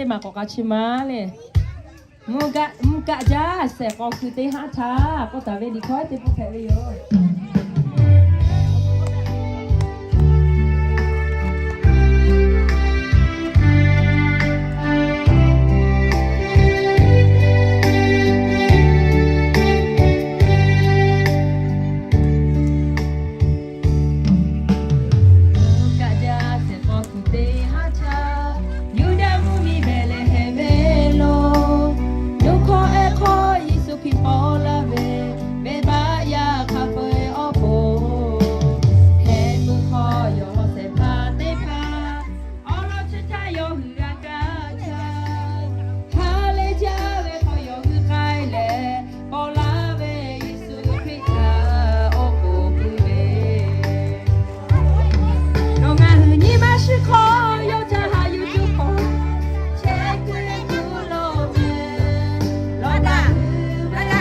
teˇ maˬ k'awꞈ k'a chi ma le. Mvuhˇ kaˆ jaˇ shehˍ k'aw kuiˬ teˇ haˉ htaˇ k'oˆ taˍ ve liꞈ hkawˇ teˇ pawˆ hpehꞈ ve yoˬ. Mvuhˇ kaˆ jaˇ shehˍ k'aw kuiˬ teˇ haˉ htaˇ, Yuˇdaꞈ mvuhˇ miˬ Behˍlehˍhehnˍ venˇ lo, nuˇ hkawˇ ehˉ hkawˇ Yeˍsuˆ Hkriꞈ paw laˇ ve, venˇbaˆ yaˇ hk'a peu-eˬ awˬ pon, heh puiˉ hkawˇ yawˬ hawˉ shehˍ hpaˇ teˇ hpaˍ, awˬ lawn chi htaˇ yawˇ hui g'a kaˇ caˇ. Ha lehˬ jaˇ ve hk'aw yawˇ hui k'ai leh, paw laˇ ve Yeˍsuˆ Hkriꞈ htaꞈ awˬ pon puiˉ ve, nawˬ ngaˬ hui nyi ma shu hk'aw yawˇ htaꞈ haꞈ yuˬ tuˬ hk'aw chehˇ kuiˬ tuˬ lo ve, lawˬ daꞈ, lawˬ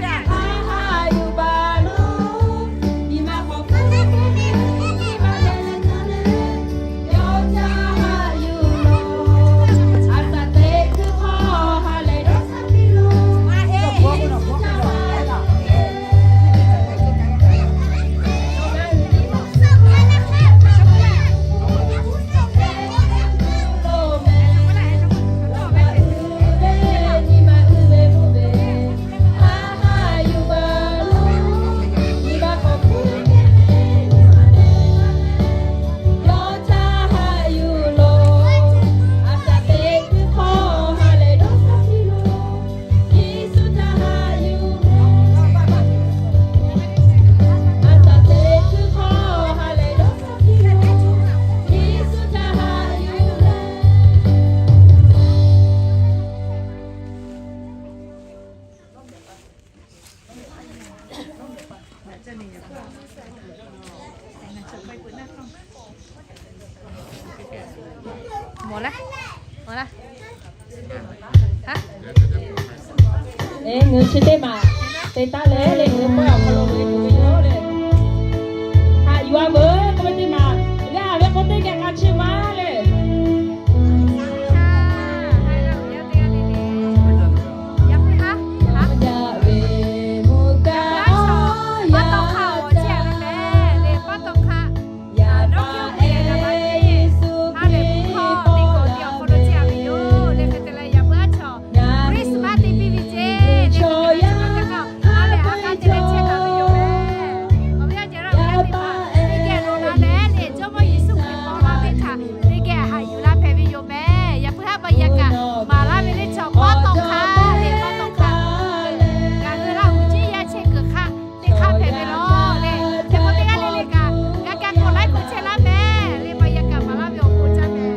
daꞈ, haꞈ yuˬ baˬ lo, nyi ma hk'aw kuˬ ve, nyi ma leh leh na leh, yawˇ htaꞈ haꞈ yuˬ lo, a shaꞈ teꞈ kuiˬ hk'aw ha lehˬ dawˇ shaˍ piˇ lo. Mawˬ laˇ, mawˬ laˇ. Eˬ, ngaˬ hui chi teˇ maˬ te taˉ leh le, ngaˬ hui pawehˇ awˬ hk'aw lo le tuˬ ve yoˬ le. Haꞈ yuˬ-a veuˬ k'oˆ ve teˇ maˬ, g'a ve k'o teˇ geh k'a chi ma le. Yaꞈ ve mvuhˇ kaˆ awˬ yaˇ le, pa taw hk'a, yaꞈ pa Yeˍsuˆ Hkriꞈ paw laˇ ve, hk'e te leh yaꞈ puiˉ aˉ chaw Christmas teˇ piˇ ve ceˇ, chaw yaˇ ha lehˬ a k'aˉ te leh chehˇ taˍ ve yoˬ meh. Awˬ viˉ awˬ nyi teˇ hpaˍ, teˇ geh lo la leh le, Jawˇmawˇ Yeˍsuˆ Hkriꞈ paw laˇ ve htaꞈ teˇ geh haꞈ yuˬ la hpehꞈ ve yoˬ meh. Yaꞈ puiˉ haˉ pa yaꞈ kaꞈ maˍ laˇ ve le chaw pa taw hk'a le, pa taw hk'a, ngaˬ hui Laˇ huˍ ciˉ yaˇ chehˇ kuiˬ hk'aˆ teˇ hk'aˆ hpehꞈ ve lawˬ le. Teˇ pawˆ teˇ g'aˇ le le kaꞈ, g'a ga k'awꞈ laiˉ k'awꞈ chehˇ laˇ meh. Le pa yaꞈ kaꞈ maˍ laˇ ve awˬ bon caˇ meh.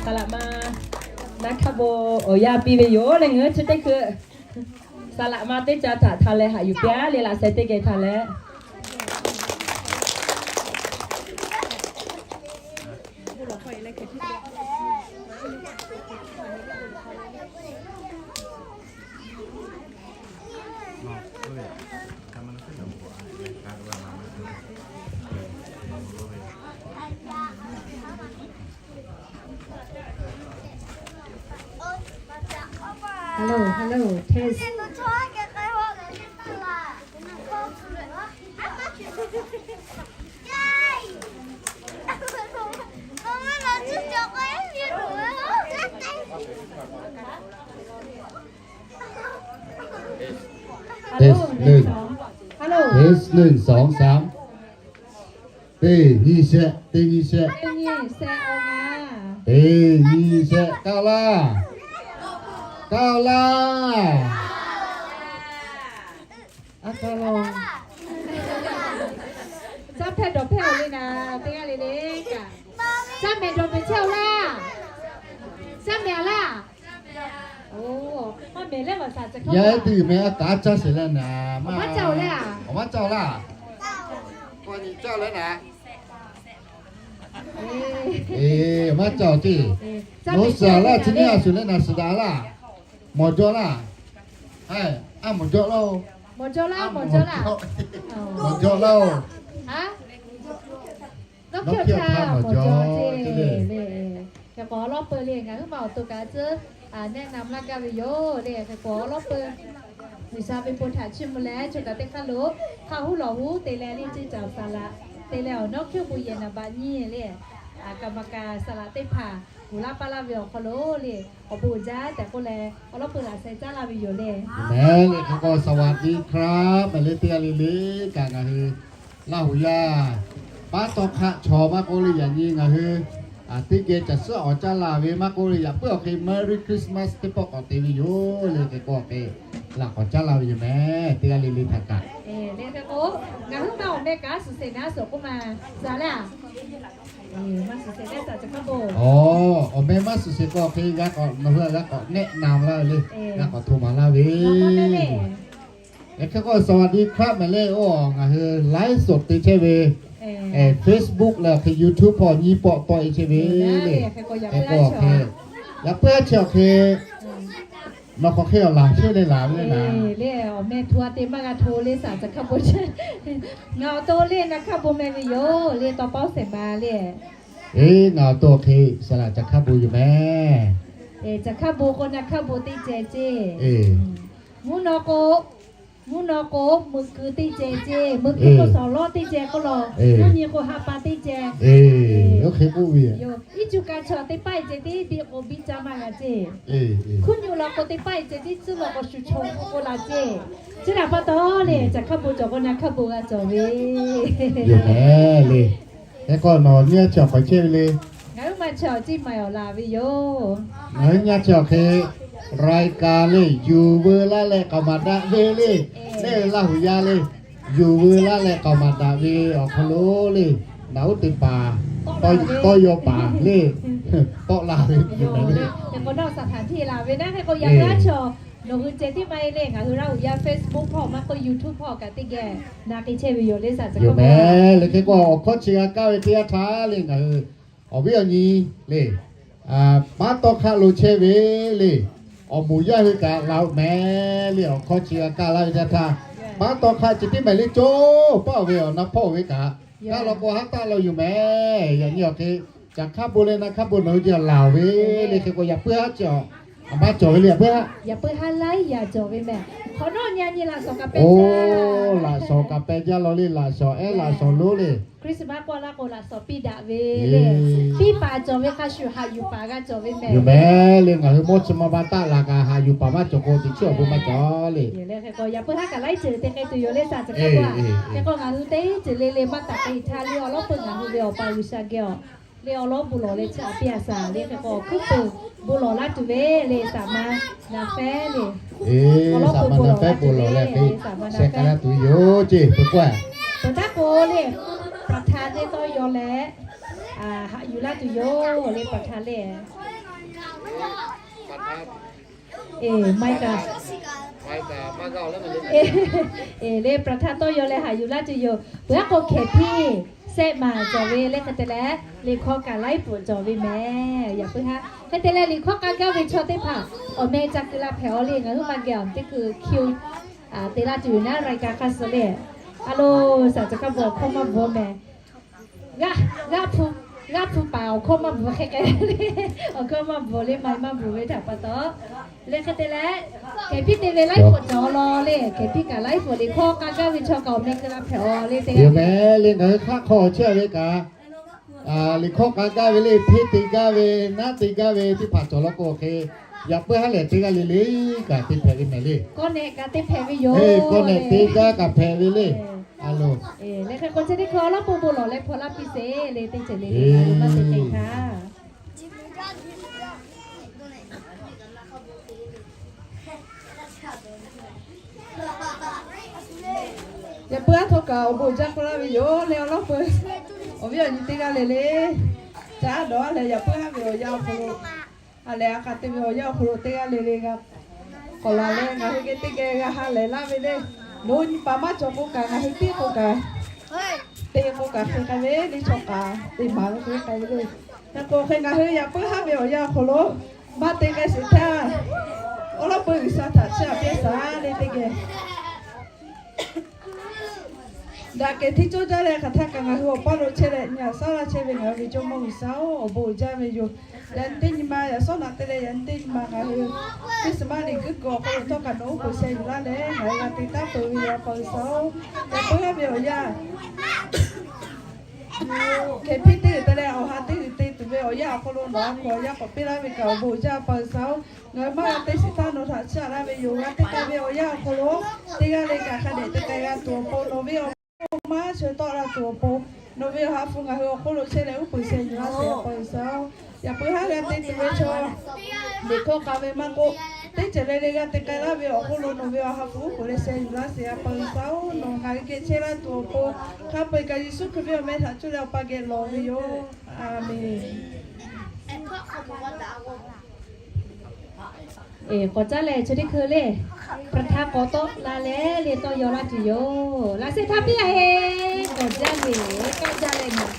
Saˍ laꞈ ma naˉ hk'aˇ bon awˬ yanˇ piˇ ve yoˬ le. Ngaˬ hui chi teˇ hkui saˍ laꞈ ma teˇ ca htaꞈ htaꞈ leh haꞈ yuˬ piˇ-a le, laꞈ sheh teˇ geh htaꞈ leh. Hello, hello, test. Hello, test, hello. Hello. Test, หนึ่ง สอง สาม. Teˇ nyi shehˆ, teˇ nyi shehˆ. Teˇ nyi shehˆ, teˇ nyi shehˆ, kaˆ laˇ. Kaˆ laˇ. A kaˆ laˇ. Caˇ hpehˇ dawˬ hpehˇ-oˬ le naˍ, teˇ g'aˇ le le kaꞈ. Caˇ mehˍ dawˬ mehˍ chehˇ-oˬ laˇ. Caˇ mehˍ-a laˇ. Yaˇ ehˉ teˇ g'uiˬ meh a kaꞈ caˇ sheˍ leh naˍ, maˇ caˇ-oˬ le. Awˬ maˇ caˇ-oˬ laˇ. Kawꞈ nyi caˇ leh naˍ. Eˬ, awˬ maˇ caˇ-oˬ ceˇ. Nawˬ hui suhˍ laˇ, chi nyi a shuˍ leh naˍ suhˍ daꞈ laˇ. Mawˬ jaw laˇ. A, mawˬ jaw laˇ-oˬ. Mawˬ jaw laˇ, mawˬ jaw laˇ. Mawˬ jaw laˇ-oˬ. Nawˉ hkiˇ htaˇ mawˬ jaw ceˇ le. Hk'e k'o awˬ lawˉ peuˬ le, ngaˬ huiˉ ma awˬ to kaꞈ tcuhˉ nehˆ na laˇ gaˇ ve yoˬ le. Hk'e k'o awˬ lawˉ peuˬ G'uiˬsha ve bon htaꞈ chiˇ mvuh leh choˬ kaꞈ teˇ hk'aˇ lo hk'a huˉ lawˬ huˉ te leh le, ceˇ caˬ saˍ laꞈ te leh awˬ nawˉ hkiˇ bon yehˬ naˍ baꞈ nyiˇ le, kaˍ maˍ kaˍ saˍ laꞈ teˇ hpaˍ uˬ laˇ paˇ laˇ ve awˬ hk'aw lo le, awˬ bon uiˍ jaˇ tehꞈ k'oˆ leh awˬ lawˉ peuˬ laꞈ sheh caˉ laˇ ve yoˬ le. Mehˍ le hk'e k'o สวัสดีครับ mehˍ le teˇ g'aˇ le le kaꞈ ngaˬ hui Laˇ huˍ yaˇ paˉ tawˇ hk'aˆ chaw maˇ k'oˆ le, yaꞈ nyi ngaˬ hui teˇ geh caˬ suhˉ awˬ caˇ laˬ ve maˇ k'oˆ le, yaꞈ puiˉ awˬ hk'e Merry Christmas teˇ pawˆ k'awꞈ te ve yoˬ le. Hk'e k'o awˬ hk'e laꞈ k'awꞈ caˉ laˇ ve yoˬ mehˍ, teˇ g'aˇ le le htaꞈ kaꞈ. Ngaˬ hui ma awˬ meh kaꞈ suhˍ sheˍ naˉ suhˍ k'oˆ ma, suhˍ laˇ. Awˬ meh maˇ suhˍ sheˍ k'o hk'e g'a k'awꞈ, nawˬ hui g'a k'awꞈ nehˆ na laˇ ve le, g'a k'awꞈ hto maˍ laˇ ve. Hk'e k'o สวัสดีครับ mehˍ le, oˇ ngaˬ hui ไลฟ์สด te chehˇ ve, Facebook leh awˬ hk'e YouTube hpawˇ nyiˇ pawˆ tawˆ e chehˇ ve le. Hk'e k'o hk'e, yaꞈ puiˉ aˉ chi awˬ hk'e, nawˬ k'awꞈ hk'e awˬ laˬ chehˇ le laˬ ve le naˍ. Le awˬ meh hto a te maˇ g'a hto le, saˍ caˬ hk'a bon chehˇ. Ngaˬ awˬ to le na hk'aˇ bon meh ve yoˬ le, tawˇ pawˆ shehˍ ma le. Eˬ, ngaˬ awˬ to hk'e saˍ laꞈ caˬ hk'aˇ bon yoˬ mehˍ. Caˬ hk'aˇ bon k'o na hk'aˇ bon teˇ ceh ceˇ. Mvuhˇ naw k'o, mvuhˇ naw k'o meuꞈ keu teˇ ceh ceˇ. Meuꞈ keu k'o shawˍ lawˉ teˇ ceh k'oˆ law. Mvuhˇ nyi k'o ha pa teˇ ceh. Oˇ hk'e k'oˆ ve yoˬ. Iˉ cuˇ ka chaw teˇ paˆ e ceh tiˉ biˇ k'o biˇ caˇ maˇ g'a ceˇ. Hkuiˉ nyi law k'o teˇ paˆ e ceh tiˉ tcuhˉ law k'o shu chaw k'oˆ laˬ ceˇ. Chi htaꞈ pa taw le, caˬ hk'aˇ bon cawˬ k'o na hk'aˇ bon g'a cawˬ ve yoˬ mehˍ le. Hk'e k'o nawˬ nyi a chi awˬ k'awꞈ chehˇ ve le. Ngaˬ hui ma chi awˬ ciˉ ma awˬ laˬ ve yoˬ. Ngaˬ hui nyi a chi awˬ hk'e รายการ le, yuˬ veu laˇ leh k'aoˍ maˍ daꞈ ve le. Neˇ Laˇ huˍ yaˇ le, yuˬ veu laˇ leh k'aoˍ maˍ daꞈ ve awˬ hk'aw lo le, naˬ uˉ te paˍ, tawˇ yaw paˍ le, tawˆ la ve yoˬ le. Hk'e k'o nawˬ สถานที่ laˬ ve naˉ, hk'e k'o yaꞈ nyi a chaw nawˬ hui ceh tiˉ maˇ heˆ le, ngaˬ hui Laˇ huˍ yaˇ Facebook hpawˇ maˇ k'oˆ YouTube hpawˇ kaꞈ teˇ geh na k'ai chehˇ ve yoˬ le, saˍ caˬ hk'aˇ bon mehˍ le. Hk'e k'o awˬ hkawˇ chi g'a kaˇ ve teˇ yanˇ htaˇ le, ngaˬ hui awˬ viˉ awˬ nyi le, paˉ tawˇ hk'aˆ lo chehˇ ve le, awˬ moˍ yaˇ hui kaꞈ laˬ-oꞈ mehˍ le. Awˬ hkawˇ chi g'a kaˇ laˇ ve teˇ yanˇ htaˇ, paˉ tawˇ hk'aˆ chi tiˉ mehˍ le, coˇ paˉ ve awˬ na hpawˇ ve kaꞈ kaˇ law k'o haˉ taˆ law yoˬ mehˍ. Yaꞈ nyi awˬ hk'e caˬ hk'aˇ bon leh na hk'aˇ bon nawˬ hui ji laˬ ve le. Hk'e k'o yaꞈ puiˉ haˉ cawˬ, a maˇ cawˬ ve le, yaꞈ puiˉ haˉ, yaꞈ puiˉ haˉ laiˉ yaꞈ cawˬ ve mehˍ. Hk'awꞈ nawˉ nyi a nyi laꞈ shawˍ kaꞈ peh jaˇ, laꞈ shawˍ kaꞈ peh jaˇ law le, laꞈ shawˍ ehˉ laꞈ shawˍ lonˉ le. Christmas k'oˆ laˇ k'o laꞈ shawˍ piˇ daꞈ ve le. Piˇ paˍ cawˬ ve hk'a shuˍ haꞈ yuˬ paˍ g'a cawˬ ve mehˍ. Yoˬ mehˍ le, ngaˬ hui mawˇ chi ma ma taˆ laˬ kaꞈ haꞈ yuˬ paˍ maˇ cawˬ k'o teꞈ chiˉ awˬ bon maˇ cawˬ le. Hk'e k'o yaꞈ puiˉ haˉ kaꞈ laiˉ ceuˬ te k'ai tuˬ yoˬ le, saˍ caˬ hk'aˇ bon. Hk'e k'o ngaˬ hui teˇ ceuˬ le le maˇ taˍ k'ai htaˇ le awˬ lawˉ peuˬ ngaˬ hui ve awˬ pa G'uiˬsha geh awˬ le awˬ lawˉ bon lawˬ leh chi a piˇ a saˍ le. Hk'e k'o awˬ hkuiˉ peuˬ bon lawˬ laˇ tuˬ ve le, saˍ ma na fehˉ le. Saˍ ma na fehˉ bon lawˬ leh hk'e sheh k'ai laˇ tuˬ yoˬ ceˇ peuˬ k'o, peuˬ taˉ k'o le, ประธาน le tawˇ yaw leh haꞈ yuˬ laˇ tuˬ yoˬ le, ประธาน le. Eˬ, maˇ kaꞈ, eˬ le, ประธาน tawˇ yaw leh haꞈ yuˬ laˇ tuˬ yoˬ. Peuˬ aˉ k'o hkehˍ hpiˇ sehˆ maˬ cawˬ ve le, hk'e te leh liꞈ hkawˇ kaꞈ laiˉ pfuhˍ cawˬ ve mehˍ. Yaꞈ puiˉ haˉ hk'e te leh liꞈ hkawˇ k'a gaˇ ve chaw teˇ hpaˍ awˬ meh ca keu la hpehꞈ-aw le, ngaˬ huiˉ ma geh awˬ teˇ hkui hkiu te laˇ tuˬ yoˬ naˉ, รายการ hk'a suh le. A lo, saˍ caˬ hk'aˇ bon awˬ hkawˇ maˇ bvuhꞈ mehˍ. G'aˇ hpu paˍ awˬ hkawˇ maˇ bvuhꞈ hk'e k'ai le, awˬ hkawˇ maˇ bvuhꞈ le, maˇ maˇ bvuhꞈ ve htaꞈ pa taw Le hk'e te leh, hkehˍ piˇ te ve laiˉ pfuhˍ cawˬ law le, hkehˍ piˇ kaꞈ laiˉ pfuhˍ liꞈ hkawˇ k'a gaˇ ve chaw kaꞈ awˬ meh keu la hpehꞈ-aw le te. Yoˬ meh le, ngaˬ hui hk'aˆ hk'aw chehˇ ve kaꞈ, liꞈ hkawˇ k'a gaˇ ve le, hpeˇ te gaˇ ve, naˉ te gaˇ ve teˇ hpaˍ cawˬ law k'o hk'e, yaꞈ puiˉ haˉ lehˬ teˇ g'aˇ le le kaꞈ te hpehꞈ ve mehˍ le. Kawˆ nehˆ kaꞈ te hpehꞈ ve yoˬ. Kawˆ nehˆ teˇ g'aˇ kaꞈ hpehꞈ ve le. A loˬ. Le hk'e k'o chi teˇ hkui awˬ lawn pon bon lawˬ leh hpaw laˇ piˇ sheˍ le, teˇ ceuˬ le le maˇ te te htaˇ. Yaꞈ puiˉ aˉ htawˇ kaꞈ awˬ bon uiˍ jaˇ k'oˆ laˇ ve yoˬ le, awˬ lawn peuˬ. Awˬ viˉ awˬ nyi teˇ g'aˇ le le, caˉ dawˬ-a leh yaꞈ puiˉ haˉ ve awˬ yanˇ awˬ hk'aw lo, a lehˬ a k'a te ve awˬ yanˇ awˬ hk'aw lo teˇ g'aˇ le le g'a k'awꞈ laˬ leh ngaˬ hui geh teˇ geh g'a ha lehˬ laˇ ve le. Nawˬ hui nyi paˍ maˇ cawˬ k'o kaꞈ ngaˬ hui piˇ k'o kaꞈ, te k'o kaꞈ hk'e k'ai ve le, chaw kaꞈ te maˍ ve hk'e k'ai ve le. Hk'e k'o hk'e ngaˬ hui yaꞈ puiˉ haˉ ve awˬ yanˇ awˬ hk'aw lo maˇ te k'ai sheˍ htaˇ, awˬ lawn peuˬ G'uiˬsha htaꞈ chiˇ aꞈ piˇ sheˍ le teˇ geh. Daꞈ kehˬ hteˇ cawˇ jaˇ leh hk'aˬ htaˇ kaꞈ ngaˬ hui awˬ paˇ lo chehˇ leh nyi aꞈ shaˉ laˇ chehˇ ve ngaˬ hui ve Jawˇmawˇ G'uiˬsha-oˬ, awˬ bon uiˍ jaˇ ve yoˬ. Yaꞈ nyi teˇ nyi ma, yaꞈ shawˉ naꞈ te leh yaꞈ nyi teˇ nyi ma ngaˬ hui Christmas liꞈ guiˇ kuiˬ awˬ hk'aw lo htawˇ kaꞈ nawˬ uˉ peunˍ sheh yuˬ laˇ leh ngaˬ hui g'a te taˉ peuˬ ve yoˬ, Awˬ pa G'uiˬsha-oˬ. Yaꞈ puiˉ haˉ ve awˬ yanˇ hkehˍ piˇ teˇ g'uiˬ te leh awˬ ha teˇ g'uiˬ te tuˬ ve awˬ yanˇ awˬ hk'aw lo nawˬ a hk'aw awˬ yanˇ k'awꞈ piˇ laˇ ve kaꞈ awˬ bon uiˍ jaˇ, Awˬ pa G'uiˬsha-oˬ. Ngaˬ hui maˇ g'a te sheˍ htaˇ nawˬ htaꞈ chiˇ aꞈ laˇ ve yoˬ. G'a te k'ai ve awˬ yanˇ awˬ hk'aw lo teˇ g'aˇ le kaꞈ hk'a dehꞈ te k'ai g'a tuˬ awˬ pon, nawˬ ve awˬ maˇ sheh tawˆ la tuˬ awˬ pon, nawˬ ve awˬ ha hpu ngaˬ hui awˬ hk'oˆ lo chehˇ leh uˉ peunˍ sheh yuˬ laˇ sheˍ, Awˬ pa G'uiˬsha-oˬ. Yaꞈ puiˉ haˉ g'a te tuˬ ve chaw liꞈ hkawˇ k'a ve maˇ k'oˆ, teˇ ceuˬ le le g'a te k'ai laˇ ve awˬ hk'oˆ lo nawˬ ve awˬ ha hpu uˉ peunˍ leh sheh yuˬ laˇ sheˍ, Awˬ pa G'uiˬsha-oˬ. Nawˬ ngaˬ hui geh chehˇ laˇ tuˬ awˬ pon, hk'a peu-eˬ kaꞈ Yeˍsuˆ Hkriꞈ ve awˬ meh htaꞈ cuˇ leh Awˬ pa geh lawˬ ve yoˬ. A menˬ. K'awꞈ caˉ leh chi teˇ hkui le, ประธาน k'awꞈ tawˆ la leh le tawˇ yaw laˇ tuˬ yoˬ. Laꞈ sheh htaˇ piˇ-a heˆ. K'awꞈ jaˇ le, k'awꞈ jaˇ leh naˬ.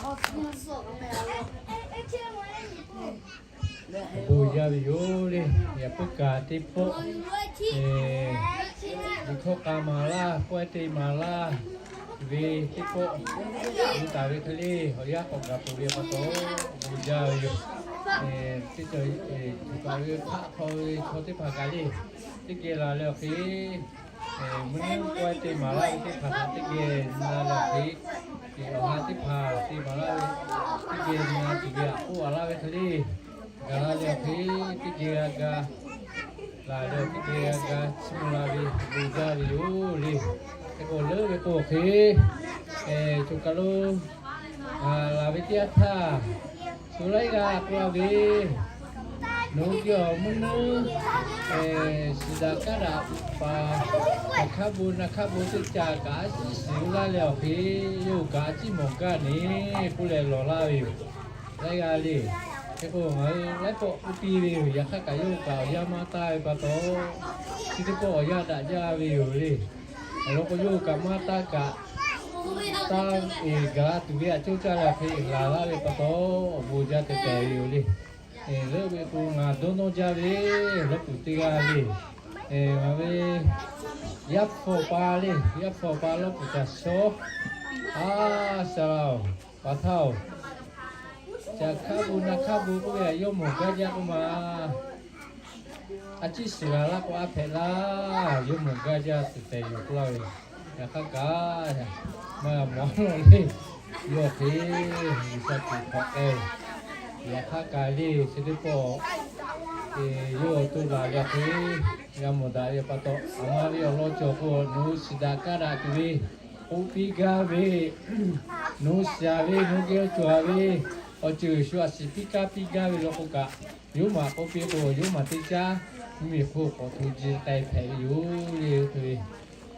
Awˬ bon jaˇ ve yoˬ le. Yaꞈ puiˉ kaꞈ teˇ pawˆ liꞈ hkawˇ k'a maˍ laˇ, pawehˇ te maˍ laˇ ve teˇ pawˆ, gu taˍ ve hk'e le awˬ yanˇ k'awꞈ gaˬ peuˬ ve pa taw, awˬ bon jaˇ ve yoˬ. Teˇ cawˬ tuˬ kaꞈ ve hpaˆ hk'aw ve chaw teˇ hpaˍ kaꞈ le, teˇ geh laˬ leh awˬ hk'e, mvuhˇ naw pawehˇ te maˍ laˇ ve teˇ hpaˍ kaꞈ teˇ geh na leh awˬ hk'e, awˬ ha teˇ hpaˍ te maˍ laˇ ve teˇ geh na tuˬ ve aꞈ k'oˆ a laˇ ve hk'e le, gaˬ la leh awˬ hk'e, teˇ geh g'a ga laˬ leh awˬ teˇ geh g'a ga chiˇ mvuh la ve, awˬ bon jaˇ ve yoˬ le. Hk'e k'o leuˉ ve k'o hk'e, choˬ kaˬ lo laˬ ve teˇ yanˇ htaˇ, shu laiˉ g'aˇ k'oˆ laˇ ve, nawˬ hui ve awˬ mvuhˇ naw shiˍ daꞈ kaˉ daꞈ paˍ, caˬ hkaˇ bon naˬ hkaˇ bon teˇ caꞈ kaꞈ a ciˉ shiˍ laˇ leh awˬ hk'e, yawˇ hui kaꞈ a ciˉ mawˬ gaˇ neˬ k'oˆ leh lawˬ laˇ ve yoˬ. Laiˉ g'aˇ le. Hk'e k'o ngaˬ hui laiˉ pawˆ k'oˆ piˇ ve yoˬ. Yaꞈ hk'aˇ kaꞈ yawˇ hui kaꞈ awˬ yanˇ maˇ taˇ ve pa taw, chi teˇ pawˆ awˬ yanˇ daꞈ jaˇ ve yoˬ le. Awˬ lawn k'o yawˇ hui kaꞈ maˇ taˇ kaꞈ, taˇ eˬ gaˬ la tuˬ ve aꞈ cawˇ caˇ leh awˬ hk'e laˬ laˇ ve pa taw, awˬ bon jaˇ teh tehˬ ve yoˬ le. Leuˉ ve k'o ngaˬ dawˇ nawˇ jaˇ ve lawˇ puˍ teˇ g'aˇ le. Ngaˬ ve yaˇ hpfuhˇ pa le, yaˇ hpfuhˇ pa lawˇ puˍ caˬ shawˉ, a, saˍ laꞈ-oˬ, pa htaˇ-oˬ, caˬ hkaˇ bon naˬ hkaˇ bon k'oˆ ve aꞈ yawˇ mawˬ gaˇ jaˇ k'oˆ ma. A ciˉ shiˍ g'a laˇ k'o a hpehꞈ laˇ, yawˇ mawˬ gaˇ jaˇ tuˬ tehꞈ yoˬ k'oˆ laˇ ve. Yaꞈ hk'aˇ kaꞈ maˇ g'a mawˬ lawˬ le. Yawˇ hk'e G'uiˬsha kuˬ hk'awꞈ k'ai. Yaꞈ hk'aˇ kaꞈ le chi teˇ pawˆ yawˇ awˬ to laˬ ve hk'e g'a mawˬ daꞈ ve pa taw, aˬ ma ve awˬ lawn cawˬ k'o nawˬ hui shiˍ daꞈ kaˇ daꞈ tuˬ ve k'oˆ piˇ gaˇ ve, nawˬ hui shiˍ ve nawˬ hui geh cawˬ ve awˬ ceuˬ shu aꞈ shiˍ piˇ kaˇ piˇ gaˇ ve law k'o kaꞈ, yawˇ maˬ k'oˆ piˇ k'o yawˇ maˬ teˇ caˉ mvuhˇmiˬ hk'oˆ k'awꞈ hto ji k'ai hpehꞈ ve yoˬ le. Oˇ hk'e ve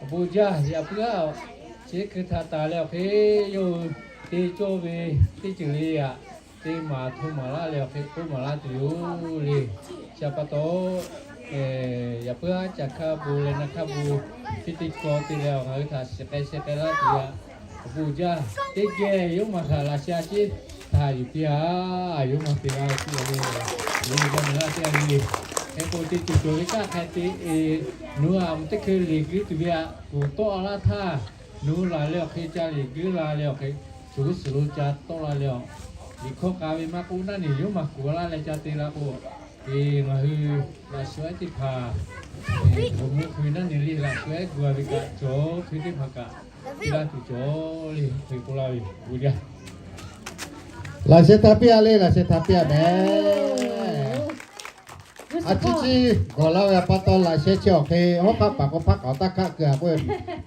awˬ bon jaˇ. Yaꞈ puiˉ aˉ, chi hkui htaꞈ taˍ leh awˬ hk'e yawˇ hui te cawˇ ve teˇ ceuˬ le aꞈ te maˍ hto maˍ laˇ leh awˬ hk'e k'oˆ maˍ laˇ tuˬ yoˬ le. Chi pa taw, yaꞈ puiˉ aˉ caˬ hkaˇ bon leh naˬ hkaˇ bon chi teˇ kaw te leh ngaˬ hui htaꞈ shiˍ k'ai sheh k'ai laˇ tuˬ ve aꞈ, awˬ bon jaˇ. Teˇ geh yawˇ maˬ htaꞈ laꞈ sheh a ciˉ htaꞈ yuˬ piˇ a, yawˇ maˬ te laˇ ve piˇ a le. Yawˇ maˬ laˇ piˇ a le. Hk'e k'o teˇ ceuˬ cawˬ ve kaꞈ hk'a te, nawˬ hui aꞈ teˇ hkui liꞈ guiˇ tuˬ ve aꞈ kuˬ tawˆ laˇ htaˇ, nawˬ hui laˬ leh awˬ hk'e ca liꞈ guiˇ la leh awˬ hk'e, shuˍ g'uˇ suhˍ lo ca tawˆ la leh awˬ, liꞈ hkawˇ k'a ve maˇ k'oˆ naˉ neˬ yawˇ maˬ kuˬ laˇ leh ca te la k'o, Ngaˬ hui laꞈ shawˍ ehˉ teˇ hpaˍ, awˬ mvuhˇ hkui naˉ ne le, laꞈ shawˍ ehˉ gu a ve kaꞈ cawˬ, hkui teˇ hpaˍ kaꞈ piˇ laˇ tuˬ cawˬ le, hk'e k'oˆ laˇ ve yoˬ yaˇ. Laꞈ sheh htaꞈ piˇ a le, laꞈ sheh htaꞈ piˇ a mehˍ. A ciˉ ciˉ gawˬ laˇ ve pa taw, laꞈ sheh chi awˬ hk'e hawˉ hk'aˆ paˍ k'o hpaˆ k'aoˍ taˇ hkaˆ keu a k'oˆ ve,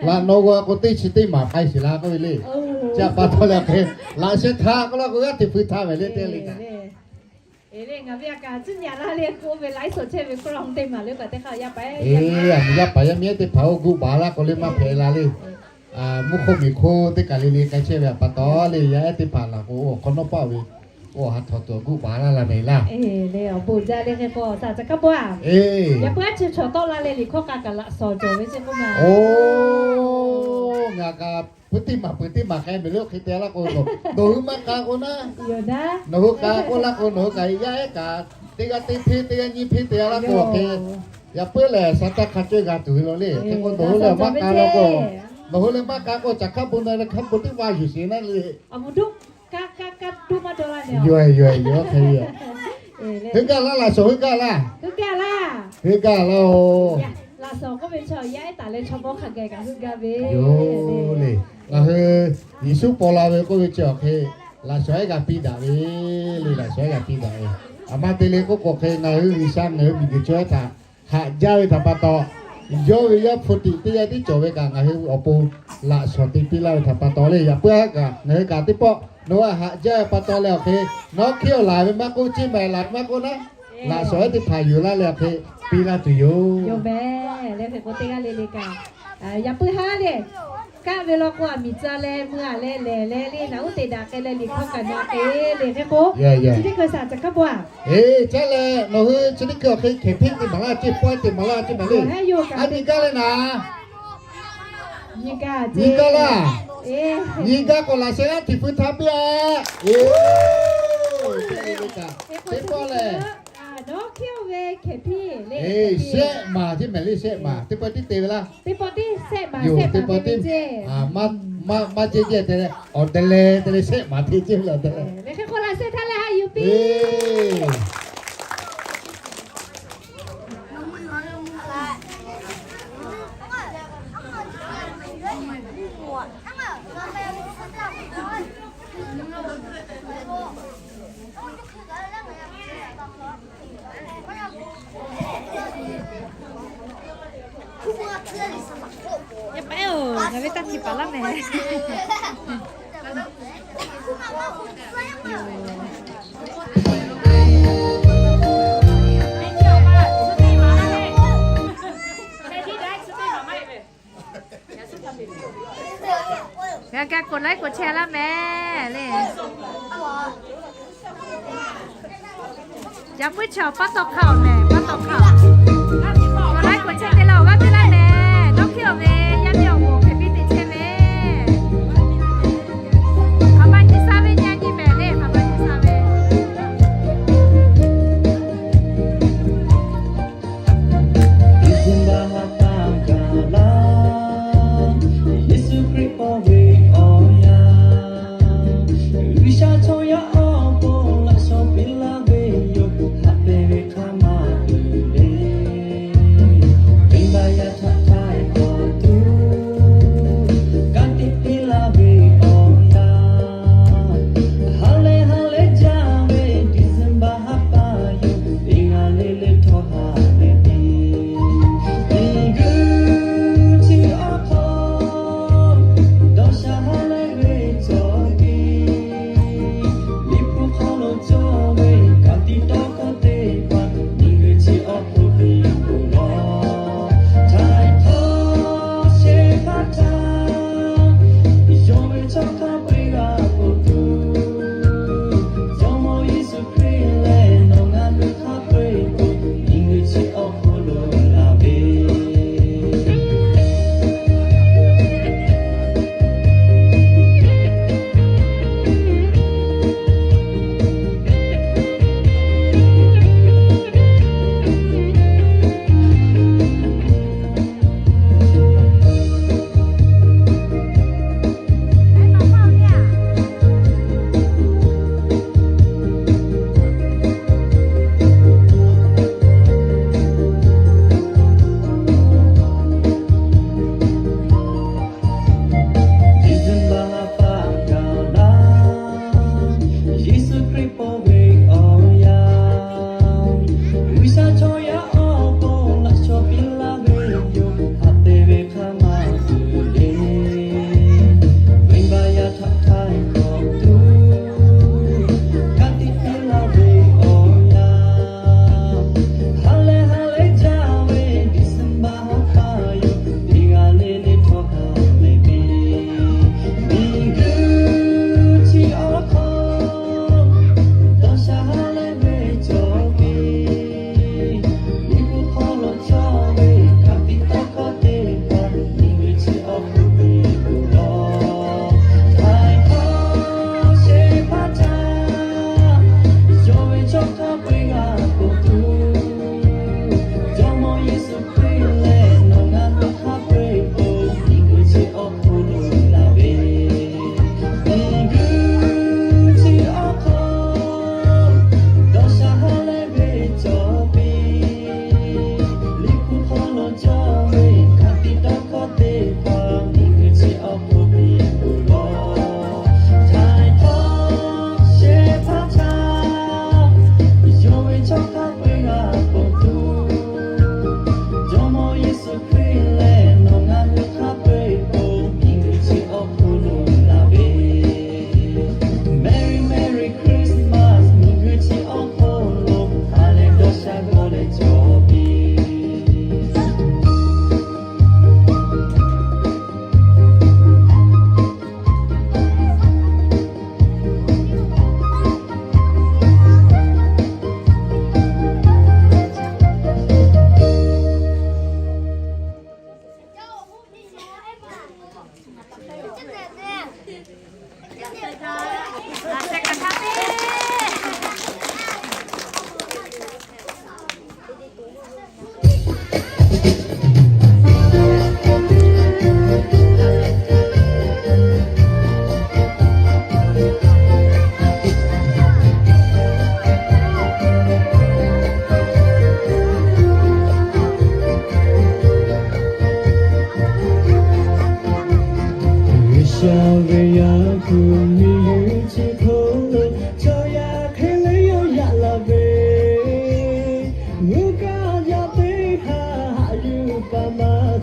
laꞈ nawˬ g'a k'o teˇ chi teˇ maˍ k'ai shiˍ la k'oˆ ve le. Chi pa taw leh awˬ hk'e laꞈ sheh htaꞈ k'oˆ laˇ k'o, g'aˇ hteꞈ hpui htaˇ ve le teˇ le kaꞈ. Aˬ miˍ yaˇ paˍ yaˇ miˇ ehˉ teˇ hpaˍ oˇ guˆ baˬ laˇ k'o le maˇ hpehꞈ la le. Mvuhˇ hk'oˆ miˬ hk'oˆ teˇ kaˬ le le k'ai chehˇ ve pa taw le, yaˇ ehˉ teˇ hpaˍ laˬ k'o awˬ hk'awꞈ nawˉ paˆ ve, oˇ ha htawnˍ tuˬ awˬ guˆ baˬ laˇ la mehˍ laˇ. Oˇ, ngaˬ kaꞈ pui teˇ maˬ pui teˇ maˬ k'ai mehˍ le, oˇ hk'e te laˇ k'o, nawˬ hui maˇ k'a k'o naˉ, nawˬ hui k'a k'oˆ laˇ k'o, nawˬ hui kaꞈ yaˇ ehˉ kaꞈ teˇ g'aˇ teˇ hpeˇ teˇ g'aˇ nyiˇ hpeˇ te laˇ k'o, hk'e yaꞈ puiˉ lehˬ sa taˇ hk'a cawˇ g'a tuˬ ve law le. Hk'e k'o nawˬ hui lehˬ maˇ k'a laˇ k'o, nawˬ hui lehˬ maˇ k'a k'o, caˬ hkaˉ bon na leh hkaˉ bon teˇ vaˇ yuˬ sheˍ naˉ le. Yoˬ, yoˬ, yoˬ, hk'e yoˬ. Heuˆ gaˇ laˇ, laꞈ shawˍ heuˆ gaˇ laˇ. Heuˆ gaˇ laˇ-oˬ. Yoˬ le. Ngaˬ hui Yeˍsuˆ paw la ve k'oˆ ve chi awˬ hk'e, laꞈ shawˍ ehˉ g'a piˇ daꞈ ve le, laꞈ shawˍ ehˉ g'a piˇ daꞈ ve. Aˬ ma te le k'oˆ k'o hk'e, ngaˬ hui G'uiˬsha ngaˬ hui miˬguiˬ chaw yaˇ htaꞈ haꞈ jaˇ ve htaꞈ pa taw, yawˇ ve yaˇ hpu tiꞈ teˇ g'aˇ tiˉ cawˬ ve kaꞈ ngaˬ hui awˬ pon laꞈ shawˍ te piˇ laˇ ve htaꞈ pa taw le. Yaꞈ puiˉ kaꞈ ngaˬ hui kaꞈ teˇ pawˆ nawˬ hui haꞈ jaˇ ve pa taw leh awˬ hk'e, nawˉ hkiˉ awˬ laˬ ve maˇ k'oˆ, ceˇ maˬ laˬ ve maˇ k'oˆ naˉ, laꞈ shawˍ ehˉ teˇ hpaˍ yuˬ laˇ leh awˬ hk'e piˇ laˇ tuˬ yoˬ. Yoˬ mehˍ. Leh hk'e k'o teˇ g'aˇ le le kaꞈ, yaꞈ puiˉ haˉ le, kaˆ ve law k'o aˬ miˍ tcuh leh mui aꞈ leh lehˬ leh le, naˬ uˉ te daꞈ k'ai leh liꞈ hkawˇ kaꞈ na k'e le. Hk'e k'o chi teˇ hkui shaˍ caˬ hkaˉ bon a, eˬ, caˉ leh nawˬ hui chi teˇ hkui awˬ hk'e hkehˍ hpiˇ te maˍ laˇ, ceˇ pawehˇ te maˍ laˇ, ceˇ maˍ le. A nyi gaˇ le naˍ, nyi gaˇ laˇ. Nyi gaˇ k'o laꞈ sheh g'aˇ hteꞈ hpui htaˇ piˇ a. Teˇ pawˆ lehˬ, shehˆ maˍ ceˇ mehˍ le, shehˆ maˍ teˇ pawehˇ tiˉ te ve laˇ. Yoˬ, teˇ pawehˇ tiˉ maˇ ceˇ ceˇ te leh awˬ te leh te leh shehˆ maˍ te ceˇ ve le, awˬ te leh. Yaˇ paˍ-oˬ, ngaˬ ve taˇ htiꞈ paˍ laˇ mehˍ. G'a ga กดไลค์ กดแชร์ laˇ mehˍ le. Yaꞈ puiˉ chaw paˉ tawˆ hk'a-oˬ mehˍ, paˉ tawˆ hk'a-oˬ. กดไลค์ กดแชร์ te leh awˬ g'aˇ piˇ laˇ mehˍ. Nawˉ hkiˉ-oˬ ve, yaˇ miˇ awˬ moˍ hk'e piˇ te chehˇ ve. Hk'aˬ ma nyi sa ve nyi nyi mehˍ le, hk'aˬ ma nyi sa ve. December ha htaˇ kaꞈ laˇ, Yeˍsuˆ Hkriꞈ paw ve awˬ yanˇ, G'uiˬsha chaw yaˇ awˬ pon laꞈ shawˍ piˇ laˇ ve yoˬ. Haꞈ pehnˇ ve hk'aˇ maˇ peuˬ le.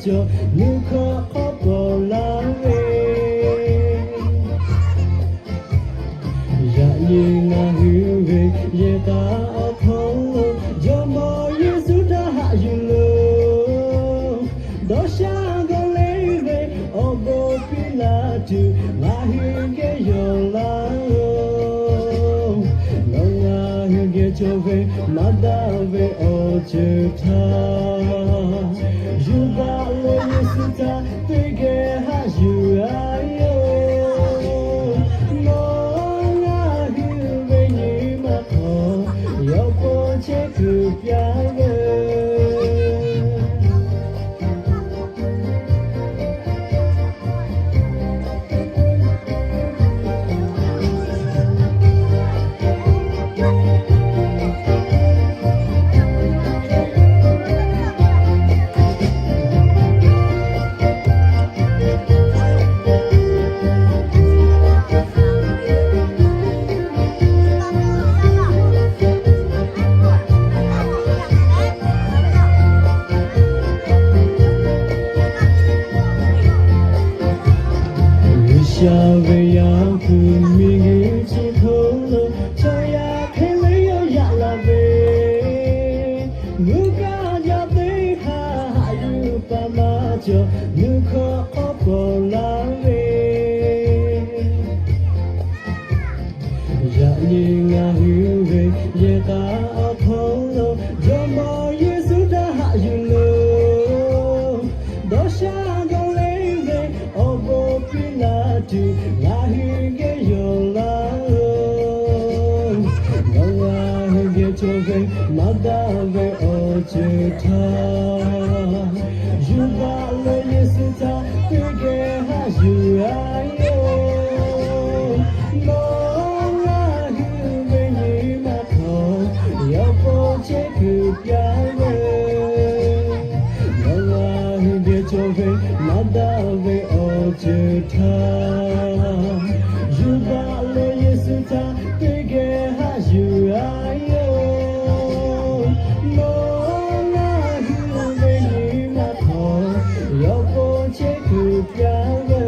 cawˬ nuˇ hkawˇ hk'awˇ pawˍ laˇ ve. Yaꞈ nyi ngaˬ hui ve yehˬ k'a awˬ hk'aw lo, Jawˇmawˇ Yeˍsuˆ htaꞈ haꞈ yuˬ loˬ. Dawˇ sha g'awˇ leh ve awˬ bon piˇ laˇ tuˬ, ngaˬ hui geh yonˍ laˇ-oˬ. Nawˬ ngaˬ hui geh cawˬ ve maˇ daꞈ ve awˬ ceuˬ htaꞈ yuˬ baˬ leh, Yeˍsuˆ htaꞈ teˇ geh haꞈ yuˬ-a yoˬ. Nawˬ ngaˬ hui ve nyi ma hk'aw yawˇ po chehˇ kuiˬ piˇ ve. G'uiˬsha ve Yaˇ hpu miˬguiˬ chi hk'oˆ lo chaw yaˇ hk'e le yawˇ yaꞈ la ve, mvuhˇ kaˆ jaˇ teˇ hpaˍ haꞈ yuˬ paˍ maˇ cawˬ, nuˇ hkawˇ hk'awˇ pawˍ laˇ ve. Yaꞈ nyi ngaˬ hui ve yehˬ k'a awˬ hk'aw lo, Jawˇmawˇ Yeˍsuˆ htaꞈ haꞈ yuˬ loˬ. Dawˇ sha g'awˇ leh ve awˬ bon piˇ laˇ tuˬ, ngaˬ hui geh yonˍ laˇ-oˬ. Nawˬ ngaˬ hui geh cawˬ ve maˇ daꞈ ve awˬ ceuˬ htaꞈ yuˬ baˬ leh, Yeˍsuˆ htaꞈ teˇ geh haꞈ yuˬ-a yoˬ. Nawˬ ngaˬ hui ve nyi ma hk'aw yawˇ po chehˇ kuiˬ piˇ ve. Nawˬ ngaˬ hui geh cawˬ ve maˇ daꞈ ve awˬ ceuˬ htaꞈ yuˬ baˬ leh, Yeˍsuˆ htaꞈ teˇ geh haꞈ yuˬ-a yoˬ. Nawˬ ngaˬ hui ve nyi ma hk'aw yawˇ po chehˇ kuiˬ piˇ ve.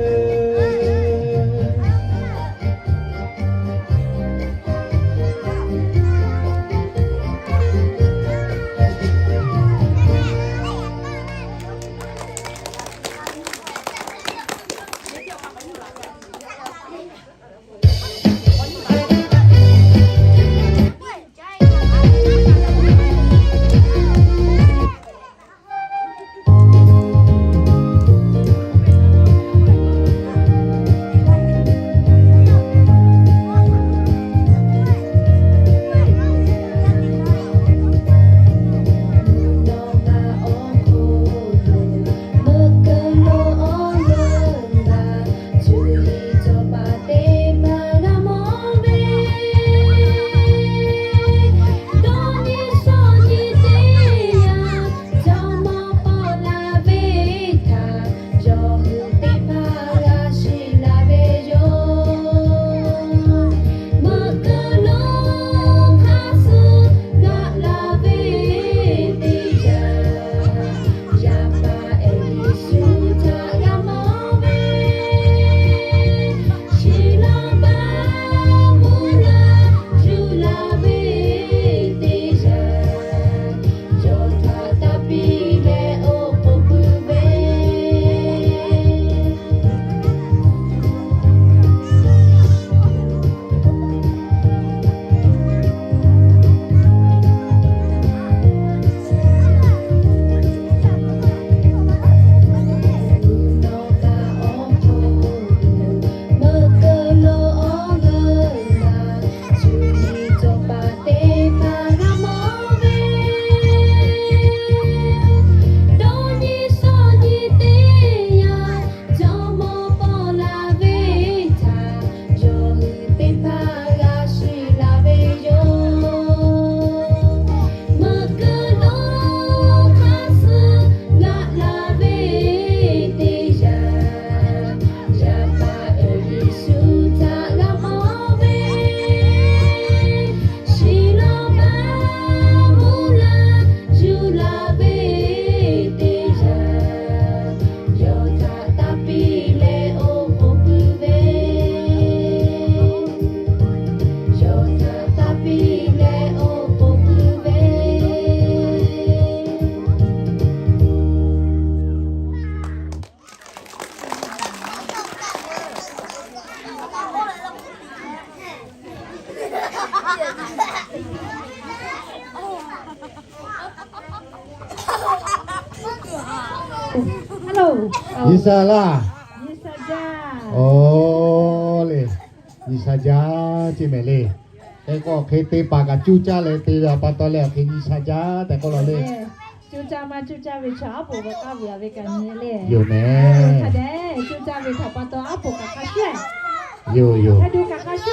Hello. Nyi sha laˇ. Nyi sha jaˇ. Oˬ le, nyi sha jaˇ ceˇ mehˍ le. Hk'e k'o hk'e te paˍ kaꞈ cuˇ caˇ leh te ve pa taw leh awˬ hk'e nyi sha jaˇ tehꞈ k'oˆ law le. Cuˇ caˇ maˇ cuˇ caˇ ve chaw aˉ poꞈ g'a kaˇ ve a ve kaꞈ nyi le. Yoˬ mehˍ. Hk'a dehꞈ cuˇ caˇ ve htaꞈ pa taw aˉ poꞈ kaꞈ hk'a shuˍ. Yoˬ yoˬ.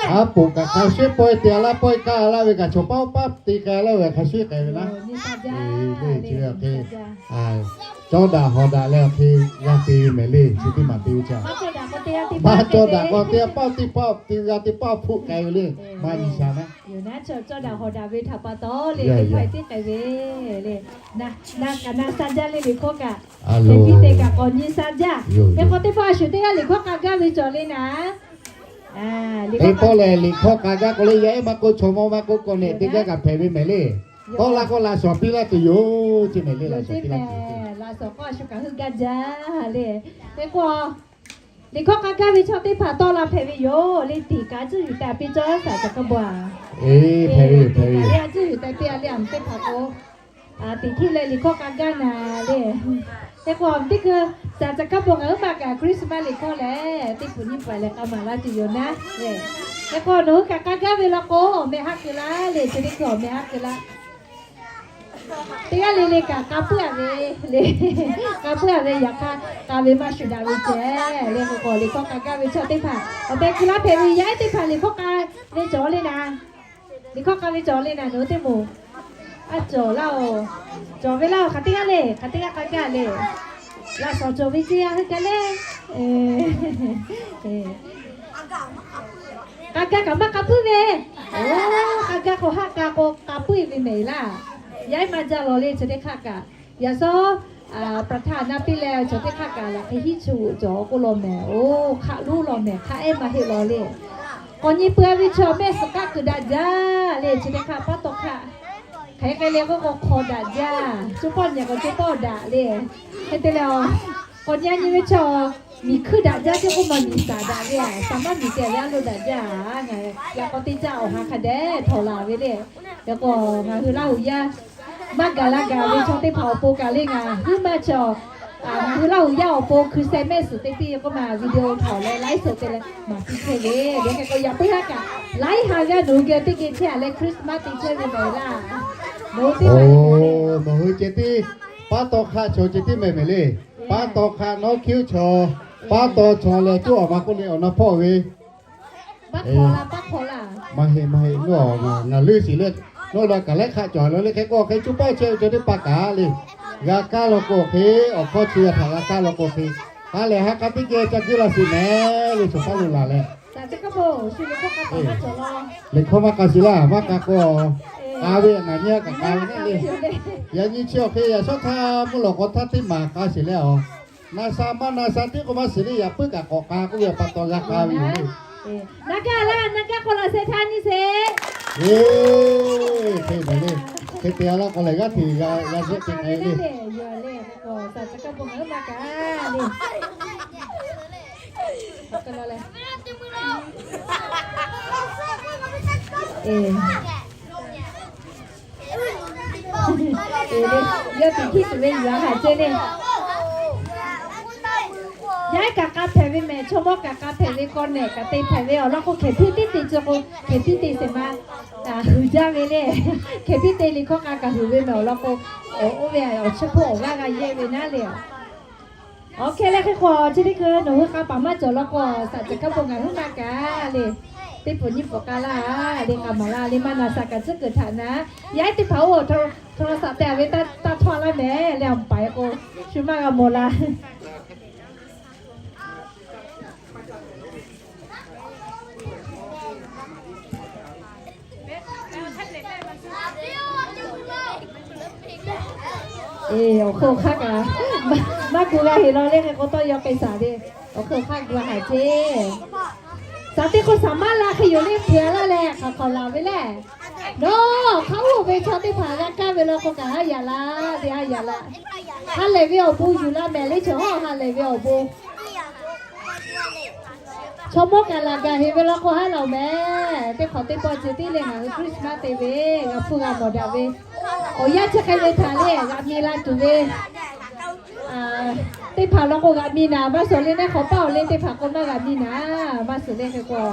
Aˉ poꞈ kaꞈ hk'a shuˍ pawehˇ te a laˇ pawehˇ kaˇ a laˇ ve kaꞈ chaw paˉ paˉ te k'ai laˇ ve hk'a shuˍ k'ai ve laˇ. Chi ve awˬ hk'e cawˇ daꞈ hawˍ daꞈ leh awˬ hk'e g'a te ve mehˍ le. Chi teˇ maˬ te ve ca maˇ cawˇ daꞈ k'o teˇ g'aˇ teˇ paˆ teˇ paˆ teˇ g'aˇ teˇ paˆ hpfuhˆ k'ai ve le. Maˇ nyi sha naˉ. Yoˬ naˉ, cawˇ daꞈ hawˍ daꞈ ve htaꞈ pa taw le, teˇ hpaˍ tiˉ k'ai ve le. Na kaꞈ na sha jaˇ le, liꞈ hkawˇ kaꞈ hk'e tiˉ te kaꞈ k'awꞈ nyi sha jaˇ. Hk'e k'o teˇ hpaˍ a shuˍ teˇ g'aˇ liꞈ hkawˇ k'a gaˇ ve cawˬ le naˉ. Teˇ pawˆ lehˬ liꞈ hkawˇ k'a gaˇ k'o le, yaˇ ehˉ maˇ k'oˆ, chaw mawˇ maˇ k'oˆ, k'awꞈ nehˬ teˇ g'aˇ kaꞈ hpehꞈ ve mehˍ le. Tawˆ la k'o laꞈ shawnˍ piˇ laˇ tuˬ yoˬ ceˇ mehˍ le. Laꞈ shawnˍ piˇ laˇ tuˬ yoˬ. Laꞈ shawnˍ k'o a shu kaꞈ heuˆ gaˇ jaˇ le. Hk'e k'o liꞈ hkawˇ k'a gaˇ ve chaw teˇ hpaˍ tawˆ la hpehꞈ ve yoˬ le. Tiꞈ kaꞈ a cuˇ yuˬ tehꞈ piˇ cawˇ saˍ ca kaˇ bon a. Hpehꞈ ve yoˬ, hpehꞈ ve yoˬ. A cuˇ yuˬ tehꞈ piˇ a le, a mvuhˇ teˇ hpaˍ k'o tiꞈ htiˇ leh liꞈ hkawˇ k'a gaˇ naˍ le. Hk'e k'o teˇ hkui saˍ ca kaˇ bon ngaˬ huiˉ ma kaꞈ Christmas liꞈ hkawˇ lehˬ teˇ hpu nyiˇ hpu leh k'a maˍ laˇ tuˬ yoˬ naˉ le. Hk'e k'o nawˬ hui kaꞈ k'a gaˇ ve law k'o awˬ meh haˉ keu laˇ le. Chi teˇ hkui awˬ meh haˉ keu laˇ. Teˇ g'aˇ le le kaꞈ k'a puiˉ a ve le. K'a puiˉ a ve yaꞈ hk'aˇ k'a ve maˇ shuˍ daꞈ ve ceh le. K'o liꞈ hkawˇ k'a gaˇ ve chaw teˇ hpaˍ awˬ tehˬ keu laˇ hpehꞈ ve, yaˇ ehˉ teˇ hpaˍ liꞈ hkawˇ k'a ve cawˬ le naˉ. Liꞈ hkawˇ k'a ve cawˬ le naˉ, nawˬ hui teˇ moˍ a cawˬ laˇ oˬ. Cawˬ ve laˇ oˬ, hk'aˬ teˇ g'aˇ le, hk'aˬ teˇ g'aˇ k'a gaˇ le. Laꞈ shawnˍ cawˬ ve ceˇ a heuˆ gaˇ le. K'a gaˇ kaꞈ maˇ k'a puiˉ ve. Oˬ, k'a gaˇ k'o haˆ k'a k'o k'a puiˉ ve mehˍ laˇ. Yaˇ ehˉ maˇ jaˇ law le, chi teˇ hk'aˇ kaꞈ. Yaꞈ shawˉ ประธาน naˇ piˇ leh chaw teˇ hk'aˇ kaꞈ laꞈ hk'e hiˉ chi g'oꞈ cawˬ k'oˆ law mehˍ. Oˬ, hk'aˬ luˉ law mehˍ, hk'a ehˉ maˇ heˆ law le. K'awꞈ nyi peuˬ a ve chaw mehˆ suhˍ k'aˆ kuiˬ daꞈ jaˇ le. Chi teˇ hk'aˇ paˉ taw hk'aˆ hk'e k'ai le k'oˆ k'o hk'aw daꞈ jaˇ. Coˇ pawˆ nyi k'o coˇ pawˆ daꞈ le. Hk'e te leh, k'awꞈ nyi a nyi ve chaw miˬ hkuiˇ daꞈ jaˇ ceˇ k'oˆ ma miˬ saˍ daꞈ ve a, saˍ maˇ miˬ tehꞈ ve a lo daꞈ jaˇ. Ngaˬ yaꞈ k'aw teˇ caˇ awˬ ha hk'a dehꞈ htawnˍ laˬ ve le. Yaꞈ k'o ngaˬ hui Laˇ huˍ yaˇ maˇ gaˬ la gaˬ ve chaw teˇ hpaˍ awˬ pon kaꞈ le ngaˬ huiˉ maˇ chaw, ngaˬ hui Laˇ huˍ yaˇ awˬ pon hkui sheh mehˆ suhˍ teˇ piˇ k'oˆ ma video htaꞈ leh laiˉ suhˍ te leh maˍ piˇ chehˇ ve. Yaꞈ hk'e k'o yaꞈ puiˉ haˉ kaꞈ laiˉ ha g'aˇ nawˬ hui geh teˇ geh chehˇ a leh Christmas te chehˇ ve mehˍ laˇ. Nawˬ hui teˇ hpaˍ le, nawˬ hui ceh tiˉ paˉ taw hk'aˆ chaw ceh tiˉ mehˍ mehˍ le. Paˉ taw hk'aˆ nawˉ hkiˉ chaw, paˉ taw chaw leh coˇ awˬ ma k'oˆ le awˬ na hpawˇ ve Maˇ heˆ, maˇ heˆ, nawˬ ngaˬ leuˆ shiˍ le. Nawˬ la kaꞈ laiˉ hk'aˆ cawˬ la le. Hk'e k'o hk'e coˇ pawˆ chehˇ ve chaw teˇ hpaˍ kaꞈ le, g'a kaˇ law k'o hk'e awˬ hkawˇ chi g'a htaꞈ g'a kaˇ law k'o hk'e, ha lehˬ ha k'a teˇ geh ca guˇ la shiˍ mehˍ le. Chaw paˉ lo laˬ leh, liꞈ hkawˇ maˇ k'a shiˍ laˇ. Maˇ k'a k'o, k'a ve ngaˬ nyi kaꞈ k'a ve naˉ le. Yaꞈ nyi chi awˬ hk'e yaꞈ shawˉ htaˇ mvuhˇ lawˬ k'aw htaˇ teˇ maˍ k'a shiˍ leh a. Na sha maˇ na sha tiˉ k'o maˇ shiˍ le, yaꞈ puiˉ kaꞈ k'awꞈ k'a k'oˆ ve pa taw g'a k'a ve yoˬ le. Na gaˇ laˇ, na gaˇ k'o laꞈ sheh htaˇ nyi sheˍ. Hk'e te a laˇ k'o lehˬ g'aˇ hteꞈ g'a g'a zehˆ te k'ai le. Yawˇ tiꞈ htiˇ tuˬ ve yuˬ a haˍ ceh le. Yaˇ ehˉ kaꞈ k'a hpehꞈ ve mehˍ, chaw mawˇ kaꞈ k'a hpehꞈ ve, k'aw nehˬ kaꞈ te hpehꞈ ve awˬ lawn k'o, hkehˍ htiˇ tiˉ te ceh k'o, hkehˍ htiˇ te sheˍ ma huiˍ jaˇ ve le. Hkehˍ htiˇ te liꞈ hkawˇ k'a kaꞈ huiˍ ve mehˍ awˬ lawn k'o, oˇ ve awˬ chi hk'oˆ awˬ g'aˇ g'a yehˇ ve naˉ le. Awˬ hk'e leh hk'e k'o chi teˇ hkui nawˬ hui k'a paˍ maˇ cawˬ law k'o, saˍ ceuˬ kaˇ bon ngaˬ huiˉ maˇ kaꞈ le, teˇ pfuhˍ nyiˇ pfuhˍ k'a laˇ le, k'a maˍ laˇ le, maˇ na sha kaꞈ tcuhˉ kuiˬ htaꞈ na. Yaˇ ehˉ teˇ hpaˍ oˇ htaw la saˍ te a ve taˇ htawˇ laˇ mehˍ le, a paiˍ k'o shu maˇ g'a mawˬ la. Awˬ hk'oˆ hk'aˇ kaꞈ maˇ gu g'a heˍ law le, hk'e k'o tawˇ yaw k'ai shaˍ le. Awˬ hk'oˆ hk'aˇ gu haˍ ceˇ. Saˍ teˇ hk'oˆ saˍ maˇ la hk'e yoˬ le, hpeuꞈ a laˇ leh hk'aˬ hk'awꞈ laˬ ve le. Nawˬ hk'a oˇ ve chaw teˇ hpaˍ g'a kaˇ ve law k'o kaꞈ haˉ yaꞈ la, te haˉ yaꞈ la. Ha lehˬ ve awˬ bon yuˬ la mehˍ le, chaw hawˉ ha lehˬ ve awˬ bon. Chaw mawˇ kaꞈ laꞈ gaˬ heˍ ve law k'o haˉ laˬ mehˍ. Teˇ hk'awꞈ teˇ pawˆ ceh tiˉ leh ngaˬ hui Christmas te ve g'a hpuˇ g'a mawˬ daꞈ ve awˬ yanˇ chi hk'e ve htaꞈ le g'a mi la tuˬ ve Teˇ hpaˍ law k'o g'aꞈ mi naˍ, maˇ suhˍ le naˉ hk'awꞈ paˇ awˬ le teˇ hpaˍ k'o maˇ g'aꞈ mi naˍ, maˇ suhˍ le hk'e k'o,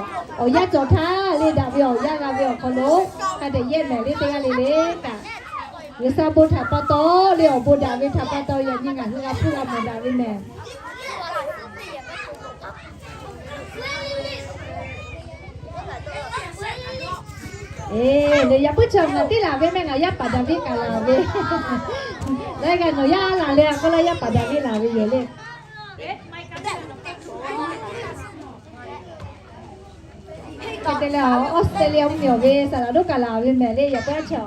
awˬ yanˇ cawˬ htaˇ le daꞈ ve awˬ yanˇ g'a ve awˬ hk'aw lo, hk'a dehꞈ yehˇ mehˍ le teˇ g'aˇ le le kaꞈ, G'uiˬsha bon htaꞈ pa taw le awˬ bon daꞈ ve htaꞈ pa taw yaꞈ nyi ngaˬ hui g'a hpuˇ g'a mawˬ daꞈ ve mehˍ. Eˬ, le yaꞈ puiˉ chaw ngaˬ teˇ laˬ ve mehˆ, ngaˬ yaˇ paˍ Daˍviˆ kaꞈ laˬ ve. Laiˉ g'aˇ nawˬ yaˇ laˬ le a k'oˆ laˇ, yaˇ paˍ Daˍviˆ laˬ ve yoˬ le. Hk'e te leh, Australia mvuhˇmiˬ awˬ ve saˍ laˍ lonˉ kaꞈ laˬ ve mehˍ le, yaꞈ puiˉ chaw.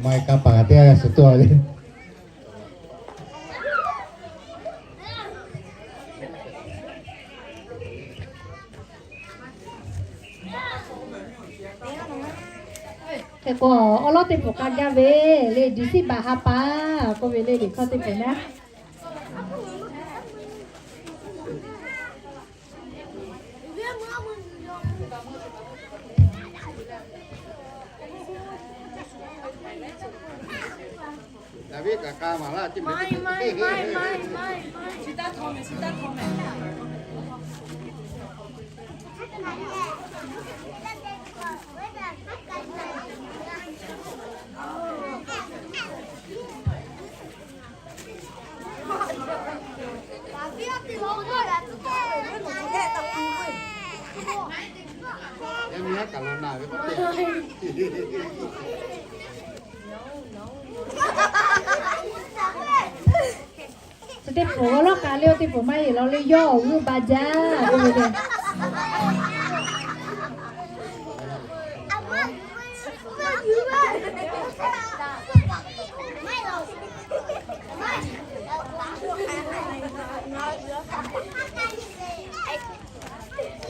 Maˇ heˆ, kanˇ paˍ kaꞈ teˇ g'aˇ g'a shiˍ tuˬ le. Hk'e k'o, awˉ lawˉ teˇ pawˍ k'a gaˇ ve le, December ha pa k'oˆ ve le, liꞈ hkawˇ teˇ pawˍ naˉ. Chi teˇ pawˍ g'awˇ lawˉ k'a le, oˇ teˇ pawˍ maˇ heˆ law le, yawˇ awˬ g'euˆ ba jaˇ k'oˆ ve le.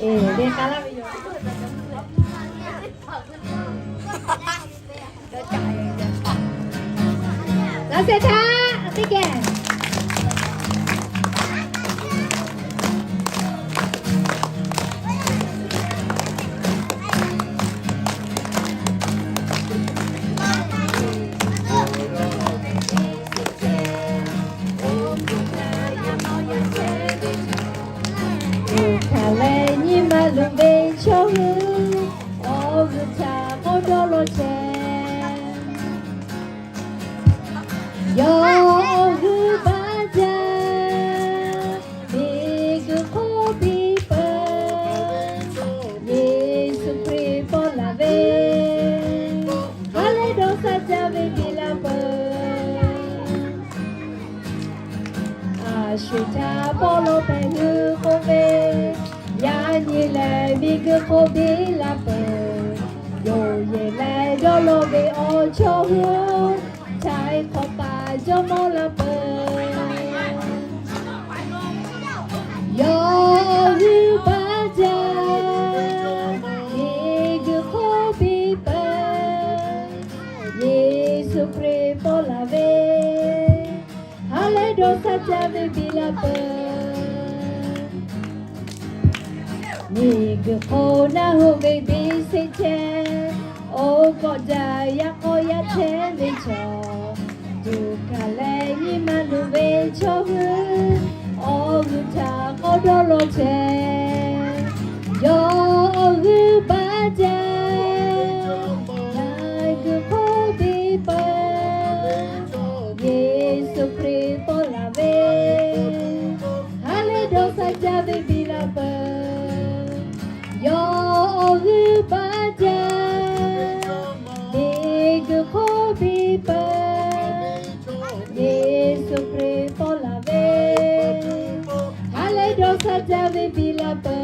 Eˬ, le k'a laˇ ve yoˬ. Laꞈ sheh htaˇ teˇ geh. Oˇ htaˇ lehˬ, nyi ma luˬ ve chaw hui awˬ g'uiˬ htaꞈ k'awꞈ dawˇ law chehˇ. Yawˇ awˬ g'euˆ baˆ jaˇ, miˬguiˬ hk'oˆ piˇ peuˬ. Yeˍsuˆ Hkriꞈ pawˆ laˬ ve, ha lehˬ dawˇ sha jaˇ ve biˇ la peuˬ. A shuˍ htaꞈ pawˆ law hpehꞈ hui k'oˆ ve, yaꞈ nyi lehˬ miˬguiˬ hk'oˆ biˇ la peuˬ. Yonˍ yehˬ leh dawˇ law ve awˬ chaw hui, htaiˍ hk'awꞈ paˍ jawˇ mawˇ la peuˬ. Yawˇ g'euˆ baˆ jaˇ, miˬguiˬ hk'oˆ piˇ peuˬ. Yeˍsuˆ Hkriꞈ pawˆ laˬ ve, ha lehˬ dawˇ sha jaˇ ve biˇ la peuˬ. Miˬguiˬ hk'oˆ naˆ hoꞈ ve biˇ sheˆ chehˇ, oˇ kawꞈ jaˇ yaꞈ k'aw yaˇ chehˇ ve chaw, tuꞈ hkanˍ leh nyi ma luˬ ve chaw hui, awˬ g'uiˬ htaꞈ k'awꞈ dawˇ law chehˇ. Yawˇ awˬ g'euˆ baˆ jaˇ, miˬguiˬ hk'oˆ piˇ peuˬ. Yeˍsuˆ Hkriꞈ pawˆ laˬ ve, ha lehˬ dawˇ sha jaˇ ve biˇ la peuˬ. Yawˇ awˬ g'euˆ baˆ jaˇ, miˬguiˬ hk'oˆ piˇ peuˬ. Yeˍsuˆ Hkriꞈ pawˆ laˬ ve, ha lehˬ dawˇ sha jaˇ ve biˇ la peuˬ.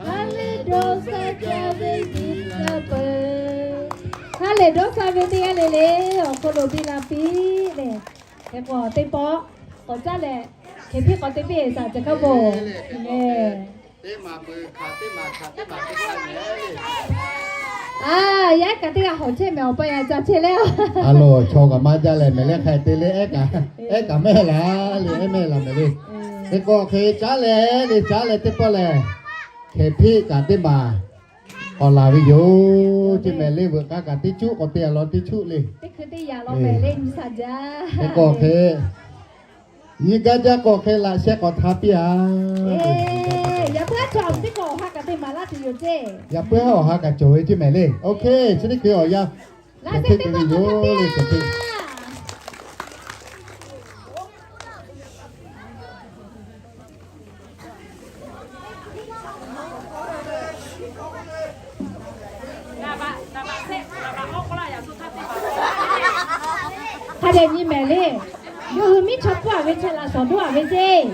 Ha lehˬ dawˇ sha jaˇ ve biˇ la peuˬ. Ha lehˬ dawˇ sha ve teˇ g'aˇ le le, awˬ hk'aw lo biˇ la piˇ le. Hk'e k'o teˇ pawˆ k'awꞈ caˉ leh, hk'e piˇ k'awꞈ te piˇ-e shaˍ ceˬ hkaˉ bo. A, yaˇ ehˉ kaꞈ teˇ g'aˇ hawˬ chehˇ mehˍ, awˬ pa yaꞈ ca chehˇ leh. A lo chaw kaꞈ maˇ jaˇ leh mehˍ leh hk'a te le, ehˉ kaꞈ, ehˉ kaꞈ mehˆ laˬ le, ehˉ mehˆ laˬ mehˍ le. Hk'e k'o hk'e caˉ leh le, caˉ leh teˇ pawˆ lehˬ, hk'e piˇ kaꞈ teˇ maˬ K'awꞈ laˬ ve yoˬ. Ceˇ mehˍ le, veuꞈ k'aˇ kaꞈ teˇ cuˉ k'awꞈ te a law teˇ cuˉ le. Teˇ hkui teˇ yaꞈ law mehˍ le, nyi saˍ jaˇ. K'awꞈ hk'e, nyi gaˇ jaˇ k'awꞈ hk'e laꞈ sheh k'awꞈ htaꞈ piˇ a. Yaꞈ puiˉ haˉ cawˬ ve teˇ hkui awˬ ha kaꞈ te maˍ laˇ tuˬ yoˬ ceˇ. Yaꞈ puiˉ haˉ awˬ ha kaꞈ cawˬ ve ceˇ mehˍ le. Oˇ hk'e, chi teˇ hkui awˬ yanˇ, laꞈ sheh teˇ k'awꞈ htaꞈ piˇ a. Hk'a dehꞈ nyi mehˍ le. Yawˇ hui miˉ chaw pfuhˇ a ve chi laꞈ shawˍ doˇ a ve ceˇ.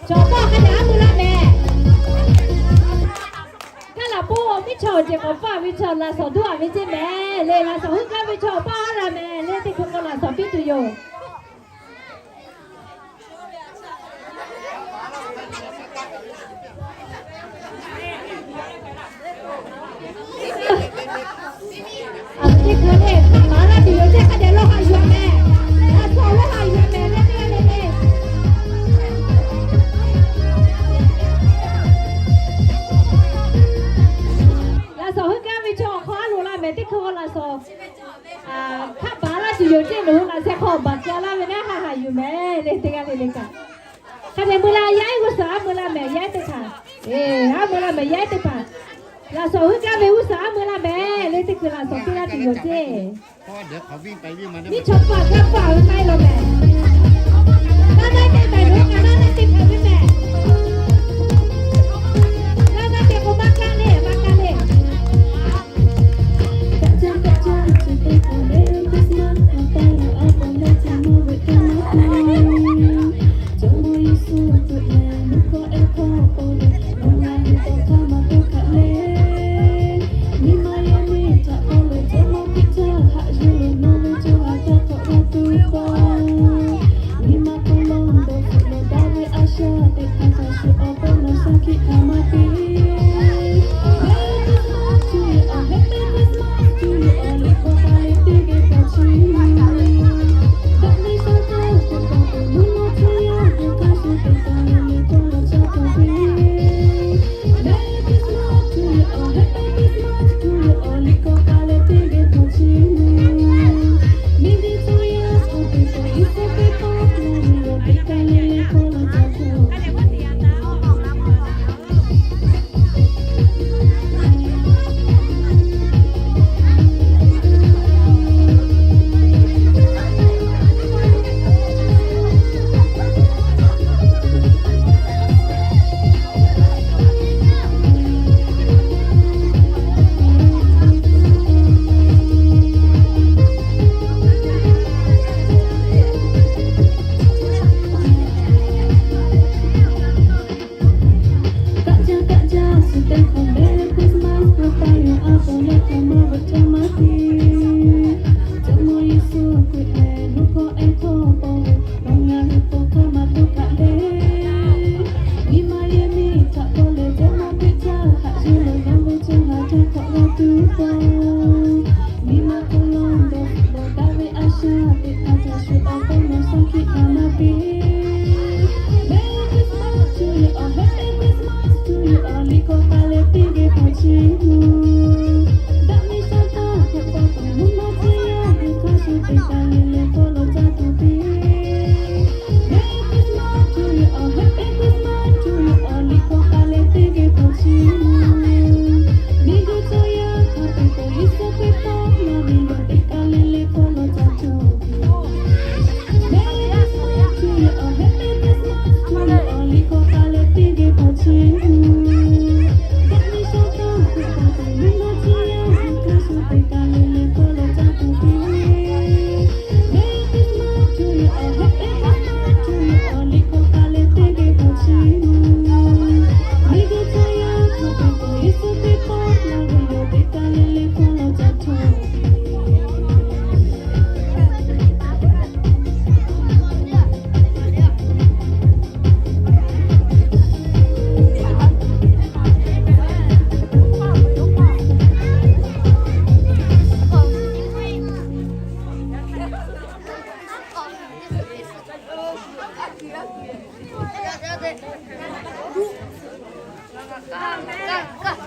Cawˬ paˇ hk'a dehꞈ aˉ meuˇ laˇ mehˍ. Kaˇ laˬ poˆ miˉ chaw awˬ ceuˬ k'awꞈ pfuhˇ a ve chaw laꞈ shawˍ doˇ a ve ceˇ mehˍ le. Laꞈ shawˍ huiˉ kaˇ ve chaw paˇ aˉ la mehˍ le. Teˇ hkui k'o laꞈ shawˍ piˇ tuˬ yoˬ. Teˇ hkui le, maˍ laˇ tuˬ yoˬ ceˇ. Hk'a dehꞈ lawˇ haꞈ yuˬ a mehˍ. Laꞈ shawˍ lawˇ haꞈ yuˬ a mehˍ le, teˇ g'aˇ le le. Laꞈ shawˍ huiˉ kaˇ ve chaw awˬ hk'aw aˉ loꞈ la mehˍ. Teˇ hkui k'o laꞈ shawˍ hk'aˆ baˬ laˇ tuˬ yoˬ ceˇ. Nawˬ hui laꞈ sheh hk'aw baˬ keu laˇ ve naˉ, haꞈ haꞈ yuˬ mehˍ le, teˇ g'aˇ le le kaꞈ. Hk'a dehꞈ meuˇ la, yaˇ ehˉ g'uˇ suhˍ aˉ meuˇ laˇ mehˍ, yaˇ ehˉ teˇ hpaˍ. Aˉ meuˇ laˇ mehˍ, yaˇ ehˉ teˇ hpaˍ. Laꞈ shawˍ huiˉ kaˇ ve g'uˇ suhˍ aˉ meuˇ laˇ mehˍ le, teˇ hkui laꞈ shawˍ piˇ laˇ tuˬ yoˬ ceˇ. Miˉ chaw pfuhˇ a kaˇ pfuhˇ a ve maˇ heˆ law mehˍ. Gaˇ naˆ teˇ hpaˍ lo kaꞈ naˆ naˆ teˇ hpaˍ ve mehˍ. Gaˇ naˆ teˇ k'o maˇ kaˇ le, maˇ kaˇ le.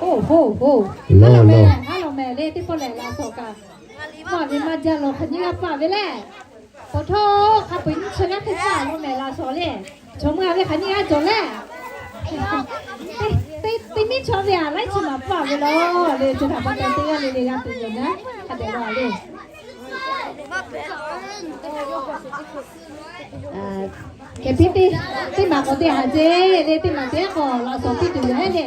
Hoˆ hoˆ hoˆ. Lo lo, ha lo mehˍ le teˇ pawˆ lehˬ laꞈ shawˍ kaꞈ, maˇ ve maˇ jaˇ lawˬ hk'aˬ nyiˇ g'aˇ paˆ ve le. Pawꞈ htawˇ hk'a peu-eˬ nyiˇ chi g'aˇ hk'e paˆ lo mehˍ laꞈ shawˍ le. Chaw meuˇ a ve hk'aˬ nyiˇ g'aˇ cawˬ le. Teˇ miˉ chaw ve a laiˉ chi maˍ paˆ ve lawˬ le. Chi htaꞈ pa taw teˇ g'aˇ le le g'a tuˬ yoˬ naˉ hk'a dehꞈ la le. Hk'e piˇ teˇ, teˇ maˬ k'awꞈ te haˍ ceˇ le. Teˇ maˬ teˇ k'awꞈ laꞈ shawˍ piˇ tuˬ yoˬ heˉ le.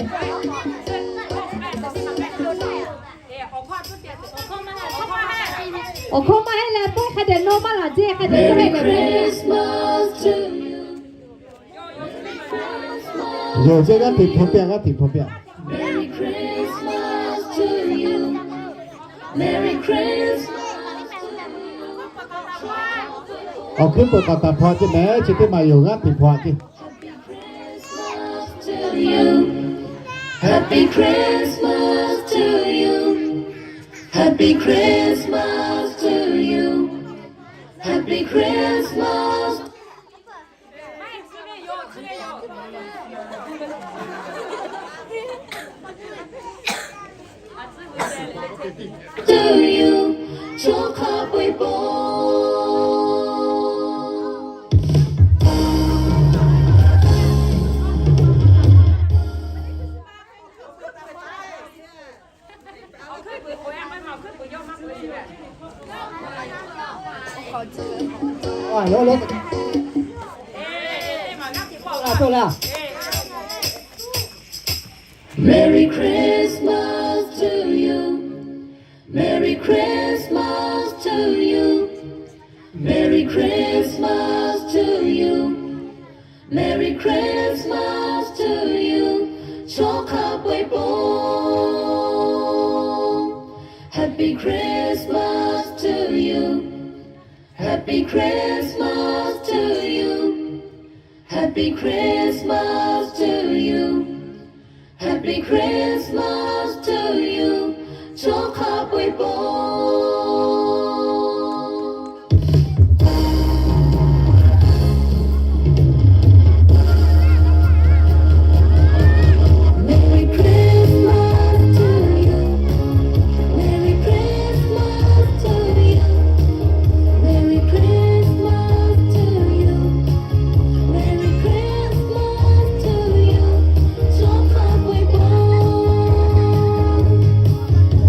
Awˬ hkawˇ maˇ heˆ leh pawehˇ hk'a dehꞈ nawˇ maˇ laˬ ceˇ. Hk'a dehꞈ nawˇ heˆ leh pawehˇ. Yoˬ ceˇ, g'aˇ hteꞈ hpaw piˇ-a, g'aˇ hteꞈ hpaw piˇ-a. Awˬ hkuiˉ peuˬ k'awꞈ taˍ hpaw ceˇ mehˍ, chi teˇ maˬ yoˬ, g'aˇ hteꞈ hpaw-a ceˇ. Merry Christmas to you. Merry Christmas to you. Merry Christmas to you. Merry Christmas to you. Chaw hk'a peu-eˬ po. Happy Christmas to you. Happy Christmas to you. Happy Christmas to you. Happy Christmas to you. Chaw hk'a peu-eˬ po. Merry Christmas to you. Merry Christmas to you. Merry Christmas to you. Merry Christmas to you. Chaw hk'a peu-eˬ po.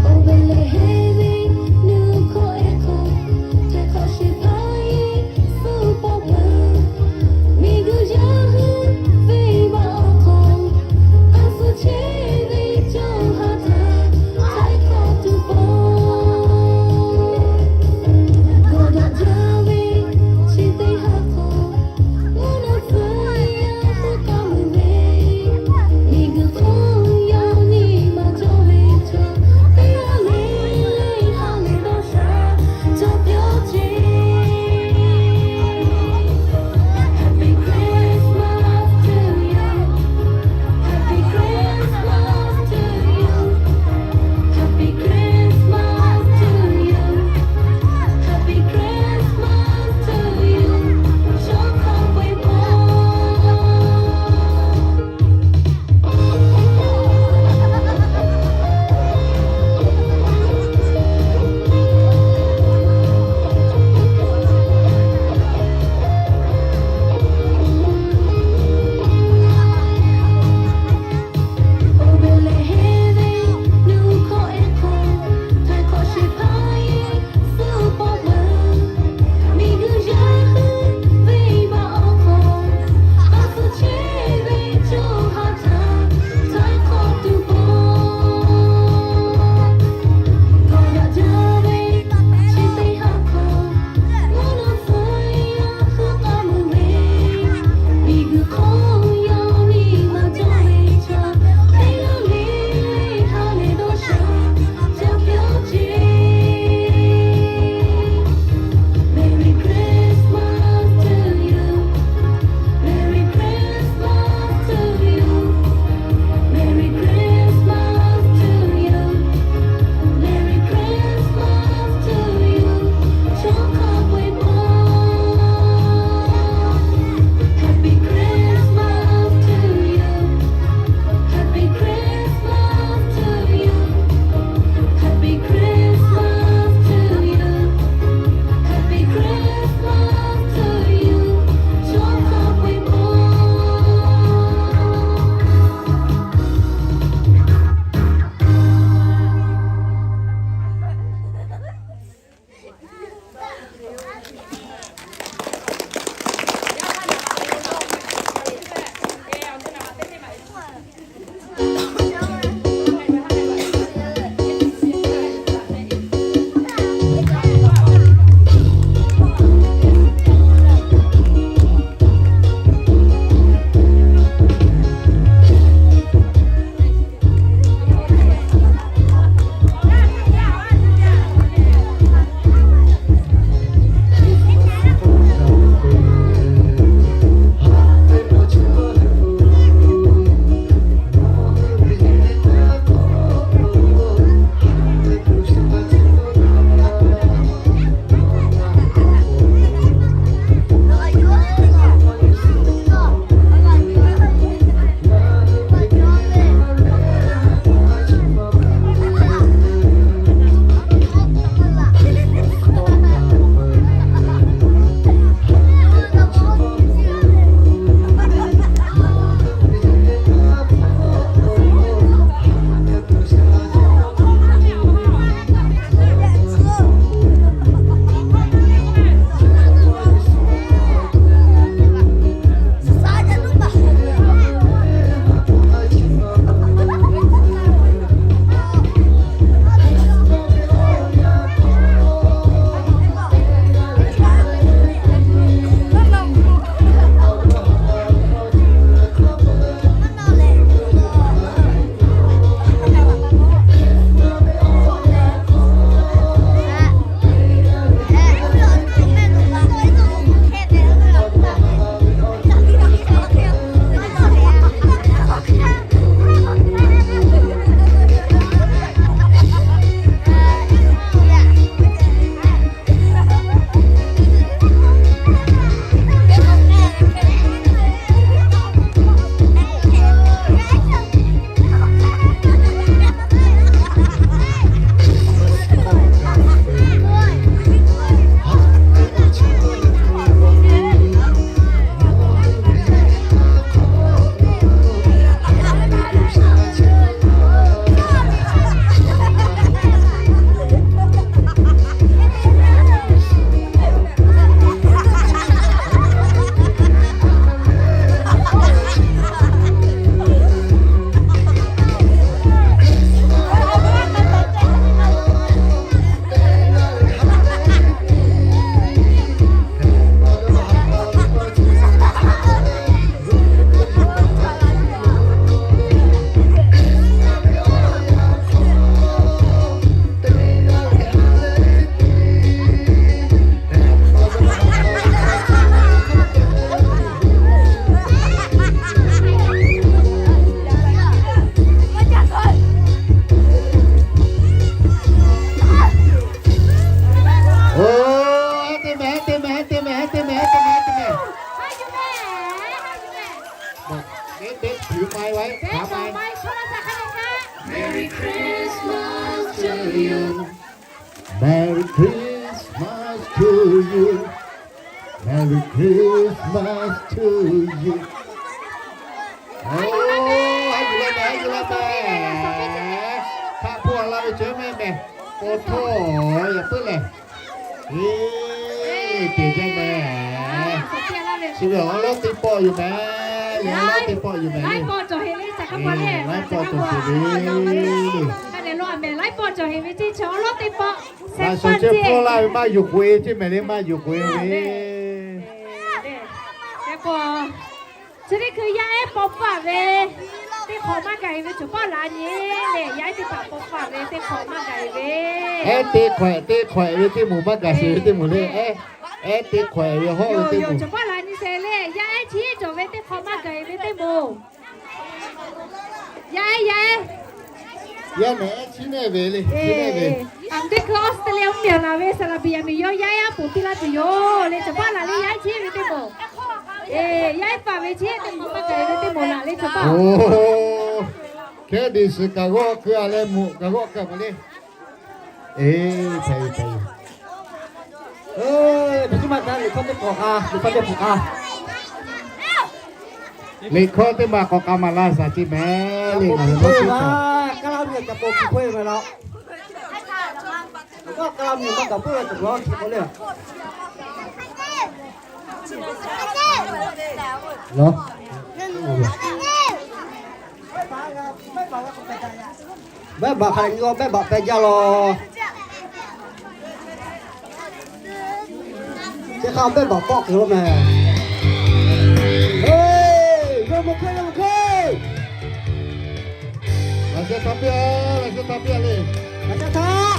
Oˇ ve lehˬ heˉ ve Merry Christmas to you. Merry Christmas to you. Oˇ, haˉ yuˬ la mehˍ, haˉ yuˬ la mehˍ. Hk'a hpuˇ la ve ceuˬ mehˍ mehˍ. K'o htawˇ yaꞈ puiˉ lehˬ. Eˬ, teˇ jaˇ mehˍ. Chi ve awˬ lawˉ teˇ pawˆ yoˬ mehˍ. Laiˉ pawˆ cawˬ heˍ ve. Laiˉ pawˆ cawˬ heˍ ve. Laꞈ shawnˍ chi hpawˇ laˇ ve maˇ yuˬ k'oꞈ e ceˇ mehˍ le, maˇ yuˬ k'oꞈ e ve. Chi teˇ hkui yaˇ ehˉ paw paˆ ve teˇ hk'awꞈ maˇ gaˬ heˍ ve cawˬ paˆ la nyi le. Yaˇ ehˉ teˇ hpaˍ paw paˆ ve teˇ hk'awꞈ maˇ gaˬ heˍ ve. Ehˉ teˇ hk'awꞈ, teˇ hk'awꞈ ve teˇ moˍ maˇ gaˬ sheˍ ve teˇ moˍ le. Ehˉ, ehˉ teˇ hk'awꞈ ve hawˉ ve teˇ moˍ. Cawˬ paˆ la nyi sheˍ le. Yaˇ ehˉ chi cawˬ ve teˇ hk'awꞈ maˇ gaˬ heˍ ve teˇ moˍ. Yaˇ ehˉ, yaˇ ehˉ. Yaˇ mehˍ ehˉ chi neˆ ve le, chi neˆ ve. Aˬ, teˇ hkui Australia mvuhˇmiˬ aˬ laˬ ve saˍ laˍ biˍ yaꞈ miˍ yawˇ yaˇ ehˉ a poˍ piˇ laˇ tuˬ yoˬ le, cawˬ paˆ laˬ le. Yaˇ ehˉ chi ve teˇ moˍ. Eˬ, yaˇ ehˉ paˍ ve chi teˇ hk'awꞈ maˇ gaˬ heˍ ve teˇ moˍ laˬ le, cawˬ paˆ. Oˇ, hkehˉ deꞈ suhˍ kaꞈ g'awˆ keu a leh moꞈ kaꞈ g'awˆ keu a ma le. Eˬ, hpehꞈ ve, hpehꞈ ve. Eˬ, hpehꞈ ve maˇ daꞈ, liꞈ hkawˇ teˇ hk'awꞈ k'a, liꞈ hkawˇ teˇ hk'awꞈ k'a. Liꞈ hkawˇ teˇ maˬ k'awꞈ k'a maˍ laˇ shaˍ ceˇ mehˍ le. Ngaˬ hui hkawˇ teˇ hpaˍ, Kaˉlaˇ miˬ ca po hpu hkawˇ ve la. Kaˉlaˇ miˬ maˇ kaꞈ puiˉ ve tuˬ lawˬ chi k'o le. Lawˬ. Behˆ baꞈ hk'a leh nyi k'o, behˆ baꞈ peh jaˇ lawˬ. Teˇ hk'aˇ behˆ baꞈ pawˆ kuiˬ lo mehˍ. Eˬ, yawˇ mawˬ hk'e, yawˇ mawˬ hk'e. Laꞈ sheh htaꞈ piˇ, laꞈ sheh htaꞈ piˇ le. Laꞈ sheh htaꞈ.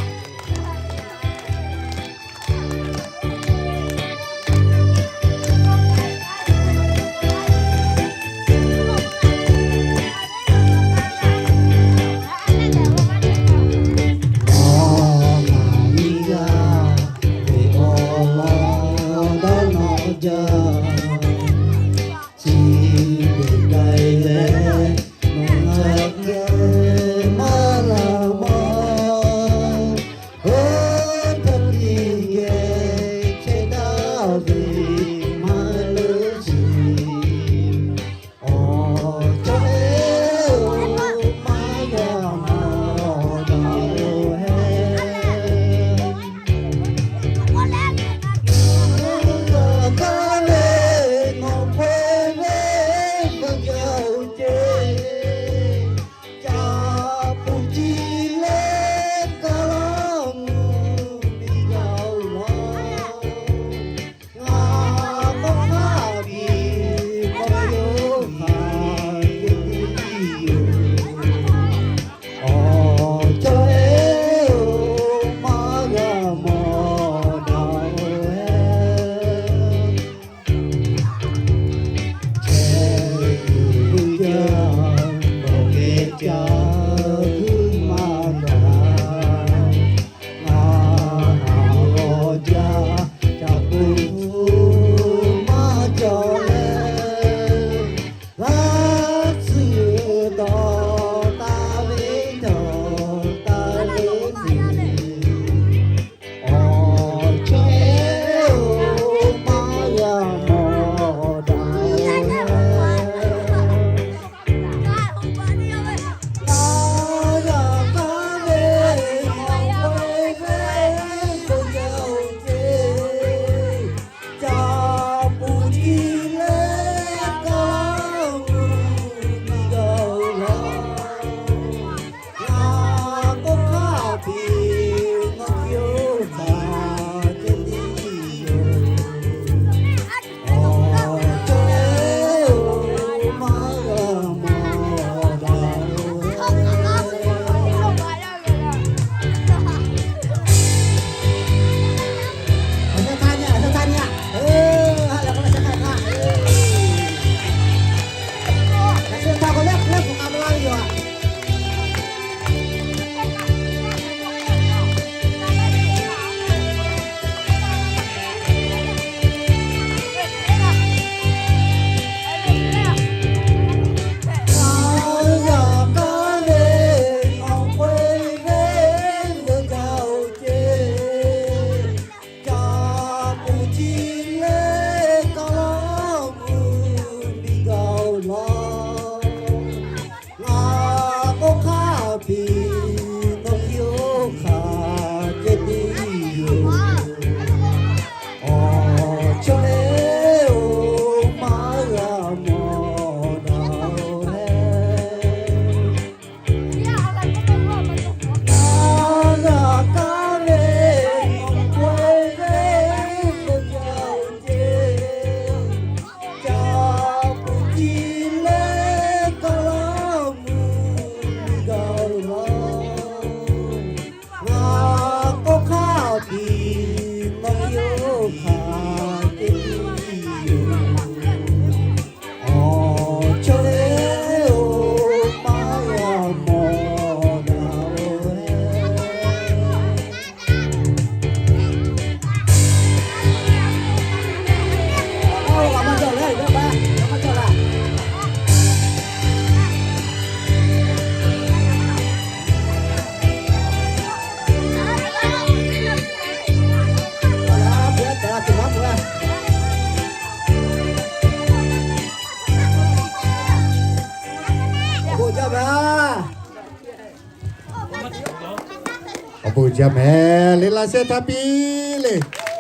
Jaˇ mehˍ le, laꞈ sheh htaˇ piˇ le.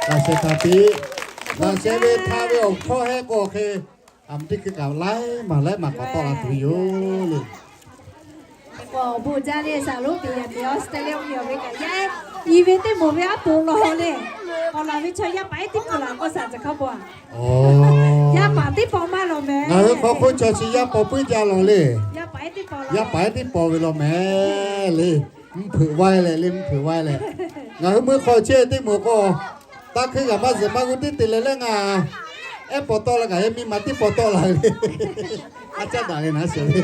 Laꞈ sheh htaˇ piˇ. Laꞈ sheh ve htaˇ ve awˬ hkawˇ hehˆ k'o hk'e, a meh teˇ hkui kaꞈ laiˉ maˬ laiˉ maˬ k'awꞈ tawˆ la tuˬ ve yoˬ le. Bon jaˇ le, saˍ lonˉ te yaꞈ te Australia ve kaꞈ yaˇ, i ve teˇ moˍ ve aˉ poꞈ law le. K'awꞈ laˬ ve chaw yaˇ paˍ ehˉ teˇ pawˆ laˬ k'o saˍ caˬ hk'a bon a. Yaˇ paˍ teˇ pawˆ maˇ law mehˍ. Ngaˬ hui hk'aw hk'oˆ chaw chi yaˇ paw puiˉ jaˇ law le. Yaˇ paˍ ehˉ teˇ pawˆ ve law mehˍ le. Mvuhˇ hpeuꞈ vaiˇ leh le, mvuhˇ hpeuꞈ vaiˇ leh, ngaˬ hui meuˇ hk'aw chehˇ teˇ moˍ k'o, taˇ hkui g'aꞈ maˇ zuhꞈ maˇ g'uˇ teˇ te leh leh ngaˬ ehˉ paw tawˆ la kaꞈ yaˇ miˇ ma teˇ paw tawˆ la ve le. A caˉ daꞈ le naˉ sheˍ ve.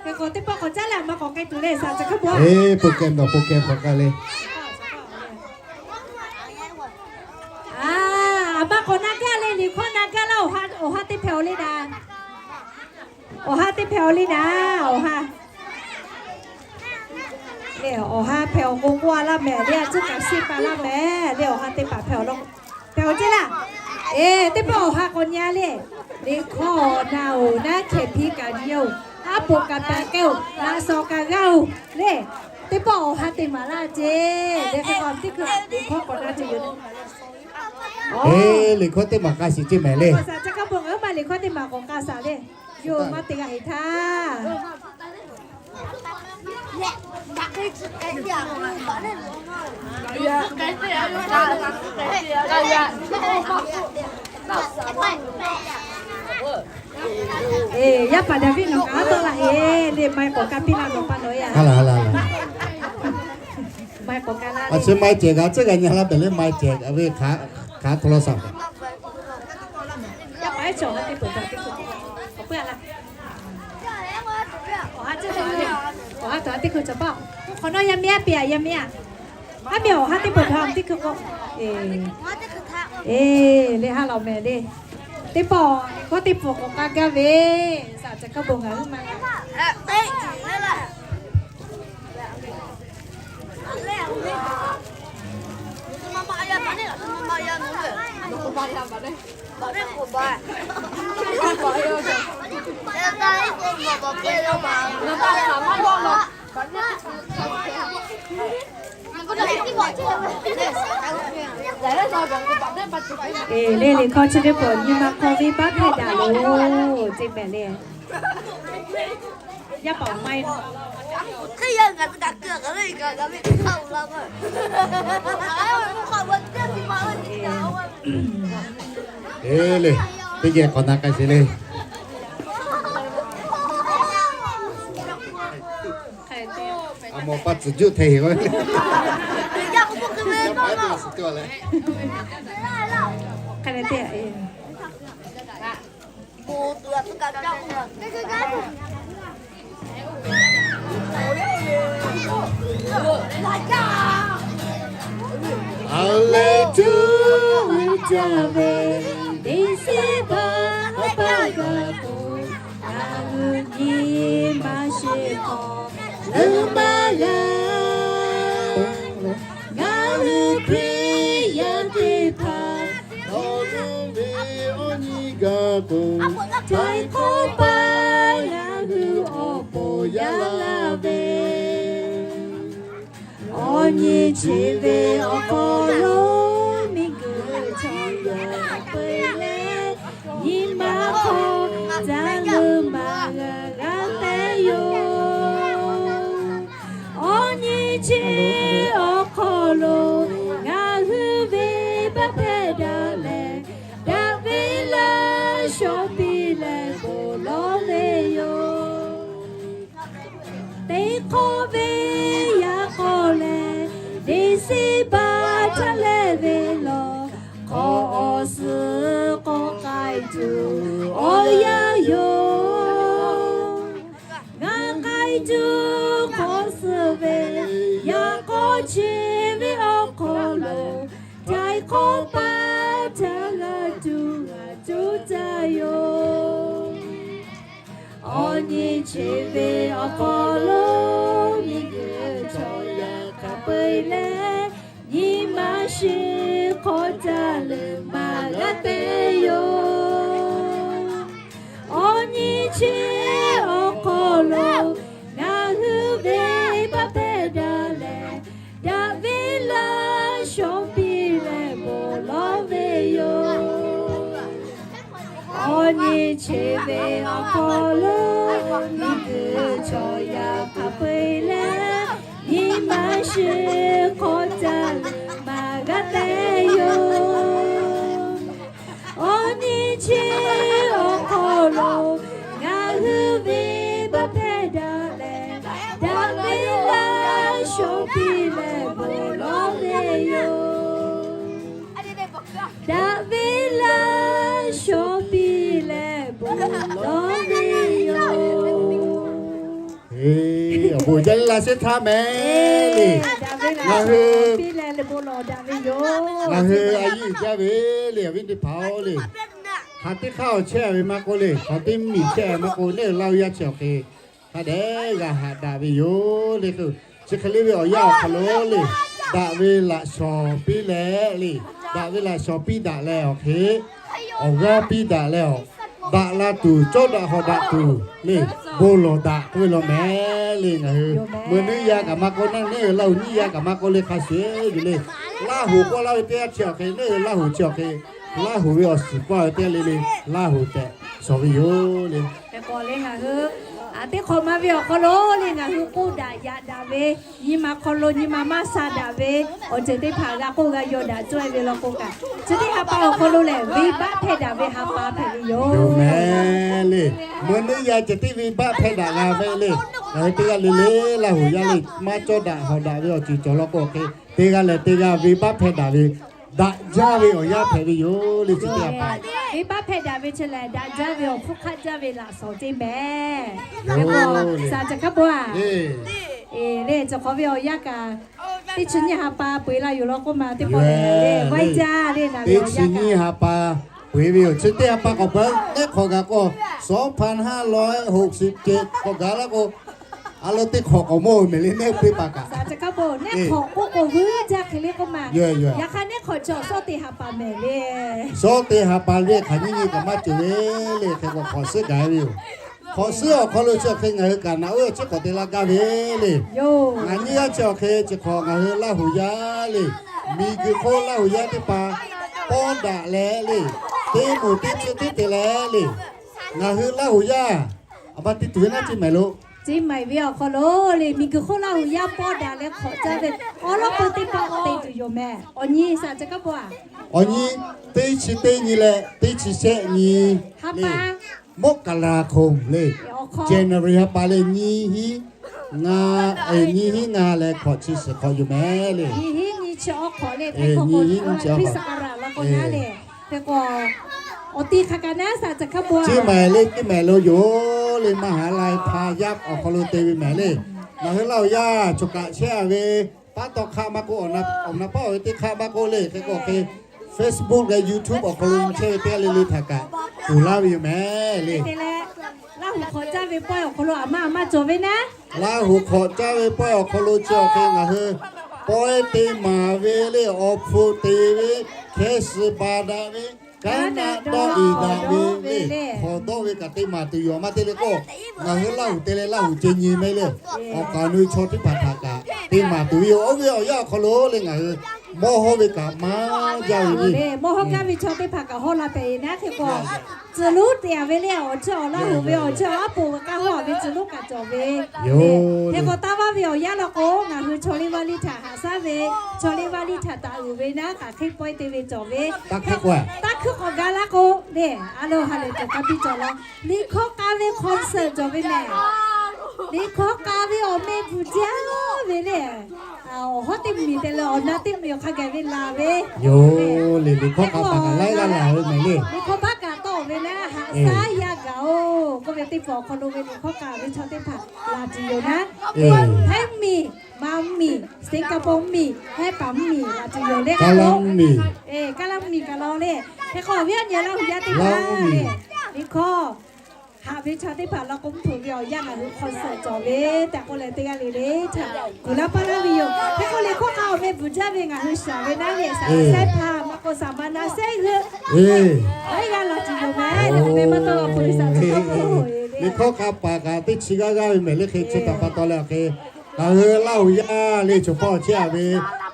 Hk'e k'o teˇ pawˆ k'awꞈ caˉ leh a ma k'awꞈ k'ai tuˬ le, saˍ caˬ hk'a bon a. Eˬ, program dawˬ program k'awꞈ k'ai le. A, a ma k'awꞈ na gaˇ le, liꞈ hkawˇ na gaˇ laˇ, awˬ ha teˇ hpehꞈ-oˬ le naˍ. Awˬ ha teˇ hpehꞈ-oˬ le naˍ, awˬ ha. Le awˬ ha hpehꞈ-oˬ k'o k'oˆ-a laˇ mehˍ le, a ciˉ kaꞈ shiˉ pa laˇ mehˍ le, awˬ ha teˇ hpaˍ hpehꞈ-oˬ law. Hpehꞈ-oˬ ceˇ laˇ. Eˬ, teˇ pawˆ awˬ ha k'awꞈ nyi-a le. Liꞈ hkawˇ na-oˬ, naˉ hkehˍ hpiˇ kaꞈ nyi-oˬ, aˉ poꞈ kaꞈ pehꞈ k'ai-oˬ, laꞈ shawnˍ kaꞈ g'aˇ-oˬ le. Teˇ pawˆ awˬ ha te maˍ laˇ ceˇ le, hk'e k'o teˇ hkui liꞈ hkawˇ k'awꞈ na ceˇ yoˬ. Eˬ, liꞈ hkawˇ teˇ maˬ k'a shiˍ ceˇ mehˍ le. Saˍ caˬ hk'a bon ngaˬ hui ma liꞈ hkawˇ teˇ maˬ k'awꞈ k'a shaˍ le. Yoˬ, maˇ te g'a heˍ htaˇ. Eˬ, yaˇ paˍ Daˍviˆ nawˬ k'aˉ tawˆ la heˍ le, mai k'awꞈ ka piˇ la nawˬ pa nawˬ yaˇ. Mai k'awꞈ ka la. A chi mai cehˬ g'a tcuhˉ g'a nyi la tehꞈ le, mai cehˬ ve hk'aˬ hk'aˬ htaw la shaˍ. Yaˇ paˍ ehˉ chi awˬ ha teˇ peuˬ htaꞈ teˇ hkui, awˬ ha teˇ hkui cawˬ paˇ. Hk'awꞈ nawˉ yaˇ miˇ aˉ peꞈ aꞈ, yaˇ miˇ aꞈ. Aˉ miˇ awˬ ha teˇ peuˬ htaꞈ teˇ hkui k'o, eˬ, le ha lawˬ mehˍ le. Teˇ pawˆ liꞈ hkawˇ teˇ pawˆ k'awꞈ k'ai gaˇ ve, saˍ caˬ hk'a bon ngaˬ hui ma Eˬ, le liꞈ hkawˇ chi teˇ pawˆ nyi ma hk'aw venˇ baˆ hpehꞈ daꞈ loˬ ceˇ mehˍ le. Yaˇ paˍ awˬ ma-e. Eˬ le, teˇ geh k'awꞈ na k'ai sheˍ le. A mawˬ pa tcuhˍ juˆ hteˇ heˍ k'o, yaˇ paˍ ehˉ te suhˍ cawˬ leh. A leh tuˬ uiˍ jaˇ ve, December ha pa g'a tuˬ, ngaˬ hui nyi ma sheˍ hk'aw leuˉ maˇ g'a. Ngaˬ hui Hkriꞈ yaˇ teˇ hpaˍ dawˇ ve awˬ nyi gaˬ tuˬ, htaiˍ hk'awˇ paˇ ngaˬ hui awˬ pon yaˇ laˇ ve, awˬ nyi chi ve awˬ hk'aw lo miˬ guiˬ chaw yaˇ peuˬ leh, nyi ma hk'aw caˇ leuˉ maˇ g'a g'a te yoˬ. Awˬ nyi chi awˬ hk'aw lo ngaˬ hui ve baˆ hpehꞈ daꞈ leh, daꞈ ve laˇ shawˍ piˇ leh bon lawˬ ve yoˬ. Teˇ hk'awꞈ ve yaꞈ k'aw leh, December htaˇ leh ve lawˬ, hk'awꞈ awˬ suhˍ k'awꞈ k'ai tuˬ awˬ yanˇ yoˬ. Ngaˬ k'ai tuˬ hk'awꞈ suhˍ ve yaꞈ k'aw chi ve awˬ hk'aw lo, htaiˍ hk'awˇ paˇ htaꞈ g'a tuˬ g'a tuˬ taˇ yoˬ. Awˬ nyi chi ve awˬ hk'aw lo miˬ guiˬ chaw yaˇ hk'a peu-eˬ leh, nyi ma shiˍ hk'awꞈ caˇ leuˉ maˇ g'a te yoˬ. Awˬ nyi chi awˬ hk'aw lo ngaˬ hui ve baˆ hpehꞈ daꞈ Chi ve awˬ hk'aw lo miˬguiˬ chaw yaˇ hk'a peu-eˬ leh, nyi ma shiˍ hk'aw caˇ leh maˇ g'a te yoˬ. Awˬ nyi chi awˬ hk'aw lo ngaˬ hui venˇbaˆ hpehˇ daꞈ leh, daꞈ ve laˇ shawˍ piˇ leh bon lawˬ ve yoˬ. Daꞈ ve laˇ shawˍ piˇ leh bon lawˬ ve yoˬ. Awˬ bon jaˇ le, laˇ shehˉ htaˇ mehˍ le. Ngaˬ hui ngaˬ hui a yiˇ jaˇ ve le, awˬ viˉ teˇ hpaˍ-oˬ le. Hk'aˬ teˇ hk'aˇ awˬ chehˇ ve maˇ k'oˆ le, hk'aˬ teˇ miˬ chehˇ maˇ k'oˆ, neˇ laˇ yaˇ chi awˬ hk'e hk'a dehꞈ g'a haꞈ daꞈ ve yoˬ le. Chi hk'e le ve awˬ yanˇ awˬ hk'aw lo le, daꞈ ve laꞈ shawˍ piˇ leh le, daꞈ ve laꞈ shawˍ piˇ daꞈ leh awˬ hk'e, awˬ g'aˇ piˇ daꞈ leh awˬ, daꞈ la tuˬ cawˇ daꞈ hawꞈ daꞈ tuˬ le, bon lawˬ daꞈ k'oˆ ve law mehˍ le. Ngaˬ hui meuˇ nuˉ yaˇ kaꞈ maˇ k'oˆ, naˆ neˉ laˇ hoꞈ nyiˇ yaˇ kaꞈ maˇ k'oˆ le, hk'a shuˍ yuˬ le. Laˇ hoꞈ k'oˆ laˇ ve teˇ g'aˇ chi awˬ hk'e, neˇ laˇ hoꞈ chi awˬ hk'e, laˇ hoꞈ ve awˬ shiˍ k'oˆ ve teˇ g'aˇ le le, laˇ hoꞈ tehꞈ shawˍ ve yoˬ le. Hk'e k'o le ngaˬ hui teˇ hk'awꞈ ma ve awˬ hk'aw lo le ngaˬ hui k'oˆ daꞈ yaꞈ daꞈ ve, nyi ma hk'aw lo nyi ma maˇ sha daꞈ ve awˬ ceuˬ teˇ hpaˍ g'a k'oˆ g'a yaw daꞈ cawˇ-e ve law k'o kaꞈ, chi teˇ ha pa awˬ hk'aw lo lehˬ, venˇbaˆ hpehˇ daꞈ ve ha pa hpehꞈ ve yoˬ mehˍ le. Meuˇ nuˉ yaˇ ceh tiˉ venˇbaˆ hpehˇ daꞈ g'a ve le. Ngaˬ hui teˇ g'aˇ le le laˇ hoꞈ yaˇ le, maˇ cawˇ daꞈ hawꞈ daꞈ ve awˬ ceuˬ cawˬ law k'o hk'e, teˇ g'aˇ leh teˇ g'aˇ venˇbaˆ hpehˇ daꞈ ve, daꞈ jaˇ ve awˬ yanˇ hpehꞈ ve yoˬ le. Chi teˇ ha pa venˇbaˆ hpehˇ daꞈ ve chi lehˬ, daꞈ jaˇ ve awˬ hpfuhˇ hk'aˆ jaˇ ve laꞈ shawˍ teˇ mehˍ. Hk'e k'o, saˍ caˬ hkaˉ bon-a, le cawˬ hk'awꞈ ve awˬ yanˇ kaꞈ, teˇ chi nyiˇ ha pa peu-eˬ la yoˬ law k'oˆ ma, teˇ pawˆ le, vaiˇ jaˇ le, teˇ chi nyiˇ ha pa peu-eˬ ve yoˬ. Chi teˇ ha pa k'awꞈ peuˬ neˉ hk'awꞈ gaˬ k'o, สองพันห้าร้อยหกสิบเจ็ด k'awꞈ gaˬ laˇ k'o, a lo teˇ hk'awꞈ k'awꞈ mawˇ-oˬ mehˍ le, neˉ teˇ pa kaꞈ. Neˉ hk'awꞈ k'oˆ k'o vuiˇ jaˇ hk'e le k'oˆ ma. Yaꞈ hk'aˇ neˉ hk'awꞈ chi awˬ shawˉ teˇ ha pa mehˍ le. Shawˉ teˇ ha pa le, hk'aˬ nyiˇ nyi kaꞈ maˇ ceuˬ ve le. Hk'e k'o hk'awꞈ suhˉ gaˬ ve yoˬ. Hk'awꞈ suhˉ awˬ hk'aw lo chi awˬ hk'e ngaˬ hui kaꞈ naꞈ oˉ awˬ chi k'awꞈ te laˇ gaˇ ve le. Ngaˬ nyiˇ g'aˇ chi awˬ hk'e chi hk'awꞈ ngaˬ hui laˇ hoꞈ yaˇ le, miˬguiˬ hk'oˆ laˇ hoꞈ yaˇ teˇ hpaˍ pawˇ daꞈ leh le, teˇ moˍ teˇ chi teˇ te leh le, ngaˬ hui laˇ hoꞈ yaˇ a pa te tuˬ ve naˉ ceˇ mehˍ lo. Ceˇ mehˍ ve awˬ hk'aw lo le, miˬguiˬ hk'oˆ laˇ hoꞈ yaˇ pawˇ daꞈ leh hk'awꞈ caˇ ve awˉ lawˉ peu teˇ pawˆ te tuˬ yoˬ mehˍ. Awˬ nyi saˍ caˬ hkaˉ bon-a, awˬ nyi teˇ chi teˇ nyi leh teˇ chi shehˆ nyi le, มกราคม le, January ha pa le, nyiˇ hinˉ ngaˇ, nyiˇ hinˉ ngaˇ leh hk'awꞈ chi suhˍ hk'awꞈ yoˬ mehˍ le. Nyiˇ hinˉ nyiˇ chi awˉ hk'awꞈ le, hk'e k'o, Christmas law k'o naˉ le, hk'e k'o, awˬ ti hk'aˬ kaꞈ naˉ saˍ caˬ hkaˉ bon-a, ceˇ mehˍ le, ceˇ mehˍ lo yoˬ le. มหาลัยพายัพ awˬ hk'aw lo te ve mehˍ le. Ngaˬ hui laˇ hoꞈ yaˇ choˬ kaꞈ chehˇ-a ve, paˉ taw hk'aˆ maˇ k'oˆ, awˬ na paˉ-oˬ ve teˇ hk'aˆ maˇ k'oˆ le, hk'e k'o hk'e Facebook leh YouTube awˬ hk'aw lo chehˇ ve teˇ g'aˇ le le htaꞈ kaꞈ kuˬ laˇ ve yoˬ mehˍ le. Laˇ hoꞈ hk'awꞈ caˇ ve pawehˇ awˬ hk'aw lo a maˇ a maˇ cawˬ ve naˉ, laˇ hoꞈ hk'awꞈ caˇ ve pawehˇ awˬ hk'aw lo chi awˬ hk'e ngaˬ hui pawehˇ te maˍ ve le, awˬ hpu te ve, hkeh suhˍ baˬ daꞈ ve, kaˉ naˆ dawˇ iˍ daꞈ ve le, hk'awꞈ dawˇ ve kaꞈ te maˍ tuˬ yoˬ. Maˇ te le k'o, ngaˬ hui laˇ hoꞈ te leh laˇ hoꞈ ce nyi mehˍ le. Awˬ kaˍ nu chaw teˇ hpaˍ htaꞈ kaꞈ te maˍ tuˬ ve yoˬ. Oˇ ve awˬ yanˇ awˬ hk'aw lo le ngaˬ hui mawˇ hawˇ ve kaꞈ maˇ jaˇ ve le. Mawˇ hawˇ gaˇ ve chaw teˇ hpaˍ kaꞈ hawˇ la pehꞈ-e naˉ, hk'e k'o, tcuh lonˉ te-a ve le, awˬ chawˇ awˬ laˇ hoꞈ ve awˬ chawˇ aˉ poˍ ve k'aˇ hawˇ ve tcuh lonˉ kaꞈ cawˬ ve, hk'e k'o taˇ vaˇ ve awˬ yanˇ law k'o, ngaˬ hui chaw liˇ vaˇ liˇ htaꞈ haꞈ shaˉ ve, chaw liˇ vaˇ liˇ htaꞈ taˍ uiˍ ve naˉ kaꞈ hk'e pawehˇ te ve cawˬ ve, taˇ hkuiˉ k'awꞈ gaˇ laˇ k'o le, a lo ha lehˬ tuˬ k'a piˇ cawˬ law. Liꞈ hkawˇ k'a ve concert cawˬ ve mehˍ. Liꞈ hkawˇ k'a ve awˬ meh bvuhˬ jaˇ ve le. Awˬ hawˉ teˇ miˬ te leh awˬ na teˇ miˬ awˬ hk'a gaˬ ve laˬ ve yoˬ le. Liꞈ hkawˇ k'a paˍ kaꞈ laiˉ g'aˇ laˬ ve mehˍ le. Liꞈ hkawˇ baˆ kaꞈ tawˆ ve naˉ, haꞈ shaˉ yaˇ gaˬ-oˬ k'oˆ ve teˇ hpaˍ awˬ hk'aw lo ve liꞈ hkawˇ k'a ve chaw teˇ hpaˍ laˬ tuˬ yoˬ naˉ. Htaiˇ miˬ, Maˍ miˬ, Singapore miˬ, Hehˉ paˍ mvuhˇ miˬ laˬ tuˬ yoˬ le. Kaˉ laˇ miˬ kaꞈ law le. Hk'e k'o awˬ viˉ awˬ nyi laˇ hoꞈ yaˇ teˇ hpaˍ le, liꞈ hkawˇ haꞈ ve chaw teˇ hpaˍ law k'o, mvuhˇ hpeuꞈ ve awˬ yanˇ ngaˬ hui concert cawˬ ve tehꞈ k'oˆ leh, teˇ g'aˇ le le htaꞈ kuˬ laˇ paˇ laˇ ve yoˬ. Hk'e k'o liꞈ hkawˇ k'a awˬ meh bvuhˬ jaˇ ve ngaˬ hui shaˍ ve naˉ le, shaˍ sehˉ hpaˇ maˇ k'o shaˍ ma na sehˉ hui, laiˉ g'aˇ laˬ tuˬ yoˬ mehˍ. Liꞈ hkawˇ k'a paˍ kaꞈ teˇ chi g'aˇ g'aˇ ve mehˍ le. Hk'e chi htaꞈ pa taw leh awˬ hk'e, ngaˬ hui laˇ hoꞈ yaˇ le, chaw hpawˇ chehˇ-a ve,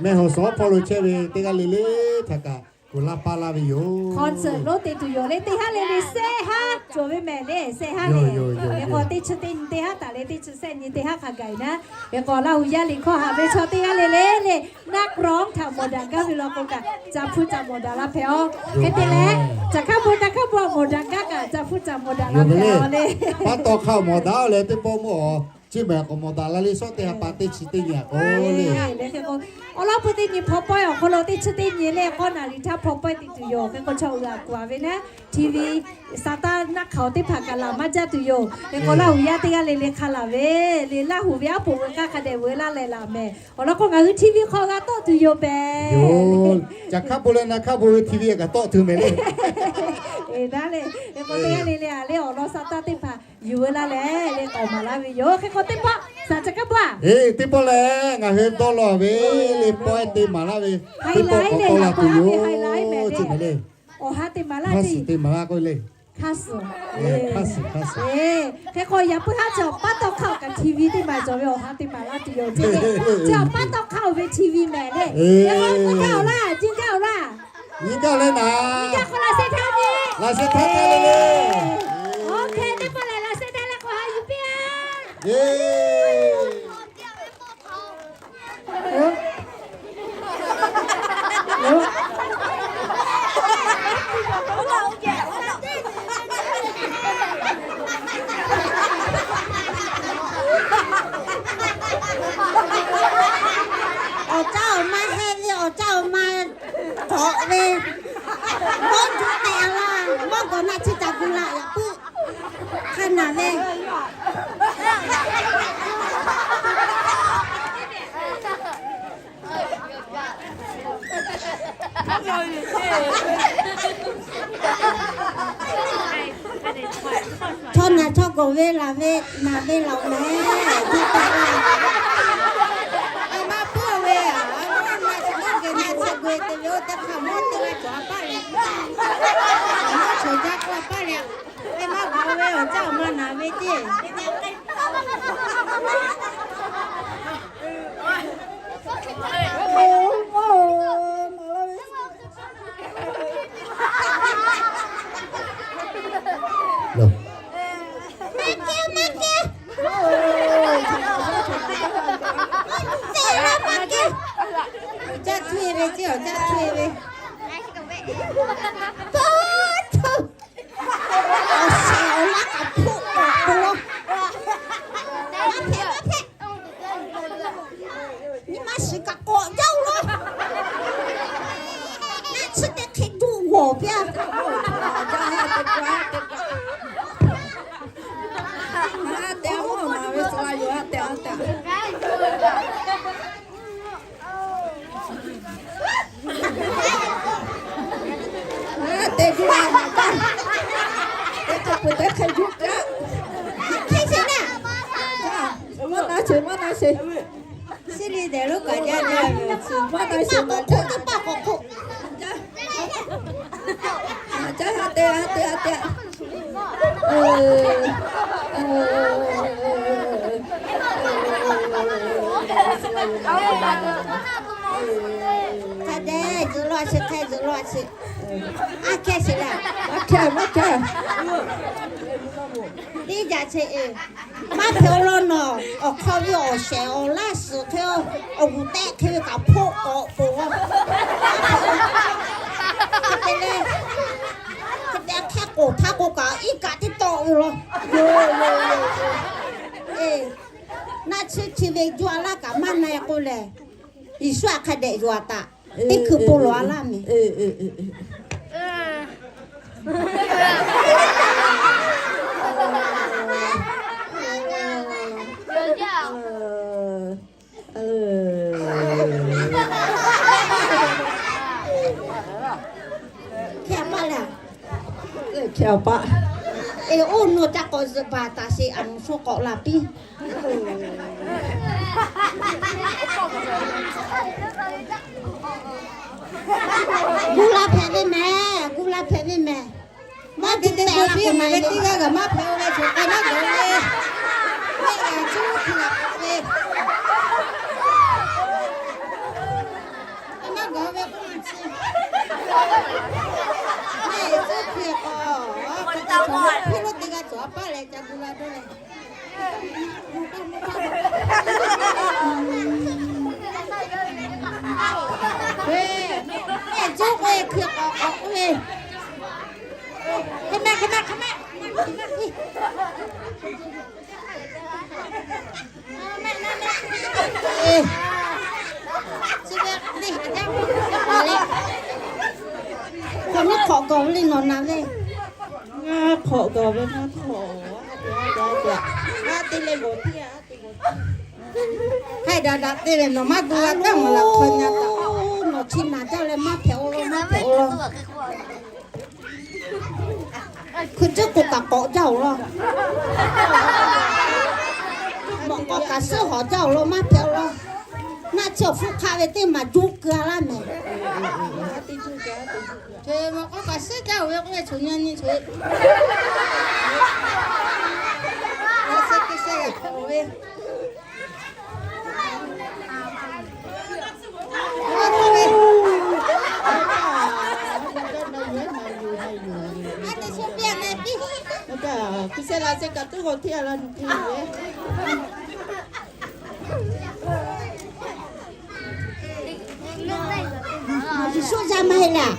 meh hawˬ shawˍ hpawˇ lo chehˇ ve teˇ g'aˇ le le htaꞈ kaꞈ laˇ paˇ laˇ ve yoˬ. Concert lonˉ te tuˬ yoˬ le, teˇ haˉ le le shehˆ haˉ cawˬ ve mehˍ le, shehˆ haˉ le. Hk'e k'o teˇ chi teˇ nyi teˇ haˉ taˍ le, teˇ chi shehˆ nyi teˇ haˉ hk'a gaˬ e naˉ. Hk'e k'o Laˇ hu yaˇ liꞈ hkawˇ haꞈ ve chaw teˇ g'aˇ le le le, นักร้อง htaꞈ mawˬ daꞈ gaˇ ve law k'o kaꞈ, ca hpuˇ ca mawˬ daꞈ laˇ hpehꞈ-aw. Hk'e te leh, caˬ hkaˇ bon caˬ hkaˇ bon mawˬ daꞈ gaˇ kaꞈ, ca hpuˇ ca mawˬ daꞈ laˇ hpehꞈ-aw le. Paˉ taw hk'a mawˬ daꞈ-o leh teˇ pawˆ mawˇ-aw, chi mehˍ k'awꞈ mawˬ daꞈ la le, shawˉ teˇ ha pa teˇ chi teˇ nyi a k'o le. Awˬ lawn pu teˇ nyi hpawꞈ pawehˇ awˬ hk'aw lo teˇ chi teˇ nyi le k'awˇ naˍ riˍ htaˇ hpawꞈ pawehˇ te tuˬ yoˬ. Hk'e k'o chaw uiˍ a kuˬ a ve naˉ, TV sa taˇ naˆ hk'aoˍ teˇ hpaˍ kaꞈ laˬ maˇ jaˇ tuˬ yoˬ. Hk'e k'o Laˇ hu yaˇ teˇ g'aˇ le le hk'a laˬ ve le, Laˇ hu ve aˉ poꞈ ve k'aˇ hk'a dehꞈ veuꞈ laˇ leh laˬ mehˍ. Awˬ lawn k'o ngaˬ hui TV hk'aw g'a tawˆ tuˬ yoˬ mehˍ. Yoˬ, caˬ hkaˇ bon leh naˬ hkaˇ bon ve TV kaꞈ tawˆ tuˬ mehˍ le. Eˬ, naˉ le. Hk'e k'o teˇ g'aˇ le le a le awˬ lawn sa taˇ teˇ hpaˍ yuˬ veuꞈ laˇ leh le k'awꞈ maˍ laˇ ve yoˬ. Hk'e k'o teˇ pawˆ saˍ caˬ hkaˇ bon a. Eˬ, teˇ pawˆ leh ngaˬ hui dawˇ law ve le pawehˇ te maˍ laˇ ve, teˇ pawˆ k'awꞈ tawˆ la tuˬ yoˬ. Chi mehˍ le. Awˬ ha te maˍ laˇ, hk'a suhˍ te maˍ laˇ k'oˆ le. Hk'a suhˍ. Hk'e k'o yaꞈ puiˉ haˉ cawˬ paˉ tawˆ hk'aˇ awˬ kaꞈ TV teˇ maˬ cawˬ ve awˬ ha te maˍ laˇ tuˬ yoˬ. Chi awˬ paˉ tawˆ hk'aˇ awˬ ve TV mehˍ le. Nyi gaˇ awˬ laˇ, nyi gaˇ awˬ laˇ. Nyi gaˇ leh naˍ, nyi gaˇ k'o laꞈ sheh htaˇ nyi, laꞈ sheh htaˇ htaˇ le le. Oˇ hk'e teˇ pawˆ lehˬ laꞈ sheh htaˇ leh k'awꞈ ha yuˬ piˇ-a. Awˬ caˇ awˬ ma heh ve, awˬ caˇ awˬ ma k'awꞈ ve, mawˇ juˆ tehꞈ a laˇ, mawˇ gawˬ naˆ chi ca gu laꞈ yaꞈ puiˉ hk'a naˬ ve. Chaw naˬ chaw gawˬ ve laˬ ve, naˬ ve laˬ mehˍ, juˆ tehꞈ la. A maˇ puiˉ ve a, a maˇ na chi maˇ geh na chi gu-e te ve oˇ teˇ hk'aˇ mawˇ teˇ g'aˇ cawˬ a paˇ le. A maˇ cawˬ jaˇ k'oˆ a paˇ le. A maˇ gawˬ ve awˬ caˇ awˬ ma naˬ ve ceˇ. Awˬ caˇ htu-e ve ceˇ, awˬ caˇ htu-e ve. Awˬ shehˍ awˬ laˇ kaꞈ hpoˆ k'awꞈ k'o, maˇ hpehꞈ, maˇ hpehꞈ. Nyi ma shiˍ kaꞈ k'awꞈ jaˇ-oˬ law. Naˆ tsuhˇ teˇ hk'e duˆ g'awˬ piˇ-a. Te juˇ la naˍ gaˇ. Te cawˬ peuˬ teˇ hk'e juˇ kaꞈ. Hk'e sheˍ naˇ. Maˇ na sheˍ, maˇ na sheˍ. Chi li dehꞈ lo kaꞈ jaˇ jaˇ ve. Maˇ na sheˍ, maˇ jaˇ. Teˇ paˆ k'awꞈ hk'oˆ. Jaˇ ha te ha te ha te. Hk'a dehꞈ zuhꞈ law chi, hk'a zuhꞈ law chi. Aˉ hkehˇ sheˍ laˇ. Aˉ hkehˇ, maˇ hkehˇ. Teˇ jaꞈ chi e. Maˇ hpehꞈ-o law nawˬ. Awˬ hk'aw ve awˬ shehˍ awˬ laˇ suhˍ hk'e, awˬ g'uˬ tehꞈ hk'e ve kaꞈ hpoˆ k'awꞈ poˬ-a. Hk'e te leh, hk'e te hk'e k'oˍ htaˇ k'o kaꞈ iˉ kaꞈ teˇ tawˆ ve law. Naˆ tsuhˇ chi ve juˇ a laˇ kaꞈ maˇ na-e k'o lehˬ, Yeˍsuˆ htaꞈ hk'a dehꞈ yuˬ-a taꞈ. Teˇ hkui po lawˬ-a laˇ mehˍ. Hk'e a paˆ lehˬ, hk'e a paˆ. Eˬ, oˇ nawˬ ca k'awꞈ zuhꞈ baˬ taˍ sheˍ, a moˍ shu k'awꞈ laˬ piˇ. Gu la hpehꞈ ve mehˍ, gu la hpehꞈ ve mehˍ. Maˇ te te gu piˇ mehˍ ve teˇ g'aˇ kaꞈ maˇ hpehꞈ-o ve, choˬ k'ai maˇ gawˬ ve. Mehˆ g'uˇ suhˍ hk'e maˇ gawˬ ve k'oˆ ma chi. Mehˆ cuˉ hkui k'o, hkui taw hkui hpiˇ lo teˇ g'aˇ cawˬ a paˇ leh ca gu la dawˇ leh. Mehˆ cuˉ k'o hkui k'awꞈ k'awꞈ k'oˆ ve, hk'e mehˆ hk'e mehˆ hk'e mehˆ. Hk'awꞈ maˇ hk'awꞈ gawˬ ve le nawˬ naˍ ve. Ngaˬ hk'awꞈ gawˬ ve maˇ hk'awꞈ. Aˉ te leh gawˬ tiˉ a. Hk'ai daꞈ daꞈ te ve nawˬ maˇ gu la taˇ maˍ laꞈ hk'aw nya taꞈ. Nawˬ chi naˍ jaˇ leh maˇ hpehꞈ-o law, maˇ hpehꞈ-o law. Hkui cuˉ k'o kaꞈ k'awꞈ jaˇ-oˬ law. Mawꞈ k'aw kaꞈ suhˉ hawˍ jaˇ-oˬ law, maˇ hpehꞈ-o law. Naˆ tsuhˇ awˬ hpfuhˇ hk'aˆ ve teˇ maˬ juˇ keu-a laˇ mehˍ. Mawꞈ k'aw kaꞈ suhˉ jaˇ-oˬ ve k'oˆ ve, choˬ nyi nyi choˬ e. Yeˍsuˆ yaˇ maˇ heˆ laˇ.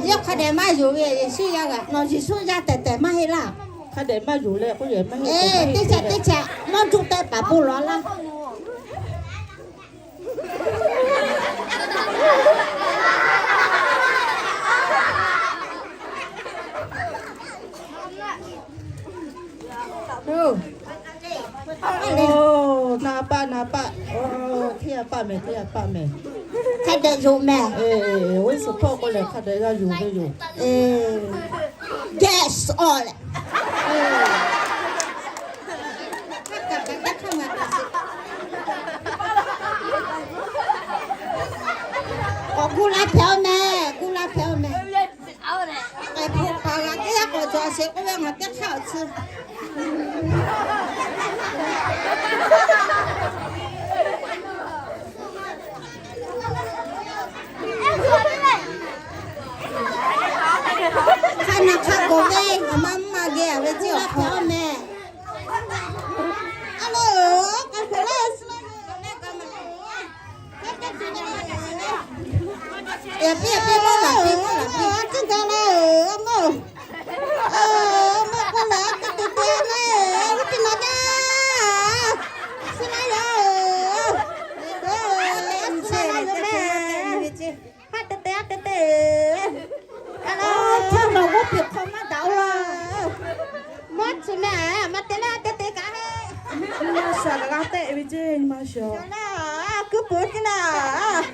Yawˇ hk'a dehꞈ maˇ yonˍ ve Yeˍsuˆ yaˇ g'aꞈ nawˬ Yeˍsuˆ yaˇ tehˬ tehˬ maˇ heˆ laˇ. Teˇ caꞈ teˇ caꞈ mawˇ juˆ tehꞈ taˍ bon lawˬ laˇ. Oˇ, na paˆ na paˆ. Oˇ, hteˇ a paˆ mehˍ, hteˇ a paˆ mehˍ. Hk'a dehꞈ yonˍ mehˍ. ဝိသုတ်ႉထီႇ k'oˆ lehˬ hk'a dehꞈ g'a yonˍ ve yoˬ. Guess all. K'awꞈ gu la hpehꞈ-oˬ mehˍ, gu la hpehꞈ-oˬ mehˍ. K'ai hpu paˍ g'a teˇ g'aˇ k'awꞈ cawˬ sheˍ k'oˆ ve ngaˬ teˇ hk'aˇ awˬ tcuh. Hk'a naˬ hk'a k'oˍ ve ngaˬ maˇ maˇ geh ve ceˇ awˬ hk'aw mehˍ. A lo, k'ai hk'e le. Yaꞈ piˇ yaꞈ piˇ mawˇ laˬ piˇ mawˇ laˬ piˇ. Ciˉ gaˬ la, a mawˇ. Mawˇ k'oˆ lehˬ, a te te te mehˍ, g'uˇ piˇ naˍ jaˇ. Suh laˇ yoˬ. Suh laˇ yoˬ mehˍ. Ha te te, ha te te. Chaw nawˬ g'oˇ piˬ hk'aw maˇ daꞈ-oˬ laˇ. Mawˇ tcuh mehˍ, maˇ te leh ha te te kaꞈ heˆ. Nyi ma shaˍ g'a tehˆ ve ceˇ, nyi ma shaˍ. Kuiˉ puiˍ teˇ laˇ.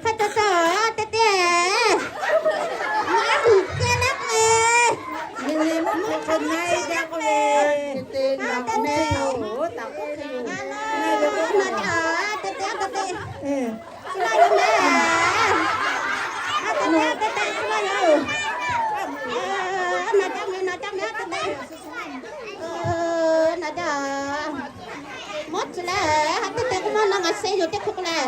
Hk'e te te, ha te te. Maˇ tuˬ kehˬ leh k'o e. Nyi nyi maˇ hk'e hk'e na e jaˇ k'oˆ ve. Te te na k'o te yoˬ, taꞈ k'oˆ hk'e yoˬ. Na jaˇ, te te, te te. Suh laˇ yoˬ mehˍ. Ha te te, ha te te, suh laˇ yoˬ. Na jaˇ mehˍ, na jaˇ mehˍ, ha te te. Na jaˇ. Mawˇ tcuh leh, ha te te k'oˆ maˇ na, ngaˬ se yoˬ teˇ hkui k'oˆ leh.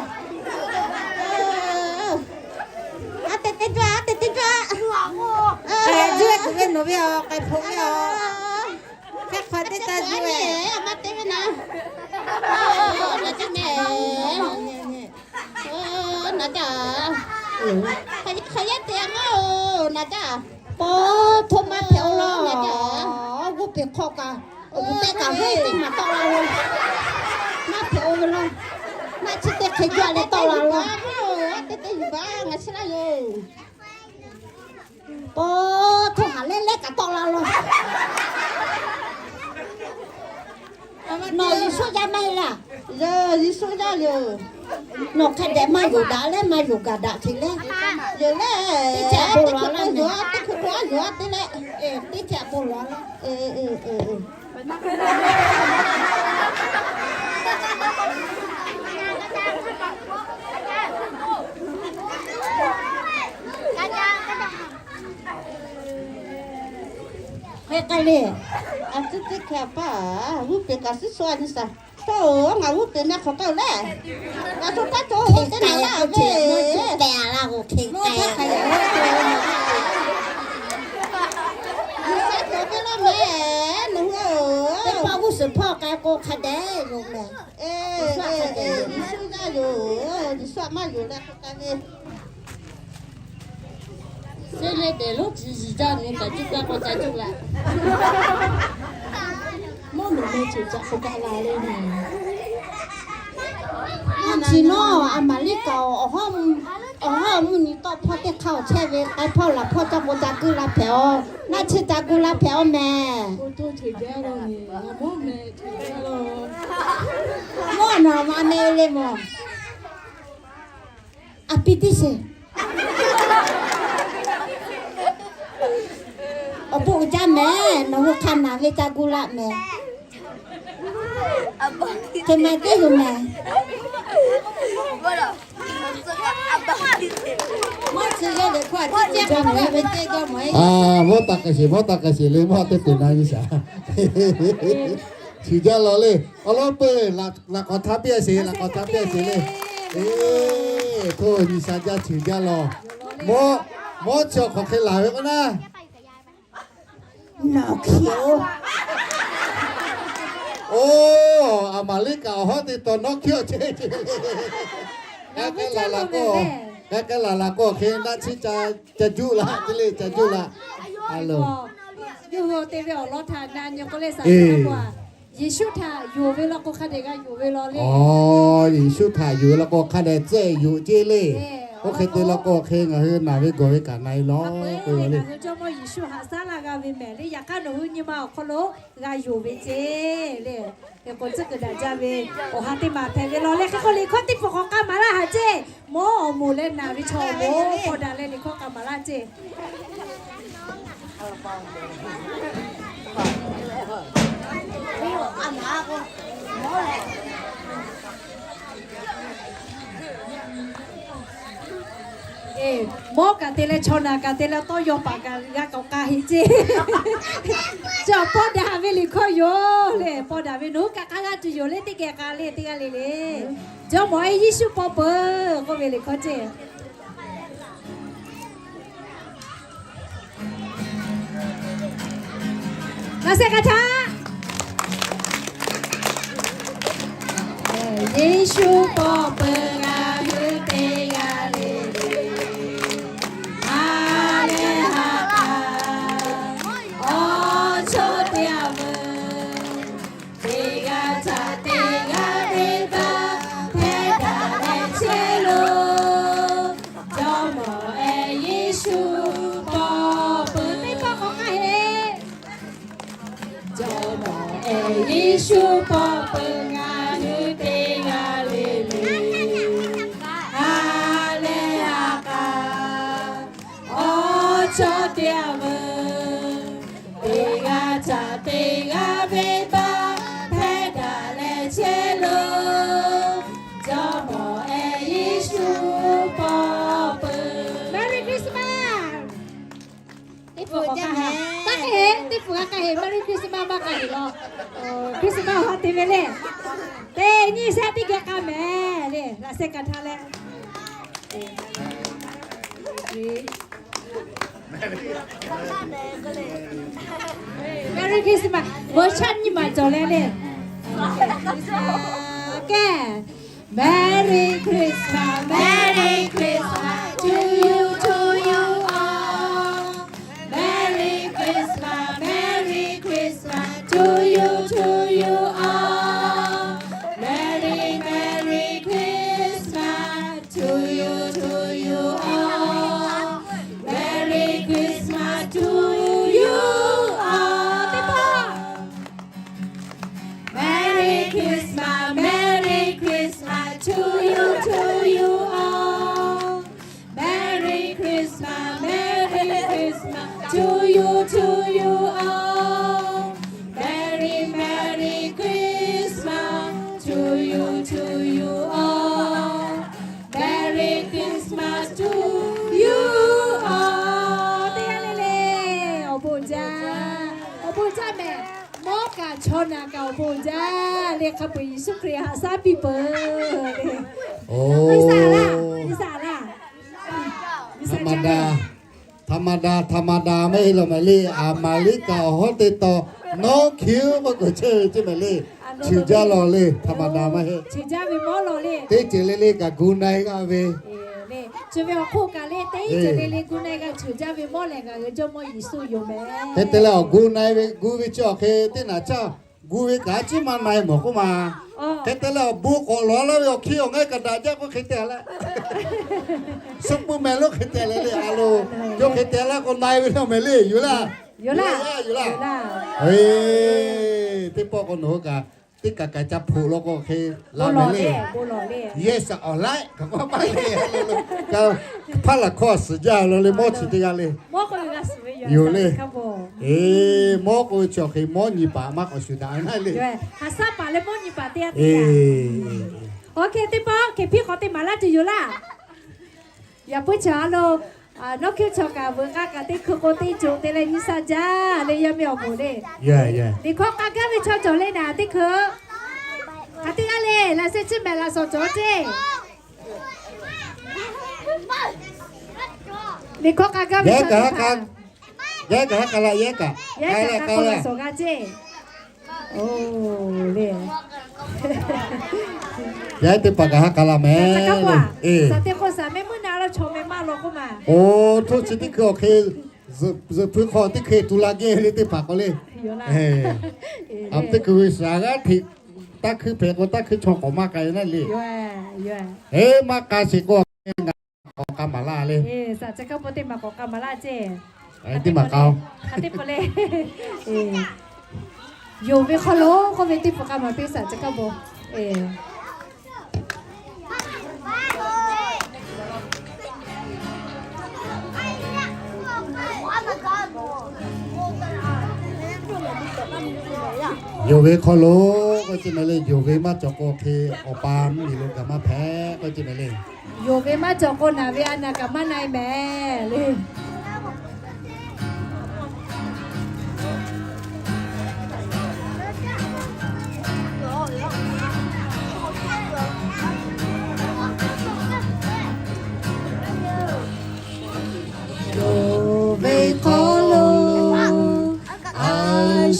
Ha te te jaˇ, ha te te jaˇ. Juˇ ve kuˬ ve nawˬ ve a, k'ai hpoꞈ ve a. Hk'e hk'aˬ teˇ taˇ juˇ ve. Maˇ te ve na. Na jaˇ mehˍ. Na jaˇ. Hk'aˬ yaˇ te a maˇ oˬ, na jaˇ. Paw htoˇ maˇ hpehꞈ-oˬ laˇ. G'oˇ peˬ hk'aw kaꞈ, awˬ g'uˇ teˇ kaꞈ heˆ, teˇ maˬ tawˆ la lo. Maˇ hpehꞈ-oˬ ve laˇ. Naˆ chi teˇ hk'e jaˇ leh tawˆ la lo. Teˇ teˇ yuˬ baˬ ngaˬ chi laˇ yoˬ. Paw htoˇ haˍ lehˉ lehˉ kaꞈ tawˆ la lo. Nawˬ Yeˍsuˆ yaˇ maˇ heˆ laˇ. Yeˍsuˆ yaˇ yoˬ. Nawˬ hk'a dehꞈ maˇ yonˍ daꞈ leh maˇ yonˍ gaˬ daꞈ hk'e leh. Teˇ caꞈ bon lawˬ laˇ mehˍ. Teˇ hkui k'o a yoˬ a te leh. Teˇ caꞈ bon lawˬ laˇ. Hk'e k'ai le. A tcuhˉ teˇ hkeh a paˇ, g'uˇ peˬ kaꞈ suhˉ sho a nyi shaˍ. Oˬ, ngaˬ g'uˇ peuˬ meh hk'awꞈ k'ai-oˬ leh, ngaˬ to taˇ to teˇ naˍ laˇ ve, meh a laˇ g'oˬ hk'e k'ai. G'uˇ suhˍ hpawˇ k'ai k'o hk'a dehꞈ yoˬ meh. Yeˍsuˆ g'aˇ yoˬ, Yeˍsuˆ a maˇ yoˬ leh k'oˆ k'ai ve. Seˇ leh dehˬ lonˉ tcuh yiˍ jaˇ nyi kaꞈ cuˇ kaˇ k'o ca cuˇ laꞈ. Mawˇ nawˬ meh ceuˬ caꞈ k'o kaꞈ la le meh. Chi nawˉ a maˍ liˇ kaꞈ awˬ hawˉ mvuhˇ nyi tawˆ hpawˇ teˇ hk'aˇ awˬ chehˇ ve k'ai hpawˇ laˬ hpawˇ ca k'o ca guˇ la hpehꞈ-oˬ. Naˆ tsuhˇ ca guˇ la hpehꞈ-oˬ meh. Mawˇ nawˬ ma meh le mawˬ. A pi tiˉ sheˍ. Awˬ bon uiˍ jaˇ meh, nawˬ hui hk'a naˬ ve ca gu laˆ meh. Hk'e meh teˇ yoˬ meh. Mawˇ taˍ k'ai sheˍ, mawˇ taˍ k'ai sheˍ le, mawˇ teˇ peuˬ na nyi shaˍ. Chuˬ jaˇ law le. Awˬ lawn peuˬ, laꞈ k'awꞈ htaˇ piˇ a sheˍ, laꞈ k'awꞈ htaˇ piˇ a sheˍ le. Eˬ, hto nyi sha jaˇ, chuˬ jaˇ law. Mawˇ, mawˇ chi awˬ hk'aw hk'e laˬ ve k'o naˉ, nawˬ hkiˬ-oˬ. Oˬ, a maˍ liˇ kaꞈ awˬ hawˉ te taw nawˉ hkiˬ-oˬ ce ce le. K'ai k'ai laˬ laˬ k'o, k'ai k'ai laˬ laˬ k'o hk'e naˆ tsuhˇ ca juˇ laꞈ ce le, ca juˇ laꞈ. A lo, yawˇ hui te ve awˬ lawn htaꞈ na nyi k'o le, Saˍ laꞈ k'o, Yeˍsuˆ htaꞈ yonˍ ve law k'o hk'a dehꞈ g'a yonˍ ve law le. Aˬ, Yeˍsuˆ htaꞈ yonˍ ve law k'o hk'a dehꞈ tcuhˇ yonˍ ce le. Oˇ hk'e te law k'o hk'e ngaˬ hui naˬ ve gawˬ ve kaꞈ na e law k'oˆ ve le. Ngaˬ hui Jawˇmawˇ Yeˍsuˆ haꞈ shaˉ laˇ g'a ve mehˍ le. Yaꞈ hk'aˇ nawˬ hui nyi ma awˬ hk'aw lo g'a yonˍ ve ce le. Hk'e k'o tcuhˉ kuiˬ daꞈ jaˇ ve awˬ ha teˇ maˬ hpehꞈ ve law le. Hk'e k'o liꞈ hkawˇ teˇ hpaˍ k'awꞈ k'aˇ maˍ laˇ haꞈ ce. Mawˇ awˬ moˍ leh naˬ ve chaw awˬ moˍ paw daꞈ leh liꞈ hkawˇ k'aˇ maˍ laˇ ce. Mawˇ kaꞈ te leh chaw naˬ kaꞈ te leh tawˇ yaw paˍ kaꞈ g'a k'awꞈ k'a heꞈ ce. Chi paw daꞈ ve liꞈ hkawˇ yoˬ le. Paw daꞈ ve nawˬ hui kaꞈ hk'a g'a tuˬ yoˬ le, teˇ geh k'a le teˇ g'aˇ le le. Jawˇmawˇ ehˉ Yeˍsuˆ paw peuˬ k'oˆ ve liꞈ hkawˇ ce. Laꞈ sheh k'a htaˇ, Yeˍsuˆ paw peuˬ ngaˬ hui teˇ g'aˇ le le. Ha lehˬ ha k'a, awˬ chawˇ teˇ g'aˇ veuˬ, teˇ g'aˇ htaꞈ teˇ g'aˇ venˇbaˆ hpehˇ daꞈ leh chehˇ loˬ. Jawˇmawˇ ehˉ Yeˍsuˆ paw peuˬ, teˇ pawˆ k'awꞈ k'aˇ heꞈ. Jawˇmawˇ ehˉ Yeˍsuˆ paw peuˬ ngaˬ hui teˇ g'aˇ le le. Ha lehˬ ha k'a, awˬ chawˇ teˇ g'aˇ veuˬ, teˇ g'aˇ htaꞈ teˇ g'aˇ venˇbaˆ hpehˇ daꞈ leh chehˇ loˬ. Jawˇmawˇ ehˉ Yeˍsuˆ paw peuˬ. Merry Christmas. Teˇ pawˆ k'awꞈ k'aˇ heꞈ. K'aˇ heꞈ, teˇ pawˆ k'aˇ heꞈ. Merry Christmas maˇ k'aˇ heꞈ law. Christmas haꞈ te ve le. Teˇ nyi shehˆ teˇ geh k'a mehˍ le. Laꞈ sheh k'a htaˇ leh, Merry Christmas. G'awˬ shaˆ nyi ma cawˬ leh le. Kehˬ. Merry Christmas, Merry Christmas to you, to you all. Merry Christmas, Merry Christmas to you, to you all. Merry, Merry Christmas to you, to you all. Merry Christmas to you all. Merry Christmas, Merry Christmas to you, to you all. Merry Christmas, Merry Christmas to you, to you all. Merry, Merry Christmas to you, to you all. Merry Christmas to you all. Teˇ g'aˇ le le, awˬ bon jaˇ, awˬ bon jaˇ mehˍ. Mawˇ kaꞈ chaw naˬ kaꞈ awˬ bon jaˇ. le hk'a peu-eˬ Yeˍsuˆ Hkriꞈ haꞈ shaˉ piˇ peuˬ le. ธรรมดา ธรรมดา ธรรมดา maˇ heˆ law maˍ le. Aˍmaˍriˆkaˍ awˬ hawˉ teˇ taw nawˉ hkiˉ maˇ k'awꞈ chehˇ ve ceˇ mehˍ le. Cheuˬ jaˇ law le, ธรรมดา maˇ heˆ. Teˇ ceuˬ le le kaꞈ gu na-e g'aˇ ve le. Chi ve awˬ hk'oˆ kaꞈ le, teˇ ceuˬ le le gu na-e g'a cheuˬ jaˇ ve mawˇ lehˬ ngaˬ hui Jawˇmawˇ Yeˍsuˆ yoˬ mehˍ. Hk'e te leh awˬ gu na-e ve gu ve chi awˬ hk'e teˇ naꞈ caˇ gu ve kaꞈ a ciˉ maˇ na-e mawˬ k'oˆ ma. Hk'e te leh awˬ bon k'awꞈ lawˬ laˇ ve awˬ hkiˇ awˬ ngaˇ kaꞈ daꞈ jaˇ k'oˆ hk'e te leh, suh pui mehˍ lonˉ hk'e te leh le a lo, yawˇ hk'e te laˇ k'o na-e ve le mehˍ le yoˬ laˇ. Yoˬ laˇ, yoˬ laˇ. Teˇ pawˆ k'o nawˬ hui kaꞈ teˇ kaꞈ kaꞈ ca hpoꞈ law k'o hk'e la mehˍ le. Yehˇ shaꞈ awˬ laiˉ kaꞈ maˇ maˇ le. Hpaˇ laˬ hkawˇ suhˍ jaˇ law le mawˇ chi teˇ g'aˇ le. Yoˬ le. Eˬ, mawˇ k'oˆ ve chi awˬ hk'e mawˇ nyi paˍ maˇ k'awꞈ shuˍ daꞈ ve naˉ le. Oˇ hk'e teˇ pawˆ hk'e piˇ k'awꞈ te maˍ laˇ tuˬ yoˬ laˇ. Yaꞈ puiˉ chaw a lo, nawˉ hkiˉ chaw kaꞈ veuꞈ k'aˇ kaꞈ teˇ hkui k'o teˇ coˬ te leh nyi sha jaˇ le yaˇ miˇ awˬ moˍ le. Liꞈ hkawˇ k'a gaˇ ve chaw cawˬ le naˍ teˇ hkui. Hk'aˬ teˇ g'aˇ le, laꞈ sheh chiˇ mehˍ laꞈ shawˍ cawˬ ceˇ. Liꞈ hkawˇ k'a gaˇ ve chaw, yehˇ kaꞈ ha k'a la, yehˇ kaꞈ ha k'a la shawˍ g'a ceˇ. Oˬ le. Yaˇ teˇ hpaˍ kaꞈ ha k'a la mehˍ. Saˍ teˇ k'o saˍ mehˆ muiˉ na la chaw mehˆ maˇ law k'oˆ ma. Oˬ, htoˇ chi teˇ hkui awˬ hk'e, zuhꞈ hpui hk'aw teˇ hkui tu la geh le teˇ hpaˍ k'o le. Aˬ teˇ hkui ve shaˍ g'aˇ hteꞈ taˇ hkuiˇ hpehꞈ k'o taˇ hkuiˇ chaw k'awꞈ maˇ k'ai naˉ le. Eˬ, maˇ k'a sheˍ k'o ngaˬ k'awꞈ k'a maˍ laˇ le. Teˇ maˬ k'a-o. Yonˍ ve hk'aw lo k'oˆ ve teˇ hpaˍ k'a maˍ piˇ shaˍ chi hk'a bo. Yonˍ ve hk'aw lo k'oˆ ce mehˍ le, yonˍ ve maˇ cawˬ k'o hk'e awˬ pa mvuhˇmiˬ lo gaˬ maˇ hpehꞈ k'oˆ ce mehˍ le. Yonˍ ve maˇ cawˬ k'o naˬ ve a naˬ kaꞈ maˇ na-e mehˍ le. Yonˍ ve hk'aw lo a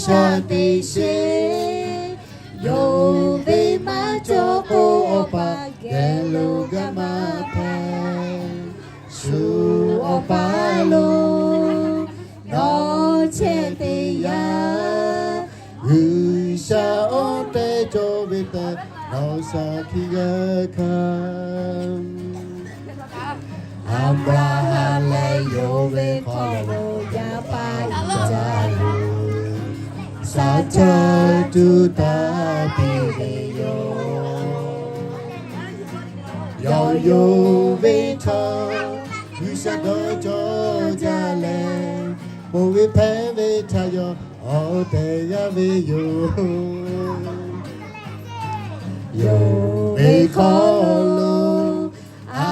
shaꞈ teꞈ sheˍ. Yonˍ ve maˇ cawˬ k'o awˬ pa geh lo gaˬ maˇ hpehꞈ. Shu awˬ pa lo nawˬ chehˇ teˇ yanˇ, G'uiˬsha awˬ tehˬ cawˬ ve tehꞈ nawˬ shaˍ hkiˆ g'a hkanˍ. Aˍbraˍhanˍ lehˬ yonˍ ve hk'aw lo yaˇ paˍ uiˍ jaˇ ve, shaˍ chaˇ tuˬ taˍ piˇ ve yoˬ. Yawˇ yonˍ ve htaꞈ G'uiˬsha dawˇ cawˇ jaˇ leh, ponˬ ve hpehˇ ve htaꞈ yawˇ awˬ tehˬ g'a ve yoˬ. Yonˍ ve hk'aw lo a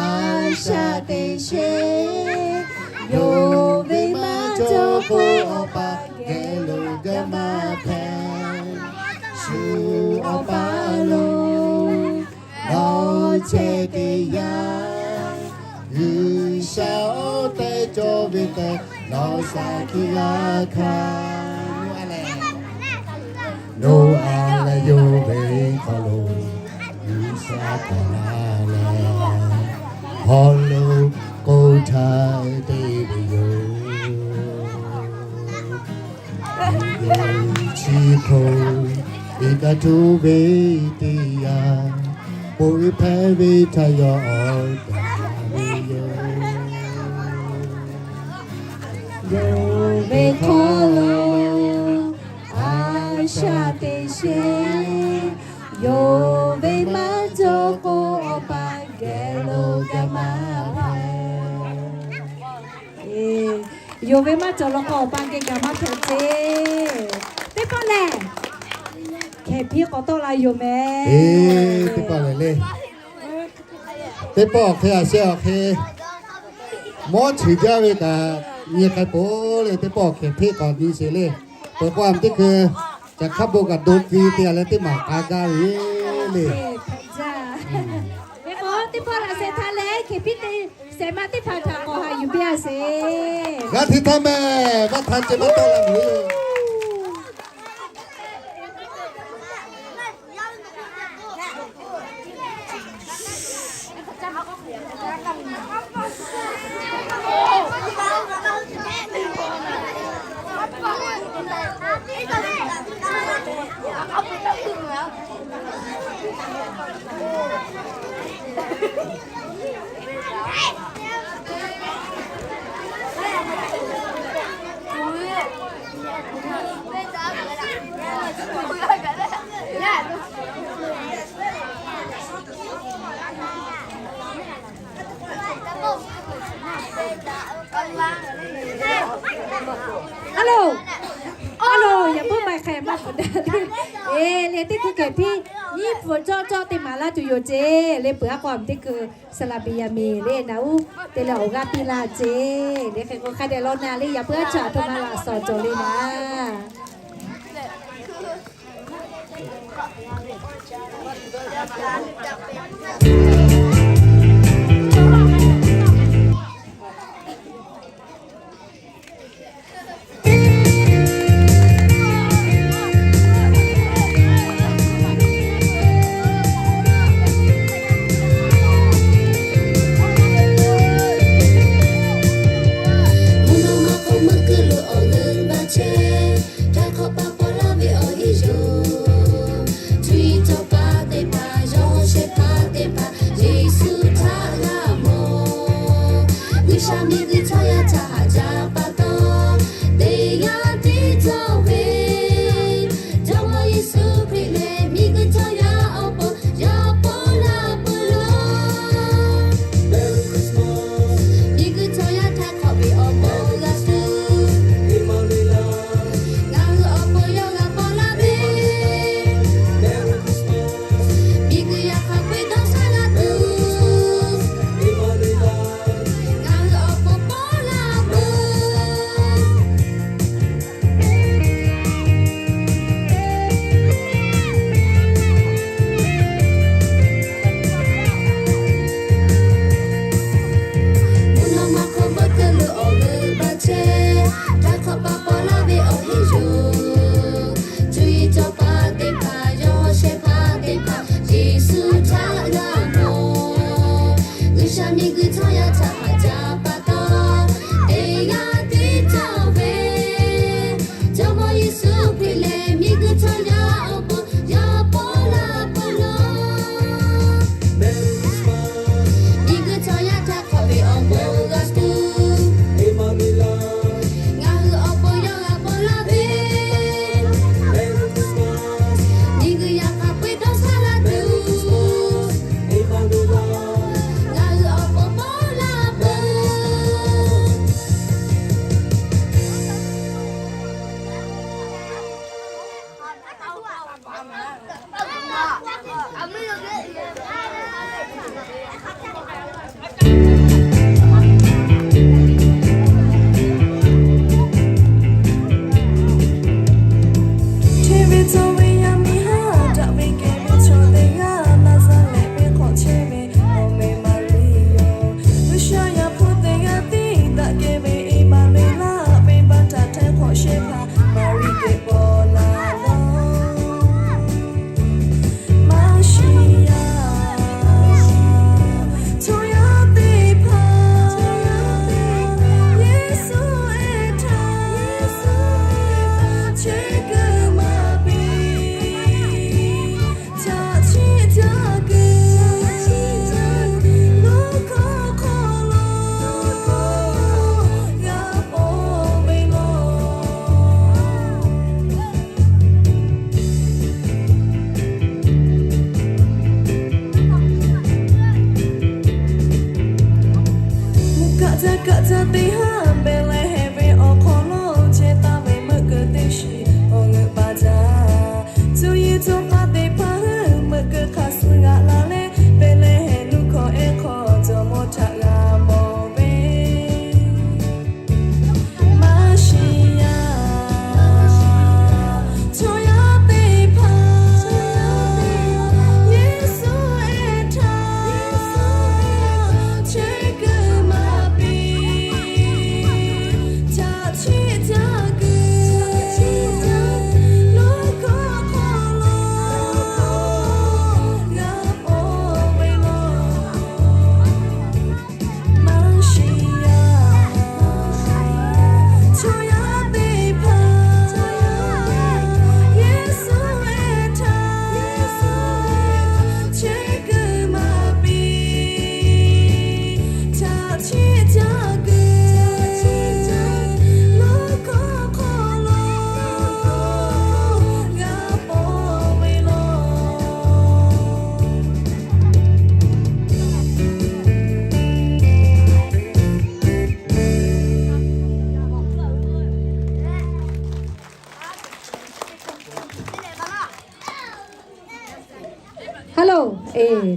shaꞈ teꞈ sheˍ. Yonˍ ve maˇ cawˬ k'o awˬ pa geh lo gaˬ maˇ hpehꞈ. Shu awˬ pa lo nawˬ chehˇ teˇ yanˇ, G'uiˬsha awˬ tehˬ cawˬ ve tehꞈ nawˬ shaˍ hkiˆ g'a hkanˍ. Noˉaꞈ lehˬ yonˍ ve hk'aw lo G'uiˬsha k'awꞈ la leh, hawˉ lo k'oˆ htaˇ te ve yoˬ. Chi hk'oˆ iˉ kaˆ htuˇ ve teˇ yanˇ, ponˬ ve hpehˇ ve htaꞈ yawˇ awˬ tehˬ g'a ve yoˬ. Yonˍ ve hk'aw lo a shaꞈ teꞈ sheˍ. Yonˍ ve maˇ cawˬ k'o awˬ pa geh lo gaˬ maˇ hpehꞈ. Yonˍ ve maˇ cawˬ law k'o awˬ pa geh gaˬ maˇ hpehꞈ ceˇ. Teˇ pawˆ lehˬ, hkehˍ hpiˇ k'awꞈ tawˆ la yoˬ mehˍ. Teˇ pawˆ lehˬ le. Teˇ pawˆ awˬ hk'e a sheh awˬ hk'e mawˇ cheuˬ jaˇ ve kaꞈ nyi k'ai peuˬ le. Teˇ pawˆ hkehˍ hpiˇ k'awꞈ nyi sheˍ le. Peuˬ k'o a teˇ hkui Ca hk'aˇ bon kaꞈ do tcuh te a leh teˇ maˬ k'a gaˇ ve le. Hk'e k'o, teˇ pawˆ laꞈ sheh htaˇ leh hk'e piˇ te shehˍ ma teˇ hpaˍ htaꞈ k'awꞈ haꞈ yuˬ piˇ a sheˍ. G'a hteꞈ htaˇ mehˍ, maˇ htaˇ ceh maˇ tawˆ la mehˍ. Hello, hello, yaꞈ puiˉ maˇ hk'e maˇ pfuhˍ daꞈ le. Eˬ, le teˇ hkui kehˬ piˇ nyiˇ pfuhˍ cawˇ cawˇ te maˍ laˇ tuˬ yoˬ ceˇ. Le peuˬ aˉ k'aw teˇ hkui saˍ laˍ beˍ yaˍ miˍ le naˍ uˉ te leh awˬ g'aˇ piˇ laˇ ceˇ. Le hk'e k'o hk'a dehꞈ law na le, yaꞈ puiˉ aˉ chaw aˬ htoꞈ ma laꞈ shawˍ cawˬ le naˍ. Mvuhˇ naw ma hk'oˆ meuˆ keu lo awˬ g'euˆ baˇ chehˇ, htaˇ hk'awꞈ pa paw laˇ ve awˬ heˆ yoˬ. Cuˇ yiˍ cawˬ paˍ teˇ hpaˍ, yawˇ shehˍ hpaˇ teˇ hpaˍ, Yeˍsuˆ htaꞈ g'a mawˬ. G'uiˬsha miˬguiˬ chaw yaˇ htaꞈ haꞈ jaˇ pa taw, teˇ g'aˇ tiˉ cawˬ ve. Jawˇmawˇ Yeˍsuˆ Hkriꞈ lehˬ, miˬguiˬ chaw yaˇ awˬ pon yaꞈ paw laˇ peuˬ law. Miˬguiˬ chaw yaˇ htaꞈ hk'awꞈ ve awˬ bon g'a tuˬ, ngaˬ hui awˬ pon yawˇ g'a paw laˇ ve. Miˬguiˬ yaꞈ hk'aˇ peu dawˇ shaˉ g'a tuˬ, ngaˬ hui awˬ pon paw laˇ peuˬ. Mvuhˇ naw ma hk'oˆ meuˆ keu lo awˬ g'euˆ baˇ chehˇ, htaˇ hk'awꞈ pa paw laˇ ve awˬ heˆ yoˬ. Cuˇ yiˍ cawˬ paˍ teˇ hpaˍ, yawˇ shehˍ hpaˇ teˇ hpaˍ, Yeˍsuˆ htaꞈ g'a mawˬ. G'uiˬsha miˬguiˬ chaw yaˇ htaꞈ haꞈ jaˇ pa taw, teˇ g'aˇ tiˉ cawˬ ve. Jawˇmawˇ Yeˍsuˆ Hkriꞈ lehˬ, miˬguiˬ chaw yaˇ awˬ pon yaꞈ paw laˇ peuˬ law. Miˬguiˬ chaw yaˇ htaꞈ hk'awꞈ ve awˬ bon g'a tuˬ, ngaˬ hui awˬ pon yawˇ g'a paw laˇ ve. Miˬguiˬ yaꞈ hk'aˇ peu dawˇ shaˉ g'a tuˬ, ngaˬ hui awˬ pon paw laˇ peuˬ. Hteˇ ve cawˇ ve yaˇ miˇ haˉ daꞈ ve kehˬ ve chaw teˇ g'aˇ Naˍzaˍrehˆ venˇ hk'aw chehˇ ve awˬ meh Maˍriˆ yoˬ. G'uiˬsha yaꞈ hpu teˇ g'aˇ tiˉ daꞈ kehˬ ve Eˍmaˍnuˍeˍlaˆ venˇbaˆ htaꞈ hteˇ hk'awꞈ shehˇ hpaˇ Maˍriˆ geh paw laˇ lawˬ. Maˍsiˍyaˍ chaw yaˇ teˇ hpaˍ, Yeˍsuˆ ehˉ htaꞈ chehˇ kuiˬ maˍ piˇ. Chaꞈ chiˆ jaˇ kuiˬ lo hkawˇ hk'aw lo g'a paw ve law. Mvuhˇ kaˆ caˇ kaˆ caˇ teˇ haˉ Behˍlehˍhehnˍ ve awˬ hk'aw lo chehˇ taˍ ve meuˆ keu teˇ shiˍ awˬ g'euˆ baˇ jaˇ. Cuˇ yiˍ cawˬ paˍ teˇ hpaˍ hui meuˆ keu hk'a suh g'aꞈ la leh, Behˍlehˍhehnˍ nuˇ hkawˇ ehˉ hk'aw jawˇmawˇ htaꞈ g'a mawˬ ve. Maˍsiˍyaˍ chaw yaˇ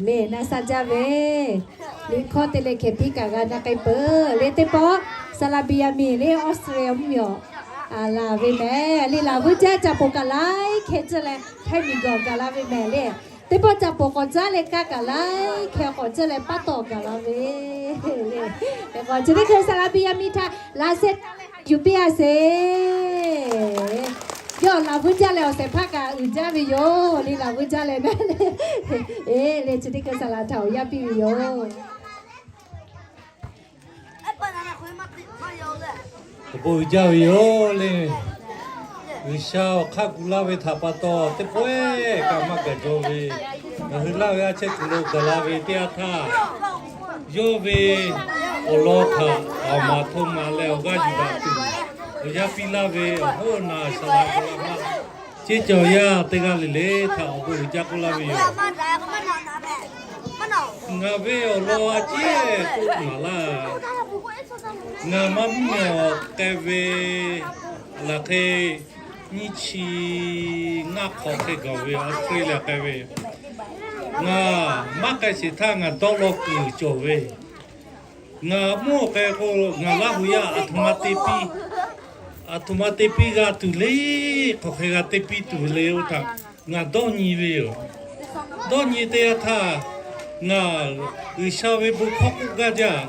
Le na sha jaˇ ve, liꞈ hkawˇ te leh hkeh piˇ kaꞈ g'a na k'ai peuˬ le. Teˇ pawˆ Saˍ laꞈ Beˍyaˍmenˍ le Australia mvuhˇmiˬ awˬ laˬ ve mehˍ le, laˬ vuiˇ jaˇ ca poˬ kaꞈ laiˉ hkeh ceuˬ leh htaˇ miˬ gawˬ gaˬ la ve mehˍ le. Teˇ pawˆ ca poˬ k'awꞈ caˉ leh kaˇ kaꞈ laiˉ hkeh k'awꞈ ceuˬ leh paˇ tawˍ gaˬ la ve le. K'awꞈ chi teˇ hkeh Saˍ laꞈ Beˍyaˍmenˍ htaꞈ laꞈ sheh yuˬ piˇ a sheˍ. Yawˇ laˬ vuiˇ jaˇ leh awˬ shehˍ hpaˇ kaꞈ uiˍ jaˇ ve yoˬ le. Laˬ vuiˇ jaˇ leh mehˍ le. Le chi teˇ hkeh Saˍ laꞈ htaꞈ awˬ yanˇ piˇ ve yoˬ. Awˬ bon uiˍ jaˇ ve yoˬ le. G'uiˬsha awˬ hk'aˇ gu laˇ ve htaꞈ pa taw teˇ pawehˇ kaꞈ maˇ gaˬ jaw ve, ngaˬ hui laˇ ve a chehˇ kuiˬ lo gaˬ la ve teˇ yanˇ htaˇ, yawˇ ve awˬ lawn htaꞈ aˬ maˍ hto maˍ leh awˬ g'aˇ yuˬ daꞈ tuˬ, awˬ yanˇ piˇ laˇ ve awˬ hoˉ awˬ naˬ Saˍ laꞈ Beˍyaˍmenˍ ceˇ cawˬ yaˇ teˇ g'aˇ le le htaꞈ awˬ bon uiˍ jaˇ k'oˆ laˇ ve yoˬ. Ngaˬ ve awˬ lawn a ciˉ k'oˆ maˍ laˇ. Ngaˬ maˇ mvuhˇmiˬ awˬ k'ai ve laˬ hk'e nyiˇ chi ngaˇ hk'awꞈ hk'e gaˬ ve Australia k'ai ve. Ngaˬ maˇ k'ai sheˍ htaˇ ngaˬ dawˇ law kuiˬ cawˬ ve. Ngaˬ mvuhˇ awˬ k'ai k'o, ngaˬ Laˇ huˍ yaˇ aˬ htoꞈ ma te piˇ, aˬ htoꞈ ma te piˇ g'a tuˬ le, hk'aˬ hk'e g'a te piˇ tuˬ le oˇ htaꞈ ngaˬ dawˇ nyi ve yoˬ. Dawˇ nyi teˇ yanˇ htaˇ, ngaˬ G'uiˬsha ve bon hkawˇ k'oˆ gaˇ jaˇ.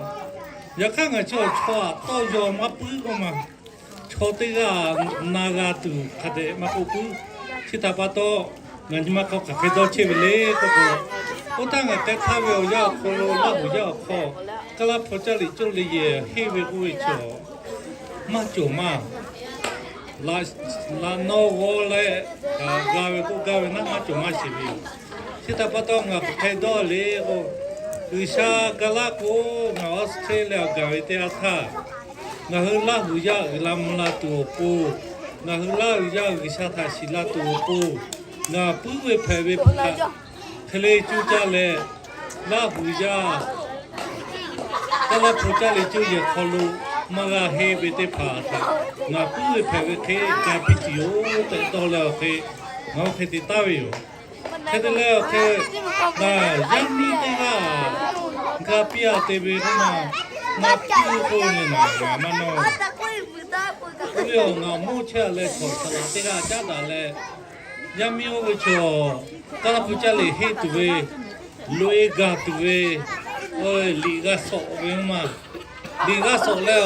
Yaꞈ hk'aˇ ngaˬ chi awˬ chaw aꞈ tawˇ yaw maˇ puiˉ k'oˆ ma. Chaw teˇ g'aˇ na g'a tuˬ hk'a dehꞈ maˇ k'oˆ puiˉ. Chi htaꞈ pa taw, ngaˬ nyi ma hk'aw hk'aˬ hk'e dawˇ chehˇ ve le k'oˆ k'o, oˇ htaˇ ngaˬ k'ai htaˇ ve awˬ yanˇ awˬ hk'aw lo Laˇ huˍ yaˇ awˬ hk'aw, Kaˇlaˇ hpu caˇ liꞈ cawˇ le yehˬ henˇ ve k'oˆ ve chaw maˇ cawˬ maˇ laꞈ naw g'aw leh g'a ve k'oˆ gaˇ ve naˉ maˇ cawˬ maˇ sheˍ ve yoˬ. Chi htaꞈ pa taw ngaˬ hk'aˬ hk'e dawˇ le k'o, G'uiˬsha ga laˇ k'o, ngaˬ Australia gaˬ ve teˇ yanˇ htaˇ, ngaˬ hui Laˇ huˍ yaˇ uiˍ la mvuh la tuˬ awˬ pon, ngaˬ hui Laˇ huˍ yaˇ G'uiˬsha htaꞈ shiˍ la tuˬ awˬ pon, ngaˬ puiˉ ve hpehꞈ ve hpu htaꞈ hk'e le cuˇ caˇ leh, Laˇ huˍ yaˇ Kaˇlaˇ hpu caˇ le cawˇ yehˬ hk'aw lo maˇ g'a henˇ ve teˇ hpaˍ htaꞈ ngaˬ puiˉ ve hpehꞈ ve hk'e ga piˇ tuˬ yoˬ tehꞈ dawˇ leh awˬ hk'e, ngaˬ oˇ hk'e te taˍ ve yoˬ. Hk'e te leh awˬ hk'e, ngaˬ yaˇ miˇ teˇ g'aˇ ga piˇ a te ve k'oˆ ma, ngaˬ piˇ k'oˆ ve le, ngaˬ maˇ nawˇ. Oˇ ve awˬ ngaˬ mawˇ chehˇ a leh chaw saˍ laꞈ teˇ g'aˇ caˉ daꞈ leh, yaˇ miˇ oˇ ve chaw Kaˇlaˇ hpu caˇ le henˇ tuˬ ve, loꞈ-e gaˬ tuˬ ve, liꞈ g'a sawꞈ ve oˇ ma. Liꞈ g'a sawꞈ leh,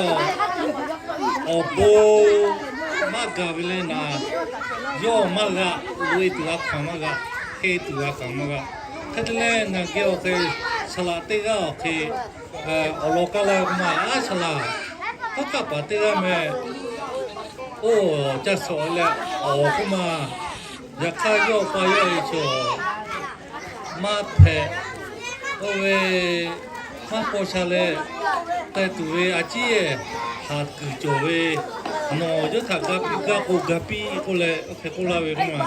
awˬ bon maˇ gaˬ ve le naˍ, yawˇ maˇ g'a, loꞈ-e tuˬ g'a hkanˍ maˇ g'a, henˇ tuˬ g'a hkanˍ maˇ g'a. Hk'e te leh ngaˬ geh awˬ hk'e, saˍ laꞈ teˇ g'aˇ awˬ hk'e awˬ lawn kaˇ laˇ ve k'oˆ ma, aˉ saˍ laꞈ, hk'aˉ kaˆ paˍ teˇ g'aˇ meh, oˇ caˇ sawꞈ leh awˬ k'oˆ ma. Yaꞈ hk'aˇ yawˇ pa yawˇ e chaw maˇ hpehꞈ. Oˇ ve maˇ paw sha leh k'ai tuˬ ve a ciˉ haˍ kuiˬ cawˬ ve, nawˬ yawˇ htaꞈ ga piˇ gaˇ k'o ga piˇ k'oˆ leh oˇ hk'e k'oˆ laˇ ve k'oˆ ma.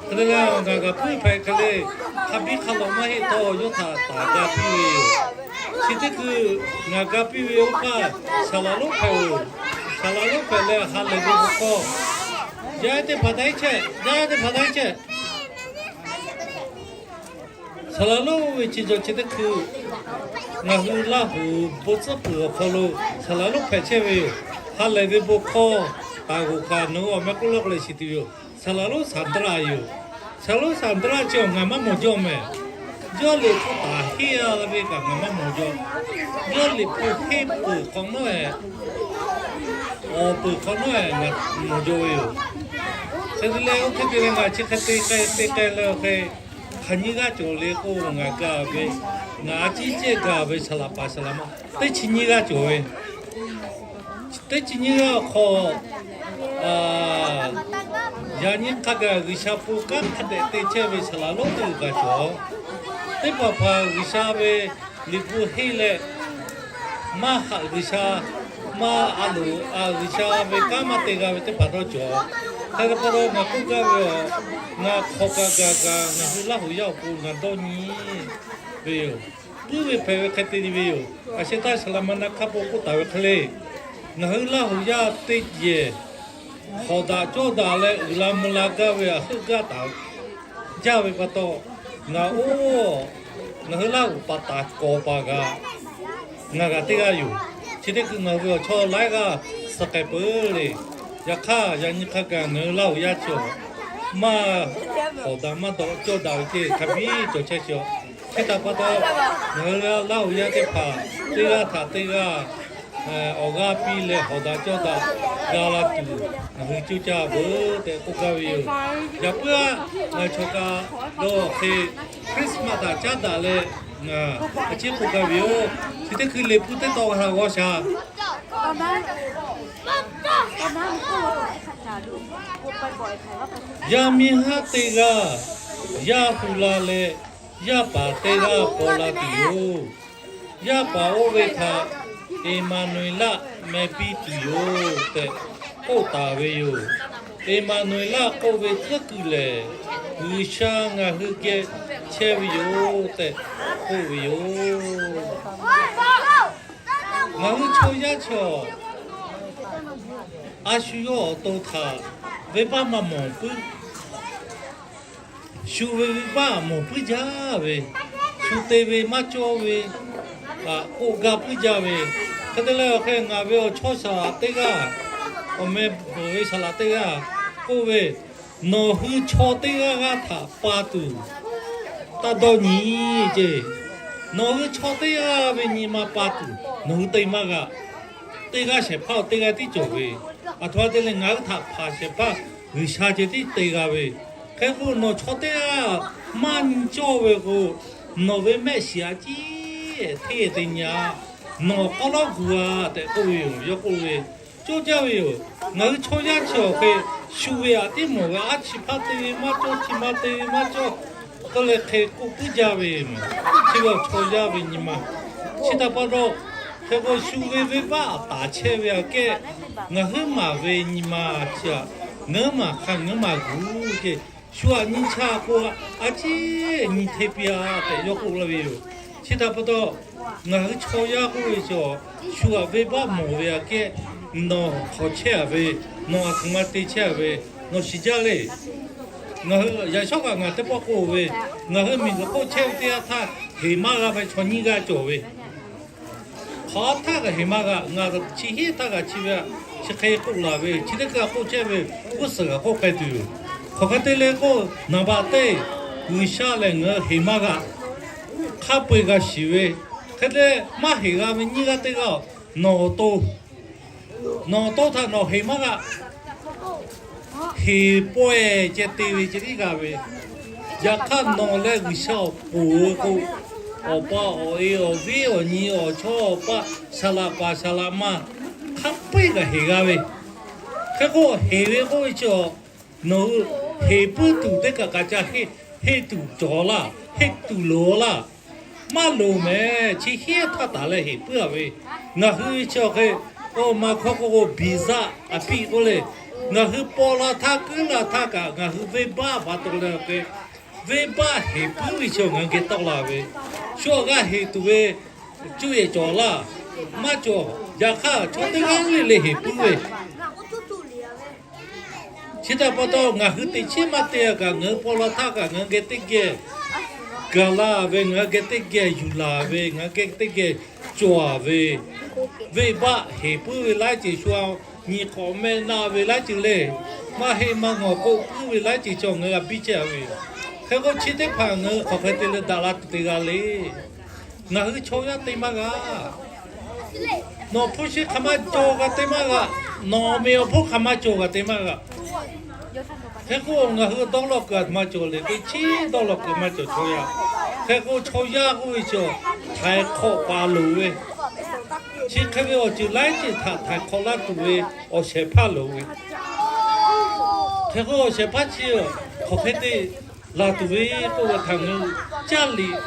Hk'e te leh ngaˬ g'a puiˉ hpehꞈ hk'e le, hk'a biˇ hk'a lawꞈ maˇ heˆ htawˇ yawˇ htaꞈ taˍ ga piˇ ve yoˬ. Chi teˇ hkui ngaˬ ga piˇ ve oˇ hpaˇ saˍ laꞈ lonˉ hpehꞈ-oˬ. Saˍ laꞈ lonˉ hpehꞈ leh ha lehˬ ve bon hkawˇ, yaˇ teˇ hpaˍ taˇ iˉ chehˇ, yaˇ teˇ hpaˍ taˇ iˉ chehˇ. Saˍ laꞈ lonˉ ve chi cawˬ chi teˇ hkui ngaˬ hui Laˇ huˍ bon tcuhˉ peuˬ awˬ hk'aw lo saˍ laꞈ lonˉ hpehꞈ chehˇ ve yoˬ. Ha lehˬ ve bon hkawˇ taˍ g'oˬ kaꞈ nawˬ hui awˬ meh k'oˆ lawˇ k'o leh shiˍ tuˬ yoˬ. Saˍ laꞈ lonˉ Saˍ daˇ laˇ yoˬ. Saˍ laꞈ lonˉ Saˍ daˇ laˇ chi awˬ ngaˬ maˇ mawˬ jaw mehˍ. Yawˇ liꞈ hpu taˍ henˇ a la ve kaꞈ ngaˬ maˇ mawˬ jaw. Yawˇ liꞈ hpu henˇ peuˬ hk'awꞈ nawˉ-ehˍ, awˬ peuˬ hk'awꞈ nawˉ-ehˍ ngaˬ mawˬ jaw ve yoˬ. Hk'e te leh oˇ hk'e te leh ngaˬ chi hk'e te k'ai te k'ai leh awˬ hk'e, hk'aˬ nyiˇ g'aˇ cawˬ le k'oˆ ngaˬ gaˬ ve, ngaˬ a ciˉ cehˇ gaˬ ve saˍ laꞈ paˍ saˍ laꞈ ma teˇ chi nyiˇ g'aˇ cawˬ ve. Teˇ chi nyiˇ g'aˇ awˬ hk'aw, yaꞈ nyi hk'a gaˬ G'uiˬsha pon kanˉ hk'a dehꞈ te chehˇ ve saˍ laꞈ lonˉ teˇ g'uiˬ kaꞈ cawˬ. Teˇ hpaˍ hpaˍ G'uiˬsha ve liꞈ hpu henˇ leh, maˇ haꞈ G'uiˬsha, maˇ a loˍ a G'uiˬsha ve kanˉ maˇ te g'a ve teˇ hpaˍ htawˇ cawˬ. Hk'e te pa taw ngaˬ k'oˆ gaˇ ve yoˬ. Ngaˬ hk'aw kaꞈ gaˬ kaꞈ ngaˬ hui Laˇ huˍ yaˇ awˬ pon ngaˬ dawˇ nyi ve yoˬ. Puiˉ ve hpehꞈ ve hk'e te ve yoˬ. A sheh taˇ saˍ laꞈ ma na hk'a peuˬ k'oˆ taˍ ve hk'e le, ngaˬ hui Laˇ huˍ yaˇ teˇ yehˬ hk'awꞈ daꞈ cawˇ daꞈ leh uiˍ la mvuh la gaˇ ve a heuˆ gaˇ taˍ jaˇ ve pa taw, ngaˬ oˇ Ngaˬ hui Laˇ huˍ paˍ taˍ kawˍ paˍ kaꞈ ngaˬ kaꞈ teˇ g'aˇ yoˬ. Chi teˇ hkui ngaˬ hui awˬ chawˇ laiˉ g'aˇ suh k'ai peuˬ le. Yaꞈ hk'aˇ yaꞈ nyi hk'a gaˬ ngaˬ hui Laˇ huˍ yaˇ chi awˬ maˇ hawˍ daꞈ maˇ dawꞈ cawˇ daꞈ ve ceˇ hk'a biˇ cawˬ chehˇ chi a. Chi htaꞈ pa taw, ngaˬ hui Laˇ huˍ yaˇ teˇ hpaˍ teˇ g'aˇ htaꞈ teˇ g'aˇ awˬ g'aˇ piˇ leh hawˍ daꞈ cawˇ daꞈ g'a la tuˬ ngaˬ hui coˇ caˇ veuˬ tehꞈ k'oˆ gaˇ ve yoˬ. Yaꞈ puiˉ aꞈ, ngaˬ chaw kaꞈ dawˇ hk'e Christmas htaꞈ caˉ daꞈ leh ngaˬ a ciˉ k'oˆ gaˇ ve yoˬ. Chi teˇ hkui Liꞈ hpu teˇ tawn htaꞈ g'aw shaˍ. Yaˇ miˇ haˉ teˇ g'aˇ yaˇ hu la leh, yaˇ paˍ teˇ g'aˇ paw la tuˬ yoˬ. Yaˇ paˍ oˇ ve htaꞈ Eˍmaˍnuˍeˍlaˆ meh piˇ tuˬ yoˬ tehꞈ k'oˆ taˍ ve yoˬ. Eˍmaˍnuˍeˍlaˆ k'oˆ ve tcuhˉ kuiˬ lehˬ, G'uiˬsha ngaˬ hui geh chehˇ ve yoˬ tehꞈ k'oˆ ve yoˬ. Ngaˬ hui chaw yaˇ chaw a shu yawˇ awˬ to htaꞈ venˇbaˆ maˇ mawˬ puiˉ. Shu ve venˇbaˆ mawˬ puiˉ jaˇ ve, shu te ve maˇ cawˇ ve, k'oˆ gaˇ puiˉ jaˇ ve. Hk'e te leh awˬ hk'e ngaˬ ve awˬ chawˇ saˍ laꞈ teˇ g'aˇ, awˬ meh bvuhꞈ ve saˍ laꞈ teˇ g'aˇ k'oˆ ve, Nawˬ hui chaw teˇ g'aˇ g'aˇ htaꞈ pa tuˬ taˇ dawˇ nyi ceˇ. Nawˬ hui chaw teˇ g'aˇ ve nyi ma pa tuˬ nawˬ hui te maˇ g'a. Teˇ g'aˇ shehˍ hpaˇ teˇ g'aˇ tiˉ cawˬ ve, aˬ htoꞈ ma te leh ngaˬ hui htaꞈ hpanˍ shehˍ hpaˇ G'uiˬsha ceh tiˉ te g'a ve. Hk'e k'o nawˬ chaw teˇ g'aˇ maˇ nyi cawˇ ve k'o, nawˬ ve mehˆ shiˍ a ciˉ hteˇ te nyi a. Nawˬ k'awꞈ lawˉ gu a tehꞈ k'oˆ ve yoˬ. Yawˇ k'oˆ ve, coˇ jaˇ ve yoˬ. Ngaˬ hui chaw yaˇ chi awˬ hk'e shu ve aꞈ tiˉ mawˬ ve, a chi hpaˇ te ve maˇ cawˇ, chi ma te ve maˇ cawˇ k'oˆ leh hk'e k'oˆ puiˉ jaˇ ve maˬ. Chi ve awˬ chaw yaˇ ve nyi ma. Chi htaꞈ pa taw, hk'e k'o shu ve venˇbaˆ taˍ chehˇ ve aꞈ kehˉ, ngaˬ huiˉ maˬ ve nyi ma chi aꞈ, ngaˬ huiˉ maˬ hk'a ngaˬ huiˉ maˬ gu ceˇ. Shu aꞈ nyi chaˇ k'o, a ciˉ nyi hteˇ piˇ a tehꞈ yawˇ k'oˆ laˇ ve yoˬ. Chi htaꞈ pa taw, ngaˬ hui chaw yaˇ k'oˆ ve chaw, shu aꞈ venˇbaˆ mawˬ ve aꞈ kehˉ, nawˬ hk'awꞈ chehˇ a ve, nawˬ aˬ htoꞈ ma te chehˇ a ve, nawˬ shiˍ jaˇ le. Ngaˬ hui yaꞈ shawˉ kaꞈ ngaˬ teˇ pawˆ k'oˆ ve, ngaˬ hui miˬguiˬ hk'oˆ chehˇ ve teˇ yanˇ htaˇ, heˍ maˇ g'a ve chaw nyiˇ g'aˇ cawˬ ve. Hk'aˬ htaˇ kaꞈ heˍ maˇ g'a. Ngaˬ chi hiˉ htaˇ kaꞈ chi ve, chi hk'e k'oˆ laˬ ve, chi teˇ kaꞈ k'oˆ chehˇ ve, g'uˇ suhˍ kaꞈ k'oˆ k'ai tuˬ yoˬ. Hk'aˬ hk'e te leh k'o, naˍ baꞈ teˇ, G'uiˬsha lehˬ ngaˬ hui heˍ maˇ g'a. Hk'a peu-eˬ g'a shiˍ ve, hk'e te maˇ heˍ g'a ve nyiˇ g'aˇ teˇ g'aˇ, nawˬ awˬ to, nawˬ awˬ to htaꞈ nawˬ heˍ maˇ g'a. Heˍ pawehˇ ceh te ve ceh tiˉ g'a ve. Yaꞈ hk'aˇ nawˬ leh G'uiˬsha awˬ poˬ ve k'o, awˬ pa awˬ e awˬ viˉ awˬ nyi awˬ chawˇ awˬ paˆ saˍ laꞈ paˍ saˍ laꞈ ma hk'a peu-eˬ kaꞈ heˍ g'a ve. Hk'e k'o heˍ ve k'oˆ ve chi a, nawˬ hui heˍ puiˉ tuˬ teˇ kaꞈ kaꞈ ca heˆ, heˆ tuˬ cawˬ laˇ, heˆ tuˬ loˍ laˇ. Maˇ loˍ mehˍ. Chi hiˉ htaˇ taˍ leh heˍ puiˉ a ve, ngaˬ hui chi awˬ hk'e, o ma hkawˇ k'oˆ k'o biˍ zaˆ a piˇ k'oˆ le. Ngaˬ hui paw la htaˇ kuiˉ la htaˇ kaꞈ ngaˬ hui venˇbaˆ pa taw leh awˬ hk'e, venˇbaˆ heˍ puiˉ ve chi ngaˬ hui geh tawˆ la ve. Shu awˬ g'aˇ heˍ tuˬ ve cuˇ yehˬ cawˬ laˇ, maˇ cawˬ. Yaꞈ hk'aˇ chaw teˇ g'aˇ le le heˍ puiˉ ve. Chi htaꞈ pa taw ngaˬ hui teꞈ chiˉ maˇ te a kaꞈ, ngaˬ hui paw la htaˇ kaꞈ ngaˬ hui geh teˇ geh gaˬ la ve, ngaˬ hui geh teˇ geh yuˬ laˬ ve, ngaˬ hui geh teˇ geh cawˬ ve, venˇbaˆ heˍ puiˉ ve laiˉ ceuˬ shu a nyi k'awꞈ mehˆ na ve laiˉ ceuˬ le. Maˇ heˆ maˇ ngawˬ k'oˆ puiˉ ve laiˉ ceuˬ chaw ngaˬ hui g'a biˇ chehˇ a ve. Hk'e k'o chi teˇ hpaˍ ngaˬ hui hk'aˬ hk'e te leh daꞈ la tuˬ te g'a le. Ngaˬ hui chaw yaˇ te maˇ g'a. Nawˬ hpu shi hk'aˬ ma cawˬ kaꞈ te maˇ g'a. Nawˬ awˬ meꞈ awˬ hponˇ hk'aˬ ma cawˬ kaꞈ te maˇ g'a. Hk'e k'o ngaˬ hui dawˇ lawˬ kuiˬ a htoꞈ ma cawˬ le k'o, chi dawˇ lawˬ kuiˬ maˇ cawˬ chaw yaˇ. Hk'e k'o chaw yaˇ k'oˆ ve chi htaiˍ hk'awꞈ paˍ loˍ ve, chi hk'e ve awˬ ceuˬ laiˉ ceuˬ htaꞈ htaiˍ hk'awꞈ laˇ tuˬ ve awˬ shehˍ hpaˇ loˍ ve. Hk'e k'o awˬ shehˍ hpaˇ chi hk'aˬ hk'e te laˬ tuˬ ve k'oˆ ve htaꞈ ngaˬ hui caˇ liꞈ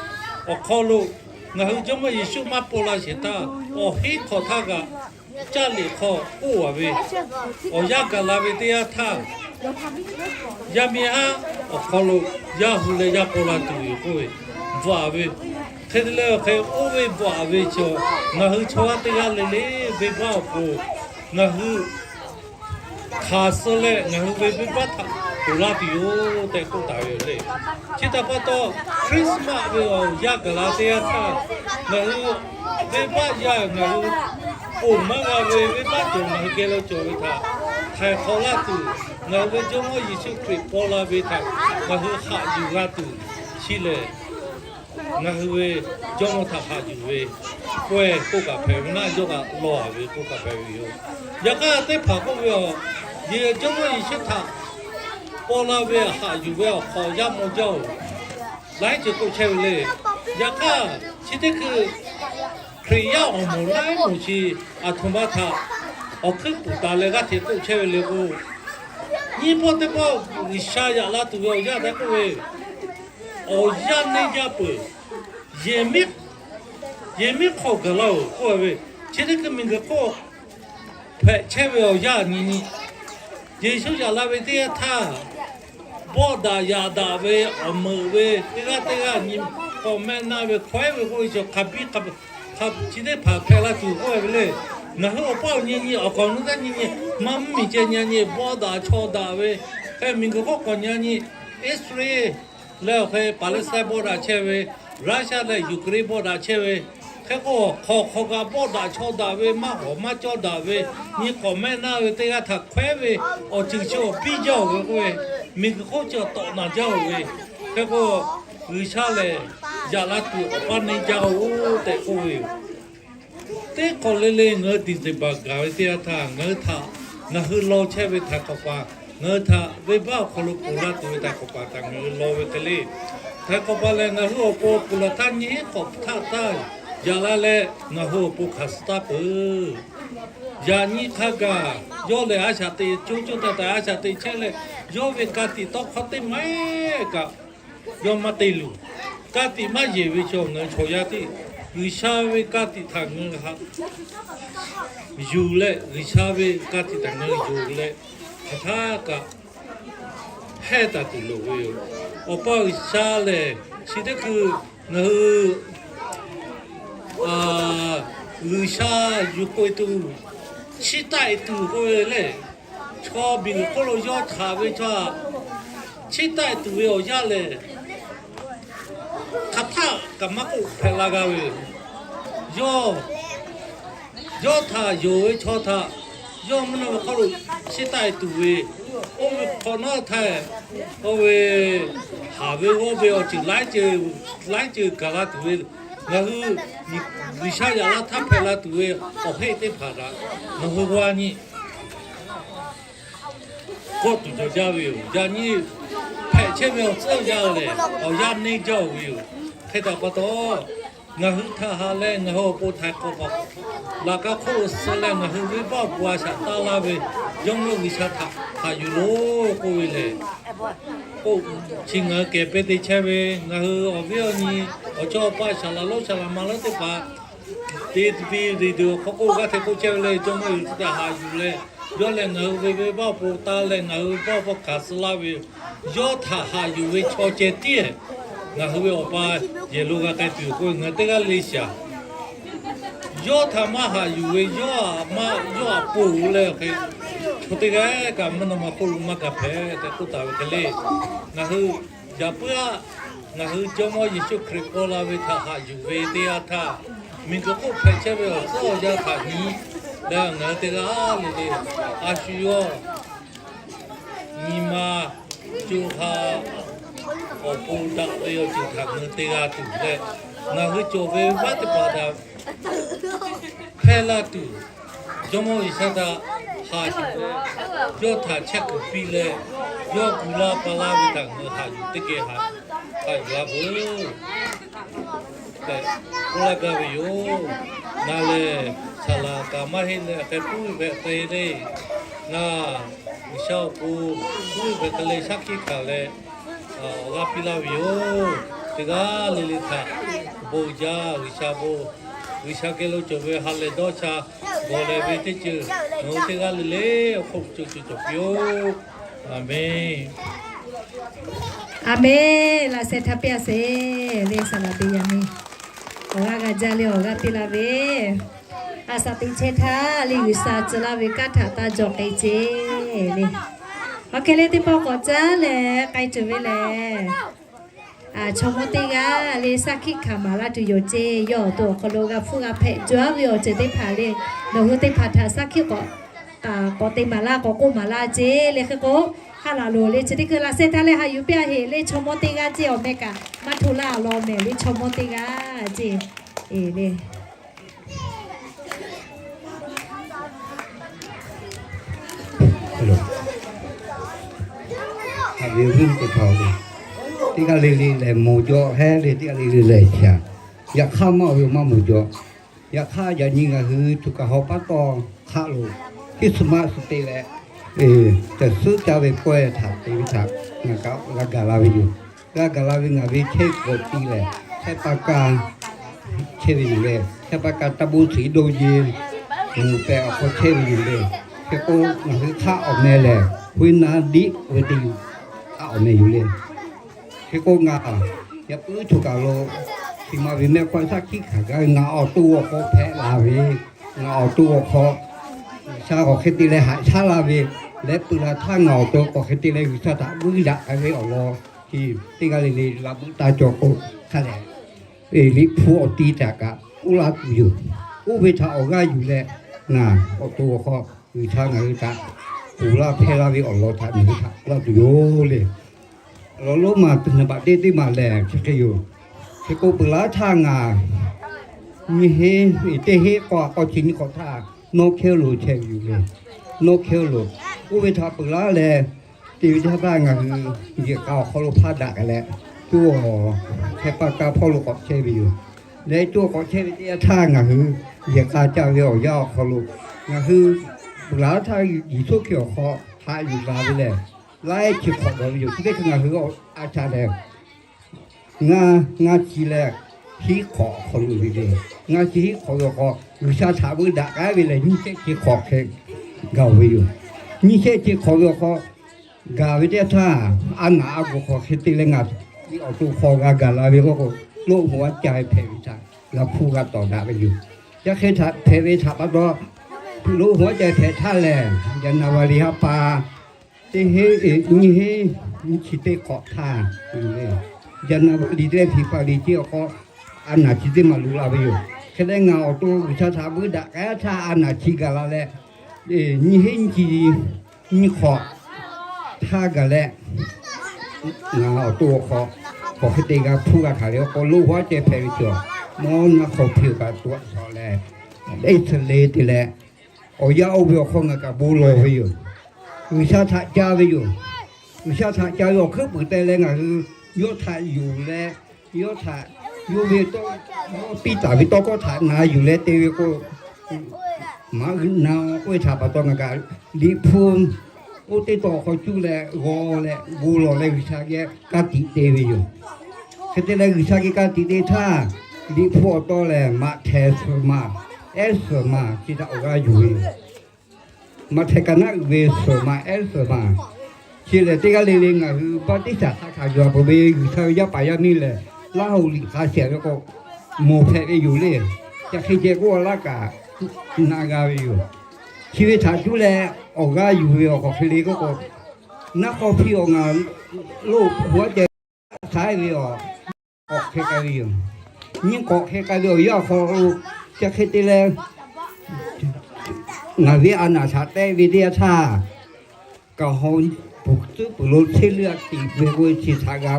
awˬ hk'aw lo ngaˬ hui Jawˇmawˇ Yeˍsuˆ maˇ paw la shehˍ htaˇ, awˬ heˉ hk'aw htaˇ kaꞈ caˇ liꞈ hk'aw k'oˆ a ve, awˬ yanˇ gaˬ la ve teˇ yanˇ htaˇ, yaˇ miˇ haˉ awˬ hk'aw lo yaˇ hu leh yaˇ paw la tuˬ yoˬ k'oˆ ve bvuhꞈ ve. Hk'e te leh awˬ hk'e oˇ ve bvuhꞈ ve chi, ngaˬ hui chaw yaˇ teˇ g'aˇ le le venˇbaˆ awˬ pon ngaˬ hui hkanˍ suh leh ngaˬ hui ve venˇbaˆ htaꞈ ponˬ laˇ tuˬ yoˬ tehꞈ k'oˆ taˍ ve yoˬ le. Chi htaꞈ pa taw, Christmas ve awˬ yanˇ gaˬ la teˇ yanˇ htaˇ, ngaˬ hui venˇbaˆ yaˇ ngaˬ hui ponˬ maˇ g'a ve venˇbaˆ cawˬ ngaˬ hui geh lo cawˬ ve htaꞈ htaiˍ hk'awꞈ laˇ tuˬ, ngaˬ hui ve Jawˇmawˇ Yeˍsuˆ Hkriꞈ paw la ve htaꞈ ngaˬ hui haꞈ yuˬ g'a tuˬ, chi lehˬ ngaˬ hui ve Jawˇmawˇ htaꞈ haꞈ yuˬ ve k'oˆ kaꞈ hpehꞈ ve naˆ, yawˇ kaꞈ lawˬ a ve k'oˆ kaꞈ hpehꞈ ve yoˬ. Yaꞈ hk'aˇ teˇ hpaˍ k'oˆ ve, Jawˇmawˇ Yeˍsuˆ htaꞈ paw la ve haꞈ yuˬ ve awˬ hk'aw yaˇ maw jaˇ-oˬ, laiˉ ceuˬ k'oˆ chehˇ ve le. Yaꞈ hk'aˇ chi teˇ hkui Hkriꞈ yaˇ awˬ moˍ laiˉ moˍ chi aˬ htoꞈ ma htaꞈ awˬ hkuiˉ puiˍ taˍ leh g'aˇ hteꞈ k'oˆ chehˇ ve le k'o, nyiˇ pawˆ teˇ pawˆ G'uiˬsha yaꞈ la tuˬ ve awˬ yanˇ tehꞈ k'oˆ ve, awˬ yanˇ neˇ jaˇ peuˬ. Yehˬ miˉ hk'aw gaˬ laˇ-oˬ k'oˆ ve, chi teˇ hkui miˬguiˬ hk'oˆ hpehꞈ chehˇ ve awˬ yanˇ nyi nyi, Yeˍsuˆ yaꞈ la ve teˇ yanˇ htaˇ, bawˆ daꞈ yaꞈ daꞈ ve awˬ meuꞈ ve teˇ g'aˇ teˇ g'aˇ nyi k'awꞈ mehˆ naˇ ve hkawehˉ ve k'oˆ ve chi hk'a biˇ hk'a, chi teˇ hpaˍ hpehꞈ la tuˬ k'oˆ ve le. Ngaˬ hui awˬ paˇ awˬ nyi nyi awˬ k'aoˍ nu taˇ nyi nyi, maˇ mvuhˇmiˬ ceh nyi nyi bawˆ daꞈ chaw daꞈ ve, hk'e miˬguiˬ hk'oˆ k'awꞈ nyi nyi, Iˉsaˍreˍlaˆ leh awˬ hk'e Paˍlestaiˇ bawˆ daꞈ chehˇ ve, Russia leh Ukraine bawˆ daꞈ chehˇ ve, hk'e k'o hk'aw hk'aw kaꞈ bawˆ daꞈ chaw daꞈ ve, maˇ hawˍ maˇ cawˇ daꞈ ve, nyi k'awꞈ mehˆ naˇ ve teˇ g'aˇ htaꞈ hkawehˉ ve awˬ ceuˬ chi awˬ piˇ jaˇ-oˬ ve k'oˆ ve, miˬguiˬ hk'oˆ chi awˬ tawꞈ naˬ jaˇ-oˬ ve, hk'e k'o G'uiˬsha lehˬ yaꞈ la tuˬ awˬ paˇ neˇ jaˇ-oˬ tehꞈ k'oˆ ve yoˬ. Teˇ hk'awꞈ le le ngaˬ hui December gaˬ ve teˇ yanˇ htaˇ ngaˬ hui htaꞈ, ngaˬ hui law chehˇ ve htaiˍ hk'awꞈ paˍ, ngaˬ hui htaꞈ venˇbaˆ awˬ hk'aw lo ponˬ laˇ tuˬ ve htaiˍ hk'awꞈ paˍ htaꞈ ngaˬ hui law ve hk'e le. Htaiˍ hk'awꞈ paˍ lehˬ ngaˬ hui awˬ pon ponˬ laˬ htaˇ nyiˇ k'awꞈ htaˇ taˇ yaꞈ la leh ngaˬ hui awˬ pon hkanˍ suh taˍ peuˬ. Yaꞈ nyi hk'a gaˬ yawˇ lehˬ a shaꞈ teꞈ coˇ coˇ taˍ taˍ a shaꞈ teꞈ chehˇ leh, yawˇ ve ka tiꞈ tawˇ hkawˇ teˇ maˇ kaꞈ yawˇ maˇ te luˬ. Ka tiꞈ maˇ yeˬ ve chaw ngaˬ hui chaw yaˇ teˇ, G'uiˬsha ve ka tiꞈ htaꞈ ngaˬ hui yuˬ leh, G'uiˬsha ve ka tiꞈ htaꞈ ngaˬ hui yuˬ leh, hk'aˬ htaˇ kaꞈ hehˇ taˍ tuˬ loˍ ve yoˬ. Awˬ pa G'uiˬsha lehˬ chi teˇ hkui ngaˬ hui G'uiˬsha yuˬ k'oꞈ e tuˬ, chiˇ taˆ e tuˬ k'oˆ ve le. Chaw miˬguiˬ hk'oˆ lo yawˇ htaꞈ ve chaw htaꞈ chiˇ taˆ e tuˬ ve awˬ yanˇ lehˬ, hk'aˬ htaˇ kaꞈ maˇ k'oˆ hpehꞈ la g'a ve yoˬ. Yawˇ, yawˇ htaꞈ yonˍ ve chaw htaꞈ yawˇ mvuhˇ naw ve hk'aw lo chiˇ taˆ e tuˬ ve, oˇ ve hk'awꞈ nawˉ htaˇ, oˇ ve haˍ ve g'awˇ ve awˬ ceuˬ laiˉ ceuˬ, laiˉ ceuˬ gaˬ la tuˬ ve, ngaˬ hui G'uiˬsha yaꞈ la htaˇ hpehꞈ la tuˬ ve awˬ heˆ teˇ hpaˍ htaꞈ ngaˬ hui g'a nyi kawˆ tuˬ cawˬ jaˇ ve yoˬ. Yaꞈ nyi hpehꞈ chehˇ ve awˬ tcuhˉ awˬ yanˇ lehˬ awˬ yanˇ neˇ jaˇ-oˬ ve yoˬ. Hk'e htaꞈ pa taw, ngaˬ hui htaꞈ haꞈ leh ngaˬ hui awˬ pon htaiˍ hk'awꞈ paˍ laꞈ ka hk'oˆ lo suh leh ngaˬ hui venˇbaˆ awˬ pon a shaꞈ taˇ laˇ ve Jawˇmawˇ G'uiˬsha htaꞈ haꞈ yuˬ loˬ k'oˆ ve lehˬ, k'o, chi ngaˬ hui kehˬ pehˇ te chehˇ ve ngaˬ hui awˬ viˉ awˬ nyi awˬ chawˇ awˬ paˇ shaˍ laꞈ lonˉ shaˍ laꞈ ma lonˉ teˇ hpaˍ, T V radio awˬ hk'aw k'oˆ g'aˇ hteꞈ k'oˆ chehˇ ve le, Jawˇmawˇ Yeˍsuˆ htaꞈ haꞈ yuˬ leh, yawˇ lehˬ ngaˬ hui ve venˇbaˆ awˬ pon taˇ leh ngaˬ hui venˇbaˆ awˬ pon hkanˍ suh laˇ ve yoˬ. Yawˇ htaꞈ haꞈ yuˬ ve chaw ceh tiˉ ngaˬ hui ve awˬ pa yehˬ lo g'a k'ai tuˬ yoˬ k'oˆ ve ngaˬ hui teˇ g'aˇ le shaˍ. Yawˇ htaꞈ maˇ haꞈ yuˬ ve, yawˇ aꞈ maˇ, yawˇ aꞈ ponˬ leh awˬ hk'e, chaw teˇ g'aˇ kaꞈ mvuhˇ naw ma hk'oˆ lo maˇ gaˬ hpehꞈ tehꞈ k'oˆ taˍ ve hk'e le. Ngaˬ hui yaꞈ puiˉ aꞈ, ngaˬ hui Jawˇmawˇ Yeˍsuˆ Hkriꞈ paw la ve htaꞈ haꞈ yuˬ ve teˇ yanˇ htaˇ, miˬguiˬ hk'oˆ hpehꞈ chehˇ ve awˬ tcuhˉ awˬ yanˇ htaꞈ nyi leh ngaˬ hui teˇ g'aˇ le le a shu yawˇ nyi ma co ha awˬ pon daꞈ ve awˬ ceuˬ htaꞈ ngaˬ hui te g'a tuˬ leh, ngaˬ hui cawˬ ve vaˇ teˇ hpaˍ htaꞈ hpehˇ laˇ tuˬ, Jawˇmawˇ G'uiˬsha htaꞈ haꞈ yuˬ leh, yawˇ htaꞈ chehˇ kuiˬ piˇ leh, yawˇ gu laˇ pa laˇ ve htaꞈ ngaˬ hui haꞈ yuˬ teˇ geh haꞈ, haꞈ yuˬ a veuˬ tehꞈ k'oˆ laˇ gaˇ ve yoˬ. Ngaˬ lehˬ saˍ laˍ kaꞈ maˇ heˆ leh, hk'e puiˉ ve hpehꞈ hk'e le, ngaˬ G'uiˬsha awˬ pon puiˉ ve hpehꞈ hk'e le shaˉ hkiˆ hkanˍ leh, awˬ g'aˇ piˇ laˇ ve yoˬ. Teˇ g'aˇ le le htaꞈ bon jaˇ G'uiˬsha bon, G'uiˬsha geh lo cawˬ ve ha lehˬ dawˇ sha gawˬ lehˬ ve teˇ ceuˬ ngaˬ hui teˇ g'aˇ le le awˬ hk'oˆ lo co co cawˬ piˇ-oˆ. Aˍmenˍ. Aˍmenˍ. Laꞈ sheh htaˇ piˇ a sheˍ le, saˍ laˍ teˇ yanˇ le, awˬ g'aˇ g'a jaˇ le, awˬ g'aˇ piˇ laˇ ve, a shaˍ teꞈ chehˇ htaˇ le G'uiˬsha tcuh laˇ ve kanˉ htaꞈ taˇ jaw k'ai ceˇ le. Awˬ hk'e le teˇ pawˆ k'awꞈ caˉ leh k'ai tuˬ ve lehˬ, chaw mawˇ teˇ g'aˇ le saˉ hkiˆ hkanˍ maˍ laˇ tuˬ yoˬ ceˇ. Yawˇ awˬ to awˬ hk'aw lo g'a hpuˇ g'a hpehꞈ jaˇ ve awˬ ceuˬ teˇ hpaˍ le, nawˬ hui teˇ hpaˍ htaꞈ saˉ hkiˆ k'awꞈ taˍ k'awꞈ te maˍ laˇ k'awꞈ k'oˆ maˍ laˇ ceˇ le. Hk'e k'o, ha laˬ loˬ le chi teˇ hkui laꞈ sehˉ htaˇ leh ha yuˬ piˇ a heꞈ le, chaw mawˇ teˇ g'aˇ ceˇ awˬ meh kaꞈ maˇ hto laˇ law mehˍ le, chaw mawˇ teˇ g'aˇ ceˇ le. Teˇ g'aˇ le le lehˬ mawˬ jaw hehˉ le, teˇ g'aˇ le le lehˬ chaꞈ. Yaꞈ hk'aˇ maˇ ve maˇ mawˬ jaw. Yaꞈ hk'aˇ yaꞈ nyi ngaˬ hui tuˬ kaˬ haw pa taw hk'aˆ lo Christmas suh te leh, caˬ suhˉ caˇ ve pawehˇ htaꞈ te ve htaꞈ ngaˬ kaꞈ g'a gaˬ la ve yoˬ. G'a gaˬ la ve ngaˬ ve chehˇ kuiˬ awˬ ti lehˬ, chehˇ pa ka chehˇ ve yoˬ le. Chehˇ pa ka taˇ bon shiˍ dawˇ ye mvuhˬ pehꞈ awˬ hk'aw chehˇ ve yoˬ le. Hk'e k'o, ngaˬ hui hk'aˆ awˬ meh lehˬ, Huˉ naˉ diˆ ve teˇ hk'aˆ awˬ meh yoˬ le. Hk'e k'o ngaˬ yaꞈ puiˉ choˬ kaˬ lo, chi ma ve mehˆ hk'aw shaˉ hkiˆ hkanˍ gaˇ ve ngaˬ awˬ to awˬ hk'aw hpehꞈ la ve, ngaˬ awˬ to awˬ hk'aw G'uiˬsha k'awꞈ hk'e te leh haꞈ shaˉ la ve leh peuˬ la htaˇ, ngaˬ awˬ to k'awꞈ hk'e te leh G'uiˬsha htaꞈ vuiˇ daꞈ k'ai ve awˬ lawn chi teˇ g'aˇ le le laꞈ buiˆ taˇ cawˬ k'o, hk'a lehˬ Liꞈ hpu awˬ ti htaꞈ kaꞈ k'oˆ laˇ tuˬ yoˬ. Oˇ ve htaꞈ awˬ g'aˇ yuˬ leh, ngaˬ awˬ to awˬ hk'aw G'uiˬsha ngaˬ hui htaꞈ ponˬ laˇ hpehˇ laˇ ve awˬ lawn htaꞈ ngaˬ hui htaꞈ k'oˆ laˇ tuˬ yoˬ le. Awˬ lawn lonˉ maˬ teˇ naˍ baꞈ teˇ teˇ maˬ lehˬ chi hk'e yoˬ. Hk'e k'o peuˬ laˉ htaˇ ngaˬ nyi heˆ teˇ heˆ k'awꞈ k'awꞈ chi nyi hk'awꞈ htaˇ, North Carolina chehˇ ve yoˬ le. North Carolina oˇ ve htaꞈ peuˬ laˉ leh, te ve teˇ htaˇ ngaˬ hui yehˬ k'a awˬ hk'aw lo hpaˇ daꞈ k'ai leh, coˇ awˬ hk'e pa ka hpawˇ lo k'awꞈ chehˇ ve yoˬ. Leh coˇ k'awꞈ chehˇ ve teˇ yanˇ htaˇ ngaˬ hui yehˬ k'a caˇ ve awˬ yanˇ awˬ hk'aw lo, ngaˬ hui peuˬ laˉ htaˇ Yeˍsuˆ Hkriꞈ awˬ hk'aw haꞈ yuˬ la ve lehˬ, laiˉ chi hk'awꞈ gaˬ ve yoˬ. Chi teˇ hkui ngaˬ hui a shaꞈ lehˬ, ngaˇ, ngaˇ chi leh hiˉ hk'awꞈ awˬ hk'aw lo ve le. Ngaˇ chi hiˉ hk'awꞈ ve awˬ hk'aw G'uiˬsha htaꞈ vuiˇ daꞈ k'ai ve lehˬ, nyiˇ shehˆ chi hk'awꞈ hk'e gaˬ ve yoˬ. Nyiˇ shehˆ chi hk'awꞈ ve awˬ hk'aw gaˬ ve teˇ yanˇ htaˇ, a naˍ a g'uˬ hk'awꞈ hk'e te leh ngaˬ awˬ to hk'aw g'a gaˬ la ve k'o, loˆ hoꞈ aˉ ca hpehꞈ ve htaꞈ g'a hpuˇ g'a tawˍ daꞈ ve yoˬ. Yaꞈ hk'e htaꞈ hpehꞈ ve htaꞈ pa taw, loˆ hoꞈ aˉ ca hpehꞈ htaˇ lehˬ, January ha pa teˇ heˆ, nyiˇ heˆ nyiˇ chi teˇ hk'awꞈ htaˇ, January teˇ leh February chi awˬ hk'aw a naˍ chi teˇ maˬ luˬ la ve yoˬ. Hk'e leh ngaˬ awˬ to G'uiˬsha htaꞈ vuiˇ daꞈ k'ai htaˇ a naˍ chi gaˬ la leh, nyiˇ heˆ nyiˇ chi nyiˇ hk'awꞈ htaˇ gaˬ leh, ngaˬ awˬ to awˬ hk'aw k'awꞈ hk'e te g'a hpuˇ g'a hkanˍ ve awˬ hk'aw lo haˉ ceh hpehꞈ ve cawˬ. Mawˇ naˆ hk'aw hpiˇ kaꞈ tuꞈ a shawˍ leh, Iˉsaˍreˍlaˆ te leh awˬ yanˇ oˇ ve awˬ hk'aw ngaˬ kaꞈ bon lawˬ ve yoˬ. G'uiˬsha htaꞈ ca ve yoˬ. G'uiˬsha htaꞈ ca ve awˬ hkuiˉ puiˍ te leh ngaˬ hui yawˇ htaꞈ yuˬ leh, yawˇ htaꞈ yawˇ ve tawˇ, yawˇ piˇ taˍ ve tawˇ hkawˇ htaꞈ na yuˬ leh te ve k'o, maꞈ g'uiˬ na k'oˆ ve htaꞈ pa taw ngaˬ kaꞈ Liꞈ hpu oˇ teˇ taw awˬ hk'aw cuˇ leh g'aw leh bon lawˬ leh G'uiˬsha geh ka tiꞈ te ve yoˬ. Hk'e te leh G'uiˬsha geh ka tiꞈ te htaˇ, Liꞈ hpu awˬ taw lehˬ Maꞈhtehˍ suhˍ maˬ, ehˉ suhˍ maˬ chi htaꞈ awˬ g'aˇ yuˬ ve yoˬ. Maꞈhtehˍ kaꞈ naˆ uiˍ ve suhˍ maˬ, ehˉ suhˍ maˬ, chi lehˬ teˇ g'aˇ le le ngaˬ hui Baˆtiˆsaˬ hk'a hkanˍ yuˬ a peuˬ ve G'uiˬsha ve yaˇ paˍ yaˇ miˇ lehˬ, Laˇ hoꞈ liꞈ hk'a shehˍ ve k'o, mawˬ hpehꞈ ve yoˬ le. Chi hk'e ceh k'oˆ a laˇ kaꞈ na g'a ve yoˬ. Chi ve htaꞈ cuˇ leh awˬ g'aˇ yuˬ ve awˬ hk'aw hk'e le k'oˆ k'o, naˆ hk'aw hpiˇ awˬ ngaˬ loˆ hoꞈ aˉ ceh saiˉ ve awˬ k'awꞈ hk'e k'ai ve yoˬ. Nyiˇ k'awꞈ hk'e k'ai ve awˬ yanˇ awˬ hk'aw lo, chi hk'e te leh ngaˬ ve a naˍ htaꞈ te ve teˇ yanˇ htaˇ, kaꞈ haw pfuhˍ tcuhˉ peuˬ lo chehˇ leuˇ a tiꞈ ve k'oˆ ve chi htaꞈ g'a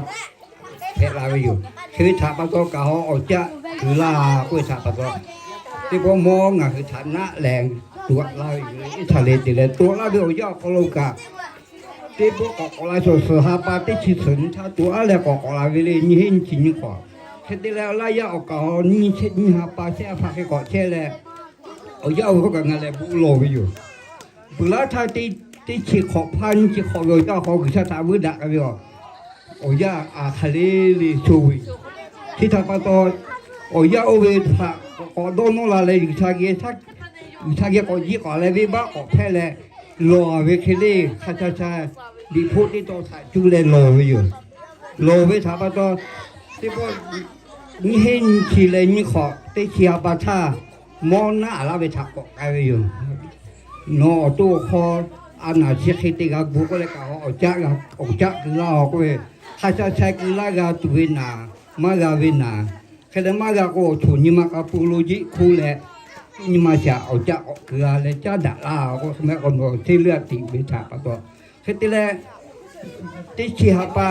hpehꞈ la ve yoˬ. Hk'e ve htaꞈ pa taw kaꞈ haw awˬ caˆ kuiˬ laˇ k'oˆ ve htaꞈ pa taw, teˇ pawˆ mawˇ ngaˬ hui htaꞈ naˆ lehˬ tuꞈ laˇ ve yoˬ. Iˉsaˍreˍlaˆ te leh tuꞈ laˇ ve awˬ yanˇ awˬ hk'aw lo kaꞈ, teˇ pawˆ k'awꞈ k'awꞈ la shawˍ suhˍ ha pa teˇ chi suhˍ nyi htaˇ tuꞈ aˉ leh k'awꞈ k'awꞈ la ve le. Nyiˇ heˆ nyiˇ chi nyiˇ hk'awꞈ, hk'e te leh a laˇ yaˇ awˬ kaˍ awˬ nyiˇ chi nyiˇ ha pa shehˆ a hpaˇ hk'e k'awꞈ chehˇ leh, awˬ yanˇ awˬ hk'aw kaꞈ ngaˬ lehˬ bon lawˬ ve yoˬ. Peuˬ laˇ htaˇ teˇ chi hk'awꞈ hpaˇ nyiˇ chi hk'awꞈ ve awˬ yanˇ awˬ hk'aw G'uiˬsha htaꞈ vuiˇ daꞈ k'ai ve awˬ yanˇ a hk'aˬ le le sho ve yoˬ. Chi htaꞈ pa taw, awˬ yanˇ oˇ ve htaꞈ k'awꞈ dawˇ nawˇ la leh G'uiˬsha geh, G'uiˬsha geh k'awꞈ jiˇ k'awꞈ leh venˇbaˆ k'awꞈ hpehˇ leh lawˬ ve hk'e le hk'a sha sha Liꞈ hpu teˇ taw htaꞈ cuˇ leh lawˬ ve yoˬ. Lawˬ ve htaꞈ pa taw, teˇ pawˆ nyiˇ heˆ nyiˇ chi leh nyiˇ hk'awꞈ teˇ chi ha pa htaˇ, mawˇ naˆ a laˇ ve htaꞈ k'awꞈ k'ai ve yoˬ. Nawˬ awˬ to awˬ hk'aw a naˍ chi hk'e te g'a gu k'oˆ leh kaꞈ, awˬ caˆ keu laˇ-oˬ k'oˆ ve, hk'a sha sha keu laˇ g'a tuˬ ve naˍ, maˇ g'a ve naˍ. Hk'e leh maˇ g'a k'o, awˬ choˬ nyi ma k'a pu lo jeˆ hkoˇ leh, nyi ma shaꞈ awˬ caˆ k'awꞈ keu g'a leh caˉ daꞈ laˇ k'o, hk'e meh k'awꞈ nawˬ teˇ leuˉ a tiꞈ ve htaꞈ pa taw. Hk'e te leh, teˇ chi haꞈ pa,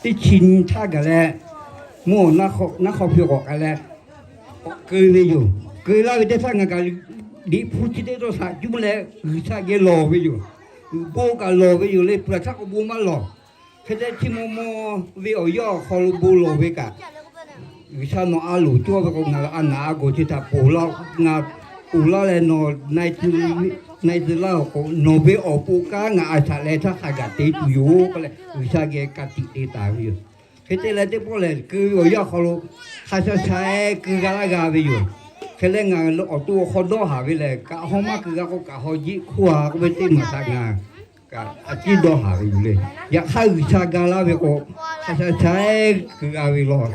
teˇ chi nyi htaˇ gaˬ leh, mvuhˇ naˆ hk'aw hpu k'awꞈ k'ai leh, k'awꞈ keu ve yoˬ. Keu laˇ ve teˇ htaˇ ngaˬ kaꞈ Liꞈ hpu chi teˇ tawˇ shaꞈ cuˉ leh G'uiˬ sha geh lawˬ ve yoˬ. Uiˍ bon kaꞈ lawˬ ve yoˬ le, peuˬ htaˇ k'o bon maˇ lawˬ. Hk'e te chi maw maw ve awˬ yanˇ awˬ hk'aw lo bon lawˬ ve kaꞈ, G'uiˬ sha nawˬ a loˍ cawˇ ve k'o, ngaˬ a naˍ a gawˬ chi htaꞈ ponˬ laˇ, ngaˬ ponˬ laˇ leh nawˬ na-e tcuh laˇ-oˬ k'o, nawˬ ve awˬ pon kanˉ ngaˬ a shaꞈ leh htaˇ hk'a gaˬ te tuˬ yoˬ k'oˆ leh, G'uiˬ sha geh ka tiꞈ te taˍ ve yoˬ. Hk'e te leh teˇ pawˆ lehˬ, keu ve awˬ yanˇ awˬ hk'aw lo hk'a sha sha-e keu g'a laˇ g'a ve yoˬ. Hk'e leh ngaˬ awˬ to awˬ hk'aw dawˇ haˍ ve lehˬ, kaꞈ hawˉ maˇ keu g'a k'o kaꞈ hawˉ jiˆ hkoˇ-a k'oˆ ve teˇ maˬ htaꞈ ngaˬ kaꞈ a ciˉ dawˇ haˍ ve yoˬ le. Yaꞈ hk'aˇ G'uiˬ sha ga laˇ ve k'o, hk'a sha sha-e keu g'a ve law.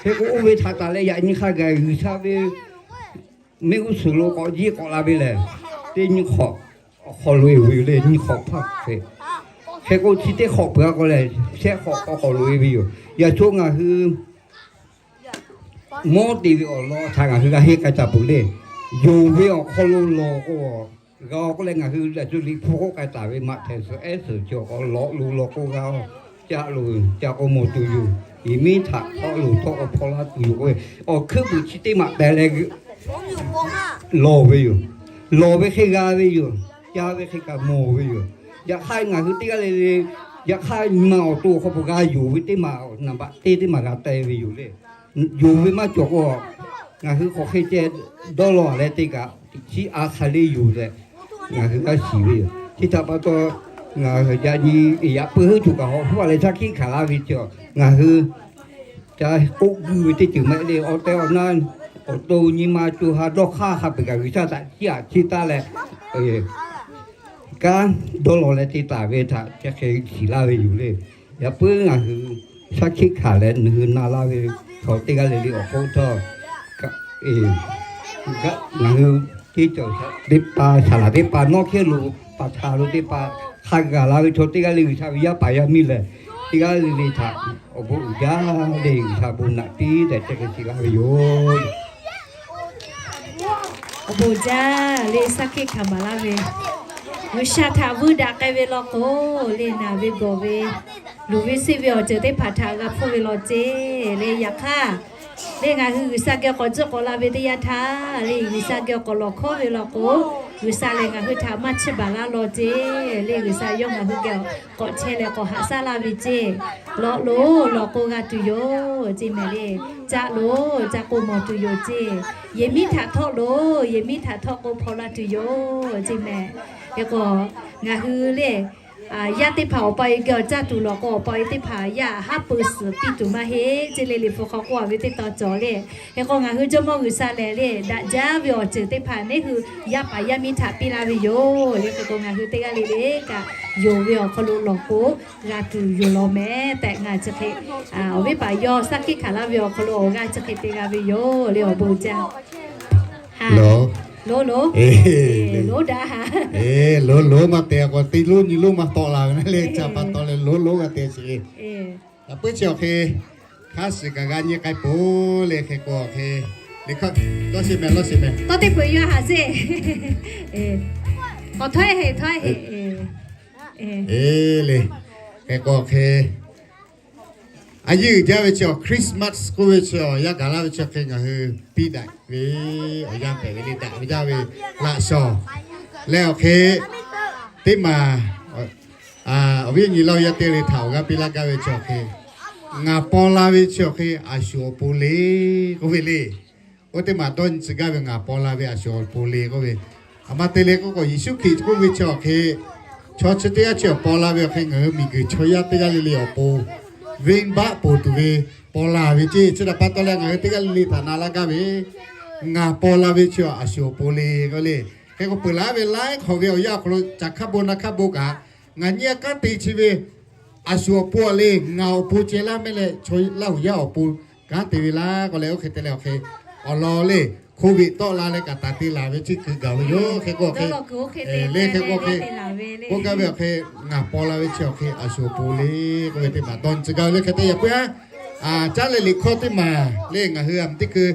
Hk'e k'o oˇ ve htaꞈ taˍ leh yaꞈ nyi hk'a gaˬ G'uiˬ sha ve mehˆ g'uˇ suhˍ lo k'awꞈ jiˆ k'awꞈ la ve lehˬ, teˇ nyi hk'awꞈ awˬ hk'aw lo-e ve yoˬ le, nyi hk'awꞈ hpaˇ hk'e. Hk'e k'o chi teˇ hk'awꞈ peuˬ-a k'o lehˬ, shehˆ hk'awꞈ k'awꞈ k'awꞈ loꞈ-e ve yoˬ. Yaꞈ sho ngaˬ hui mawˇ te ve awˬ lawn htaꞈ ngaˬ hui g'a henˇ k'ai taˍ peuˬ le. Yonˍ ve awˬ hk'aw lo lawˬ k'o, g'a k'oˆ leh ngaˬ hui yaꞈ shu Liꞈ hpu k'oˆ k'ai taˍ ve Maꞈhtehˍ suhˍ ehˉ suhˍ chi awˬ k'aw lawꞈ loˬ lawˬ k'o g'a-o. Ca loˬ ca k'o mawˬ tuˬ yoˬ. Yehˬ miˉ htaꞈ htawˆ loˬ htawˆ k'o hpaw laˇ tuˬ yoˬ k'oˆ ve, awˬ hkuiˉ puiˍ chi teˇ maꞈ teh leh lawˬ ve yoˬ. Lawˬ ve hk'e g'a ve yoˬ. Ca ve hk'e kaꞈ mawˬ ve yoˬ. Yaꞈ hk'aˇ ngaˬ hui teˇ g'aˇ le le, yaꞈ hk'aˇ nyi ma awˬ to awˬ hk'aw peuˬ g'a yonˍ ve teˇ maˬ, naˍ baꞈ teˇ teˇ maˬ g'a teh ve yoˬ le. Yonˍ ve maˇ cawˬ k'o, ngaˬ hui hk'aˬ hk'e ceh dawˇ law leh te kaꞈ, tiꞈ chiˉ a hk'aˬ le yoˬ leh, ngaˬ hui g'a shiˍ ve yoˬ. Chi htaꞈ pa taw, ngaˬ hui yaꞈ nyi yaꞈ puiˉ heuˉ tuˬ kaꞈ hawꞈ hpfuhˇ leh shaˉ hkiˆ hkanˍ laˇ ve chi, ngaˬ hui ca k'oˆ guiˇ ve teˇ ceuˬ maˇ heˆ le. Awˬ tehˬ awˬ na awˬ to nyi ma co ha dawˇ hk'aˇ hk'a peu-eˬ kaꞈ G'uiˬ sha htaꞈ chiˇ aꞈ chiˇ taˆ leh, kanˉ dawˇ law leh te taˍ ve htaꞈ chi hk'e shiˍ laˇ ve yoˬ le. Yaꞈ puiˉ ngaˬ hui shaˉ hkiˆ hkanˍ leh nawˬ hui na laˇ ve chaw teˇ g'aˇ le le awˬ hk'oˆ htawˇ, ngaˬ hui teˇ cawˬ teˇ pa saˍ laˍ teˇ pa nawˉ hkehˉ lo pa hta lo teˇ pa hk'a gaˬ la ve chaw teˇ g'aˇ le G'uiˬ sha ve yaˇ paˍ yaˇ miˇ lehˬ, teˇ g'aˇ le le htaꞈ awˬ bon uiˍ jaˇ le G'uiˬ sha bon naꞈ piˇ tehꞈ chi hk'e shiˍ laˇ ve yoˬ. Awˬ bon jaˇ le shaˉ hkiˆ hkanˍ maˍ laˇ ve, G'uiˬ sha htaꞈ vuiˇ daꞈ k'ai ve law k'o, le naˬ ve gawˬ ve, luˬ ve seˆ ve awˬ ceuˬ teˇ hpaˍ htaꞈ g'a hpfuhˇ ve law ceˇ le. Yaꞈ hk'aˇ, le ngaˬ hui G'uiˬ sha geh k'awꞈ tcuhˉ k'awꞈ la ve teˇ yanˇ htaˇ, le G'uiˬ sha geh k'awꞈ lawˬ hkawˉ ve law k'o, G'uiˬ sha lehˬ ngaˬ hui htaꞈ maˇ chiˇ baˬ laˇ law ceˇ le. G'uiˬ sha yawˇ ngaˬ hui geh k'awꞈ chehˇ leh k'awꞈ haꞈ shaˉ laˇ ve ceˇ. Lawꞈ loˬ lawˬ k'o g'a tuˬ yoˬ ceˇ mehˍ le. Caˆ loˬ caˆ k'o mawˬ tuˬ yoˬ ceˇ. Yehˬ miˉ htaꞈ htawˆ loˬ, yehˬ miˉ htaꞈ htawˆ k'o hpaw la tuˬ yoˬ ceˇ mehˍ. Hk'e k'o, ngaˬ hui le yaˇ teˇ hpaˍ awˬ pa e geh awˬ caˇ tuˬ lawˬ k'o, awˬ pa e teˇ hpaˍ yaˇ haˉ pui suhˍ piˇ tuˬ maˇ heˆ ceˇ le. Liꞈ hpu hk'aw k'oˆ-a ve teˇ tawn cawˬ le. Hk'e k'o ngaˬ hui Jawˇmawˇ G'uiˬ sha lehˬ le, daꞈ jaˇ ve awˬ ceuˬ teˇ hpaˍ neˉ hui yaˇ paˍ yaˇ miˇ htaꞈ piˇ laˇ ve yoˬ le. Hk'e k'o ngaˬ hui teˇ g'aˇ le le kaꞈ, yonˍ ve awˬ hk'aw lo lawˬ k'o g'a tuˬ yoˬ law mehˍ tehꞈ ngaˬ chi hk'e, awˬ viˉ paˍ yawˇ shaˉ hkiˆ hkanˍ laˇ ve awˬ hk'aw lo awˬ g'aˇ chi hk'e te g'a ve yoˬ le. Awˬ bon jaˇ. Loˬ, loˬ, loˬ daꞈ ha. Loˬ loˬ maˇ te k'o, teˇ lonˉ nyi lonˉ maˇ tawˆ la ve le. Ca pa taw leh loˬ loˬ g'a te sheˍ. Yaꞈ puiˉ chi awˬ hk'e hk'aˇ suhˍ kaꞈ g'a nyi k'ai peuˬ le. Hk'e k'o awˬ hk'e, lawˇ sheˍ mehˍ, lawˇ sheˍ mehˍ. Tawˇ teˇ hpeuꞈ yaˇ haꞈ sheˍ. K'awꞈ htawˇ heˍ htawˇ heˍ. Eˬ le. Hk'e k'o awˬ hk'e, a yeˇ uiˍ jaˇ ve chi awˬ Christmas k'oˆ ve chi awˬ yaˇ gaˬ laˇ ve chi hk'e ngaˬ hui piˇ daꞈ ve awˬ yanˇ hpehꞈ ve le. Daꞈ ve jaˇ ve laꞈ shawnˍ leh awˬ hk'e teˇ maˬ awˬ viˉ nyi laˇ yaˇ teˇ le htaꞈ awˬ g'aˇ piˇ laˇ gaˇ ve chi awˬ hk'e, ngaˬ paw la ve chi awˬ hk'e a shuˍ awˬ pon le k'oˆ ve le. Oˇ teˇ maˬ dawˇ nyi tcuh gaˇ ve ngaˬ paw la ve a shuˍ awˬ pon le k'oˆ ve, aˬ ma te le k'oˆ k'o Yeˍsuˆ Hkriꞈ k'oˆ ve chi awˬ hk'e, chaw chi teˇ g'aˇ chi awˬ paw la ve awˬ hk'e ngaˬ hui miˬguiˬ chaw yaˇ teˇ g'aˇ le le awˬ pon venˇbaˆ ponˬ tuˬ ve paw la ve ceˇ. Chi htaꞈ pa taw leh ngaˬ hui teˇ g'aˇ le le htaꞈ na laˇ gaˇ ve, ngaˬ paw la ve chi a shuˍ awˬ pon le k'oˆ le. Hk'e k'o peuˬ laˇ ve laiˉ hk'awꞈ ve awˬ yanˇ awˬ hk'aw lo caˬ hk'aˇ bon na hk'aˇ bon kaꞈ, ngaˬ nyi a kanˉ te chi ve a shuˍ awˬ pon le, ngaˬ awˬ pon ceh laˇ mehˍ leh chaw laˇ huˍ yaˇ awˬ pon kanˉ te ve laˇ k'oˆ leh, oˇ hk'e te leh awˬ hk'e awˬ lawn le. Covid tawˆ la leh kaꞈ taˍ te laˬ ve chi kuiˬ gaˬ ve yoˬ. Hk'e k'o hk'e, le hk'e k'o hk'e, k'oˆ gaˇ ve awˬ hk'e, ngaˬ paw la ve chi awˬ hk'e a shu awˬ pon le k'oˆ ve teˇ maˬ dawˇ nyi tcuh gaˇ ve le. Hk'e te yaꞈ puiˉ aˉ, caˉ leh liꞈ hkawˇ teˇ maˬ le ngaˬ hui a teˇ hkui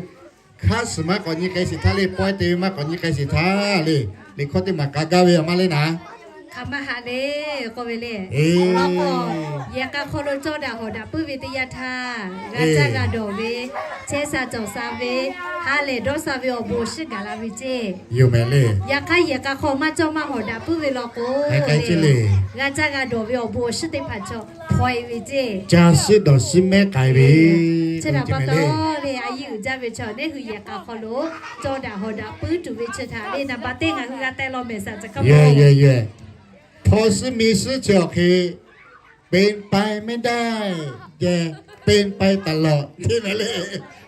hk'aˇ suhˍ maˇ k'awꞈ nyi k'ai sheˍ htaˇ le, pawehˇ te ve maˇ k'awꞈ nyi k'ai sheˍ htaˇ le, liꞈ hkawˇ teˇ maˬ k'a gaˇ ve a maˇ le naˍ. Hk'aˬ ma haꞈ le k'oˆ ve le. Yehˬ k'a hk'aw lo cawˇ daꞈ hawˍ daꞈ puiˉ ve teˇ yanˇ htaˇ, g'a caˇ g'a dawˬ ve, chehˇ sha cawˬ sha ve, ha lehˬ dawˇ sha ve awˬ bon awˬ shiˉ gaˬ la ve ceˇ. Yoˬ mehˍ le. Yaꞈ hk'aˇ yehˬ k'a hk'aw maˇ cawˇ maˇ hawˍ daꞈ puiˉ ve law k'o, g'a caˇ g'a dawˬ ve awˬ bon awˬ shiˉ teˇ hpaˍ chaw hpaw e ve ceˇ. Caˇ shiˉ dawˬ shiˉ mehˉ k'ai ve, chi htaꞈ pa taw le, a yiˇ uiˍ jaˇ ve chaw neˇ hui yehˬ k'a hk'aw lo cawˇ daꞈ hawˍ daꞈ puiˉ tuˬ ve chi htaꞈ le, naˍ baˬ teˇ ngaˬ hui g'a teh law mehˍ saˍ tcuh hkaˇ yoˬ. Hpaw shiˉ me shiˉ chi awˬ hk'e เป็นไปไม่ได้ geh เป็นไปตลอด te mehˍ le.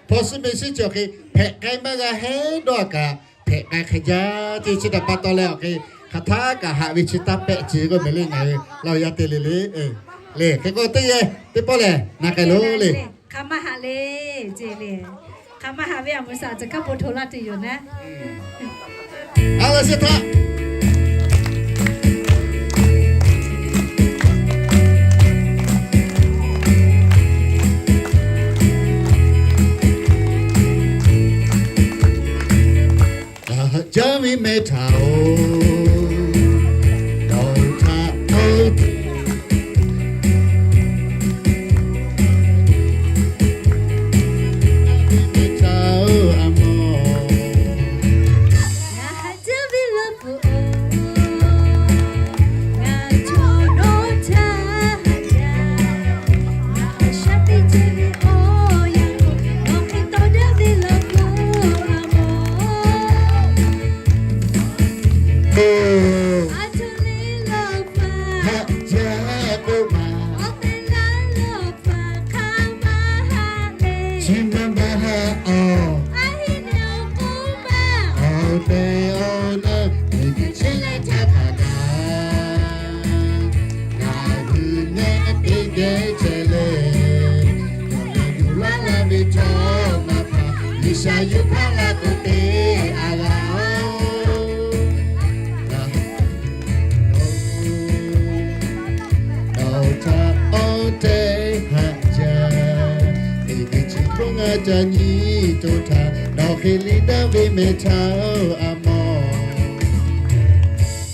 Hpaw shiˉ me shiˉ chi awˬ hk'e hpehꞈ k'ai maˇ g'a hehˉ dawˇ kaꞈ hpehꞈ k'ai hk'e jaˇ ceˇ. Chi htaꞈ pa taw leh awˬ hk'e hk'aˬ htaˇ kaꞈ haꞈ ve chi taˇ pehˆ ce k'oˆ mehˍ le ngaˬ hui laˇ yaˇ te le le. Le hk'e k'o teˇ yehˬ teˇ pawˆ lehˬ na k'ai lo le. Hk'aˬ ma haꞈ le ceˇ le. Hk'aˬ ma haꞈ ve a muˍ saˍ tcuh hkaˇ po hto laˇ tuˬ yoˬ naˉ. A la sheˍ htaˇ Jaˇ ve mehˬ htaꞈ oˬ, dawˬ htaꞈ oˬ, mehˬ htaꞈ oˬ a mawˬ. Ngaˬ haꞈ jaˇ ve law pfuhˍ oˬ, ngaˬ chaw dawˇ htaˇ haꞈ jaˇ. Ngaˬ a shaˉ teˇ ceuˬ ve awˬ yanˇ k'o, nawˬ hk'e tawˇ daꞈ ve law pfuhˍ a mawˬ. Aˬ htoꞈ le lawˬ paˍ haꞈ jaˇ k'oˆ ma, awˬ tehˬ laˇ lawˬ paˍ hk'aˬ ma haꞈ le. Chi ma ma haꞈ awˬ, a heˆ nehˬ awˬ k'oˆ ma, awˬ tehˬ awˬ na miˬguiˬ chi leh htaˇ hk'a gaˬ. Ngaˬ hui nehˬ teˇ geh chehˇ leh, yawˇ yaˇ yuˬ laˇ laˇ ve chaw maˇ hpaˍ, G'uiˬsha yuˬ hpaˇ laˇ k'oˆ te a g'a oˬ. Nawˬ htaꞈ awˬ tehˬ haꞈ jaˇ. Miˬguiˬ chi hk'oˆ ngaˬ ca nyi to htaꞈ nawˬ hk'e liˇ daꞈ ve mehˬ htaꞈ oˬ a mawˬ.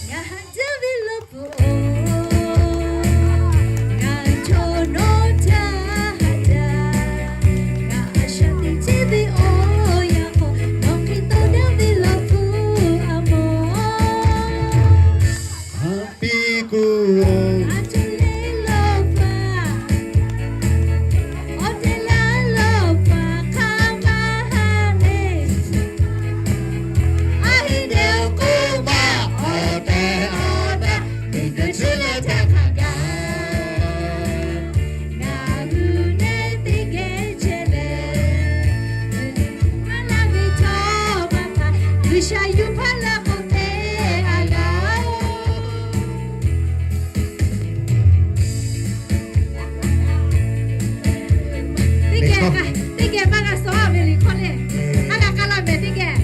Ngaˬ haꞈ jaˇ ve law pfuhˍ oˬ, ngaˬ chaw nawˬ htaˇ haꞈ jaˇ. Ngaˬ a shaˉ teˇ ceuˬ ve awˬ yanˇ k'o, nawˬ hk'e tawˇ daꞈ ve law pfuhˍ a mawˬ. Haꞈ piˇ kuˬ oˬ, aˬ htoꞈ le lawˬ paˍ, awˬ tehˬ laˇ lawˬ paˍ hk'aˬ ma haꞈ le. A heˆ nehˬ awˬ k'oˆ ma, awˬ tehˬ awˬ na miˬguiˬ chi leh htaˇ hk'a gaˬ. Ngaˬ hui nehˬ teˇ geh chehˇ leh, G'uiˬsha yuˬ hpaˇ laˇ ve chaw maˇ hpaˍ, G'uiˬsha yuˬ hpaˇ laˇ k'oˆ te a g'a oˬ. Teˇ geh, teˇ geh maˇ g'a suh a ve liꞈ hkawˇ le. Aˉ laꞈ k'aˉ laˇ mehˍ teˇ geh.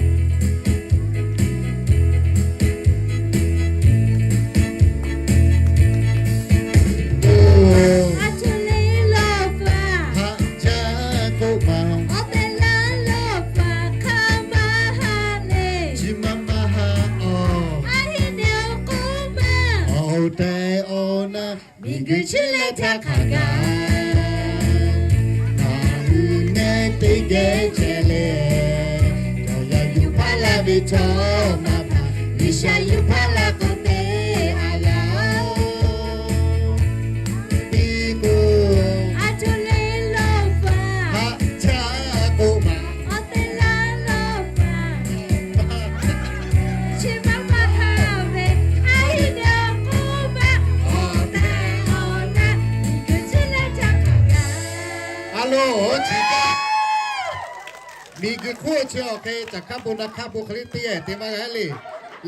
Aˬ htoꞈ le lawˬ paˍ, haꞈ jaˇ k'oˆ ma, awˬ tehˬ laˇ lawˬ paˍ hk'aˬ ma haꞈ le. Chi ma ma haꞈ awˬ, a heˆ nehˬ awˬ k'oˆ ma, awˬ tehˬ awˬ na miˬguiˬ chi leh htaˇ hk'a gaˬ. Ngaˬ hui nehˬ teˇ geh chehˇ leh, yawˇ yaˇ yuˬ hpaˇ laˇ ve chaw maˇ hpaˍ, G'uiˬsha yuˬ hpaˇ laˇ k'oˆ te a g'a oˬ. Piˇ kuˬ, aˬ htoꞈ le lawˬ paˍ, haꞈ jaˇ k'oˆ ma, awˬ tehˬ laˇ lawˬ paˍ, chi ma ma haꞈ ve, a heˆ nehˬ awˬ k'oˆ ma, awˬ tehˬ awˬ na miˬguiˬ chi leh htaˇ hk'a gaˬ. A loˬ, chi kaꞈ miˬguiˬ hk'oˆ chi awˬ hk'e caˬ hkaˉ bon na hkaˉ bon hk'e le teˇ geh te maˇ g'a le.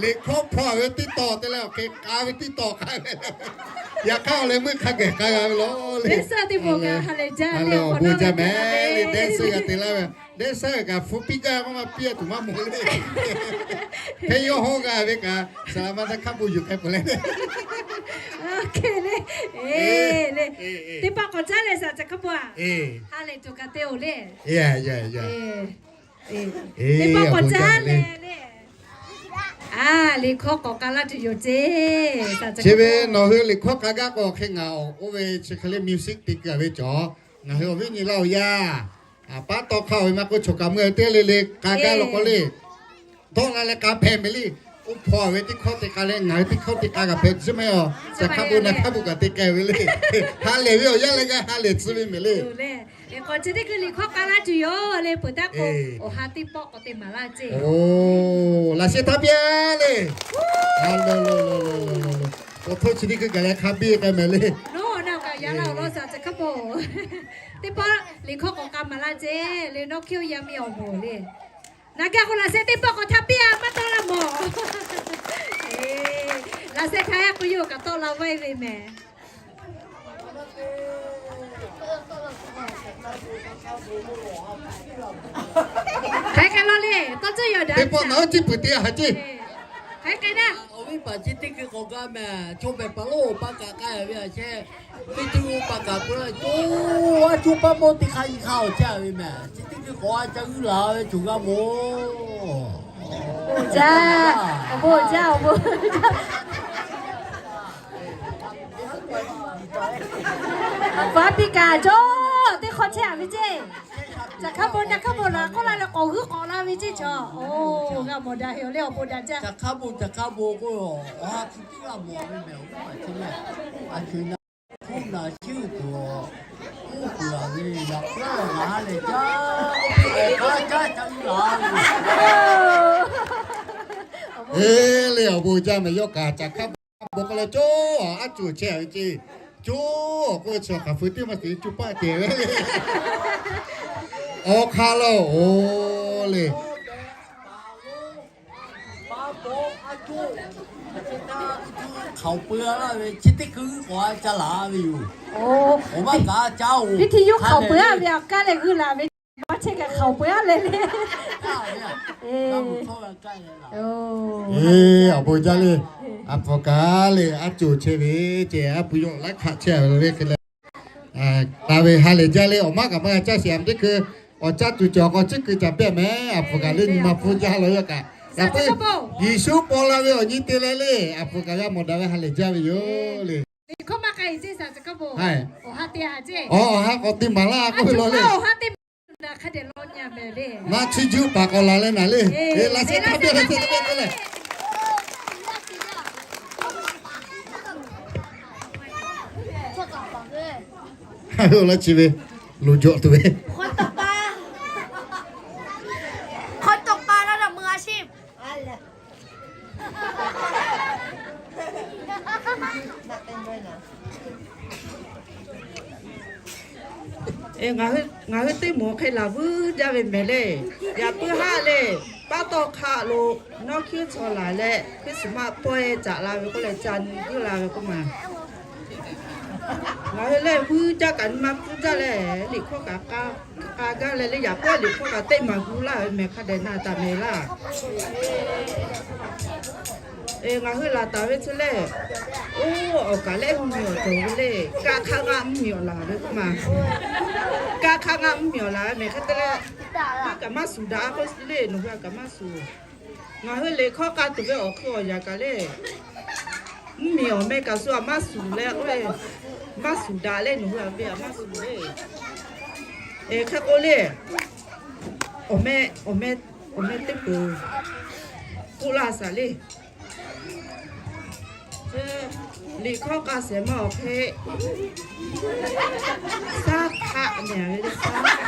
Liꞈ hkawˇ hpaw ve teˇ tawˬ te leh awˬ hk'e k'a ve teˇ tawˬ k'a ve le. Yaꞈ hk'aˇ awˬ leh meuˇ hk'a gaˬ k'a g'a ve law le. Dancer teˇ pawˆ kaꞈ ha lehˬ jaˇ le, awˬ bon jaˇ mehˍ le. Dancer g'a te laˇ ve, dancer kaꞈ hpu piˇ gaˇ k'oˆ maˇ piˇ a tuˬ maˇ mawˬ le. Hk'e yawˇ hawˇ g'a ve kaꞈ saˍ laˍ ma htaˇ hk'a bon yuˬ k'ai peuˬ leh le. Teˇ pawˆ k'awꞈ jaˇ leh saˍ ca hk'a bon a, ha lehˬ tuˬ kaꞈ te oˬ le. Teˇ pawˆ k'awꞈ jaˇ leh le. A, liꞈ hkawˇ k'awꞈ k'a laˇ tuˬ yoˬ ceˇ. Chi ve nawˬ hui liꞈ hkawˇ k'a gaˇ k'o hk'e ngaˬ awˬ k'oˆ ve chi hk'e le music te keu a ve cawˬ. Ngaˬ hui awˬ viˉ nyi laˇ oˬ yaˇ, a paˉ tawˇ hk'aˇ oˬ ve maˇ k'oˆ, choˬ kaꞈ meuˇ teˇ le le k'a gaˇ law k'o le, dawˇ la leh k'a hpehꞈ mehˍ le. Oˇ hpaw ve teˇ hkawˇ te k'a leh ngaˬ hui teˇ hkawˇ te k'a kaꞈ hpehꞈ tcuhˉ mehˍ a. Ca hk'a bon na hk'a bon kaꞈ te k'ai ve le. Ha lehˬ ve awˬ yaˇ leh g'a ha lehˬ tcuhˉ ve mehˍ le. K'awꞈ chi teˇ hkui liꞈ hkawˇ k'a laˇ tuˬ yoˬ le, peuˬ taˇ k'o, awˬ ha teˇ pawˆ k'awꞈ te maˍ laˇ ceˇ. Oˬ, laꞈ sheh htaˇ piˇ a le. Awˬ htoˇ chi teˇ hkui gaˬ leh hk'a biˇ k'ai mehˍ le. Nawˬ na kaꞈ yaꞈ la awˬ lawn saˍ ca hk'a bon. Teˇ pawˆ liꞈ hkawˇ k'awꞈ k'a maˍ laˇ ceˇ le, nawˇ hkiˇ oˇ yaˇ miˇ awˬ moˍ le. Na gaˇ k'o laꞈ sheh teˇ pawˆ k'awꞈ htaˇ piˇ a, maˇ tawˆ la mawˬ. Laꞈ sheh htaˇ yaˇ k'o yawˇ kaꞈ tawˆ la vaiˇ ve mehˍ. Hk'aˬ hk'e law le, tawˇ cuˇ yaw daꞈ. Teˇ pawˆ nawˬ hui ciˇ peuˬ te a ha ceˇ. Hk'aˬ hk'e daꞈ. Awˬ viˉ paˍ chi teˇ hkui k'awꞈ gaˇ mehˍ, chaw pehˬ paˍ lo pa kaꞈ k'ai ve a chehˇ. Teˇ cuˇ pa kaꞈ peuˬ la co, a cuˇ paˇ mawˇ teˇ hk'aˇ nyi hk'aˇ awˬ chehˇ ve mehˍ. Chi teˇ hkui k'awꞈ a ca g'uiˇ laˬ ve coˬ g'a mawˬ. Awˬ bon jaˇ, awˬ bon jaˇ, awˬ bon. Faˍ piˇ kaꞈ cawˬ, teˇ hk'awꞈ chehˇ a ve ceˇ. Caˬ hk'a bon, caˬ hk'a bon laˬ k'oˆ la leh k'awꞈ g'uiˇ k'awꞈ la ve ceˇ cawˬ. Oˬ, g'a mawˬ daꞈ ve awˬ le awˬ bon daꞈ jaˇ. Caˬ hk'a bon, caˬ hk'a bon k'o, awˬ ha hpu tiˉ g'a mawˬ ve mehˍ, awˬ viˉ paˍ chi lehˬ. A shu na, hkuˇ naˍ shiˉ tuˬ, uˉ peunˍ a ve, yaꞈ puiˉ a ngaˬ ha lehˬ jaˇ, oˇ hk'e k'awꞈ k'aˉ caˉ ca g'uiˇ laˬ ve. Eˬ le, awˬ bon jaˇ mehˍ, yawˇ kaꞈ caˬ hk'a bon k'oˆ leh co, aˉ cuˬ chehˇ a ve ceˇ. Co, k'oˆ ve chi hk'aˬ feu teˇ maˇ te cuˇ paˆ te ve le. Awˬ hk'aˇ lo, oˬ le. Hk'aoˍ peu a laˇ ve chi teˇ hkui k'awꞈ ca laˬ ve yoˬ. Awˬ maˇ kaꞈ ca oˬ. Teˇ hkui yawˇ hk'aoˍ peu a ve awˬ kaˇ leh g'uiˇ laˬ ve, maˇ chehˇ kaꞈ hk'aoˍ peu a leh le. Eˬ, awˬ bon jaˇ le. A hpu kaꞈ le, aˉ cuˬ chehˇ ve ceˇ, aˉ pu yawˇ laiˉ hk'aˆ chehˇ ve hk'e leh, taˍ ve ha lehˬ jaˇ le. Awˬ maˇ kaꞈ maˇ g'a caˇ sheˍ, a teˇ hkui awˬ caˇ tuˬ cawˬ k'o, ciˉ keu caˍ pehˇ mehˍ. A hpu kaꞈ le nyi ma hpu jaˇ la yaˇ kaꞈ, yaꞈ puiˉ Yeˍsuˆ paw la ve awˬ nyi te leh le, a hpu kaꞈ g'a mawˬ daꞈ ve ha lehˬ jaˇ ve yoˬ le. Awˬ, awˬ ha k'awꞈ te maˍ laˇ k'oˆ ve law le. Maˇ chiˇ juˇ paˍ k'awꞈ laˬ leh naˍ le. Eˬ, laꞈ sheh htaˇ piˇ a, te te te leh. Laˇ chi ve, loˍ jawꞈ tuˬ ve. Ngaˬ hui teˇ moˍ hk'e laˬ vuiˇ jaˇ ve mehˍ le. Yaꞈ puiˉ haˆ le, paˉ tawˆ hk'aˆ lo nawˉ hkiˉ chaw laˬ leh, Christmas pawehˇ caꞈ la ve k'oˆ leh ca nyi guiˇ la ve k'oˆ ma. Ngaˬ hui lehˬ vuiˇ jaˇ kaꞈ nyi ma pfuhˇ jaˇ leh, liꞈ hkawˇ kaꞈ k'a gaˇ leh le, yaꞈ puiˉ liꞈ hkawˇ kaꞈ teˇ maˬ gu laˇ ve mehˍ hk'a dehꞈ na taˍ mehˍ laˇ. Ngaˬ hui laˬ taˍ ve chi lehˬ, oˇ awˬ kaˍ lehˬ mvuhˇ miˬ awˬ cawˬ ve le, kaˇ hk'aˇ g'aˇ mvuhˇ miˬ awˬ laˬ ve k'oˆ ma. Kaˇ hk'aˇ g'aˇ mvuhˇ miˬ awˬ laˬ ve mehˍ hk'e te leh, maˇ kaꞈ maˇ suˍ daꞈ k'oˆ le, nawˬ hui a kaꞈ maˇ suˍ. Ngaˬ hui liꞈ hkawˇ k'a tuˬ ve awˬ hk'e awˬ yaꞈ kaꞈ le, mvuhˇ miˬ awˬ meh kaꞈ shu a maˇ suˍ leh k'oˆ le, maˇ suˍ daꞈ leh nawˬ hui a ve a maˇ suˍ le. Hk'e k'o le, awˬ meh, awˬ meh teˇ peuˬ k'oˆ laˇ shaˍ le. Liꞈ hkawˇ k'a shehˍ ma awˬ hk'e, shaˉ hk'aˆ mehˍ ve le, shaˉ hk'aˆ.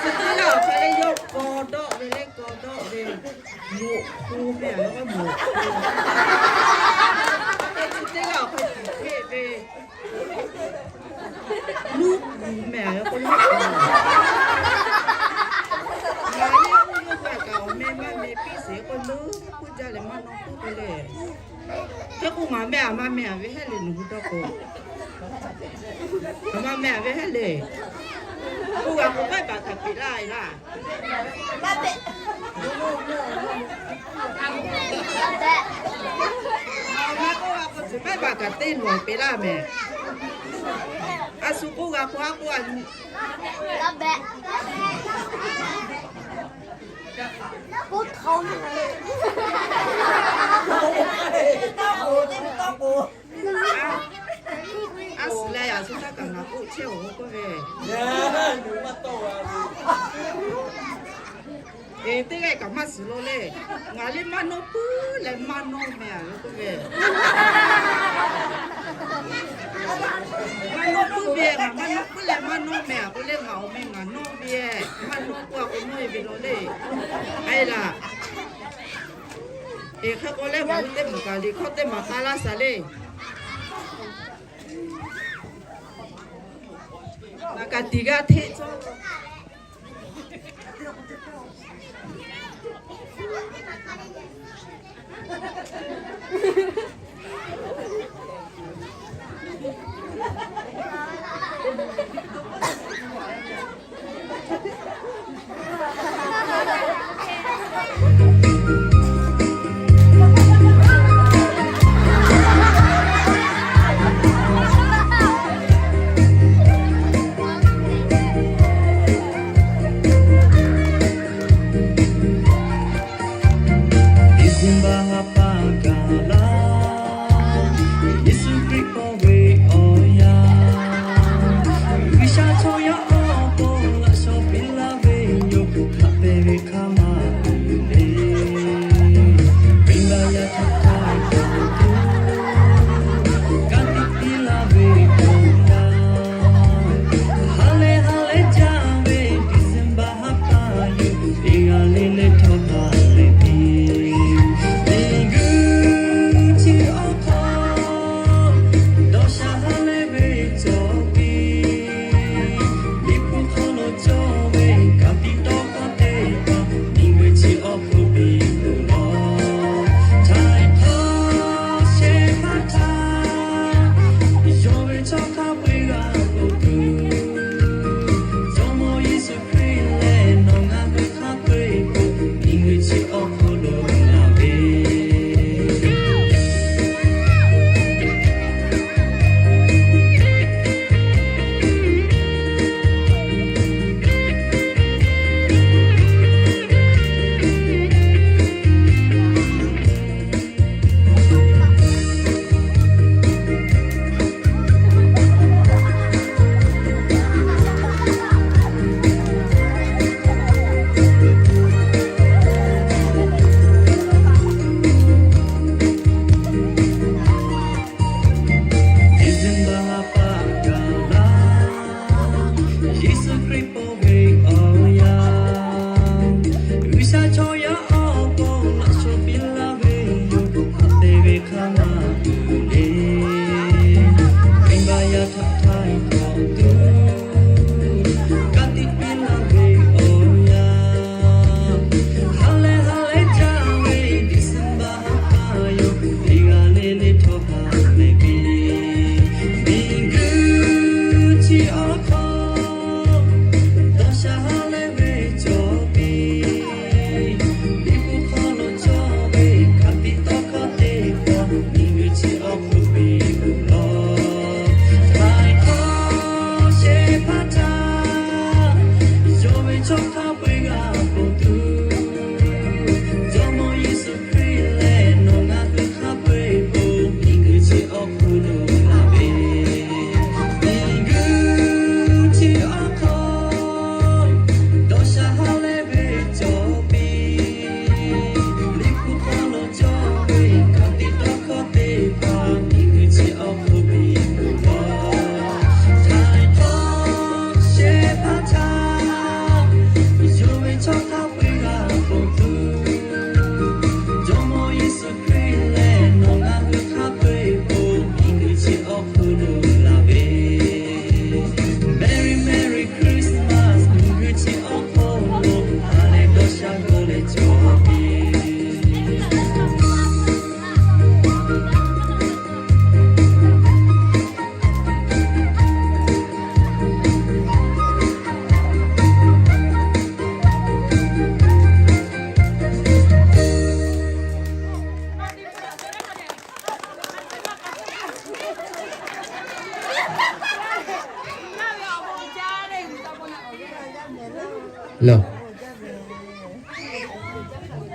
Chi teˇ g'aˇ awˬ hk'e le, yawˇ kaw dawˆ ve le, kaw dawˆ ve, moꞈ hpu mehˍ ve k'o moꞈ hpu. Chi teˇ g'aˇ awˬ hk'e tuˬ hpeˆ ve, nuˇ kuˬ mehˍ ve k'o nuˇ kuˬ. Ngaˬ le oˇ yawˇ hui a kaꞈ awˬ meh maˇ meh piˇ sheˍ k'o, nuˇ kuˬ jaˇ leh maˇ nawˇ kuˬ te le. Hk'e k'o Oˇ ngaˬ meh aˬ ma meh aˬ ve hehˉ le nawˬ hui dawˇ k'o. Aˬ ma meh aˬ ve hehˉ le. Oˇ g'a k'o, mehˆ baˬ kaꞈ peꞈ laˇ e laˇ. Aˬ ma k'oˆ g'a k'o, tzuhˬ mehˆ baˬ kaꞈ teˇ lawˬ peꞈ laˇ mehˍ. A shu k'oˆ g'a k'o, a k'oˆ a nyi. A suhˍ leh yaꞈ shu htaˇ kaꞈ ngaˬ k'oˆ chehˇ-oˬ k'oˆ ve. Eˬ, teˇ g'aˇ kaꞈ maˇ shiˍ lo le. Ngaˬ le maˇ nawˇ puiˉ leh maˇ nawˇ meh aˬ ve k'oˆ ve. Maˇ nawˇ puiˉ ve, ngaˬ maˇ nawˇ puiˉ leh maˇ nawˇ meh aˬ k'oˆ le, ngaˬ awˬ meh ngaˬ nawˇ ve, maˇ nawˇ k'oˆ a k'o nawˇ e ve lo le. K'ai laˬ. Eˬ, hk'e k'o leh ngaˬ hui teˇ maˬ kaꞈ liꞈ hkawˇ teˇ maˬ k'a laˇ shaˍ le. Ngaˬ kaꞈ tiˍ g'aˇ hteˆ cawˇ. Iˉ hkunˉ baˆ ngaˇ paˆ gaˬ la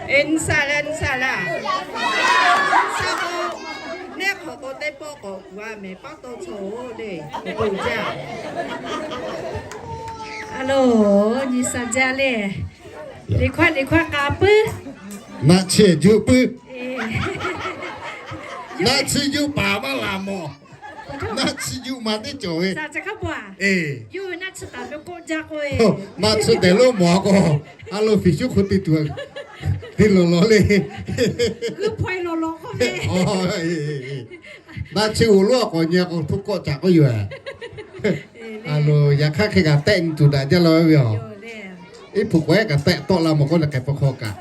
Eˬ, nyi saˍ laˇ, nyi saˍ laˇ. Nyi saˍ k'o, neˇ hk'awꞈ k'o teˇ pawˆ k'awꞈ kuˬ a mehˍ, paˉ tawˇ chaw-oˬ le, k'oˆ jaˇ. A lo, nyi saˍ jaˇ le. Liꞈ hkawˇ, liꞈ hkawˇ k'a puiˉ. Naˆ chi juˆ puiˉ. Naˆ chi juˆ paˍ maˇ laˬ mawˬ. Naˆ chi juˆ ma teˇ cawˬ ve. Eˬ, naˆ chi dehꞈ lo mawˬ a k'o, a lo fiˍ shuˉ hk'oˆ te tuˬ, te lawˬ lawˬ le. Naˆ chi g'oˬ lonˉ a k'awꞈ nyi a k'o, htoˇ kawˆ caꞈ k'oˆ yoˬ. A lo, yaꞈ hk'aˇ hk'e kaꞈ tehˆ nyi tuˬ daꞈ jaˇ la ve yoˬ. Iˉ hpu k'awehˉ kaꞈ tehˆ tawˆ la mawˬ k'oˆ leh hk'e pa hk'aw kaꞈ.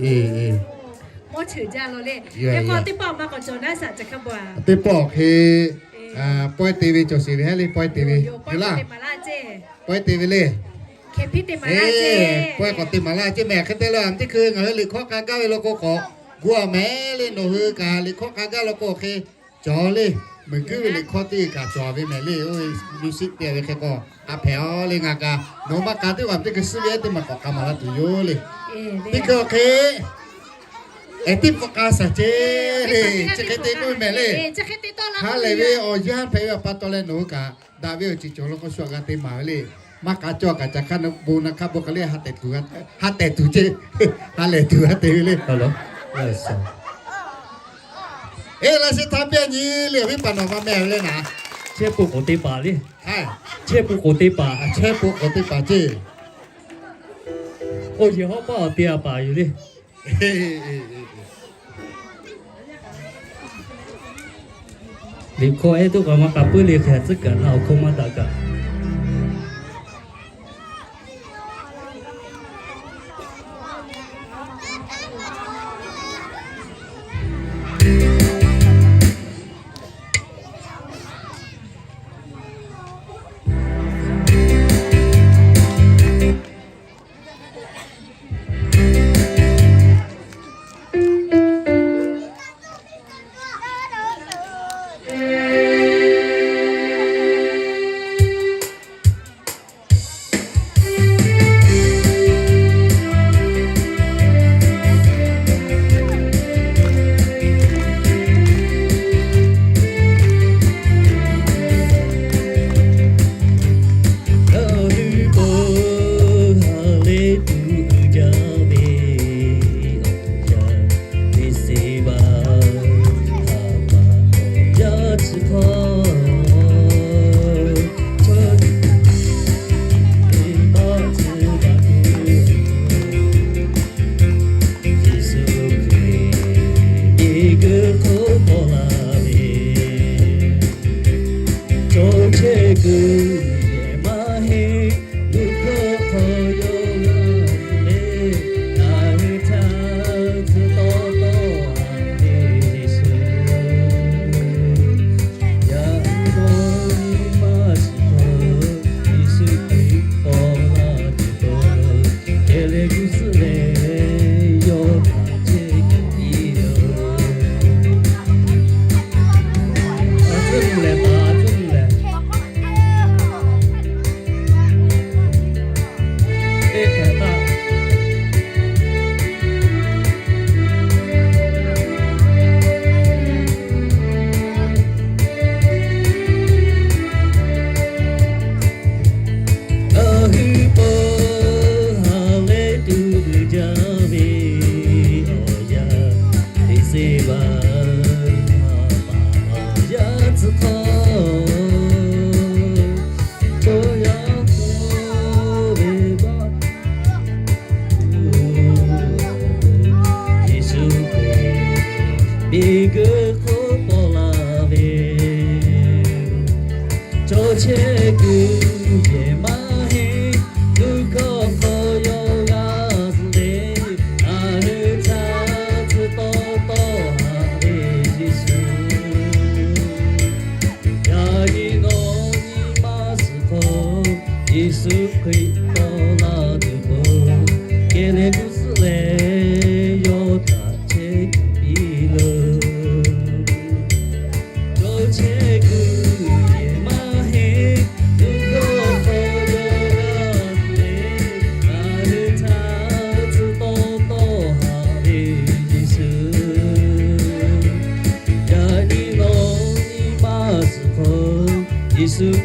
Eˬ, eˬ. Teˇ pawˆ hk'e, pawehˇ te ve cawˬ sheˍ ve heˉ le, pawehˇ te ve. Pawehˇ te ve le. Pawehˇ k'awꞈ te maˍ laˇ ceˇ mehˍ. Hk'e te leh, teˇ hkui ngaˬ hui liꞈ hkawˇ k'a gaˇ ve law k'o k'awꞈ gu a mehˍ le. Nawˬ hui kaꞈ liꞈ hkawˇ k'a gaˇ law k'o hk'e cawˬ le. Meuꞈ kuiˉ ve liꞈ hkawˇ teˇ kaꞈ cawˬ ve mehˍ le. Oˇ, music te ve hk'e k'o, a hpehꞈ a le ngaˬ kaꞈ nawˬ maˇ k'a teˇ g'aˇ teˇ hkui suhˉ ve teˇ maˬ k'awꞈ k'a maˍ laˇ tuˬ yoˬ le. Teˇ hkui awˬ hk'e, eˬ, teˇ pawˆ k'a shaˍ ceˇ le. Chi hk'e te k'oˆ ve mehˍ le. Ha lehˬ ve awˬ yanˇ hpehꞈ ve pa taw leh nawˬ hui kaꞈ daꞈ ve awˬ ceuˬ cawˬ law k'o shu a g'a te maˍ ve le. Maˇ k'a cawˇ kaꞈ ca hk'aˇ na bon na hk'a bon hk'e le, ha tehˬ tuˬ ceˇ. Ha lehˬ tuˬ g'a te ve le. Eˬ, laˇ sheˍ htaˇ piˇ a nyi le, awˬ viˉ paˍ nawˬ ma meh ve le naˍ. Chehˇ pun k'oˍ te paˍ le. Chehˇ pun k'oˍ te paˍ. Chehˇ pun k'oˍ te paˍ ceˇ. Oˇ yehˬ hawˉ paˇ awˬ te a paˍ yoˬ le. Liꞈ hkawˇ ehˉ toˆ kaꞈ maˇ k'a puiˉ le, hk'e tcuhˉ kaꞈ na awˬ hkawˇ maˇ daꞈ kaꞈ.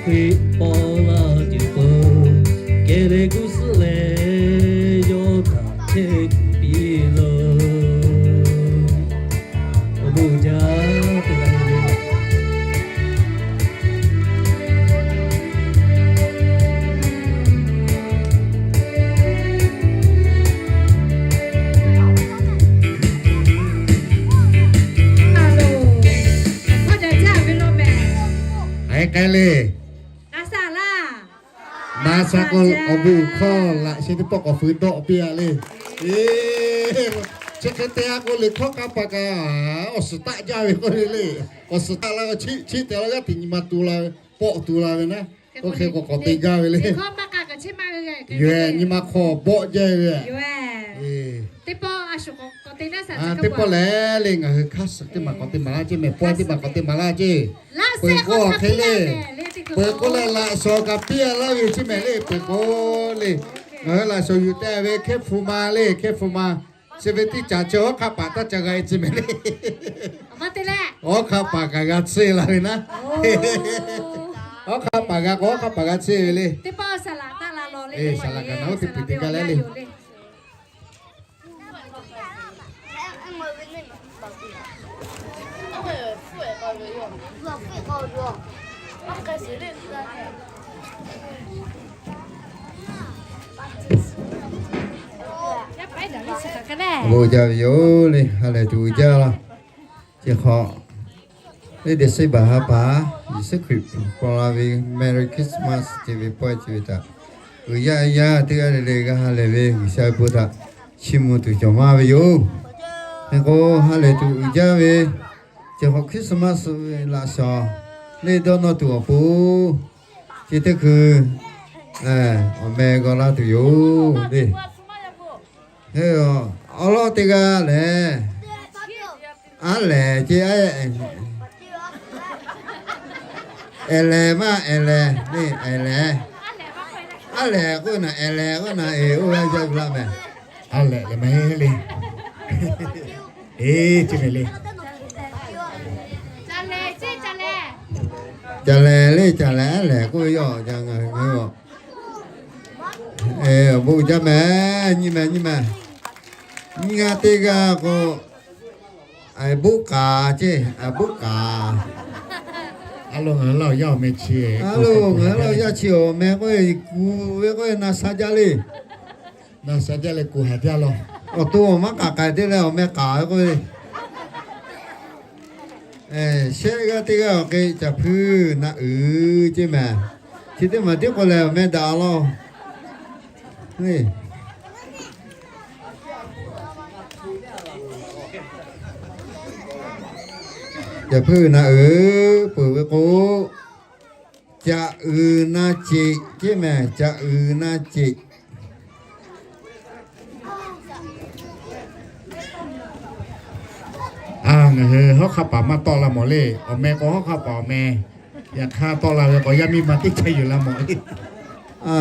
Pawˆ laˇ tuˬ peuˬ, kehˬ leh g'uˇ suhˉ leh yawˇ htaꞈ chehˇ kuˬ piˇ loˬ. Awˬ bon uiˍ jaˇ, teˇ g'aˇ le le. Hk'aˬ hk'e le, na sha k'o, awˬ bon uiˍ hkawˇ laꞈ sheh teˇ pawˆ k'awꞈ feu dawˆ piˇ a le. Chi hk'e te a k'o, liꞈ hkawˇ k'a paˍ kaꞈ awˬ suhˍ taˆ jaˇ ve k'oˆ ve le. Awˬ suhˍ taˆ la k'o, chiˆ chiˆ te la g'aˇ teꞈ nyi ma tu la ve, pawˆ tu la ve naˉ. Oˇ hk'e k'awꞈ k'awꞈ te gaˇ ve le. Yoˬ, nyi ma hk'aw bawˆ jaˇ ve. Teˇ pawˆ lehˬ le, ngaˬ hui hk'aˇ suh teˇ maˬ k'awꞈ te maˍ laˇ ceˇ mehˍ, pawehˇ teˇ maˬ k'awꞈ te maˍ laˇ ceˇ. Peuˬ k'o hk'e le, peuˬ k'o lehˬ laꞈ shawnˍ kaꞈ piˇ a laˇ ve ceˇ mehˍ le. Peuˬ k'o le, ngaˬ hui laꞈ shawnˍ yuˬ te ve hkehˇ hpu ma le, hkehˇ hpu ma. Chi ve teˇ caˬ chi awˉ hk'aˆ paˍ taˇ ca g'a e ceˇ mehˍ le. Awˉ hk'aˆ paˍ kaꞈ g'a tsuhˇ la ve naˉ. Awˉ hk'aˆ paˍ g'a k'o, awˉ hk'aˆ paˍ g'a tsuhˇ ve le. Saˍ laꞈ kaꞈ na oˇ teˇ peuˬ te gaˇ leh le. Bon jaˇ ve yoˬ le, ha lehˬ tuˬ uiˍ jaˇ laˇ. Chi hk'awꞈ, teˇ December ha pa, Yeˍsuˆ Hkriꞈ paw la ve Merry Christmas ce ve pawehˇ ce ve htaꞈ uiˍ jaˇ yaˇ teˇ g'aˇ le le g'a ha lehˬ ve G'uiˬsha ve bon htaꞈ chiˇ mvuh tuˬ cawˬ maˇ ve yoˬ. Hk'e k'o, ha lehˬ tuˬ uiˍ jaˇ ve, chi hk'awꞈ Christmas ve laꞈ shawnˍ le dawˇ nawˇ tuˬ awˬ pon, chi teˇ hkui awˬ meh g'aw laˇ tuˬ yoˬ le. Awˉ lawˉ teˇ g'aˇ lehˬ, aˉ lehˬ ce, aˉ lehˬ maˇ, aˉ lehˬ le, aˉ lehˬ, aˉ lehˬ k'oˆ na, aˉ lehˬ k'oˆ na, eˬ, oˇ ve jaˇ ve laˇ mehˍ. Aˉ lehˬ le mehˍ le. Eˬ, chi mehˍ le. Caˬ lehˬ le, caˬ lehˬ, aˉ lehˬ k'oˆ ve yawˇ ca ngaˬ hui a. Awˬ bon uiˍ jaˇ mehˍ, nyi mehˍ, nyi mehˍ. Nyi g'aˇ teˇ g'aˇ k'o, aˬ boˆ kaˍ ceˇ, aˬ boˆ kaˍ. A lo, ngaˬ hui Laˇ huˍ yaˇ awˬ meh chi, a lo, ngaˬ hui Laˇ huˍ yaˇ chi awˬ meh k'oˆ ve, kuˬ ve k'oˆ ve na sha jaˇ le. Na sha jaˇ leh kuˬ haˍ jaˇ law. Awˬ to awˬ maˇ k'aˍ k'ai te leh awˬ meh k'aˍ ve k'oˆ ve. Shehˆ g'aˇ teˇ g'aˇ awˬ hk'e caˬ hpuiˇ na uiˍ ceˇ mehˍ. Chi teˇ maˬ tiˉ k'o lehˬ awˬ meh daꞈ law. Caˬ hpuiˇ na uiˍ peuˬ ve k'o, caꞈ uiˍ na ceꞈ ceˇ mehˍ, caꞈ uiˍ na ceꞈ. Ngaˬ hui hawˉ hk'aˆ paˍ maˇ tawˆ la mawˬ le. Awˬ meh k'o hawˉ hk'aˆ paˍ awˬ meh. Yaꞈ hk'aˇ tawˆ la ve k'o yaˇ miˇ ma teˇ chehˇ yuˬ la mawˬ le.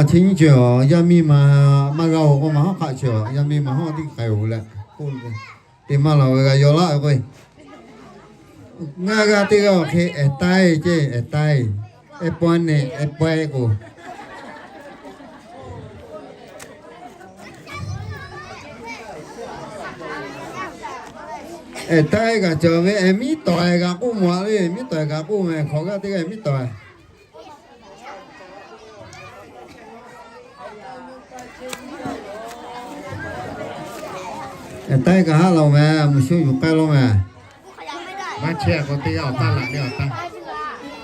Chi nyiˇ ceuˬ yaˇ miˇ ma maˇ g'a-oˬ k'o maˬ hawˉ hk'aˆ ceuˬ, yaˇ miˇ ma hawˉ teˇ k'ai-oˬ leh, k'oˆ te maˇ la ve g'a yaw laˇ ve k'o, ngaˇ g'aˇ teˇ g'aˇ awˬ hk'e ehˬ taiˇ ceˇ, ehˬ taiˇ, ehˬ pawehˇ nehˬ, ehˬ pawehˇ k'o, ehˬ taiˇ kaꞈ cawˬ ve, ehˬ miˉ tawˍ-e kaꞈ k'oˆ mawˬ le, miˉ tawˍ-e kaꞈ k'oˆ mehˍ, hk'awꞈ g'aˇ teˇ g'aˇ miˉ tawˍ-e. Ehˬ taiˇ kaꞈ haˉ la mehˍ, muꞈ shu yuˬ k'ai law mehˍ. Maˇ chehˇ k'o teˇ g'aˇ awˬ taˇ laꞈ le awˬ taˇ.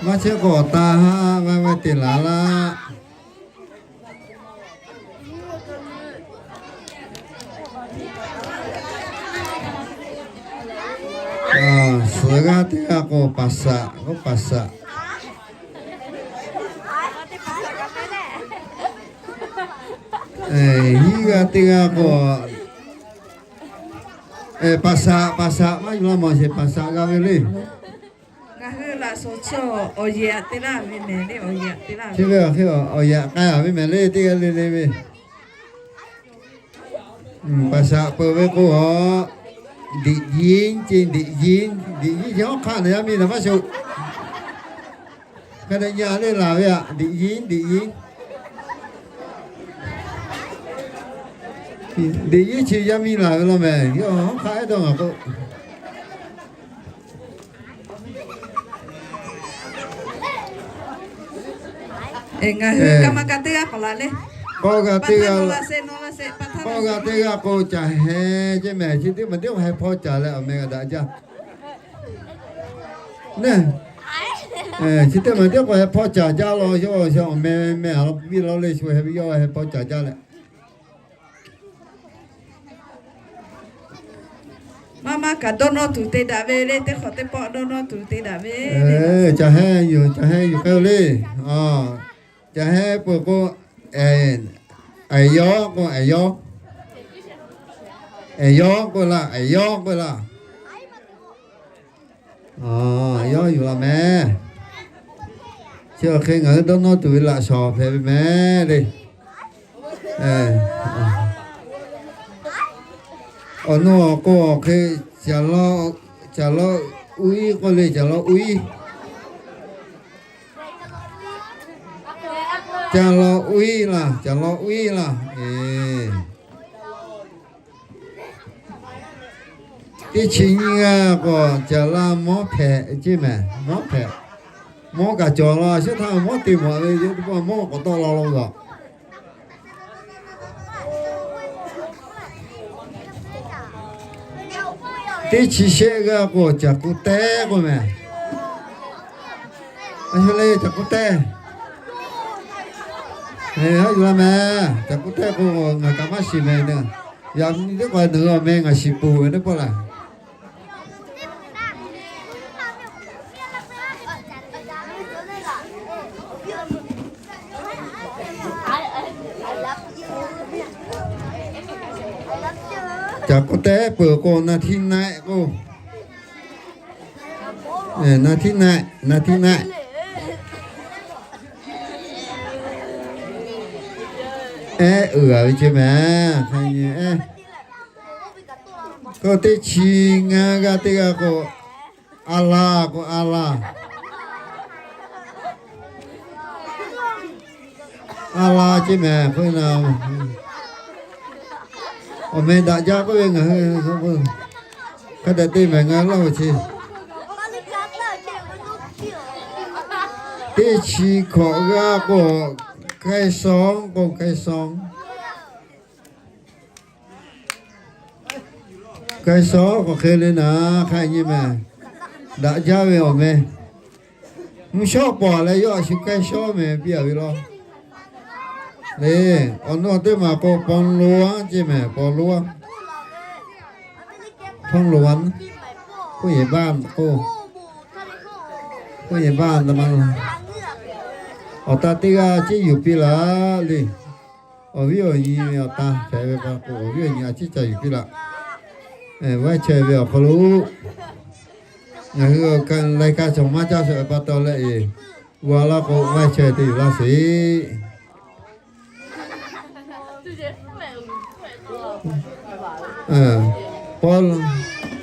Maˇ chehˇ k'o awˬ taˇ haˉ vaˇ vaˇ te laˬ laˇ. Suhˍ g'aˇ teˇ g'aˇ k'o paˍ saꞈ k'oˆ paˍ saꞈ. Hiˉ g'aˇ teˇ g'aˇ k'o, paˍ saꞈ, paˍ saꞈ maˇ yuˬ la mawˬ sheˍ, paˍ saꞈ g'a ve le. Ngaˬ hui laꞈ shawnˍ chi awˬ yehˬ aꞈ te laˇ ve mehˍ le, awˬ yehˬ aꞈ te laˇ ve. Chi ve awˬ hk'e awˬ yehˬ aꞈ k'ai-a ve mehˍ le, teˇ g'aˇ le le ve. Paˍ shaꞈ peuˬ ve k'o, diꞈ yiˉ ce, diꞈ yiˉ, diꞈ yiˉ ce hawˉ hk'aˆ naˬ yaˇ miˇ naˬ maˇ shuˍ. Hk'a dehꞈ nyi leh laˬ ve aꞈ, diꞈ yiˉ diꞈ yiˉ. Diꞈ yiˉ chi yaˇ miˇ laˬ ve law mehˍ, yawˇ hk'aˇ ehˉ dawˇ ngaˬ k'o. Ngaˬ hui ka ma ka teˇ g'aˇ k'awꞈ laˬ le. K'awˇ g'a teˇ g'aˇ, k'awˇ g'a teˇ g'aˇ k'o, caˬ heh ceˇ mehˍ. Chi teˇ maˬ tiˉ k'o heh hpawˇ caˍ leh awˬ meh g'a daꞈ jaˇ. Neˇ, chi teˇ maˬ tiˉ k'o heh hpawˇ caˍ jaˇ law, yawˇ awˬ meh meh a law, viˉ law le shu heh ve yawˇ heh hpawˇ caˍ jaˇ leh. Maˇ maˇ kaꞈ dawˇ nawˇ tuˬ te daꞈ ve le, teˇ hk'awꞈ teˇ pawˆ dawˇ nawˇ tuˬ te daꞈ ve le. Caˬ heh yuˬ, caˬ heh yuˬ k'ai le. Caˬ heh peuˬ k'o, ehˍ yawˇ k'o ehˍ yawˇ, ehˍ yawˇ k'oˆ laˇ, ehˍ yawˇ k'oˆ laˇ. Yawˇ yuˬ laˬ mehˍ. Chi awˬ hk'e ngaˬ hui dawˇ nawˇ tuˬ ve laꞈ shawnˍ hpehꞈ ve mehˍ le. Awˬ nu awˬ k'o awˬ hk'e, caˬ law uiˉ k'oˆ le, caˬ law uiˉ. Caˬ law uiˉ laˇ, caˬ law uiˉ laˇ. Teˇ chi nyiˇ g'aˇ k'o caˬ laˇ mawˉ hpehꞈ ceˇ mehˍ, mawˉ hpehꞈ. Mawˉ kaꞈ cawˬ law, shehˉ htaˇ mawˉ te mawˬ ve, yawˇ teˇ pawˆ mawˉ k'awꞈ tawˆ la law ve aˬ. Teˇ chi shehˆ g'aˇ k'o caˬ k'oˆ tehˉ k'oˆ mehˍ. A shu le caˬ k'oˆ tehˉ. Haˉ yuˬ laˇ mehˍ, caˬ k'oˆ tehˉ k'o ngaˬ kaꞈ maˇ shiˍ mehˍ. Yaꞈ nyi teˇ hk'aw nawˬ hui awˬ meh ngaˬ shiˍ peuˬ ve teˇ pawˆ laˬ. Caˬ k'oˆ tehˉ peuˬ k'o, na htiˇ naˆ k'o, na htiˇ naˆ, na htiˇ naˆ. Ehˉ uiˍ a ve ceˇ mehˍ. K'o teˇ chi ngaˇ g'aˇ teˇ g'aˇ k'o, a laˬ k'o a laˬ. A laˬ ceˇ mehˍ k'oˆ ve na. Awˬ meh daꞈ jaˇ k'oˆ ve ngaˬ hui hk'a dehꞈ te mehˍ ngaˬ hui laˇ ve chi. Teˇ chi hkawꞈ g'aˇ k'o, k'ai shaw k'o k'ai shaw. K'ai shaw k'awꞈ hk'e le naˍ, hk'a nyi mehˍ. Daꞈ jaˇ ve awˬ meh. Mvuhˇ shawˉ paw leh yawˇ a shu k'ai shaw mehˍ piˇ a ve law. Le, awˬ nu awˬ teˇ maˬ k'o paw lo a ceˇ mehˍ, paw lo a. Paw lo a, k'oˆ yehˬ baˆ k'o, k'oˆ yehˬ baˆ a ma. Awˬ ta teˇ g'aˇ ceˇ yuˬ piˇ laˬ le. Awˬ viˉ awˬ nyi awˬ ta hpehꞈ ve pa k'o, awˬ viˉ awˬ nyi a ciˉ ca yuˬ piˇ laˬ. Vaˇ chaweh ve awˬ hk'aw lo ngaˬ hui lai ka cawˬ maˇ caˇ shawˍ ve pa taw leh, g'a laˇ k'o vaˇ chaweh te yuˬ laˇ sheˍ.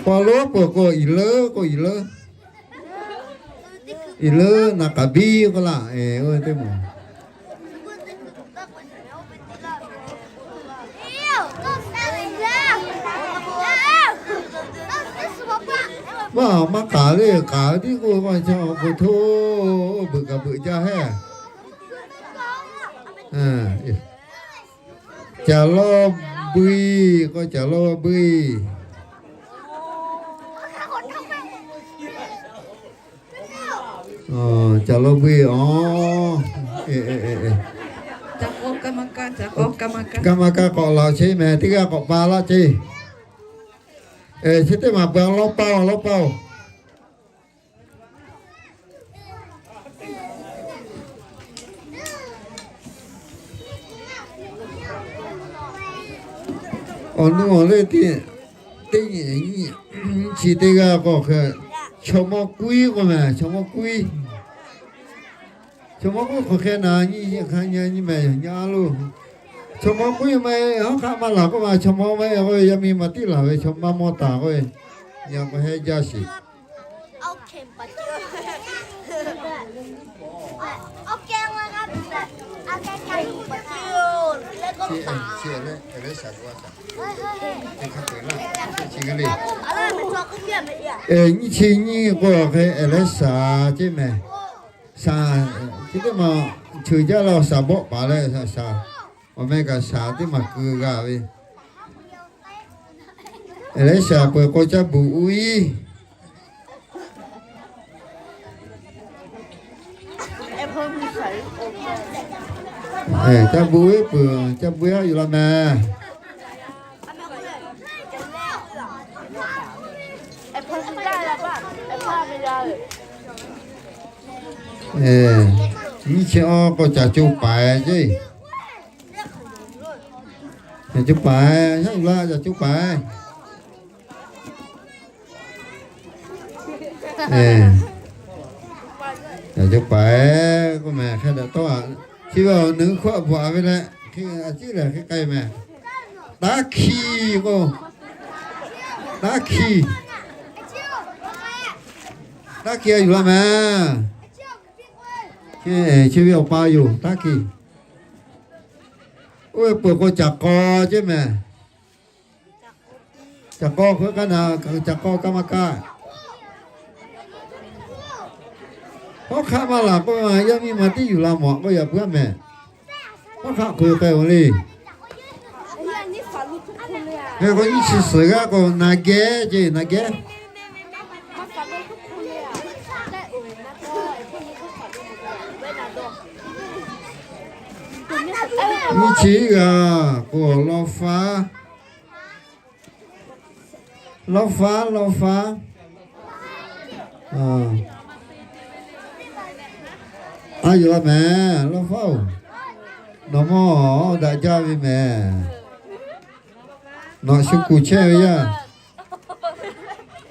Paw lonˉ peuˬ k'o, iˍ leuˉ k'o iˍ leuˉ. Iˍ leuˉ naˍ k'aˍ biˇ k'oˆ laˇ, oˇ ve teˇ moˍ. Maˇ maˇ k'aˍ le, k'aˍ ve tiˉ k'oˆ ve maˇ ca awˬ k'o hto, beuꞈ kaꞈ beuꞈ jaˇ hehˉ. Caˬ lawˇ bui k'o, caˬ lawˇ bui. Caˬ lawˇ bui a. Ka ma ka k'awꞈ laˬ cheˇ mehˍ, teˇ g'aˇ k'awꞈ pa laˇ ceˇ. Chi teˇ maˬ beuꞈ lawˇ paˇ, lawˇ paˇ-oˬ. Awˬ nu awˬ le teˇ, teˇ nyi chi teˇ g'aˇ k'o hk'e, chaw mawˇ kuiˉ k'oˆ mehˍ, chaw mawˇ kuiˉ. Chaw mawˇ kuiˉ hk'aˬ hk'e na nyi hk'a nyi nyi mehˍ, nyi a lo. Chaw mawˇ kuiˉ maˇ heˆ, hawˉ hk'aˆ maˇ laˬ k'oˆ ma, chaw mawˇ maˇ heˆ k'oˆ ve, yaˇ miˇ ma tiˉ laˬ ve, chaw maˇ mawˇ taˍ k'oˆ ve, nyi k'o heh jaˇ sheˍ. Awˬ Nyiˇ chi nyiˇ k'o hk'e Eˍlaˆsaˍ ceˇ mehˍ. Shaˍ, chi teˇ maˬ cheuˬ jaˇ la shaˍ bawˆ paˍ leh shaˍ, awˬ meh kaꞈ shaˍ teˇ maˬ keu g'a ve. Eˍlaˆsaˍ peuˬ k'o caˇ buˬ uiˉ. Caˇ buˬ uiˉ peuˬ, caˇ buˬ uiˉ aˉ yuˬ la mehˍ. Nyiˇ chi awˬ k'o caˬ co paiˍ ceˇ. Caˬ co paiˍ, yaˇ yuˬ la caˬ co paiˍ. Caˬ co paiˍ k'oˆ mehˍ hk'e daꞈ tawˇ a. Chi ve awˬ nuˉ hkawˇ bvuhꞈ ve leh, a ciˉ lehˬ hk'e k'ai mehˍ. Taˇ hkiˇ k'o, taˇ hkiˇ, taˇ hkiˇ a yuˬ la mehˍ. Chi ve awˬ pa yoˬ, taˇ hkiˇ. Oˇ ve peuˬ k'o caˬ k'aw ceˇ mehˍ. Caˬ k'aw hk'e k'aˉ na, caˬ k'aw kaˇ maˇ kaˇ. Hawˉ hk'aˆ maˇ laˬ k'oˆ ve, yaˇ miˇ ma tiˉ yuˬ la mawˬ k'oˆ yaꞈ puiˉ mehˍ. Hawˉ hk'aˆ hk'e k'ai-o le. Hk'e k'o nyiˇ chi suhˍ g'aˇ k'o na geh ceˇ, na geh. Nyiˇ chi g'aˇ k'o law faˉ, law faˉ, law faˉ. A yuˬ la mehˍ, law faˉ-oˬ. Nawˬ mawˇ daꞈ jaˇ ve mehˍ. Nawˬ shu kuˬ chehˇ ve yaˇ.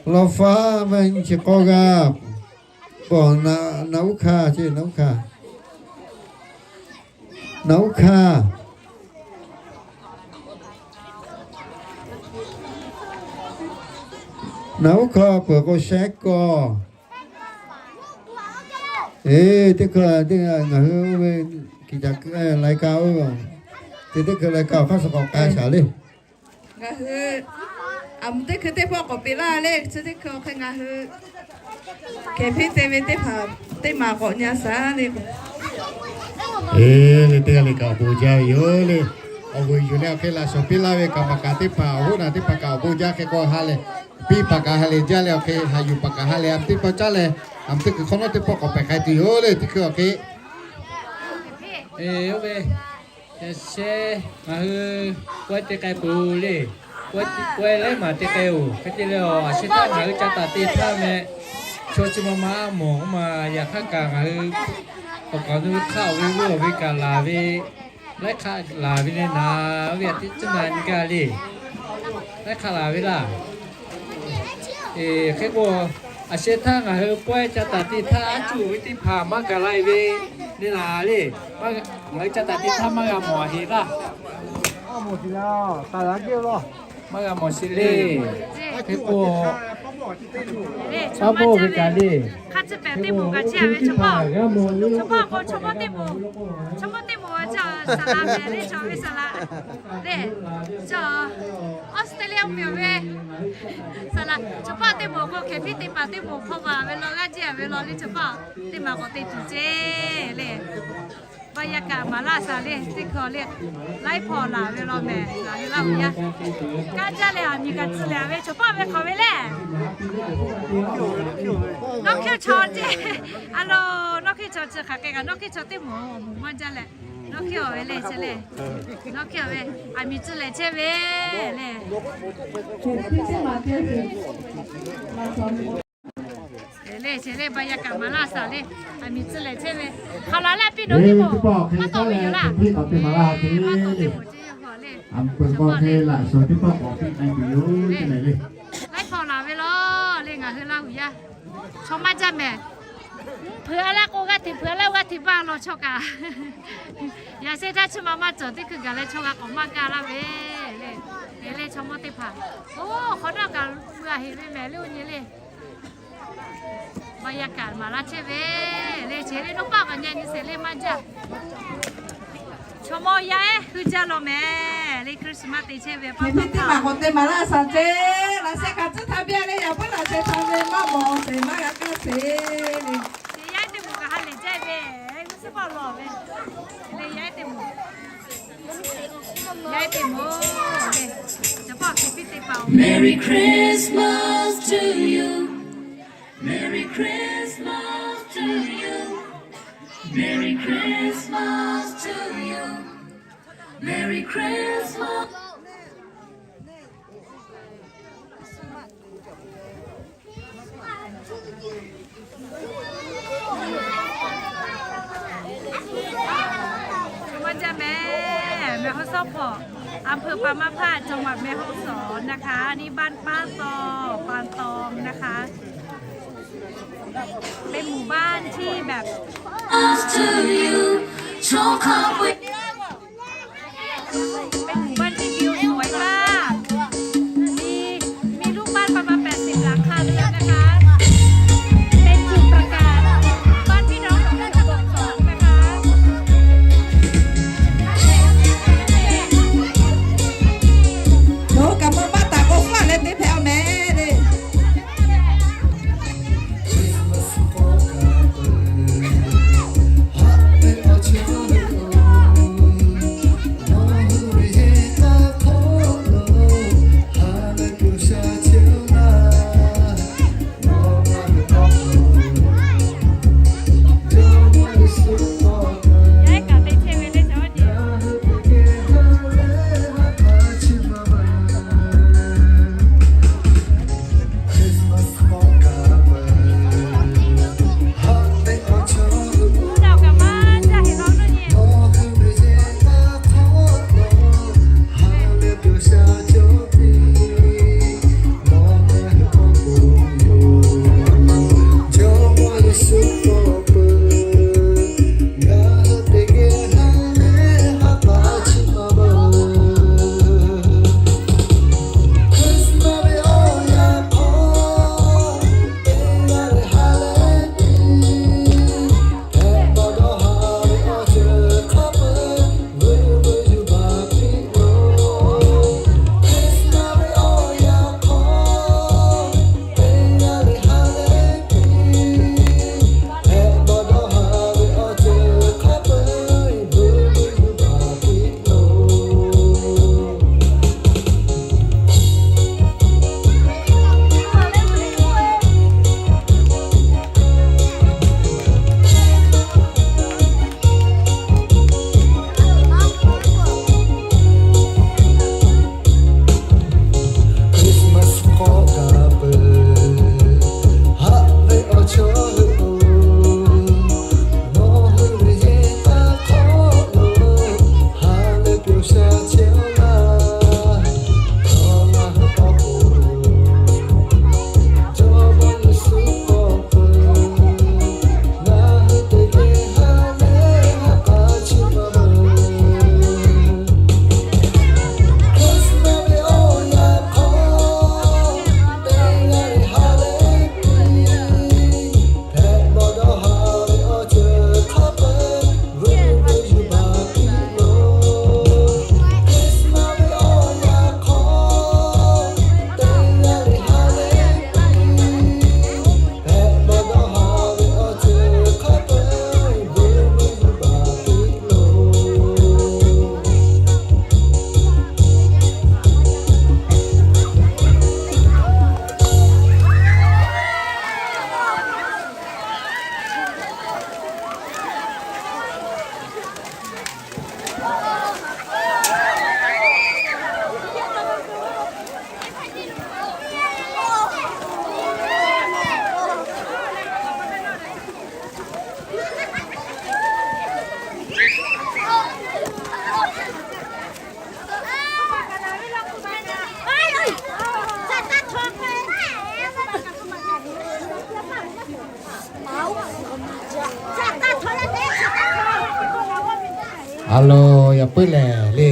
Law faˉ mehˍ, nyiˇ chi k'awˇ g'aˇ. K'o na uˉ hkaˇ ceˇ, na uˉ hkaˇ. Na uˉ hkaˇ. Na uˉ hkaˇ peuˬ k'o shehˉ kawˇ. Eˬ, teˇ hkui ngaˬ hui oˇ ve kiˬ ca lai ka oˇ, teˇ teˇ hkui lai ka awˬ hk'aˇ suh k'awꞈ k'ai shaˍ le. Ngaˬ hui aˬ mvuhˇ teˇ hkui teˇ pawˆ k'awꞈ peꞈ laˇ le, chi teˇ hkui awˬ hk'e ngaˬ hui hkehˍ hpeˆ te ve teˇ hpaˍ teˇ maˬ k'awꞈ nyi a shaˍ le. Eˬ, le teˇ g'aˇ le kaꞈ awˬ bon jaˇ ve yoˬ le. Awˬ vuiˬ yuˬ leh awˬ hk'e laꞈ shawnˍ piˇ laˇ ve kaˍ maˍ kaˍ teˇ hpaˍ, awˬ hoˉ naˬ teˇ hpaˍ kaꞈ awˬ bon jaˇ hk'e k'o ha lehˬ, piˇ paˍ kaꞈ ha lehˬ jaˇ leh awˬ hk'e haꞈ yuˬ paˍ kaꞈ ha lehˬ, aˬ mvuhˇ teˇ pawˆ caˉ leh, aˬ mvuhˇ teˇ hkui hk'awꞈ nawˉ teˇ pawˆ k'awꞈ pehˬ k'ai tuˬ yoˬ le, teˇ hkui awˬ hk'e. Eˬ, oˇ ve, yaꞈ sheh ngaˬ hui pawehˇ te k'ai peuˬ le. Pawehˇ laiˉ maˬ te k'ai-oˬ. Hk'e te leh, aˬ sheh htaˇ ngaˬ hui ca taˍ te htaˇ meh, chaw chi ma ma a mawˬ k'oˆ ma, yaꞈ hk'aˇ kaꞈ ngaˬ hui awˬ kaˍ awˬ nu hk'aˆ awˬ ve g'uˇ awˬ ve kaꞈ laˬ ve, laiˉ hk'aˆ laˬ ve le naˍ, oˇ ve aˬ teˇ tcuhˉ na nyi gaˇ le. Laiˉ hk'aˆ laˬ ve laˇ. Eˬ, hk'e k'o, aˬ sheh htaˇ ngaˬ hui pawehˇ ca taˍ te htaˇ aˉ cuˇ ve teˇ hpaˍ maˇ gaˬ la-e ve le naˍ le. Ngaˬ hui ca taˍ te htaˇ maˇ g'a mawˬ heˆ laˇ. Maˇ g'a mawˬ sheˍ le. Hk'e k'o, paˇ bawˆ ve kaꞈ le. Hk'a tcuh pehˍ teˇ moˍ kaꞈ ceˇ ve chaw paˇ. Chaw paˇ k'o chaw mawˇ teˇ moˍ, chaw mawˇ teˇ moˍ ve chaw saˍ laꞈ mehˍ le, chaw ve saˍ laꞈ le. Chaw Australia mvuhˇ miˬ ve saˍ laꞈ, chaw paˇ teˇ moˍ k'o hkehˍ hpiˇ teˇ hpaˍ teˇ moˍ hk'aw maˍ ve law g'aˇ ceˇ ve law le, chaw paˇ teˇ maˬ k'awꞈ te tuˬ ceˇ le. Baˆ yaˇ kaꞈ maˍ laˇ shaˍ le, teˇ hkui le, laiˉ hpaw laˬ ve law mehˍ, laˬ ve laˇ ve yaˇ. Kaˇ jaˇ leh aˬ miˍ kaꞈ tcuh leh ve chaw paˇ ve hk'awꞈ ve le. Nawˉ hkiˇ chaw ceˇ, a lo, nawˉ hkiˇ chaw chi hk'aˬ hk'e kaꞈ nawˉ hkiˇ chaw teˇ moˍ moˍ maˇ jaˇ leh, nawˉ hkiˇ awˬ ve le chehˇ le. Nawˉ hkiˇ awˬ ve, aˬ miˍ tcuh leh chehˇ ve le. Eˬ le, eˬ le, baˆ yaˇ kaꞈ maˍ laˇ shaˍ le, aˬ miˍ tcuh leh chehˇ ve. Hk'aˬ laˬ leh piˇ nawˉ teˇ moˍ maˇ tawˍ ve yoˬ laˇ. Maˇ tawˍ teˇ moˍ ceˇ ve le. Chaw paˇ le, laiˉ hpaw laˬ ve law le, ngaˬ hui Laˇ huˍ yaˇ. Chaw maˇ jaˇ mehˍ. Hpeuꞈ a laˇ k'o g'aˇ hteꞈ hpeuꞈ a laˇ, g'aˇ hteꞈ baˇ law chaw kaꞈ. Yaꞈ sheh htaˇ chi ma maˇ cawˬ teˇ hkui gaˬ leh chaw g'a k'awꞈ maˇ gaˇ laˇ ve le. Eˬ le, chaw mawˇ teˇ hpaˍ, oˇ hk'awꞈ nawˉ kaꞈ mui a heˍ ve mehˍ le, oˇ nyi le. Baˆ yaˇ kaꞈ maˍ laˇ chehˇ ve le, cheˬ le, nawˉ paˆ kaꞈ nyi nyi sheˍ le maˇ jaˇ. Chaw mawˇ yaˇ ehˉ hui jaˇ law mehˍ le. Christmas te chehˇ ve pa taw teˇ maˬ k'awꞈ te maˍ laˇ shaˍ ceˇ. Laꞈ sheh kaꞈ tcuhˉ htaˇ biˇ a le, yaꞈ puiˉ laꞈ sheh htaˇ ve maˇ mawˬ tehꞈ maˇ g'a kaˇ sheˍ le. Yaˇ ehˉ te mawˬ kaꞈ ha lehˬ jaˇ ve, g'uˇ suhˉ paˆ lawˬ ve le. Yaˇ ehˉ te mawˬ, yaˇ ehˉ te mawˬ le. Chaw paˆ hk'e piˇ te pa. Merry Christmas to you. Merry Christmas to you. Merry Christmas to you. Merry Christmas. Maˇ jaˇ mehˍ, แม่ฮ่องสอน อำเภอปางมะพร้าว จังหวัดแม่ฮ่องสอนนะคะ นี่บ้านป้าตอง ปางตองนะคะ เป็นหมู่บ้านที่แบบ เป็นหมู่บ้านที่วิวสวยมาก มี มีลูกบ้านประมาณแปดสิบหลังคาเรือนนะคะ เป็นจุดประกาศบ้านพี่น้องของเราทั้งสองนะคะ Yawˇ hui kaꞈ maˇ maˇ taˍ k'o, faˆ leh teˇ hpehꞈ a mehˍ le. A lo, yaꞈ puiˉ lehˬ le.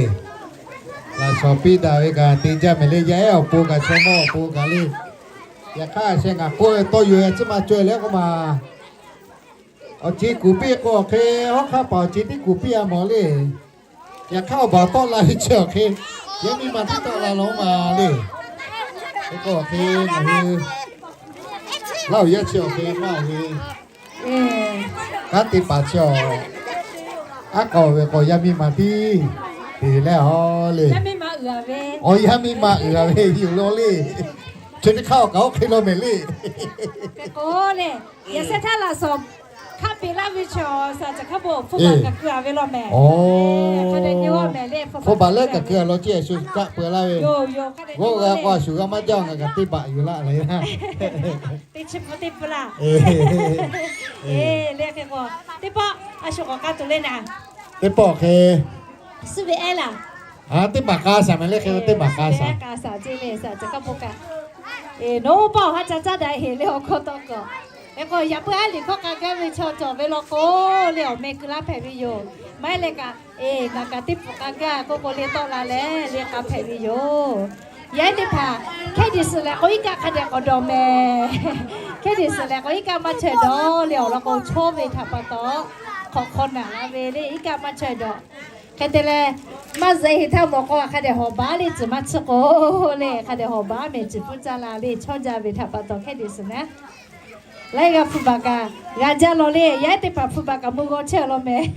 Laꞈ shawnˍ piˇ daꞈ ve kaꞈ te jaˇ mehˍ le. Yaˇ ehˉ awˬ pon kaꞈ chaw mawˇ awˬ pon kaꞈ le. Yaꞈ hk'aˇ sheh ngaˬ k'oˆ ve tawˇ yoˬ, a ciˉ maˇ caweh leh k'oˆ ma. Awˬ ceˬ kuˬ piˇ k'o, awˬ hk'e hawˉ hk'aˇ paˍ awˬ ceˬ tiˉ kuˬ piˇ a mawˬ le. Yaꞈ hk'aˇ awˬ baˬ tawˆ la ve chi awˬ hk'e, yaˇ miˇ ma tiˉ tawˆ la law maˬ le. Hk'e k'o awˬ hk'e ngaˬ hui Laˇ huˍ yaˇ chi awˬ hk'e maˇ awˬ ve, kanˉ te paˍ chi awˬ, aˉ k'aw ve k'o yaˇ miˇ ma tiˉ te leh a le. Awˬ yaˇ miˇ ma uiˍ a ve yoˬ law le. Chi teˇ hk'aˇ awˬ kaꞈ oˇ hk'e law mehˍ le. K'o le, yaꞈ sheh htaˇ laꞈ shawˍ hk'a peꞈ laˇ ve chaw shaˍ caˬ hk'a bon hpu baˬ kaꞈ keu a ve law mehˍ. Hpu baˬ leh kaꞈ keu a law ceˇ, a shu kaˆ peu laˇ ve. G'awˇ g'a k'o a shu g'a maˇ jaˇ, ngaˬ kaꞈ teˇ baꞈ yuˬ laˇ le. Teˇ chi pfuhˇ teˇ pfuhˇ laˇ. Leh hk'e k'o, teˇ pawˆ a shu k'awꞈ k'a tuˬ le naˍ. Teˇ pawˆ hk'e suh ve ehˉ laˬ. Teˇ baˬ k'a shaˍ mehˍ le, hk'e teˇ baˬ k'a shaˍ. K'a shaˍ ceˇ le, shaˍ caˬ hk'a bon kaꞈ. Nawˬ oˇ paˆ awˬ ha ca caˇ daꞈ heˍ le awˬ hkawˇ tawˇ kawꞈ. Hk'e k'o yaꞈ puiˉ aˉ liꞈ hkawˇ k'a gaˇ ve chaw cawˬ ve law k'o, le awˬ meh keu laˇ hpehꞈ ve yoˬ. Maˇ heˆ leh kaꞈ, ngaˬ kaꞈ teˇ pfuhˇ k'a gaˇ k'oˆ k'o le tawˆ la leh le k'a hpehꞈ ve yoˬ. Yaˇ ehˉ teˇ hpaˍ, hkehˉ deˍ suhˍ lehˬ k'o iˉ kaˆ hk'a dehꞈ k'awꞈ dawˬ mehˍ. Hkehˉ deˍ suhˍ lehˬ k'o iˉ kaˆ maˇ chaweh dawˬ le awˬ lawn k'o, chaw ve htaꞈ pa taw hk'awꞈ hk'aw naˬ la ve le iˉ kaˆ maˇ chaweh dawˬ. Hk'e te leh, maˇ zuhꞈ heˍ htaˇ mawˬ k'o hk'a dehꞈ hawˍ baˉ le, tcuhˬ maˇ tsuhˇ k'o le, hk'a dehꞈ hawˍ baˉ mehˍ, ciˬ pfuhˇ caˇ la le, chaw jaˇ ve htaꞈ pa taw hkehˉ deˍ suhˍ naˉ laiˉ g'aˇ hpu baˬ kaꞈ g'a jaˇ law le. Yaˇ ehˉ teˇ hpaˍ hpu baˬ kaꞈ mvuhˇ g'awˇ chehˇ law mehˍ.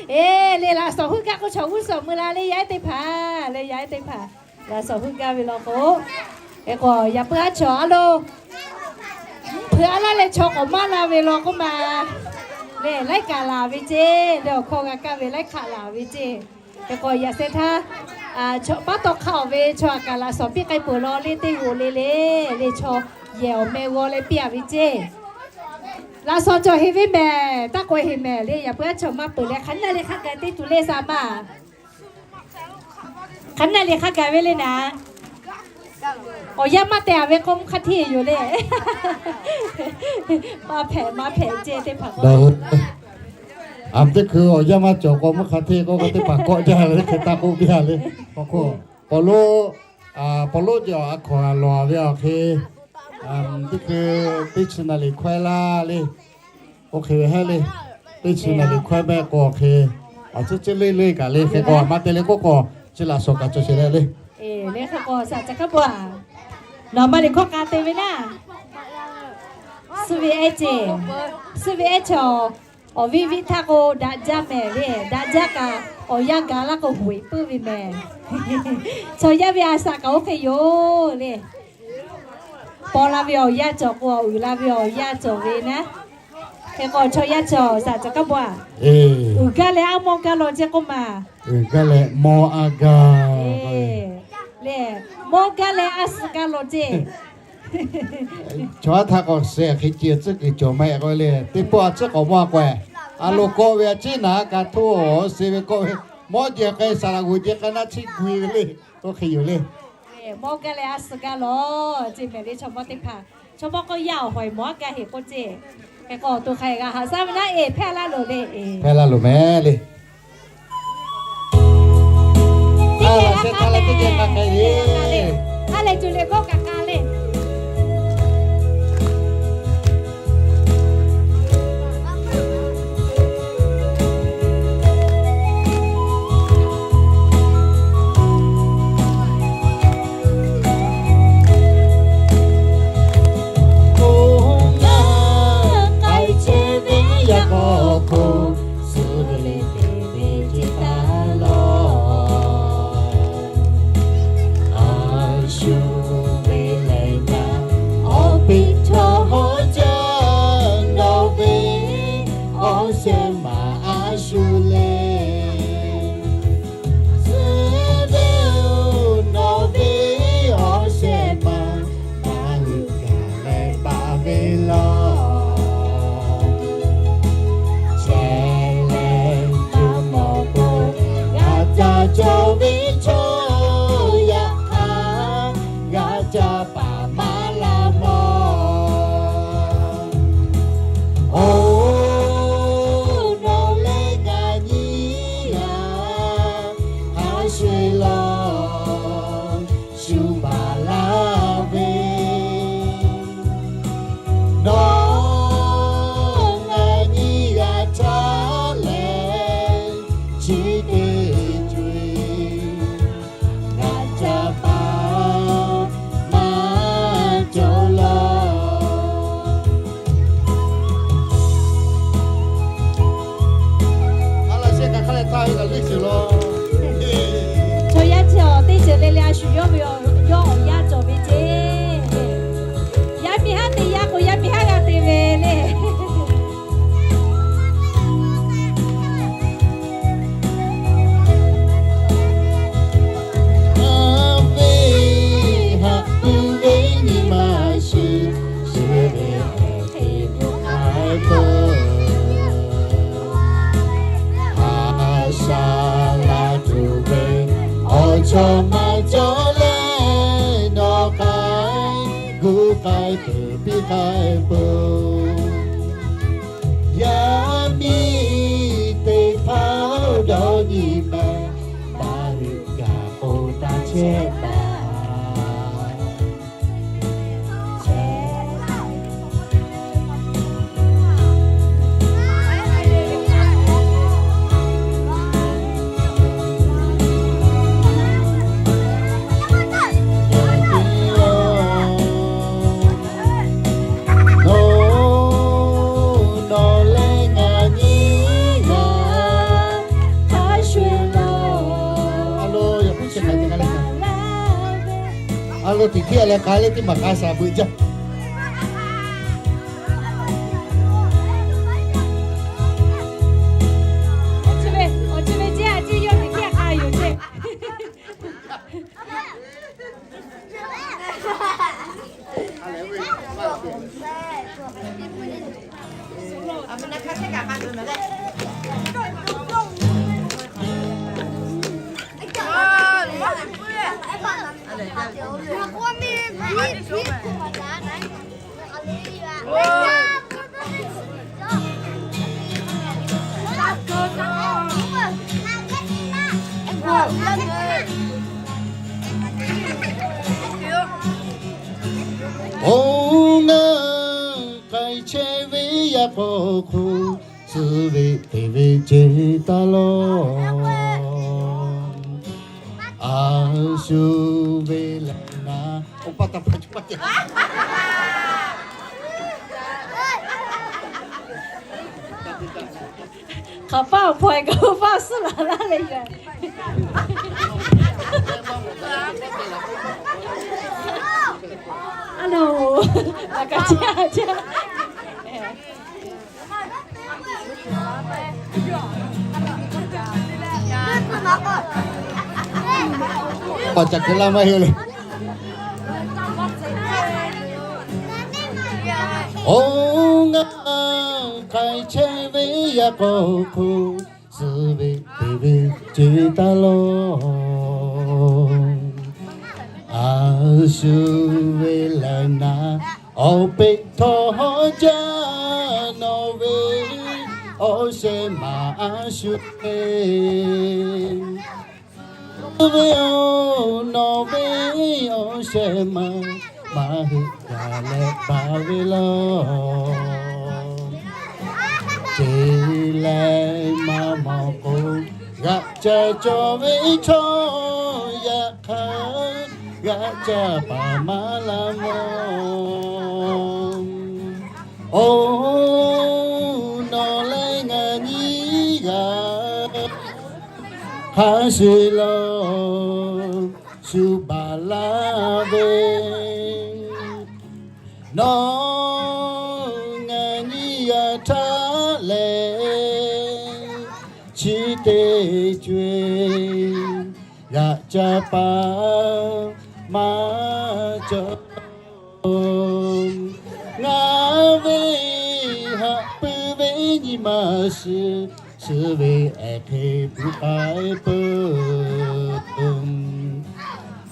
Eˬ, le laꞈ shawˍ huˉ gaˇ k'o chaw g'uˇ suhˍ mui la le yaˇ ehˉ teˇ hpaˍ le, yaˇ ehˉ teˇ hpaˍ laꞈ shawˍ huˉ gaˇ ve law k'o, hk'e k'o yaꞈ puiˉ aˉ chaw a lo, mvuhˇ hpeuꞈ a laˇ leh chaw k'awꞈ maˇ la ve law k'oˆ ma. Lehˬ laiˉ kaꞈ laˬ ve ceˇ, lehˬ awˬ hkawˇ g'a kaˇ ve laiˉ hk'aꞈ laˬ ve ceˇ. Hk'e k'o yaꞈ sheh htaˇ, chaw paˉ taw hk'a awˬ ve chaw aꞈ kaꞈ laꞈ shawˍ piˇ k'ai peuˬ law le, teˇ g'oꞈ le le, le chaw yehˬ awˬ meh g'aw leh piˇ a ve ceˇ. Laꞈ shawˍ cawˬ heˍ ve mehˍ, taˇ k'awꞈ heˍ mehˍ le, yaꞈ puiˉ aˉ chaw maˇ peuˬ leh hk'aˬ naˇ le hk'a gaˬ te tuˬ le saˍ maˬ. Hk'aˬ naˇ le hk'a gaˬ ve le naˍ. Awˬ yanˇ maˇ te a ve k'o mvuhˇ hk'a hteˇ yoˬ le. Maˇ hpehꞈ maˇ hpehꞈ ceˇ teˇ hpaˍ k'o. Aˬ, teˇ hkui awˬ yanˇ maˇ cawˬ k'o mvuhˇ hk'a hteˇ k'oˆ k'o teˇ hpaˍ kawˆ jaˇ ve hk'e taˇ k'oˆ piˇ a le. K'o k'o, Pawˇluˆ, Pawˇluˆ cawˬ a hkawnˍ a lawˬ ve awˬ hk'e, teˇ hkui teˇ chi naˍ liꞈ hkawehˇ laˇ le. Oˇ hk'e ve hehˉ le. Teˇ chi naˍ liꞈ hkawehˇ mehˆ k'o awˬ hk'e, awˬ tcuhˉ tcuhˉ leˇ leˇ kaꞈ le hk'e k'o maˇ te le k'oˆ k'o, chi laꞈ shawˍ kaꞈ cawˬ sheˍ leh le. Leh hk'e k'o shaˍ caˬ hk'a bon a, nawˬ ma liꞈ hkawˇ k'a te ve naˉ, suh ve ehˉ ceˇ, suh ve ehˉ chaw, awˬ viˉ viˉ htaˇ k'o daꞈ jaˇ mehˍ le. Daꞈ jaˇ kaꞈ awˬ yanˇ gaˬ laˇ k'o huˍ eˍ puiˉ ve mehˍ. Chaw yaˇ ve a shaꞈ kaꞈ oˇ hk'e yoˬ le. Paw la ve awˬ yanˇ cawˬ k'o, uiˍ la ve awˬ yanˇ cawˬ ve naˉ. Hk'e k'o chaw yaˇ cawˬ shaˍ caˬ hk'a bon a, uiˍ gaˇ leh aˉ mawˇ gaˇ law ceˇ k'oˆ ma. Uiˍ gaˇ leh mawˇ aˉ gaˇ le, mawˇ gaˇ leh aˉ suh gaˇ law ceˇ. Chaw aˉ htaˇ k'awꞈ sheh hk'e ceh tcuhˉ kuiˬ cawˬ ma k'oˆ le. Teˇ pawˆ a ciˉ k'awꞈ mawˇ a k'awehˬ, a loˍ kawˆ ve a ciˉ naˍ a kaꞈ htoˇ awˬ suh ve kawˆ ve, mawˇ jehˬ k'ai saˍ laꞈ g'oˍ jehˬ k'ai naˉ chiˇ gu e ve le. Oˇ hk'e yoˬ le. Mawˇ gaˇ leh aˉ suh gaˇ law ceˇ mehˍ le chaw mawˇ teˇ hpaˍ. Chaw mawˇ k'o yaˇ awˬ hawˍ e mawˇ aˉ gaˇ heˍ k'oˆ ceˇ. Hk'e k'o awˬ to hk'a g'a haꞈ shaˉ ve naˉ, eˬ hpehˇ laˇ loˬ le, eˬ hpehˇ laˇ loˬ mehˍ le. Aˉ leh tuˬ le k'oˆ kaꞈ k'a le. Oˇ ngaˬ k'ai chehˇ ve yaˇ k'awꞈ hk'oˆ, suh ve le te ve ce taˍ lawˬ. A shu ve lehˬ ngaˬ awˬ piˇ chaw hawˉ jaˇ nawˬ ve awˬ shehˍ ma a shu le. Suh ve nawˬ ve awˬ shehˍ ma, maˇ luˬ gaˬ leh baˬ ve law. Chehˇ leh jawˇ mawˬ k'o, g'a ca cawˬ ve chaw yaꞈ hk'aˇ, g'a ca paˍ maˇ la mawˬ. Oˇ, nawˬ leh ngaˬ nyi a, a shu law, shu baˬ laˇ ve. Nawˬ ngaˬ nyi g'a htaˇ leh, chi teˇ k'ai peuˬ piˇ k'ai peuˬ. Yaˇ miˇ teˇ hpaˍ-oˬ, dawˇ nyi mehˍ, maˇ heˆ gaˬ k'o taˇ chehˇ taˍ. Nawˬ leh ngaˬ nyiˇ g'aˇ hk'a shuˍ laˇ. A lo, yaꞈ puiˉ chi hk'e te k'ai leh, a lo, teˇ hk'e leh k'ai leh teˇ maˬ k'a shaˍ beuꞈ jaˇ. Oˇ ngaˬ k'ai chehˇ ve yaꞈ k'aw hk'oˆ, suh ve teˇ ve ce taˍ lawˬ. A shu ve lehˬ naˍ, oˇ pa taˇ pa taˇ. Hk'aˬ paˆ awˬ hpaw-e kaꞈ, oˇ paˆ suhˉ laˬ laˇ leh yoˬ. A lo, laꞈ ka chehˇ a chehˇ. Paˍ caˬ hk'e laˇ maˇ heˆ le. Oˇ ngaˬ k'ai chehˇ ve yaꞈ k'aw hk'oˆ, suh ve teˇ ve ce taˍ lawˬ. A shu ve lehˬ naˍ, awˬ peꞈ htawˇ hawˉ jaˇ nawˬ ve awˬ shehˍ ma a shu ve. Suh ve-oˬ, nawˬ ve awˬ shehˍ ma, maˇ heˆ gaˬ leh baˬ ve laˇ. Ceˬ leh maˇ mawˬ k'o, g'aꞈ ca cawˬ ve chaw yaꞈ hk'aˇ, g'aꞈ ca paˍ maˇ laˇ mawˬ. Oˬ, nawˬ leh ngaˬ nyiˇ g'aˇ hk'a shuˍ laˇ, shu baˬ laˇ ve. Nawˬ ngaˬ nyiˇ g'aˇ htaꞈ lehˬ, chi teˇ co-e g'aꞈ ca paˍ maˇ cawˬ. Ngaˬ ve haꞈ puiˉ ve nyi ma shiˍ, shiˍ ve ehˉ hk'e puiˉ k'ai peuˬ.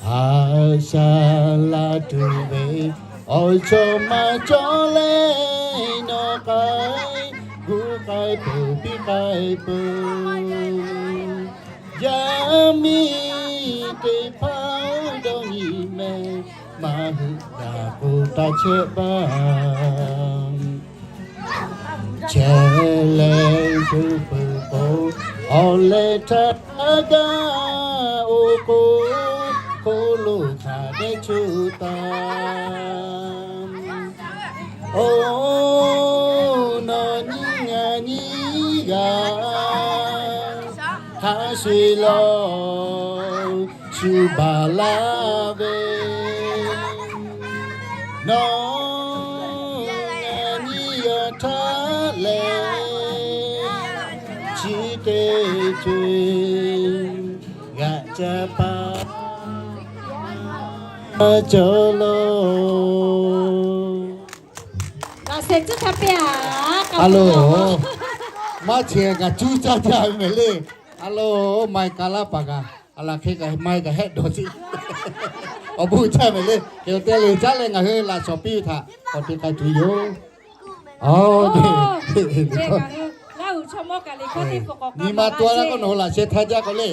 A shaˍ laˇ tuˬ ve awˬ chaw maˇ cawˬ leh, nawˬ k'ai gu k'ai peuˬ, piˇ k'ai peuˬ. Yaˇ miˇ teˇ hpaˍ dawˇ nyi mehˍ, maˇ heˆ gaˬ k'o taˇ chehˇ baˬ. Chehˇ leh shu peuˬ k'o, awˬ leh htaˇ gaˬ oˇ k'o, hk'oˆ lo hk'aˬ dehꞈ cuˇ taˍ. Oˬ, nawˬ nyiˇ ngaˬ nyiˇ g'aˇ hk'a shuˍ laˇ, shu baˬ laˇ ve. Nawˬ ngaˬ nyiˇ g'aˇ htaꞈ lehˬ, chi teˇ co-e g'aꞈ ca paˍ cawˬ laˇ. A lo, maˇ chehˇ kaꞈ cuˇ caˇ jaˇ ve mehˍ le. A lo, maiˬ ka laˇ paˍ kaꞈ, a laˬ hk'e kaꞈ maiˬ kaꞈ hehˆ dawˬ ciˉ. Awˬ bon jaˇ mehˍ le, hk'e te le caˉ leh ngaˬ hui laꞈ shawˍ piˇ ve htaꞈ k'awꞈ te k'ai tuˬ yoˬ. Nyi ma taw la k'o, nawˬ hui laꞈ sheh htaˇ jaˇ k'o le.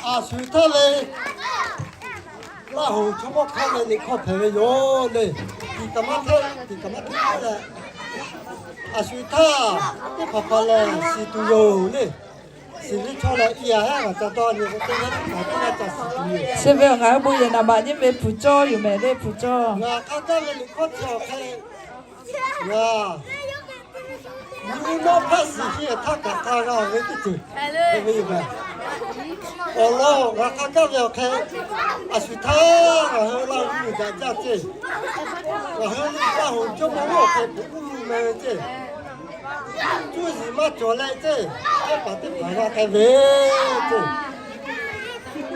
A shu htaˇ le, Laˇ hoˍ chaw mawˇ hk'aˇ leh liꞈ hkawˇ hpehꞈ ve yoˬ le. Tiꞈ kaꞈ maˇ hpehꞈ, tiꞈ kaꞈ maˇ hpehꞈ leh, a shu htaˇ teˇ hpaˍ hpaˍ lehˬ shiˍ tuˬ yoˬ le. Shiˍ ve chaw lehˬ, i a heˉ ngaˬ ca dawˇ nyi k'o, teˇ g'aˇ teˇ g'aˇ ca shiˍ tuˬ yoˬ. Chi ve ngaˬ hui bon yehˬ naˍ baꞈ nyiˇ ve hpu cawˇ yoˬ mehˍ le, hpu cawˇ. Ngaˬ hk'a gaˇ ve liꞈ hkawˇ chi awˬ hk'e, ngaˬ nyi nawˉ hpaˇ shiˍ hiˆ htaˇ kaꞈ hk'a g'a ve teˇ ceuˬ hpehꞈ ve yoˬ mehˍ. Awˬ lawn ngaˬ hk'a gaˇ ve awˬ hk'e, a shu htaˇ ngaˬ hui Laˇ huˍ miˬ daꞈ jaˇ ceˇ. Ngaˬ hui Laˇ hoˍ jawˇ mawˇ awˬ hk'e tuˬ uˉ mvuh meh ve ceˇ. Cuˇ yiˍ maˇ cawˬ leh ceˇ, yaˇ paˍ teˇ hpaˍ g'a k'ai ve ceˇ.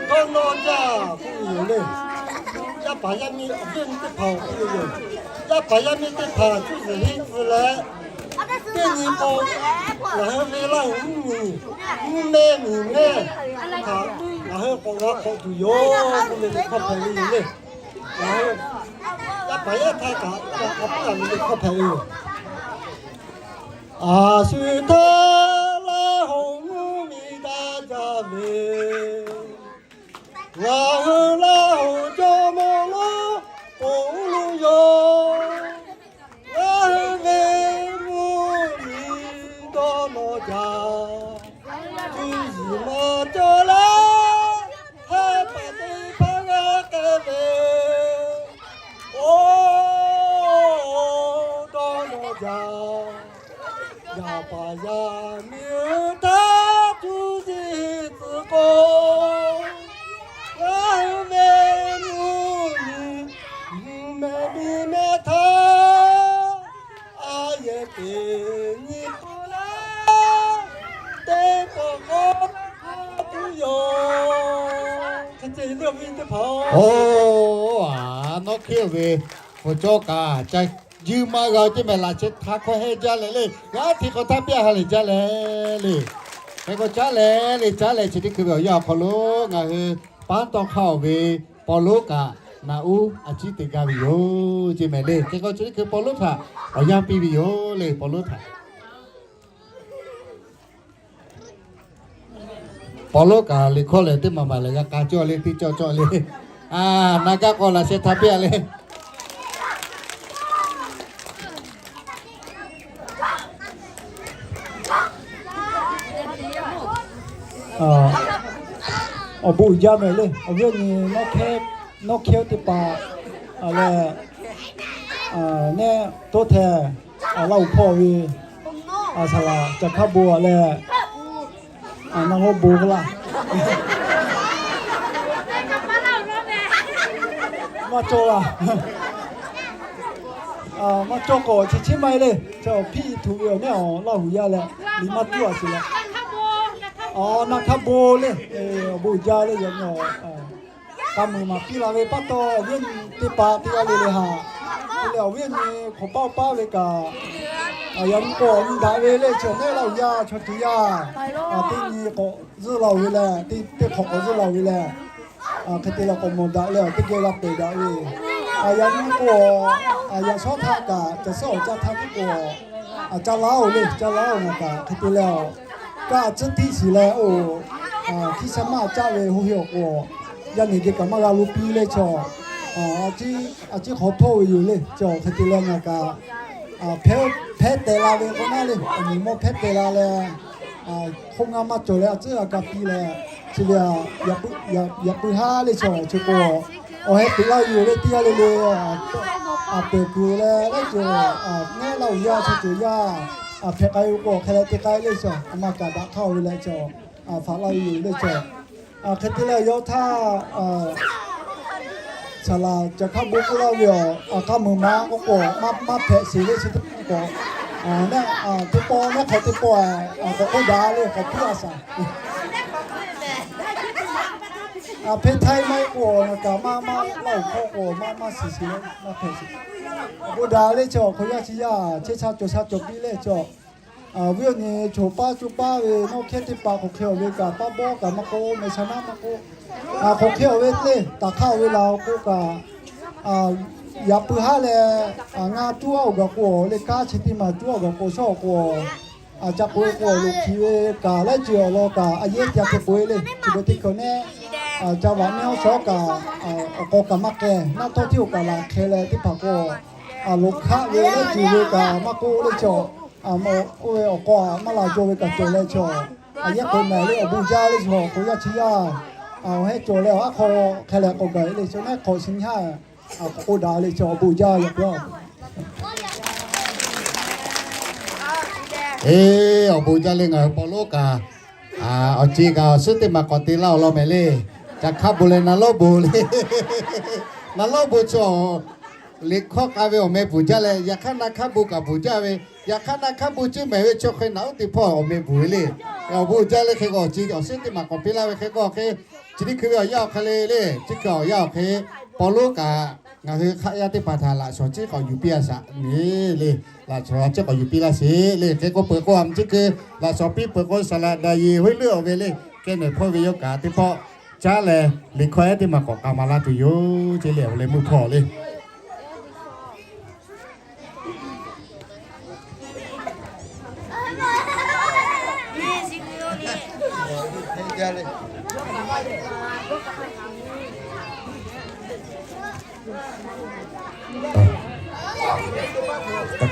Dawˇ nawˇ jaˇ k'oˆ ve yoˬ le. Yaˇ paˍ yaˇ miˇ awˬ viˉ awˬ nyi teˇ hpaˍ awˬ k'oˆ ve yoˬ. Yaˇ paˍ yaˇ miˇ teˇ hpaˍ cuˇ yiˍ henˇ tcuh leh, teˇ nyi k'o, ngaˬ hui ve Laˇ huˍ mvuhˇ miˬ, mvuhˇ mehˇ miˬ mehˇ htaꞈ ngaˬ hui k'awꞈ g'a hk'awꞈ tuˬ yoˬ k'oˆ ve liꞈ hkawˇ hpehꞈ ve yoˬ le. Ngaˬ hui yaˇ paˍ yaˇ htaˇ kaꞈ a puˉ a ve liꞈ hkawˇ hpehꞈ ve yoˬ. A shu htaˇ Laˇ hoˍ mvuhˇ miˬ daꞈ jaˇ ve, ngaˬ hui Laˇ hoˍ jawˇ mawˇ lonˉ k'oˍ uˉ lo yoˬ. Ngaˬ hui ve mvuhˇ miˬ dawˇ nawˇ jaˇ, cuˇ yiˍ maˇ cawˬ leh, yaˇ paˍ teˇ hpaˍ g'a k'ai ve, oˬ, dawˇ nawˇ jaˇ. Yaˇ paˍ yaˇ miˇ hui htaˇ cuˇ yiˍ tcuh k'o, ngaˬ hui ve mvuhˇ miˬ mvuhˇ mehˇ miˇ mehˇ htaˇ, a yehˬ teꞈ nyi k'o leh, teˇ pawˆ k'awꞈ tuˬ yoˬ. Hk'e te ve teˇ hpaˍ-oˬ, nawˉ hkiˉ ve hpu cawˇ kaꞈ ca juˇ maˇ g'a ceˇ mehˍ. Laꞈ sheh htaˇ hkawˇ hehnˇ jaˇ leh le, g'aˇ hteꞈ k'awꞈ htaˇ piˇ ha lehˬ jaˇ leh le. Hk'e k'o caˉ leh le, caˉ leh chi teˇ hkui ve awˬ yanˇ awˬ hk'aw lo ngaˬ hui paˉ tawˇ hk'aˇ-oˬ ve paw lonˉ kaꞈ naꞈ uˉ a ciˉ te gaˇ ve yoˬ ceˇ mehˍ le. Hk'e k'o chi teˇ hkui paw lonˉ htaꞈ awˬ yanˇ piˇ ve yoˬ le, paw lonˉ htaꞈ. Paw lonˉ kaꞈ liꞈ hkawˇ lehˬ teˇ maˬ maˬ lehˬ g'a k'a cawˇ le, teˇ cawˇ cawˇ le. A, na gaˇ k'o laꞈ sheh htaˇ piˇ a le. Awˬ bon uiˍ jaˇ mehˍ le, awˬ viˉ awˬ nyi, nawˉ hkehˇ teˇ hpaˍ lehˬ, neˇ toˉ hteh Laˇ huˍ hpawˇ ve a saˍ laˍ Caˬ hkaˇ bon a leh, a, naˬ g'awˇ bon laˇ. Maˇ cawˇ laˇ. Maˇ cawˇ k'awꞈ chi chiˉ maˇ heˆ le. Chaw awˬ hpiˇ tuˬ ve awˬ neˇ awˬ Laˇ huˍ yaˇ leh, liꞈ maˇ tuˉ a shiˍ leh, a, naˬ hkaˇ bon le. Awˬ bon uiˍ jaˇ le, yaꞈ nyi awˬ k'a muiˬ maˍ piˇ la ve pa taw, awˬ viˉ awˬ nyi teˇ hpaˍ teˇ g'aˇ le le haꞈ. Te leh awˬ viˉ awˬ nyi hk'awꞈ paˆ paˆ ve kaꞈ, yaꞈ nyi k'awꞈ nyi daꞈ ve le. Chaw neˇ Laˇ huˍ yaˇ chaw ceuˬ yaˇ, teˇ nyi k'awꞈ zuhˆ la-oˬ ve leh, teˇ hk'awꞈ k'awꞈ zuhˆ la-oˬ ve leh, hk'e te leh k'awꞈ mawˬ daꞈ leh, teˇ geh g'a pehˬ daꞈ ve, yaꞈ nyi k'o, yaꞈ shawˉ htaˇ kaꞈ caˬ suhˉ awˬ caˇ htaˇ tiˉ k'o, ca laˇ-oˬ le, ca laˇ-oˬ ngaˬ kaꞈ hk'e te leh, kaˇ a tcuhˉ tiˉ shiˍ leh, oˬ, hkiˇ shaˉ maˇ caˆ ve hoˆ heˆ awˬ k'o, yaˇ nehˬ geh kaꞈ maˇ g'a lo piˇ le chaw, a ciˉ hk'awꞈ htawˇ ve yoˬ le chaw. Hk'e te leh ngaˬ kaꞈ hpehˇ tehꞈ la ve k'o naˉ le, awˬ moˍ mawˇ hpehˇ tehꞈ la leh, hk'oˆ ngaˇ maˇ cawˬ leh a tcuhˉ g'a ka piˇ leh, chi ve yaꞈ puiˉ haˉ le chaw. Chi k'o, awˬ heh teꞈ laˇ ve yoˬ le, teˇ g'aˇ le le, a pehˬ kuiˬ leh laiˉ ceuˬ, neˇ Laˇ huˍ yaˇ chaw ceuˬ yaˇ, a hpehꞈ k'ai ve k'o hk'e leh te k'ai le chaw. A ma kaꞈ daꞈ hk'aˇ-oˬ ve leh chaw, a faꞈ laˇ ve yoˬ le chaw. Hk'e te leh yawˇ htaˇ, saˍ laˍ Caˬ hkaˇ bon k'oˆ laˇ ve, a k'a muiˬ ma k'oˆ k'o, maˇ hpehꞈ sheˍ le chi teˇ k'o, teˇ pawˆ neˇ hk'awꞈ teˇ pawˆ, k'awꞈ k'oˆ daꞈ le, k'awꞈ hpuˇ a shaˍ. A hpeˇ htaiˇ maˇ heˆ k'o, ngaˬ kaꞈ maˇ maˇ Laˇ huˍ hkawˇ k'o maˇ maˇ shiˍ shiˍ le, maˇ hpehꞈ shiˍ. K'oˆ daꞈ le chaw, hk'aw yaˇ chi yaˇ chehˇ sha cawˬ sha cawˬ piˇ le chaw. Viˉ awˬ nyi choˬ paˇ coˇ paˇ ve nawˇ hkehˇ teˇ hpaˍ hk'aˬ hk'e awˬ ve kaꞈ paˇ bawˆ kaꞈ maˇ k'oˆ, meh sha naˉ maˇ k'oˆ, hk'aˬ hk'e awˬ ve le, taˍ hk'aˇ awˬ ve laˬ awˬ k'oˆ kaꞈ, yaꞈ puiˉ haˉ leh, ngaˬ tuˉ awˬ gaˬ k'o le, kanˉ chi teˇ maˬ tuˉ awˬ gaˬ k'o shawˉ awˬ k'o, ca k'oꞈ e k'o awˬ loꞈ hkiˬ ve kaꞈ laiˉ ceuˬ awˬ lawn kaꞈ a yehˉ ca hk'e k'oꞈ e le, chi beuꞈ teˇ hkawꞈ nehˉ, ca vaꞈ mehˇ awˬ shawˉ kaꞈ, awˬ k'aw kaꞈ maˇ k'ai, naˆ htawˇ tiˉ awˬ kaꞈ laˬ hk'e leh teˇ hpaˍ k'o, loꞈ hk'aˆ ve laiˉ ceuˬ ve kaꞈ maˇ k'oˆ le chi, oˇ ve awˬ k'aw maˇ laˬ jaw ve kaꞈ cawˬ leh chi, a yehˉ k'oꞈ e mehˍ le awˬ bon jaˇ le chi awˬ k'o yaˇ chi yaˇ, awˬ hehnˇ cawˬ leh awˬ aˉ hk'aw hk'e leh k'awꞈ gaˬ e le chi nehˉ hk'awꞈ shi nyi haˉ, k'oˆ daꞈ le chi awˬ bon jaˇ yaꞈ k'o. Eˬ, awˬ bon jaˇ le ngaˬ hui paw lonˉ kaꞈ, awˬ ceˬ kaꞈ awˬ suhˉ teˇ maˬ k'awꞈ te laˇ awˬ lawn mehˍ le. Ca hk'aˇ bon leh na lawˉ bon le. Na lawˉ bon chi awˬ liꞈ hkawˇ k'a ve awˬ meh bvuhˬ jaˇ leh, yaꞈ hk'aˇ na hk'aˇ bon kaꞈ bvuhˬ jaˇ ve, yaꞈ hk'aˇ na hk'aˇ bon ceuˇ mehˍ ve chaw hk'e naꞈ uˉ te hpawˇ awˬ meh bvuhˬ ve le. Awˬ bon jaˇ le hk'e k'o, awˬ ceˬ awˬ suhˉ teˇ maˬ k'awꞈ piˇ laˇ ve hk'e k'o hk'e, chi teˇ hkui ve awˬ yanˇ awˬ hk'e le le, chi hkui awˬ yanˇ awˬ hk'e, paw lonˉ kaꞈ ngaˬ hui hk'aˆ yaˇ teˇ hpaˍ htaꞈ laꞈ shawnˍ ciˉ k'awꞈ yuˬ piˇ a shaꞈ le. Laꞈ shawnˍ ciˉ k'awꞈ yuˬ piˇ laˇ sheˍ le. Hk'e k'o peuˬ k'o a meh chi hkui laꞈ shawnˍ piˇ peuˬ k'o saˍ laꞈ daꞈ yeˬ hoˉ leuˉ awˬ ve le, kehˬ nehˬ hpawˇ ve yawˇ kaꞈ teˇ pawˆ caˉ leh liꞈ hkawˇ ehˉ teˇ maˬ k'awꞈ k'a ma laˇ tuˬ yoˬ. Ceˇ le awˬ leh meuˇ hpawˇ le.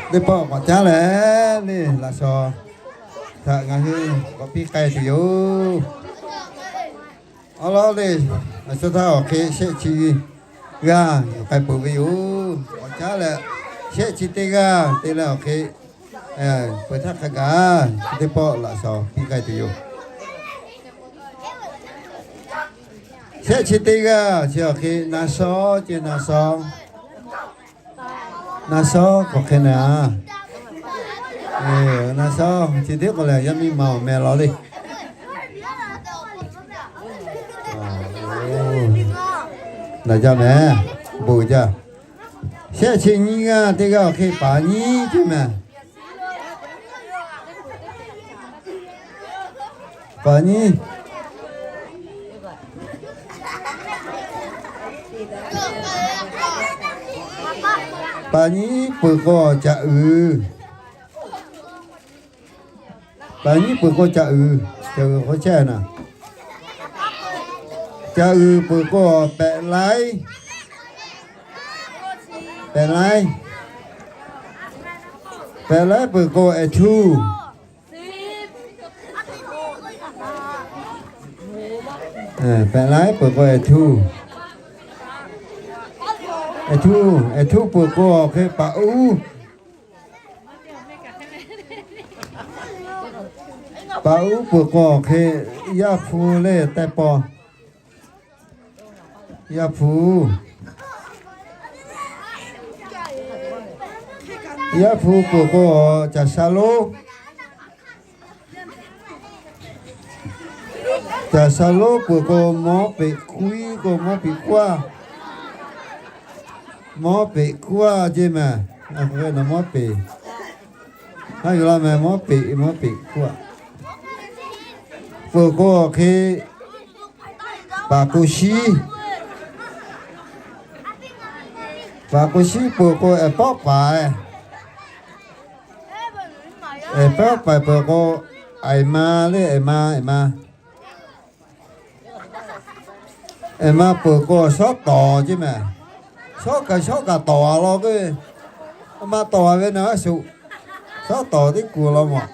Teˇ pawˆ k'awꞈ caˉ leh le laꞈ shawnˍ htaꞈ ngaˬ hui k'awꞈ piˇ k'ai tuˬ yoˬ. Awˬ lawn le, a shu htaˇ awˬ hk'e shehˆ chi g'aˇ k'ai peuˬ ve yoˬ. K'awꞈ caˉ leh shehˆ chi teˇ g'aˇ te leh awˬ hk'e peuˬ htaˇ hk'a gaˬ teˇ pawˆ laꞈ shawnˍ piˇ k'ai tuˬ yoˬ. Shehˆ chi teˇ g'aˇ chi awˬ hk'e na shawˉ ceˇ na shawˉ, na shawˉ k'awꞈ hk'e na, na shawˉ chi teˇ k'o lehˬ yaˇ miˇ ma awˬ meh law le. Na jaˇ mehˍ, bon jaˇ. Shehˆ chi nyiˇ g'aˇ teˇ g'aˇ awˬ hk'e paˍ nyiˇ ceˇ mehˍ. Paˍ nyiˇ, paˍ nyiˇ peuˬ k'o caꞈ uiˍ. Paˍ nyiˇ peuˬ k'o caꞈ uiˍ, caꞈ uiˍ k'o chehˇ na. Caꞈ uiˍ peuˬ k'o pehꞈ laiˉ, pehꞈ laiˉ, pehꞈ laiˉ peuˬ k'o eˍhtuˇ, pehꞈ laiˉ peuˬ k'o eˍhtuˇ, eˍhtuˇ, eˍhtuˇ peuˬ k'o awˬ hk'e paˍ uˉ, paˍ uˉ peuˬ k'o awˬ hk'e yaˇ hpu le tehˇ paw, yaˇ hpu, yaˇ hpu peuˬ k'o caˍ sha lonˉ, caˍ sha lonˉ peuˬ k'o mawˉ peꞈ kuiˉ k'o mawˉ peꞈ kuaˇ, mawˉ peꞈ kuaˇ ceˇ mehˍ. Mawˉ peꞈ, haˉ yuˬ la mehˍ mawˉ peꞈ, mawˉ peꞈ kuaˇ peuˬ k'o awˬ hk'e paˍ k'o shiˉ, paˍ k'o shiˉ peuˬ k'o ehˍ pawˆ paˍ, ehˍ pawˆ paˍ peuˬ k'o aiˍ ma le, aiˍ ma, aiˍ ma, aiˍ ma peuˬ k'o shawˉ tawˍ ceˇ mehˍ. Shawˉ kaꞈ shawˉ kaꞈ tawˍ a law k'o, a ma tawˍ a ve na shu, shawˉ tawˍ teˇ kuˬ law mawˬ.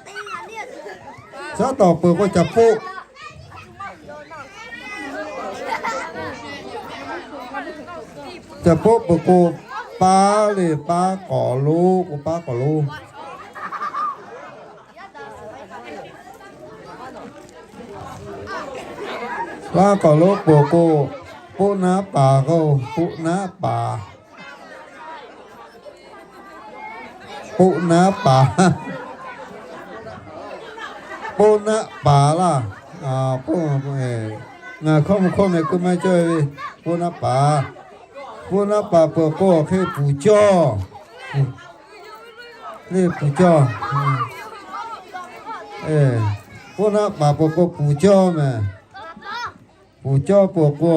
Shawˉ tawˍ peuˬ k'o caˍ poˆ, caˍ poˆ peuˬ k'o paˉ le, paˉ k'awˍ lonˉ k'o paˉ k'awˍ lonˉ, paˉ k'awˍ lonˉ peuˬ k'o poˆ naˉ paˍ k'o, poˆ naˉ paˍ, poˆ naˉ paˍ, poˆ naˉ paˍ laˇ. Ngaˬ hkawˇ mvuh hkawˇ meh keu maˇ cawˇ ve, poˆ naˉ paˍ, poˆ naˉ paˍ peuˬ k'o awˬ hk'e puˍ cawˇ le, puˍ cawˇ, K'oˆ naˆ paˍ peuˬ k'o puˍ cawˇ mehˍ. Puˍ cawˇ peuˬ k'o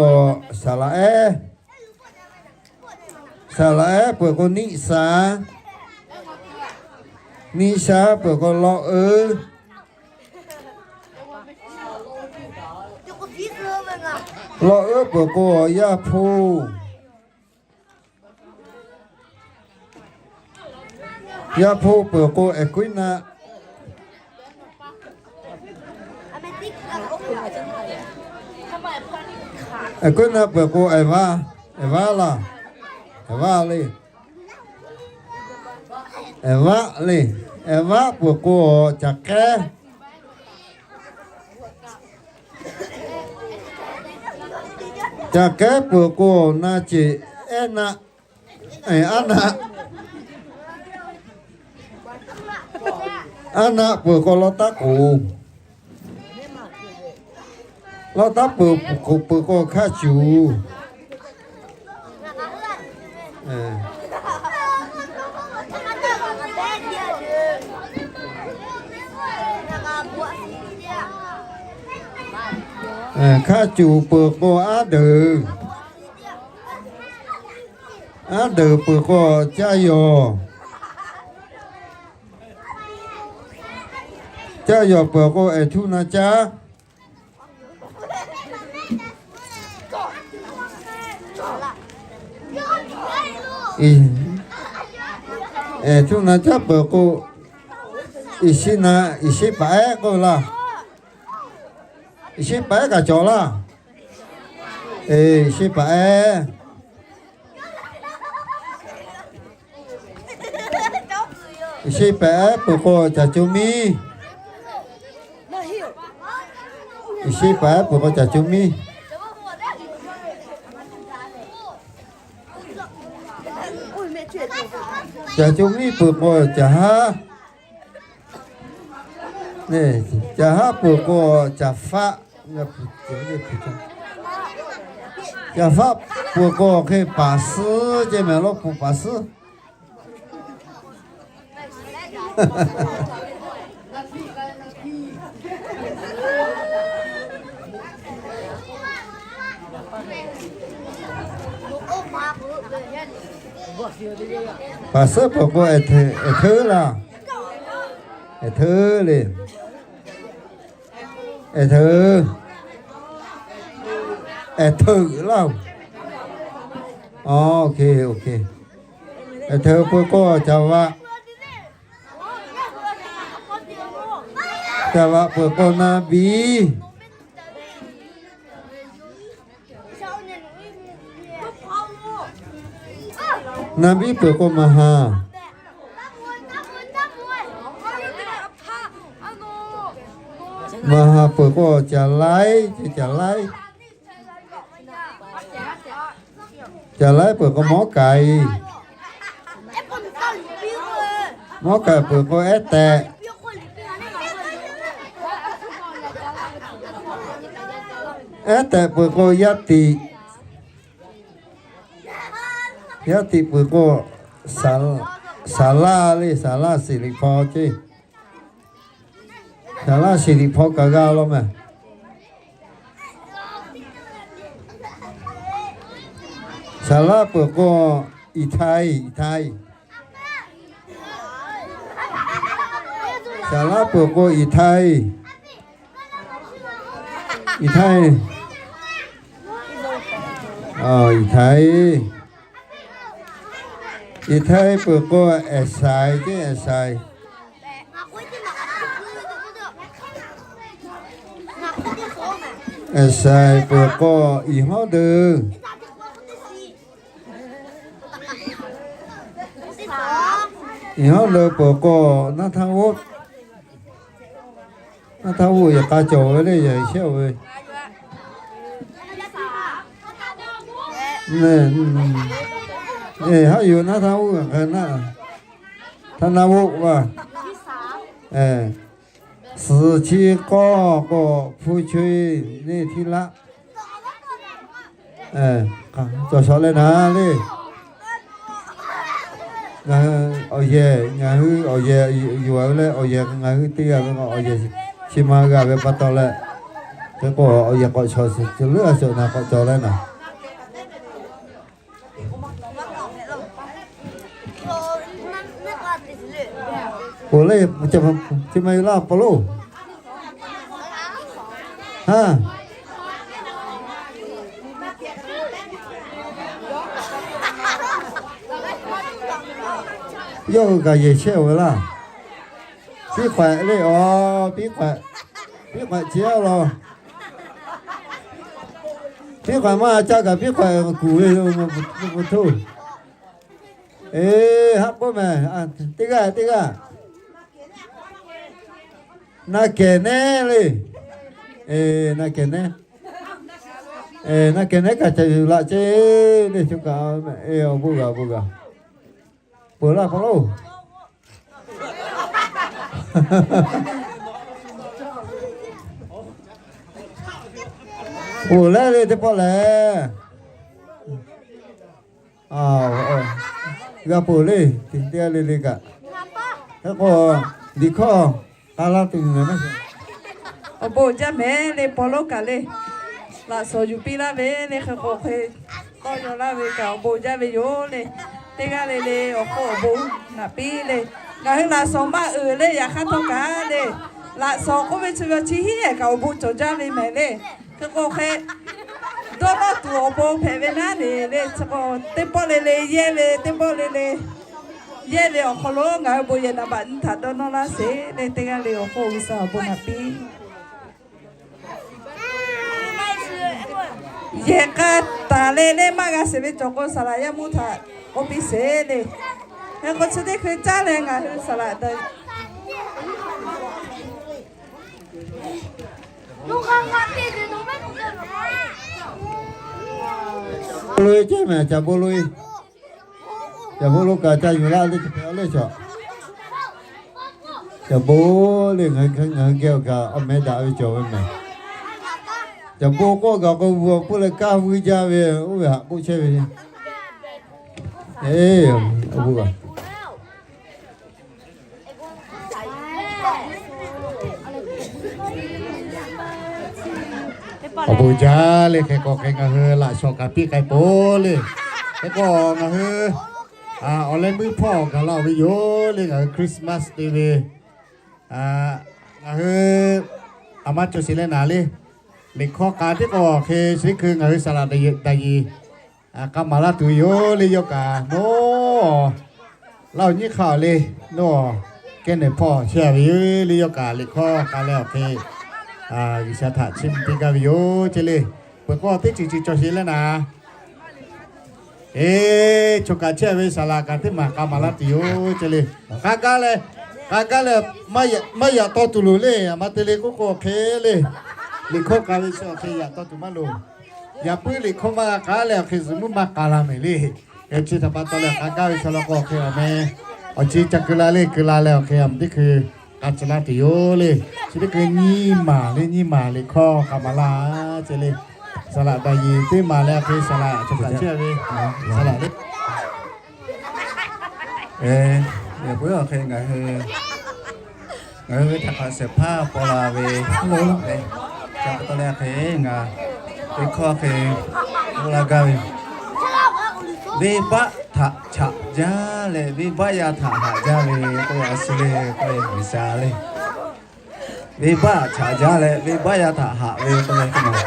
saˍ laˍ ehˉ. Saˍ laˍ ehˉ peuˬ k'o niˆ sha. Niˆ sha peuˬ k'o lawˇ euˉ. Lawˇ euˉ peuˬ k'o yaˇ hpoˇ. Yaˇ hpoˇ peuˬ k'o ehˬ kuiˉ naˆ. Ehˬ kuiˉ naˆ peuˬ k'o ehˬ vaˆ, ehˬ vaˆ laˇ, ehˬ vaˆ le. Ehˬ vaˆ le. Ehˬ vaˆ peuˬ k'o caˬ kehˉ. Caˬ kehˉ peuˬ k'o na ceꞈ ehˉ naˆ, aˉ naˆ. Aˉ naˆ peuˬ k'o lawˇ taˉ k'oˍ. Lawˇ taˉ peuˬ k'oˍ peuˬ k'o hkaˆ cuˬ. Hkaˆ cuˬ peuˬ k'o aˉ deuˬ. Aˉ deuˬ peuˬ k'o caˇ yawˬ. Caˇ yawˬ peuˬ k'o ehˬ htuˇ na caˉ. Ehˬ htuˇ na caˉ peuˬ k'o, iˍ shiˆ na, iˍ shiˆ paˍ ehˉ k'oˆ laˇ. Iˍ shiˆ paˍ ehˉ kaꞈ cawˬ laˇ. Iˍ shiˆ paˍ ehˉ. Iˍ shiˆ paˍ ehˉ peuˬ k'o caˬ co miˇ. Iˍ shiˆ paˍ ehˉ peuˬ k'o caˬ co miˇ. Caˬ co miˇ peuˬ k'o caˬ haˉ. Caˬ haˉ peuˬ k'o caˬ faˆ. Caˬ faˆ peuˬ k'o hk'e paˍ suhˉ ceh mehˍ lawˇ puˍ paˍ suhˉ. Paˍ suhˉ peuˬ k'o ehˬ hteˇ laˇ. Ehˬ hteˇ le. Ehˬ hteˇ. Ehˬ hteˇ laˇ. Ehˬ hteˇ peuˬ k'o caˬ vaˆ. Caˬ vaˆ peuˬ k'o na biˇ. Na biˇ peuˬ k'o maˍ haˍ. Maˍ haˍ peuˬ k'o caˬ laiˉ, caˬ laiˉ. Caˬ laiˉ peuˬ k'o mawˉ kaiˍ. Mawˉ kaiˍ peuˬ k'o ehˉ tehꞈ. Ehˉ tehꞈ peuˬ k'o yaˇ tiꞈ. Yaˇ tiꞈ peuˬ k'o saˍ laˇ le, saˍ laˇ Siˍ liꞈ hpaw ceˇ. Saˍ laˇ Siˍ liꞈ hpaw kaꞈ g'a law mehˍ. Saˍ laˇ peuˬ k'o iˍ htaiˍ, iˍ htaiˍ. Saˍ laˇ peuˬ k'o iˍ htaiˍ. Iˍ htaiˍ. Iˍ htaiˍ. Iˍ htaiˍ peuˬ k'o ehˬ shaiˍ ceˇ, ehˬ shaiˍ. Ehˬ shaiˍ peuˬ k'o iˍ hawˉ deu. Iˍ hawˉ deu peuˬ k'o naˇ htaˇ g'oˆ. Naˇ htaˇ g'oˆ yaꞈ k'a cawˬ ve le, yaꞈ shehˉ ve. Haˉ yuˬ naˇ htaˇ g'oˆ, htaˇ naˇ g'oˆ va. Suhˍ chi k'awˇ k'o hpu chaweh neˇ htiˇ laˆ. Cawˬ shawˍ leh naˍ le. Ngaˬ hui Awˬ yehˬ ngaˬ hui awˬ yehˬ yuˬ-a ve leh, awˬ yehˬ ngaˬ hui teˇ g'aˇ ve awˬ yehˬ chi ma g'a ve pa taw leh, hk'e k'o awˬ yehˬ k'awꞈ shawˍ shiˍ cawˬ leuˉ a shawˍ na k'awꞈ cawˬ leh naˍ. Peuˬ le, chi ma yuˬ laˇ paw loˉ. Haˉ. Yawˇ hui kaꞈ yehˬ chehˇ-oˬ ve laˇ. Piˉ hk'awꞈ le, aw, piˉ hk'awꞈ, piˉ hk'awꞈ chehˇ-a law. Piˉ hk'awꞈ maˇ caˇ kaꞈ piˉ hk'awꞈ kuˬ ve, mvuhˇ htoˇ. Eˬ, haˆ k'oˆ mehˍ, teˇ g'aˇ teˇ g'aˇ. Na kehˬ nehˉ le. Eˬ, na kehˬ nehˉ. Eˬ, na kehˬ nehˉ kaꞈ ca yuˬ laꞈ ceˇ le, co kaꞈ. Eˬ, awˬ bon g'a, awˬ bon g'a. Peuˬ laˇ paw loˉ. Oˬ, lehˉ le teˇ pawˆ lehˬ. G'a peuˬ le, teˇ g'aˇ le le kaꞈ. Hk'e k'o, liꞈ hkawˇ k'a laˇ tuˬ yoˬ mehˍ. Awˬ bon jaˇ mehˍ le, paw loˉ kaꞈ le. Laꞈ shawnˍ yuˬ piˇ laˇ ve le, hk'e k'o hk'e tawˇ yaw laˇ ve kaꞈ awˬ bon jaˇ ve yoˬ le. Teˇ g'aˇ le le awˬ hk'oˆ awˬ bon naꞈ piˇ le. Ngaˬ hui laꞈ shawnˍ maˇ uiˍ le, yaꞈ hk'aˇ htawˇ kaꞈ le, laꞈ shawnˍ k'oˆ ve chi ve chi hiˉ ehˍ kaꞈ awˬ bon cawˬ jaˇ ve mehˍ le. Hk'e k'o hk'e dawˇ nawˇ tuˬ awˬ pon hpehꞈ ve naˉ ne le, chi k'o teˇ pawˆ le le yehˇ ve, teˇ pawˆ le le yehˇ ve awˬ hk'aw lo ngaˬ hui bon yehˬ naˍ baꞈ nyi htaꞈ dawˇ nawˇ laˇ sheˍ le. Teˇ g'aˇ le awˬ hk'oˆ G'uiˬsha awˬ bon naꞈ piˇ. Yehˬ k'a taˍ le le maˇ g'a sheˍ ve cawˬ k'o, saˍ laꞈ yaˇ mvuhˇ htaꞈ k'oˆ piˇ sheˍ le. Hk'e k'o chi teˇ hkui caˇ leh ngaˬ hui saˍ laꞈ daꞈ Bon lo-e ceˇ mehˍ, caˬ bon lo-e. Caˬ bon lo kaꞈ ca yuˬ laˇ le, ca hpehꞈ-a le chaw. Caˬ bon le, ngaˬ hui geh-o kaꞈ awˬ meh daꞈ ve cawˬ ve mehˍ. Caˬ bon k'oˆ gaˬ k'o, vu awˬ pui leh kaˇ vuiˇ jaˇ ve, oˇ ve haꞈ k'oˆ chehˇ ve. Eˬ, awˬ bon a Awˬ bon jaˇ le. Hk'e k'o hk'e ngaˬ hui laꞈ shawnˍ kaꞈ piˇ k'ai peuˬ le. Hk'e k'o ngaˬ hui awˬ leh meuˇ hpawˇ gaˬ la-oˬ ve yoˬ le. Ngaˬ hui Christmas te ve ngaˬ hui a maˇ cawˬ sheˍ leh naˍ le. Liꞈ hkawˇ k'a tiˉ k'o hk'e chi teˇ hkui ngaˬ hui saˍ laꞈ daꞈ yiˍ k'a maˍ laˇ tuˬ yoˬ le. Yawˇ kaꞈ nawˬ laˇ-oˬ nyiˉ hk'aˇ-oˬ le, nawˬ kehˉ nehˬ hpawˇ chehˇ-a ve yoˬ le. Yawˇ kaꞈ liꞈ hkawˇ k'a leh awˬ hk'e G'uiˬsha htaꞈ chiˇ mvuh piˇ gaˇ ve yoˬ ce le. Peuˬ k'o teˇ ceuˬ ceuˬ cawˬ sheˍ leh naˍ, eˬ, choˬ kaꞈ chehˇ ve saˍ laꞈ kaꞈ teˇ maˬ k'a maˍ laˇ tuˬ yoˬ ce le. K'a gaˇ leh, k'a gaˇ leh maˇ yaꞈ taw tuˬ loˬ le. A ma te le k'oˆ k'o hk'e le, liꞈ hkawˇ k'a ve chi awˬ hk'e yaꞈ taw tuˬ maˇ loˬ. Yaꞈ puiˉ liꞈ hkawˇ maˇ k'a leh awˬ hk'e zuhꞈ muiˉ maˇ k'a la mehˍ le. Chi htaꞈ pa taw leh k'a gaˇ ve chaw law k'o awˬ hk'e awˬ meh, awˬ chi ca keu la le, keu la leh awˬ hk'e a ma teˇ hkui k'a tcuh laˇ tuˬ yoˬ le. Chi teˇ hkui nyiˇ maˬ le, nyiˇ maˬ liꞈ hkawˇ k'a maˍ laˇ ce le. Saˍ laꞈ daꞈ yiˍ teˇ maˬ leh awˬ hk'e saˍ laꞈ chaw kaꞈ chehˇ ve saˍ laꞈ le. Awˬ hk'e ngaˬ hui, ngaˬ hui ve htaꞈ hk'aˬ shehˍ hpaˇ paw la ve le. Ca pa taw leh hk'e ngaˬ teˇ hkawˇ hk'e k'oˆ laˇ gaˇ ve, venˇbaˆ htaꞈ chaꞈ jaˇ leh venˇbaˆ yaˇ htaꞈ haꞈ jaˇ ve k'oˆ ve a shu le k'oˆ ve G'uiˬsha le. Venˇbaˆ chaꞈ jaˇ leh venˇbaˆ yaˇ htaꞈ haꞈ ve k'oˆ ve teˇ maˬ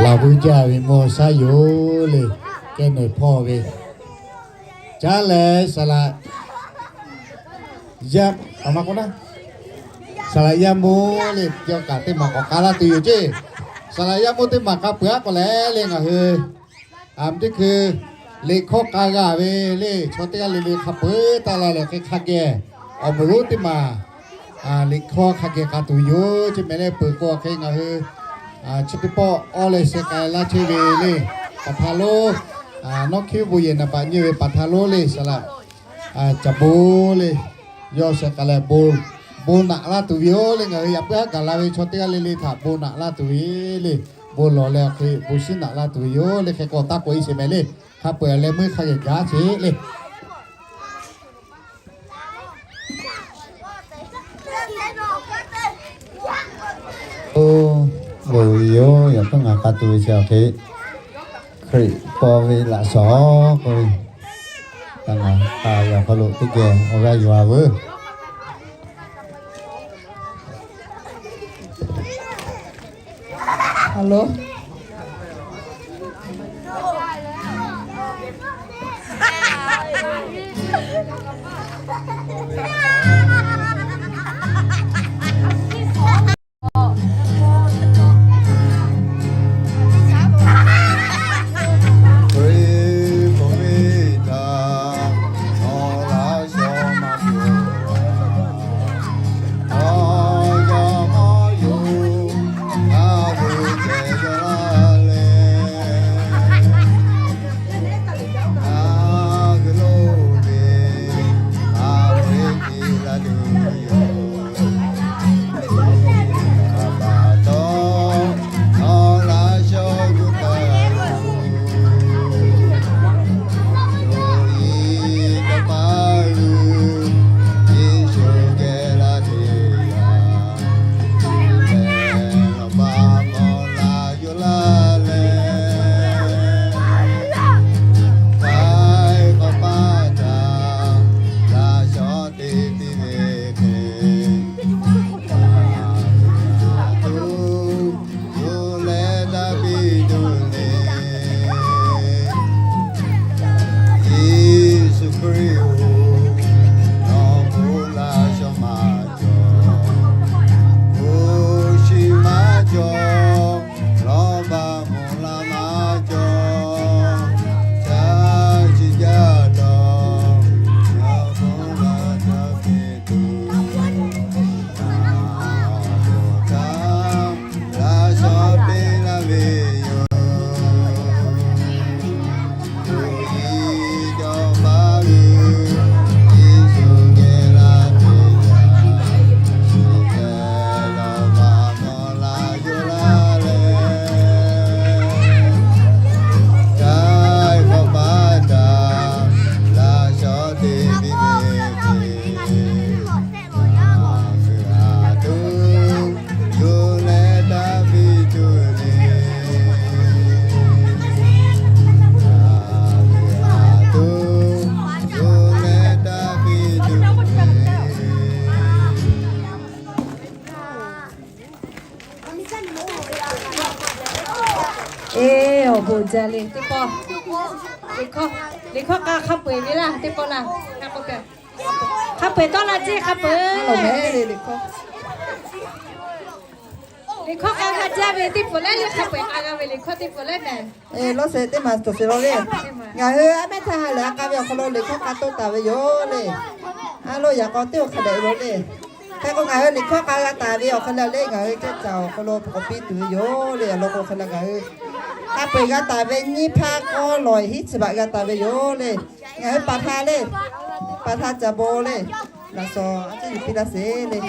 Laˬ vuiˬ jaˇ ve mawˬ shaˉ yoˬ le, kehˉ nawˬ hpawˇ ve. Caˉ leh saˍ laꞈ yaˇ, a ma k'o na, saˍ laꞈ yaˇ mawˇ le, yawˇ kaꞈ teˇ maˬ k'awꞈ k'a laˇ tuˬ yoˬ ceˇ. Saˍ laꞈ yaˇ mawˇ teˇ maˬ k'a peuˬ aˉ k'awꞈ leh le ngaˬ hui a mvuhˇ teˇ hkui liꞈ hkawˇ k'a g'a ve le, chaw teˇ g'aˇ le le hk'a peu-eˬ taˇ la leh hk'e hk'a geh awˬ moˍ lonˉ teˇ maˬ liꞈ hkawˇ hk'a geh k'a tuˬ yoˬ. Chi mehˍ leh peuˬ k'o hk'e ngaˬ hui chi teˇ pawˆ awˇ leh sheh k'ai laˇ chehˇ ve le, paˍ htaˇ lonˉ, nawˉ hkiˉ bon yehˬ naˍ baꞈ nyi ve paˍ htaˇ lonˉ le saˍ laꞈ caˍ bon le, yawˇ sheh k'ai leh bon naꞈ laˇ tuˬ ve yoˬ le. Ngaˬ hui yaꞈ puiˉ haˉ gaˬ la ve chaw teˇ g'aˇ le le htaꞈ bon naꞈ laˇ tuˬ ve le, bon lawˬ leh awˬ hk'e bon shiˉ naꞈ laˇ tuˬ ve yoˬ le. Hk'e k'o taˇ k'oꞈ e sheˍ mehˍ le, hk'a peu-eˬ leh meuˇ hk'a geh gaˇ sheˍ le. Oˇ, loˍ ve yoˬ, yaꞈ hk'aˇ ngaˬ k'a tuˬ ve chi awˬ hk'e, Hkriꞈ paw ve laꞈ shawnˍ k'oˆ ve, ngaˬ k'a ve awˬ hk'aw lo teˇ geh awˬ g'aˇ yuˬ-a veuˬ. Alo. Yeˍsuˆ Hkriꞈ-oˬ, nawˬ bon laꞈ shawnˍ maˇ cawˬ, hpu shi maˇ cawˬ, lawˇ baˬ mawˬ la maˇ cawˬ, caˇ ciˇ jaˇ dawˬ, nawˬ bon laꞈ shawnˍ piˇ tuˬ, laꞈ shawnˍ piˇ laˇ ve yoˬ. Eˬ, awˬ bon jaˇ le teˇ pawˆ. Liꞈ hkawˇ k'a hk'a peu-eˬ ve laˇ teˇ pawˆ laˇ. Hk'a peu-eˬ tawˆ la ceˇ hk'a peu-eˬ. Liꞈ hkawˇ k'a g'a jaˇ ve teˇ pawˆ leh le hk'a peu-eˬ k'a g'a ve liꞈ hkawˇ teˇ pawˆ leh mehˍ. Lawˇ sheˍ teˇ maˬ cawˬ sheˍ law le. Ngaˬ hui aˉ mehˉ htaˇ ha lehˬ a k'a ve awˬ hk'aw lo liꞈ hkawˇ k'a toˆ taˍ ve yoˬ le. A lo yaꞈ k'aw teˇ awˬ hk'a dehꞈ lo le. Hk'e k'o ngaˬ hui liꞈ hkawˇ k'a g'a taˍ ve awˬ hk'aw lo le ngaˬ hui caˇ caˍ awˬ hk'aw lo k'awꞈ piˇ tuˬ ve yoˬ le. Awˬ lawn k'o hk'e le ngaˬ hui hk'a peu-eˬ g'a taˍ ve nyiˇ hpaˇ k'awˇ lawˬ hiˉ chi baꞈ g'a taˍ ve yoˬ le. Ngaˬ hui paˍ htaˇ le, paˍ htaˇ ca bon le, laꞈ shawnˍ a ciˉ yuˬ piˇ laˇ sheˍ le.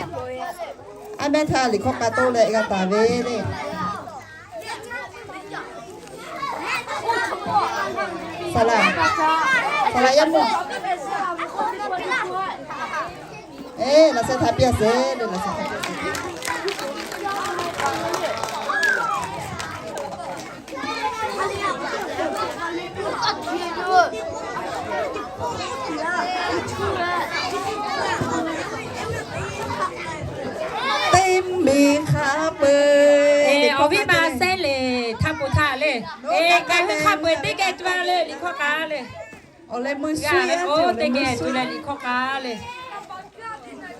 Aˉ mehˉ htaˇ liꞈ hkawˇ k'a toˆ leh g'a taˍ ve le. Saˍ laꞈ, saˍ laꞈ yaˇ mawˇ. Eˬ, laꞈ sheh htaꞈ piˇ-a sheˍ le, laꞈ sheh htaꞈ piˇ-a sheˍ. Teˇ miˬ hk'a peu-eˬ awˬ viˉ ma sehˉ le htaˇ k'o htaˇ Ngaˬ hui hk'a peu-eˬ teˇ geh tu la le, liꞈ hkawˇ k'a le. Awˬ leh meuˇ suhˉ, oˇ teˇ geh tu leh liꞈ hkawˇ k'a le.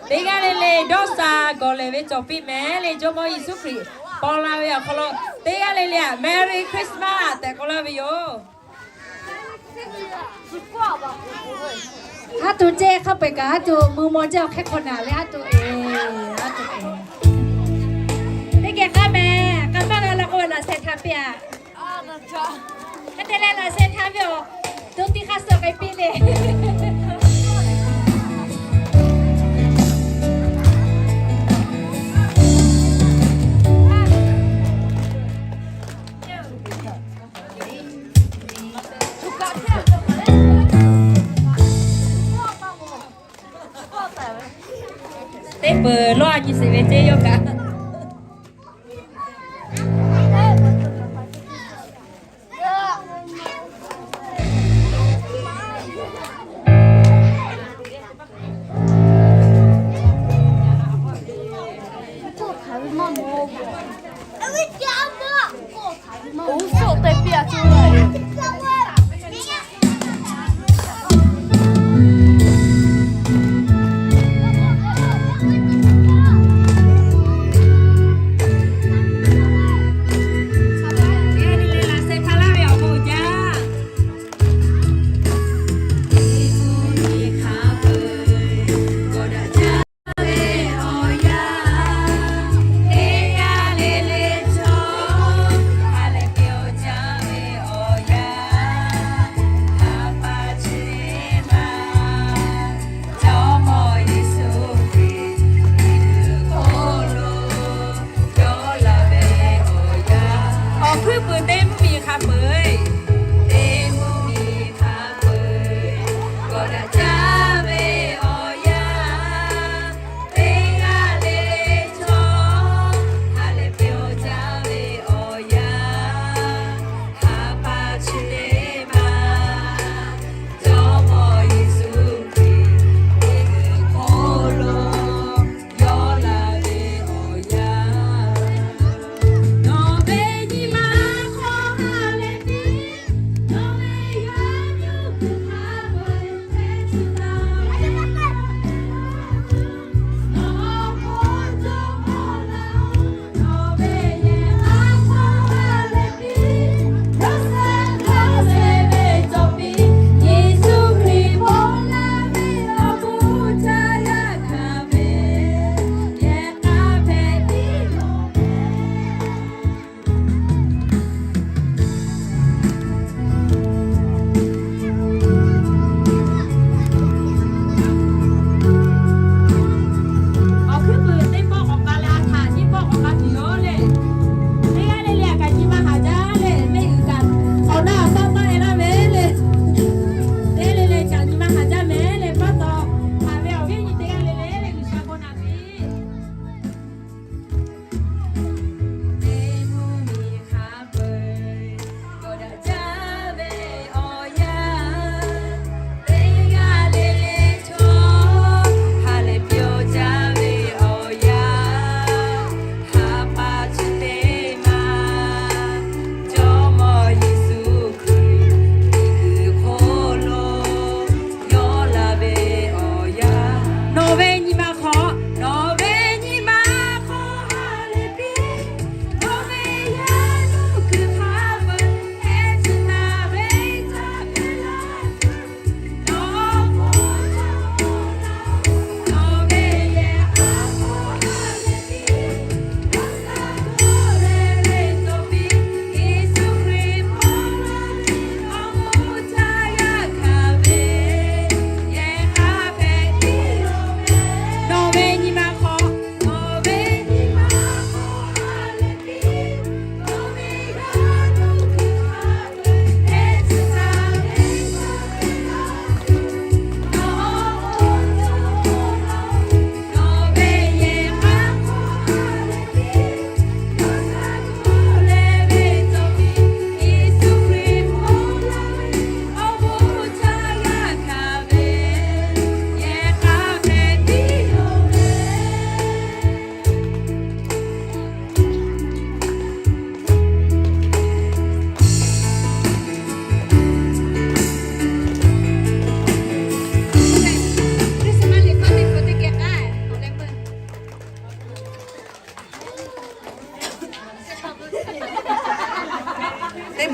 Teˇ g'aˇ le le dawˇ sha gawˬ lehˬ ve cawˬ piˇ mehˍ le. Jawˇmawˇ Yeˍsuˆ Hkriꞈ paw la ve awˬ hk'aw lo teˇ g'aˇ le le aꞈ Merry Christmas tehꞈ k'oˆ laˇ ve yoˬ. Haˉ to ceh hk'a peu-eˬ kaꞈ haˉ to mui maw jaˇ awˬ hk'e hk'awꞈ naˍ le, haˉ to e, haˉ to e. Teˇ geh k'aˉ mehˍ, k'a maˇ g'a la k'o laꞈ sheh htaꞈ piˇ-aꞈ. Hk'e te leh laꞈ sheh htaꞈ ve awˬ to tiˇ hk'aˇ suh k'ai piˇ le. Teˇ peuˬ lawˇ a nyi sheˍ ve ceˇ yawˇ kaꞈ.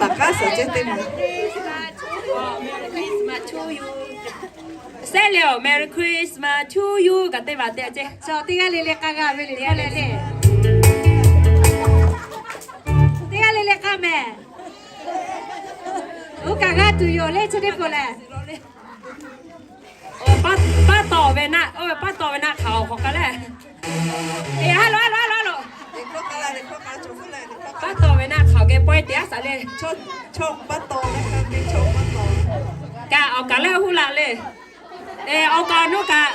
Maˍ k'aˉ suhˍ ceh teˇ maˬ. Sehˉ le-oˬ, Merry Christmas to you kaꞈ teˇ maˬ te ce. Chaw teˇ g'aˇ le le k'a g'a ve le, k'oˆ leh le. Teˇ g'aˇ le le k'a mehˍ. Oˇ kaꞈ g'a tuˬ yoˬ le, chi teˇ hpaˍ lehˬ. Paˉ tawˍ ve naˆ, oˇ ve paˉ tawˍ ve naˆ hk'aoˍ k'awꞈ k'ai leh. Eˬ, ha lo, ha lo, ha lo, ha lo. Paˉ tawˍ ve naˆ hk'aoˍ geh pawehˇ te aˉ saˍ le. Kaꞈ awˬ kaˬ leh huˉ la le. Eˬ, awˬ kaˬ nuˇ kaꞈ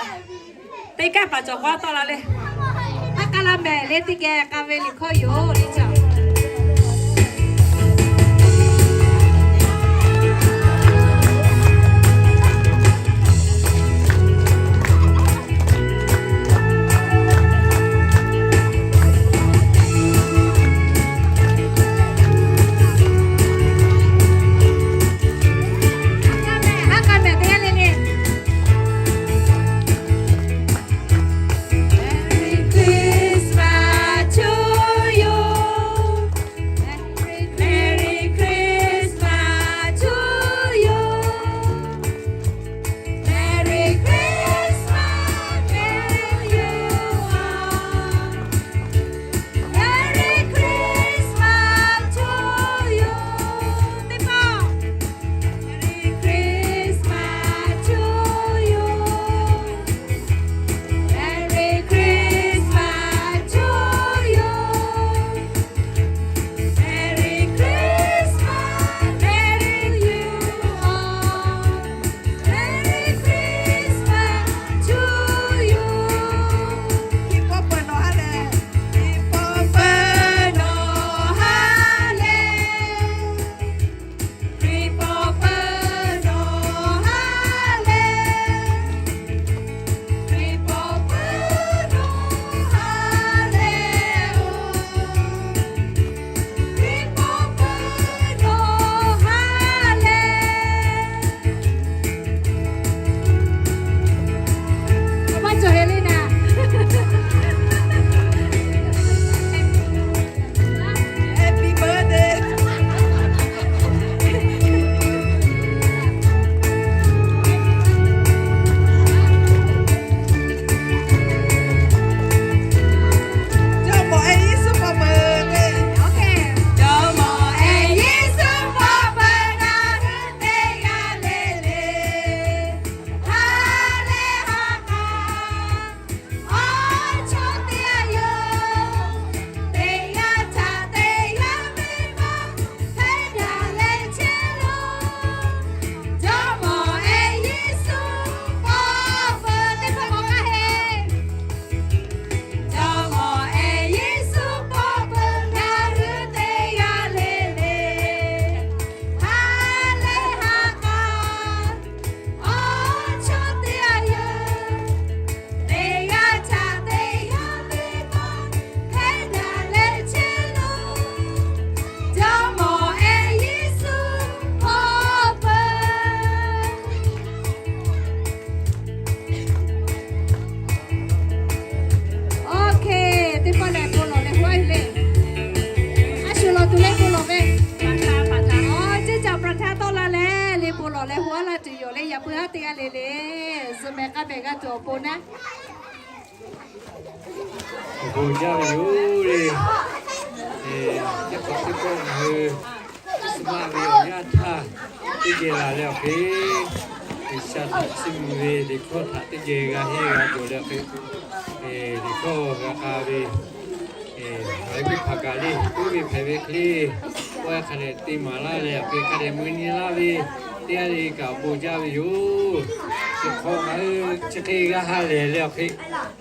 teˇ kaˉ paˍ cawˬ k'aw tawˆ la le. Aˉ k'aˉ laˇ mehˍ le, teˇ geh k'a ve liꞈ hkawˇ yoˬ le caˇ. Aˉ k'aˉ mehˍ teˇ g'aˇ le le. Merry Christmas to you. Merry Christmas to you. Merry Christmas to you all. Merry Christmas to you. Teˇ hpaˍ. Merry Christmas to you. Merry Christmas to you. Merry Christmas, Merry you all. Merry Christmas to you. Hkiˇ pawˆ peuˬ nawˬ ha lehˬ. Hkiˇ pawˆ peuˬ nawˬ ha lehˬ. Hkiˇ pawˆ peuˬ nawˬ ha lehˬ. Hkiˇ pawˆ peuˬ nawˬ ha lehˬ-oˬ. Hkiˇ pawˆ peuˬ nawˬ ha lehˬ. Awˬ maˇ cawˬ heh le naˍ. Happy birthday. Jawˇmawˇ ehˉ Yeˍsuˆ pawˆ peuˬ te. Jawˇmawˇ ehˉ Yeˍsuˆ pawˆ peuˬ ngaˬ hui teˇ g'aˇ le le. Ha lehˬ ha k'a. Awˬ chawˇ teˇ g'aˇ yoˬ. Teˇ g'aˇ htaꞈ teˇ g'aˇ ve maˇ hpehꞈ daꞈ leh chehˇ lo. Jawˇmawˇ ehˉ Yeˍsuˆ pawˆ peuˬ teˇ hpaˍ k'awꞈ k'aˇ heˆ. Jawˇmawˇ ehˉ Yeˍsuˆ pawˆ peuˬ ngaˬ hui teˇ g'aˇ le le. Ha lehˬ ha k'a. Awˬ chawˇ teˇ g'aˇ yoˬ. Teˇ g'aˇ htaꞈ teˇ g'aˇ ve maˇ hpehꞈ daꞈ leh chehˇ lo. Jawˇmawˇ ehˉ Yeˍsuˆ pawˆ peuˬ. Okay, teˇ pawˆ lehˬ bon lawˬ leh huˉ aˉ le. A shuˍ lawˬ tuˬ leh bon lawˬ ve. Awˬ, ceˇ caˬ ประธาน tawˆ la leh le bon lawˬ leh huˉ aˉ laˇ tuˬ yoˬ le, yaꞈ puiˉ haˉ teˇ g'aˇ le le. Zuhꞈ mehˍ k'a mehˍ g'a tuˬ awˬ pon naˉ. Awˬ bon jaˇ ve yoˬ le. Teˇ hk'awꞈ teˇ pawˆ ngaˬ hui Christmas ve awˬ yanˇ htaˇ teˇ geh laˬ leh awˬ hk'e, G'uiˬsha htaꞈ chiˇ mvuh ve liꞈ hkawˇ htaꞈ teˇ geh g'a henˇ g'a cawˬ leh awˬ hk'e, liꞈ hkawˇ g'a k'a ve, ngaˬ hui teˇ hpaˍ kaꞈ le, oˇ ve hpehꞈ ve hk'e le, oˇ hk'a dehꞈ te maˍ laˇ leh awˬ hk'e hk'a dehꞈ mui nyi laˇ ve, teˇ g'aˇ le kaꞈ awˬ bon jaˇ ve yoˬ. Chi hk'awꞈ ngaˬ hui chi hk'e g'a ha lehˬ leh awˬ hk'e,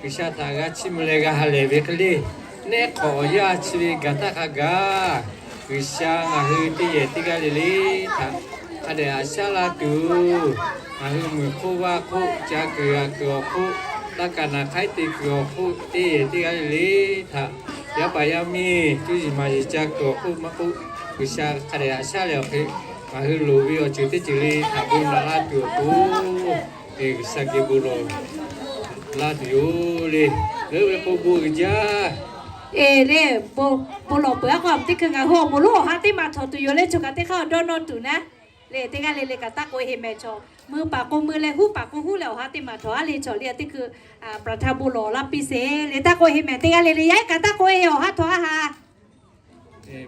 G'uiˬsha htaꞈ g'a chiˇ mvuh leh g'a ha lehˬ ve hk'e le, neˉ hk'awꞈ awˬ yanˇ chi ve gaˬ htaˇ hk'a gaˬ, G'uiˬsha ngaˬ hui teˇ yehˬ teˇ g'aˇ le le htaꞈ hk'a dehꞈ haꞈ shaˉ laˇ tuˬ, ngaˬ hui muiˬ hk'oˆ vaˇ hk'oˆ ca kuiˬ g'aꞈ kuiˬ awˬ hk'oˆ, taˇ kaˍ naˍ hk'aiˉ te kuiˬ awˬ hk'oˆ, teˇ yehˬ teˇ g'aˇ le le htaꞈ yaˇ paˍ yaˇ miˇ cuˇ yiˍ maˍ yiˍ ca kuiˬ awˬ hk'oˆ maˇ k'oˆ, G'uiˬsha hk'a dehꞈ haꞈ shaˉ leh awˬ hk'e, ngaˬ hui loˍ ve awˬ ceuˬ teˇ ceuˬ le htaꞈ bon naꞈ laˇ tuˬ awˬ pon, G'uiˬsha geh bon lawˬ laˇ tuˬ yoˬ le. Leuˉ ve k'o bon uiˍ jaˇ. Eˬ le, bon lawˬ peuˬ aˉ k'o, teˇ hkui ngaˬ hui awˬ moˍ lonˉ awˬ ha teˇ maˬ htawꞈ tuˬ yoˬ le, choˬ kaꞈ teˇ hk'aˇ awˬ dawˇ nawˇ tuˬ naˉ le, teˇ g'aˇ le le kaꞈ taˇ k'oˆ heˆ mehˍ. Chaw meuˇ paˍ k'o meuˇ leh huˉ paˍ k'o huˉ leh awˬ ha teˇ maˬ htawꞈ aˉ le chaw le, teˇ hkui ประธาน bon lawˬ laˇ piˇ sheˍ le, taˇ k'oˆ heˆ mehˍ. Teˇ g'aˇ le le yaˇ ehˉ kaꞈ taˇ k'oˆ heˆ, awˬ ha htawꞈ aˉ ha.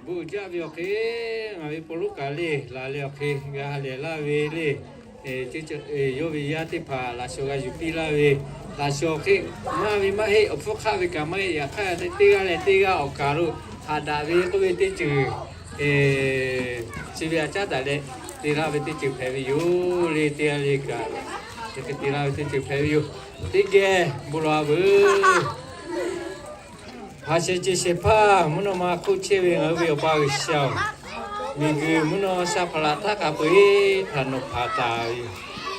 Bon jaˇ ve awˬ hk'e, ngaˬ ve paw loˉ kaꞈ le laˬ leh awˬ hk'e g'a ha lehˬ laˇ ve le. Yawˇ ve yaˇ teˇ hpaˍ laꞈ shawnˍ g'a yuˬ piˇ laˇ ve, laꞈ shawnˍ hk'e maˇ ve maˇ heˆ, awˬ hpfuhˇ hk'aˆ ve kaꞈ maˇ heˆ, yaꞈ hk'aˇ teˇ g'aˇ leh teˇ g'aˇ awˬ kaˍ lo haꞈ daꞈ ve k'oˆ ve teˇ ceuˬ chi ve a caˉ daꞈ leh te laˇ ve teˇ ceuˬ hpehꞈ ve yoˬ le. Teˇ g'aˇ le kaꞈ te laˇ ve teˇ ceuˬ hpehꞈ ve yoˬ. Teˇ geh bon lawˬ a veuˬ. Haꞈ shehˍ ce shehˍ hpaˇ mvuhˇ naw ma hk'oˆ chehˇ ve ngaˬ hui ve Awˬ pa G'uiˬsha-oˬ, miˬguiˬ mvuhˇ naw sha hpaˍ laꞈ htaˇ k'a peu-eˬ htaꞈ nawˬ hpanˍ taˍ ve yoˬ.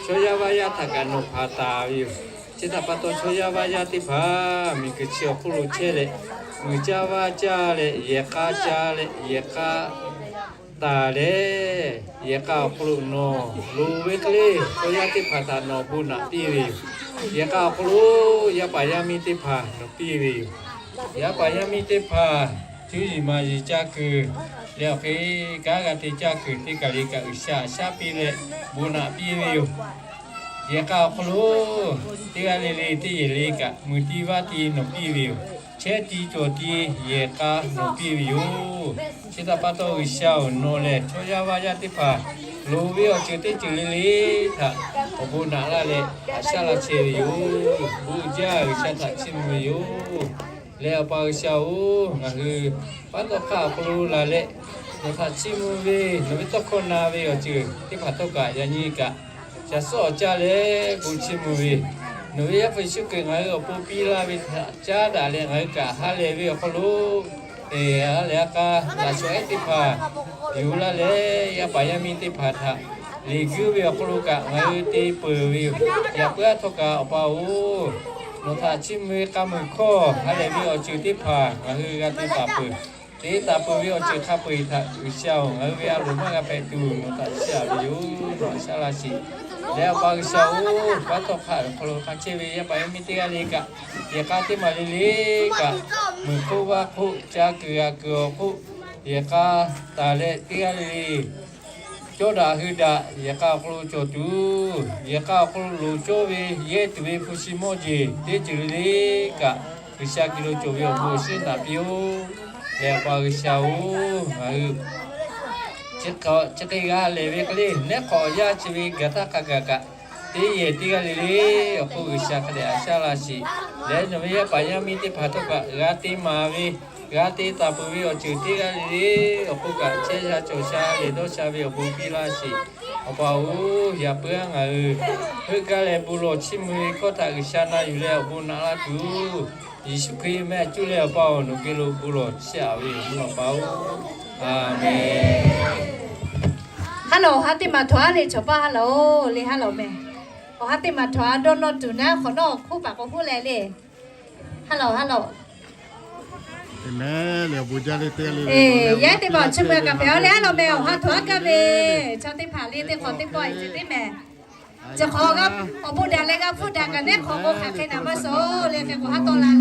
Chaw yaˇ vaˇ yaˇ htaꞈ kaꞈ nawˬ hpanˍ taˍ ve yoˬ. Chi htaꞈ pa taw chaw yaˇ vaˇ yaˇ teˇ hpaˍ miˬguiˬ chi awˬ hk'oˆ lo chehˇ leh, muiˬ caˇ vaˇ caˇ leh yehˬ k'a caˇ leh yehˬ k'a taˍ leh, yehˬ k'a awˬ hk'aw lo nawˬ loˍ ve hk'e le, chaw yaˇ teˇ hpaˍ htaꞈ nawˬ bon naꞈ piˇ ve yoˬ. Yehˬ k'a awˬ hk'aw lo yaˇ paˍ yaˇ miˇ teˇ hpaˍ nawˬ piˇ ve yoˬ. Yaˇ paˍ yaˇ miˇ teˇ hpaˍ cuˇ yiˍ maˍ yiˍ caˇ kuiˬ leh awˬ hk'e kanˉ g'a te caˇ kuiˬ teˇ kaˬ le kaꞈ G'uiˬsha shaˉ piˇ leh bon naꞈ piˇ ve yoˬ. Yehˬ k'a awˬ hk'aw lo teˇ g'aˇ le le teˇ yehˬ le kaꞈ muiˬ ti vaˇ ti nawˬ piˇ ve yoˬ. Chehˇ ti cawˬ ti yehˬ k'a nawˬ piˇ ve yoˬ. Chi htaꞈ pa taw G'uiˬsha-oˬ, nawˬ lehˬ chaw yaˇ vaˇ yaˇ teˇ hpaˍ loˍ ve awˬ ceuˬ teˇ ceuˬ le le htaꞈ awˬ bon naꞈ laˇ leh haꞈ shaˉ laˇ chehˇ ve yoˬ. Bon jaˇ G'uiˬsha htaꞈ chiˇ mvuh ve yoˬ. Leh Awˬ pa G'uiˬsha-oˬ, ngaˬ hui paˉ tawˆ hk'aˇ awˬ hk'aw lo laˬ leh, nawˬ htaꞈ chiˇ mvuh ve, nawˬ ve tawˇ hkawˇ na ve awˬ ceuˬ teˇ hpaˍ htawˇ kaꞈ yaꞈ nyi kaꞈ ca suhˉ awˬ caˇ leh bon chiˇ mvuh ve, nawˬ ve Yaˇ hpu Yeˍsuˆ Hkriꞈ ngaˬ hui awˬ pon piˇ laˇ ve htaꞈ caˉ daꞈ leh ngaˬ hui kaꞈ ha lehˬ ve awˬ hk'aw lo, ha lehˬ a k'a laꞈ shawnˍ ehˉ teˇ hpaˍ yuˬ laˇ leh, yaˇ paˍ yaˇ miˇ teˇ hpaˍ htaꞈ leˬ guiˇ ve awˬ hk'aw lo kaꞈ ngaˬ hui te peuˬ ve yoˬ. Yaꞈ puiˉ aˉ htawˇ kaꞈ Awˬ pa-oˬ, nawˬ htaꞈ chiˇ mvuh ve k'a muiˬ hkawˇ ha lehˬ ve awˬ ceuˬ teˇ hpaˍ ngaˬ hui g'a te taˍ peuˬ. Te taˍ peuˬ ve awˬ ceuˬ hk'a peu-eˬ htaꞈ G'uiˬsha-oˬ, ngaˬ hui ve a loˍ maˇ g'a hpehꞈ tuˬ nawˬ htaꞈ chiˇ aꞈ ve yoˬ. Nawˬ haꞈ shaˉ laˇ sheˍ. Leh Awˬ pa G'uiˬsha-oˬ, paˉ tawˆ hk'aˇ awˬ hk'aw lo hk'a chehˇ ve yaˇ paˍ yaˇ miˇ teˇ g'aˇ le kaꞈ, yehˬ k'a teˇ maˬ le le kaꞈ, muiˬ hk'oˆ vaˇ hk'oˆ ca kuiˬ g'a kuiˬ awˬ hk'oˆ, yehˬ k'a taˍ leh teˇ g'aˇ le le cawˇ daꞈ hui daꞈ yehˬ k'a awˬ hk'aw lo cawˬ tuˬ, yehˬ k'a awˬ hk'aw lo loˍ cawˇ ve yehˇ tuˬ ve hpu shi mawˇ jeˬ teˇ ceuˬ le le kaꞈ, G'uiˬsha geh lo cawˬ ve awˬ bon awˬ shinˉ naꞈ piˇ-oˆ. Leh Awˬ pa G'uiˬsha-oˬ, ngaˬ hui chi hk'e g'a lehˬ ve hk'e le, neˉ hk'awꞈ yaˇ chi ve gaˬ htaˇ hk'a gaˬ kaꞈ, teˇ yehˬ teˇ g'aˇ le le awˬ hk'oˆ G'uiˬsha hk'a dehꞈ haꞈ shaˉ laˇ sheˍ. Leh nawˬ ve yaˇ paˍ yaˇ miˇ teˇ hpaˍ htawˇ kaꞈ g'a te maˍ ve, g'a te taˍ peuˬ ve awˬ ceuˬ teˇ g'aˇ le le awˬ hk'oˆ kaꞈ, chehˇ sha cawˬ sha leh dawˇ sha ve awˬ bon piˇ laˇ sheˍ. Awˬ pa-oˬ, yaꞈ puiˉ aˉ ngaˬ hui heuˆ gaˇ leh bon lawˬ chiˇ mvuh ve hkawˇ htaꞈ G'uiˬsha na yuˬ leh awˬ bon naꞈ laˇ tuˬ, Yeˍsuˆ Hkriꞈ mehˆ cuˇ leh Awˬ pa-oˬ, nawˬ geh lo bon lawˬ chiˇ aꞈ ve yoˬ, mvuhˇ naw pa-oˬ. Aˬmenˍ. Haˉ lawˬ, awˬ ha teˇ maˬ htawˇ aˉ le chaw paˇ haˉ lawˬ-oˬ le, haˉ lawˬ mehˍ. Awˬ ha teˇ maˬ htawˇ a dawˇ nawˇ tuˬ naˉ hk'awꞈ nawˉ hk'oˆ paˍ k'o huˉ leh le. Haˉ lawˬ, haˉ lawˬ. Yaˇ ehˉ teˇ hpaˍ awˬ chiˇ mvuh g'a kaꞈ hpehꞈ-oˬ le, haˉ lawˬ mehˍ. Awˬ ha htawˇ aˉ gaˇ ve chaw teˇ hpaˍ le teˇ hk'awꞈ teˇ pawˆ-e ce teˇ mehˍ. Chi hk'awꞈ g'a awˬ bon daꞈ leh g'a hpfuhˆ daꞈ kaꞈ neˉ hk'awꞈ k'o hk'aˬ hk'e naˍ maˇ suh le, hk'e k'o haˉ tawˆ la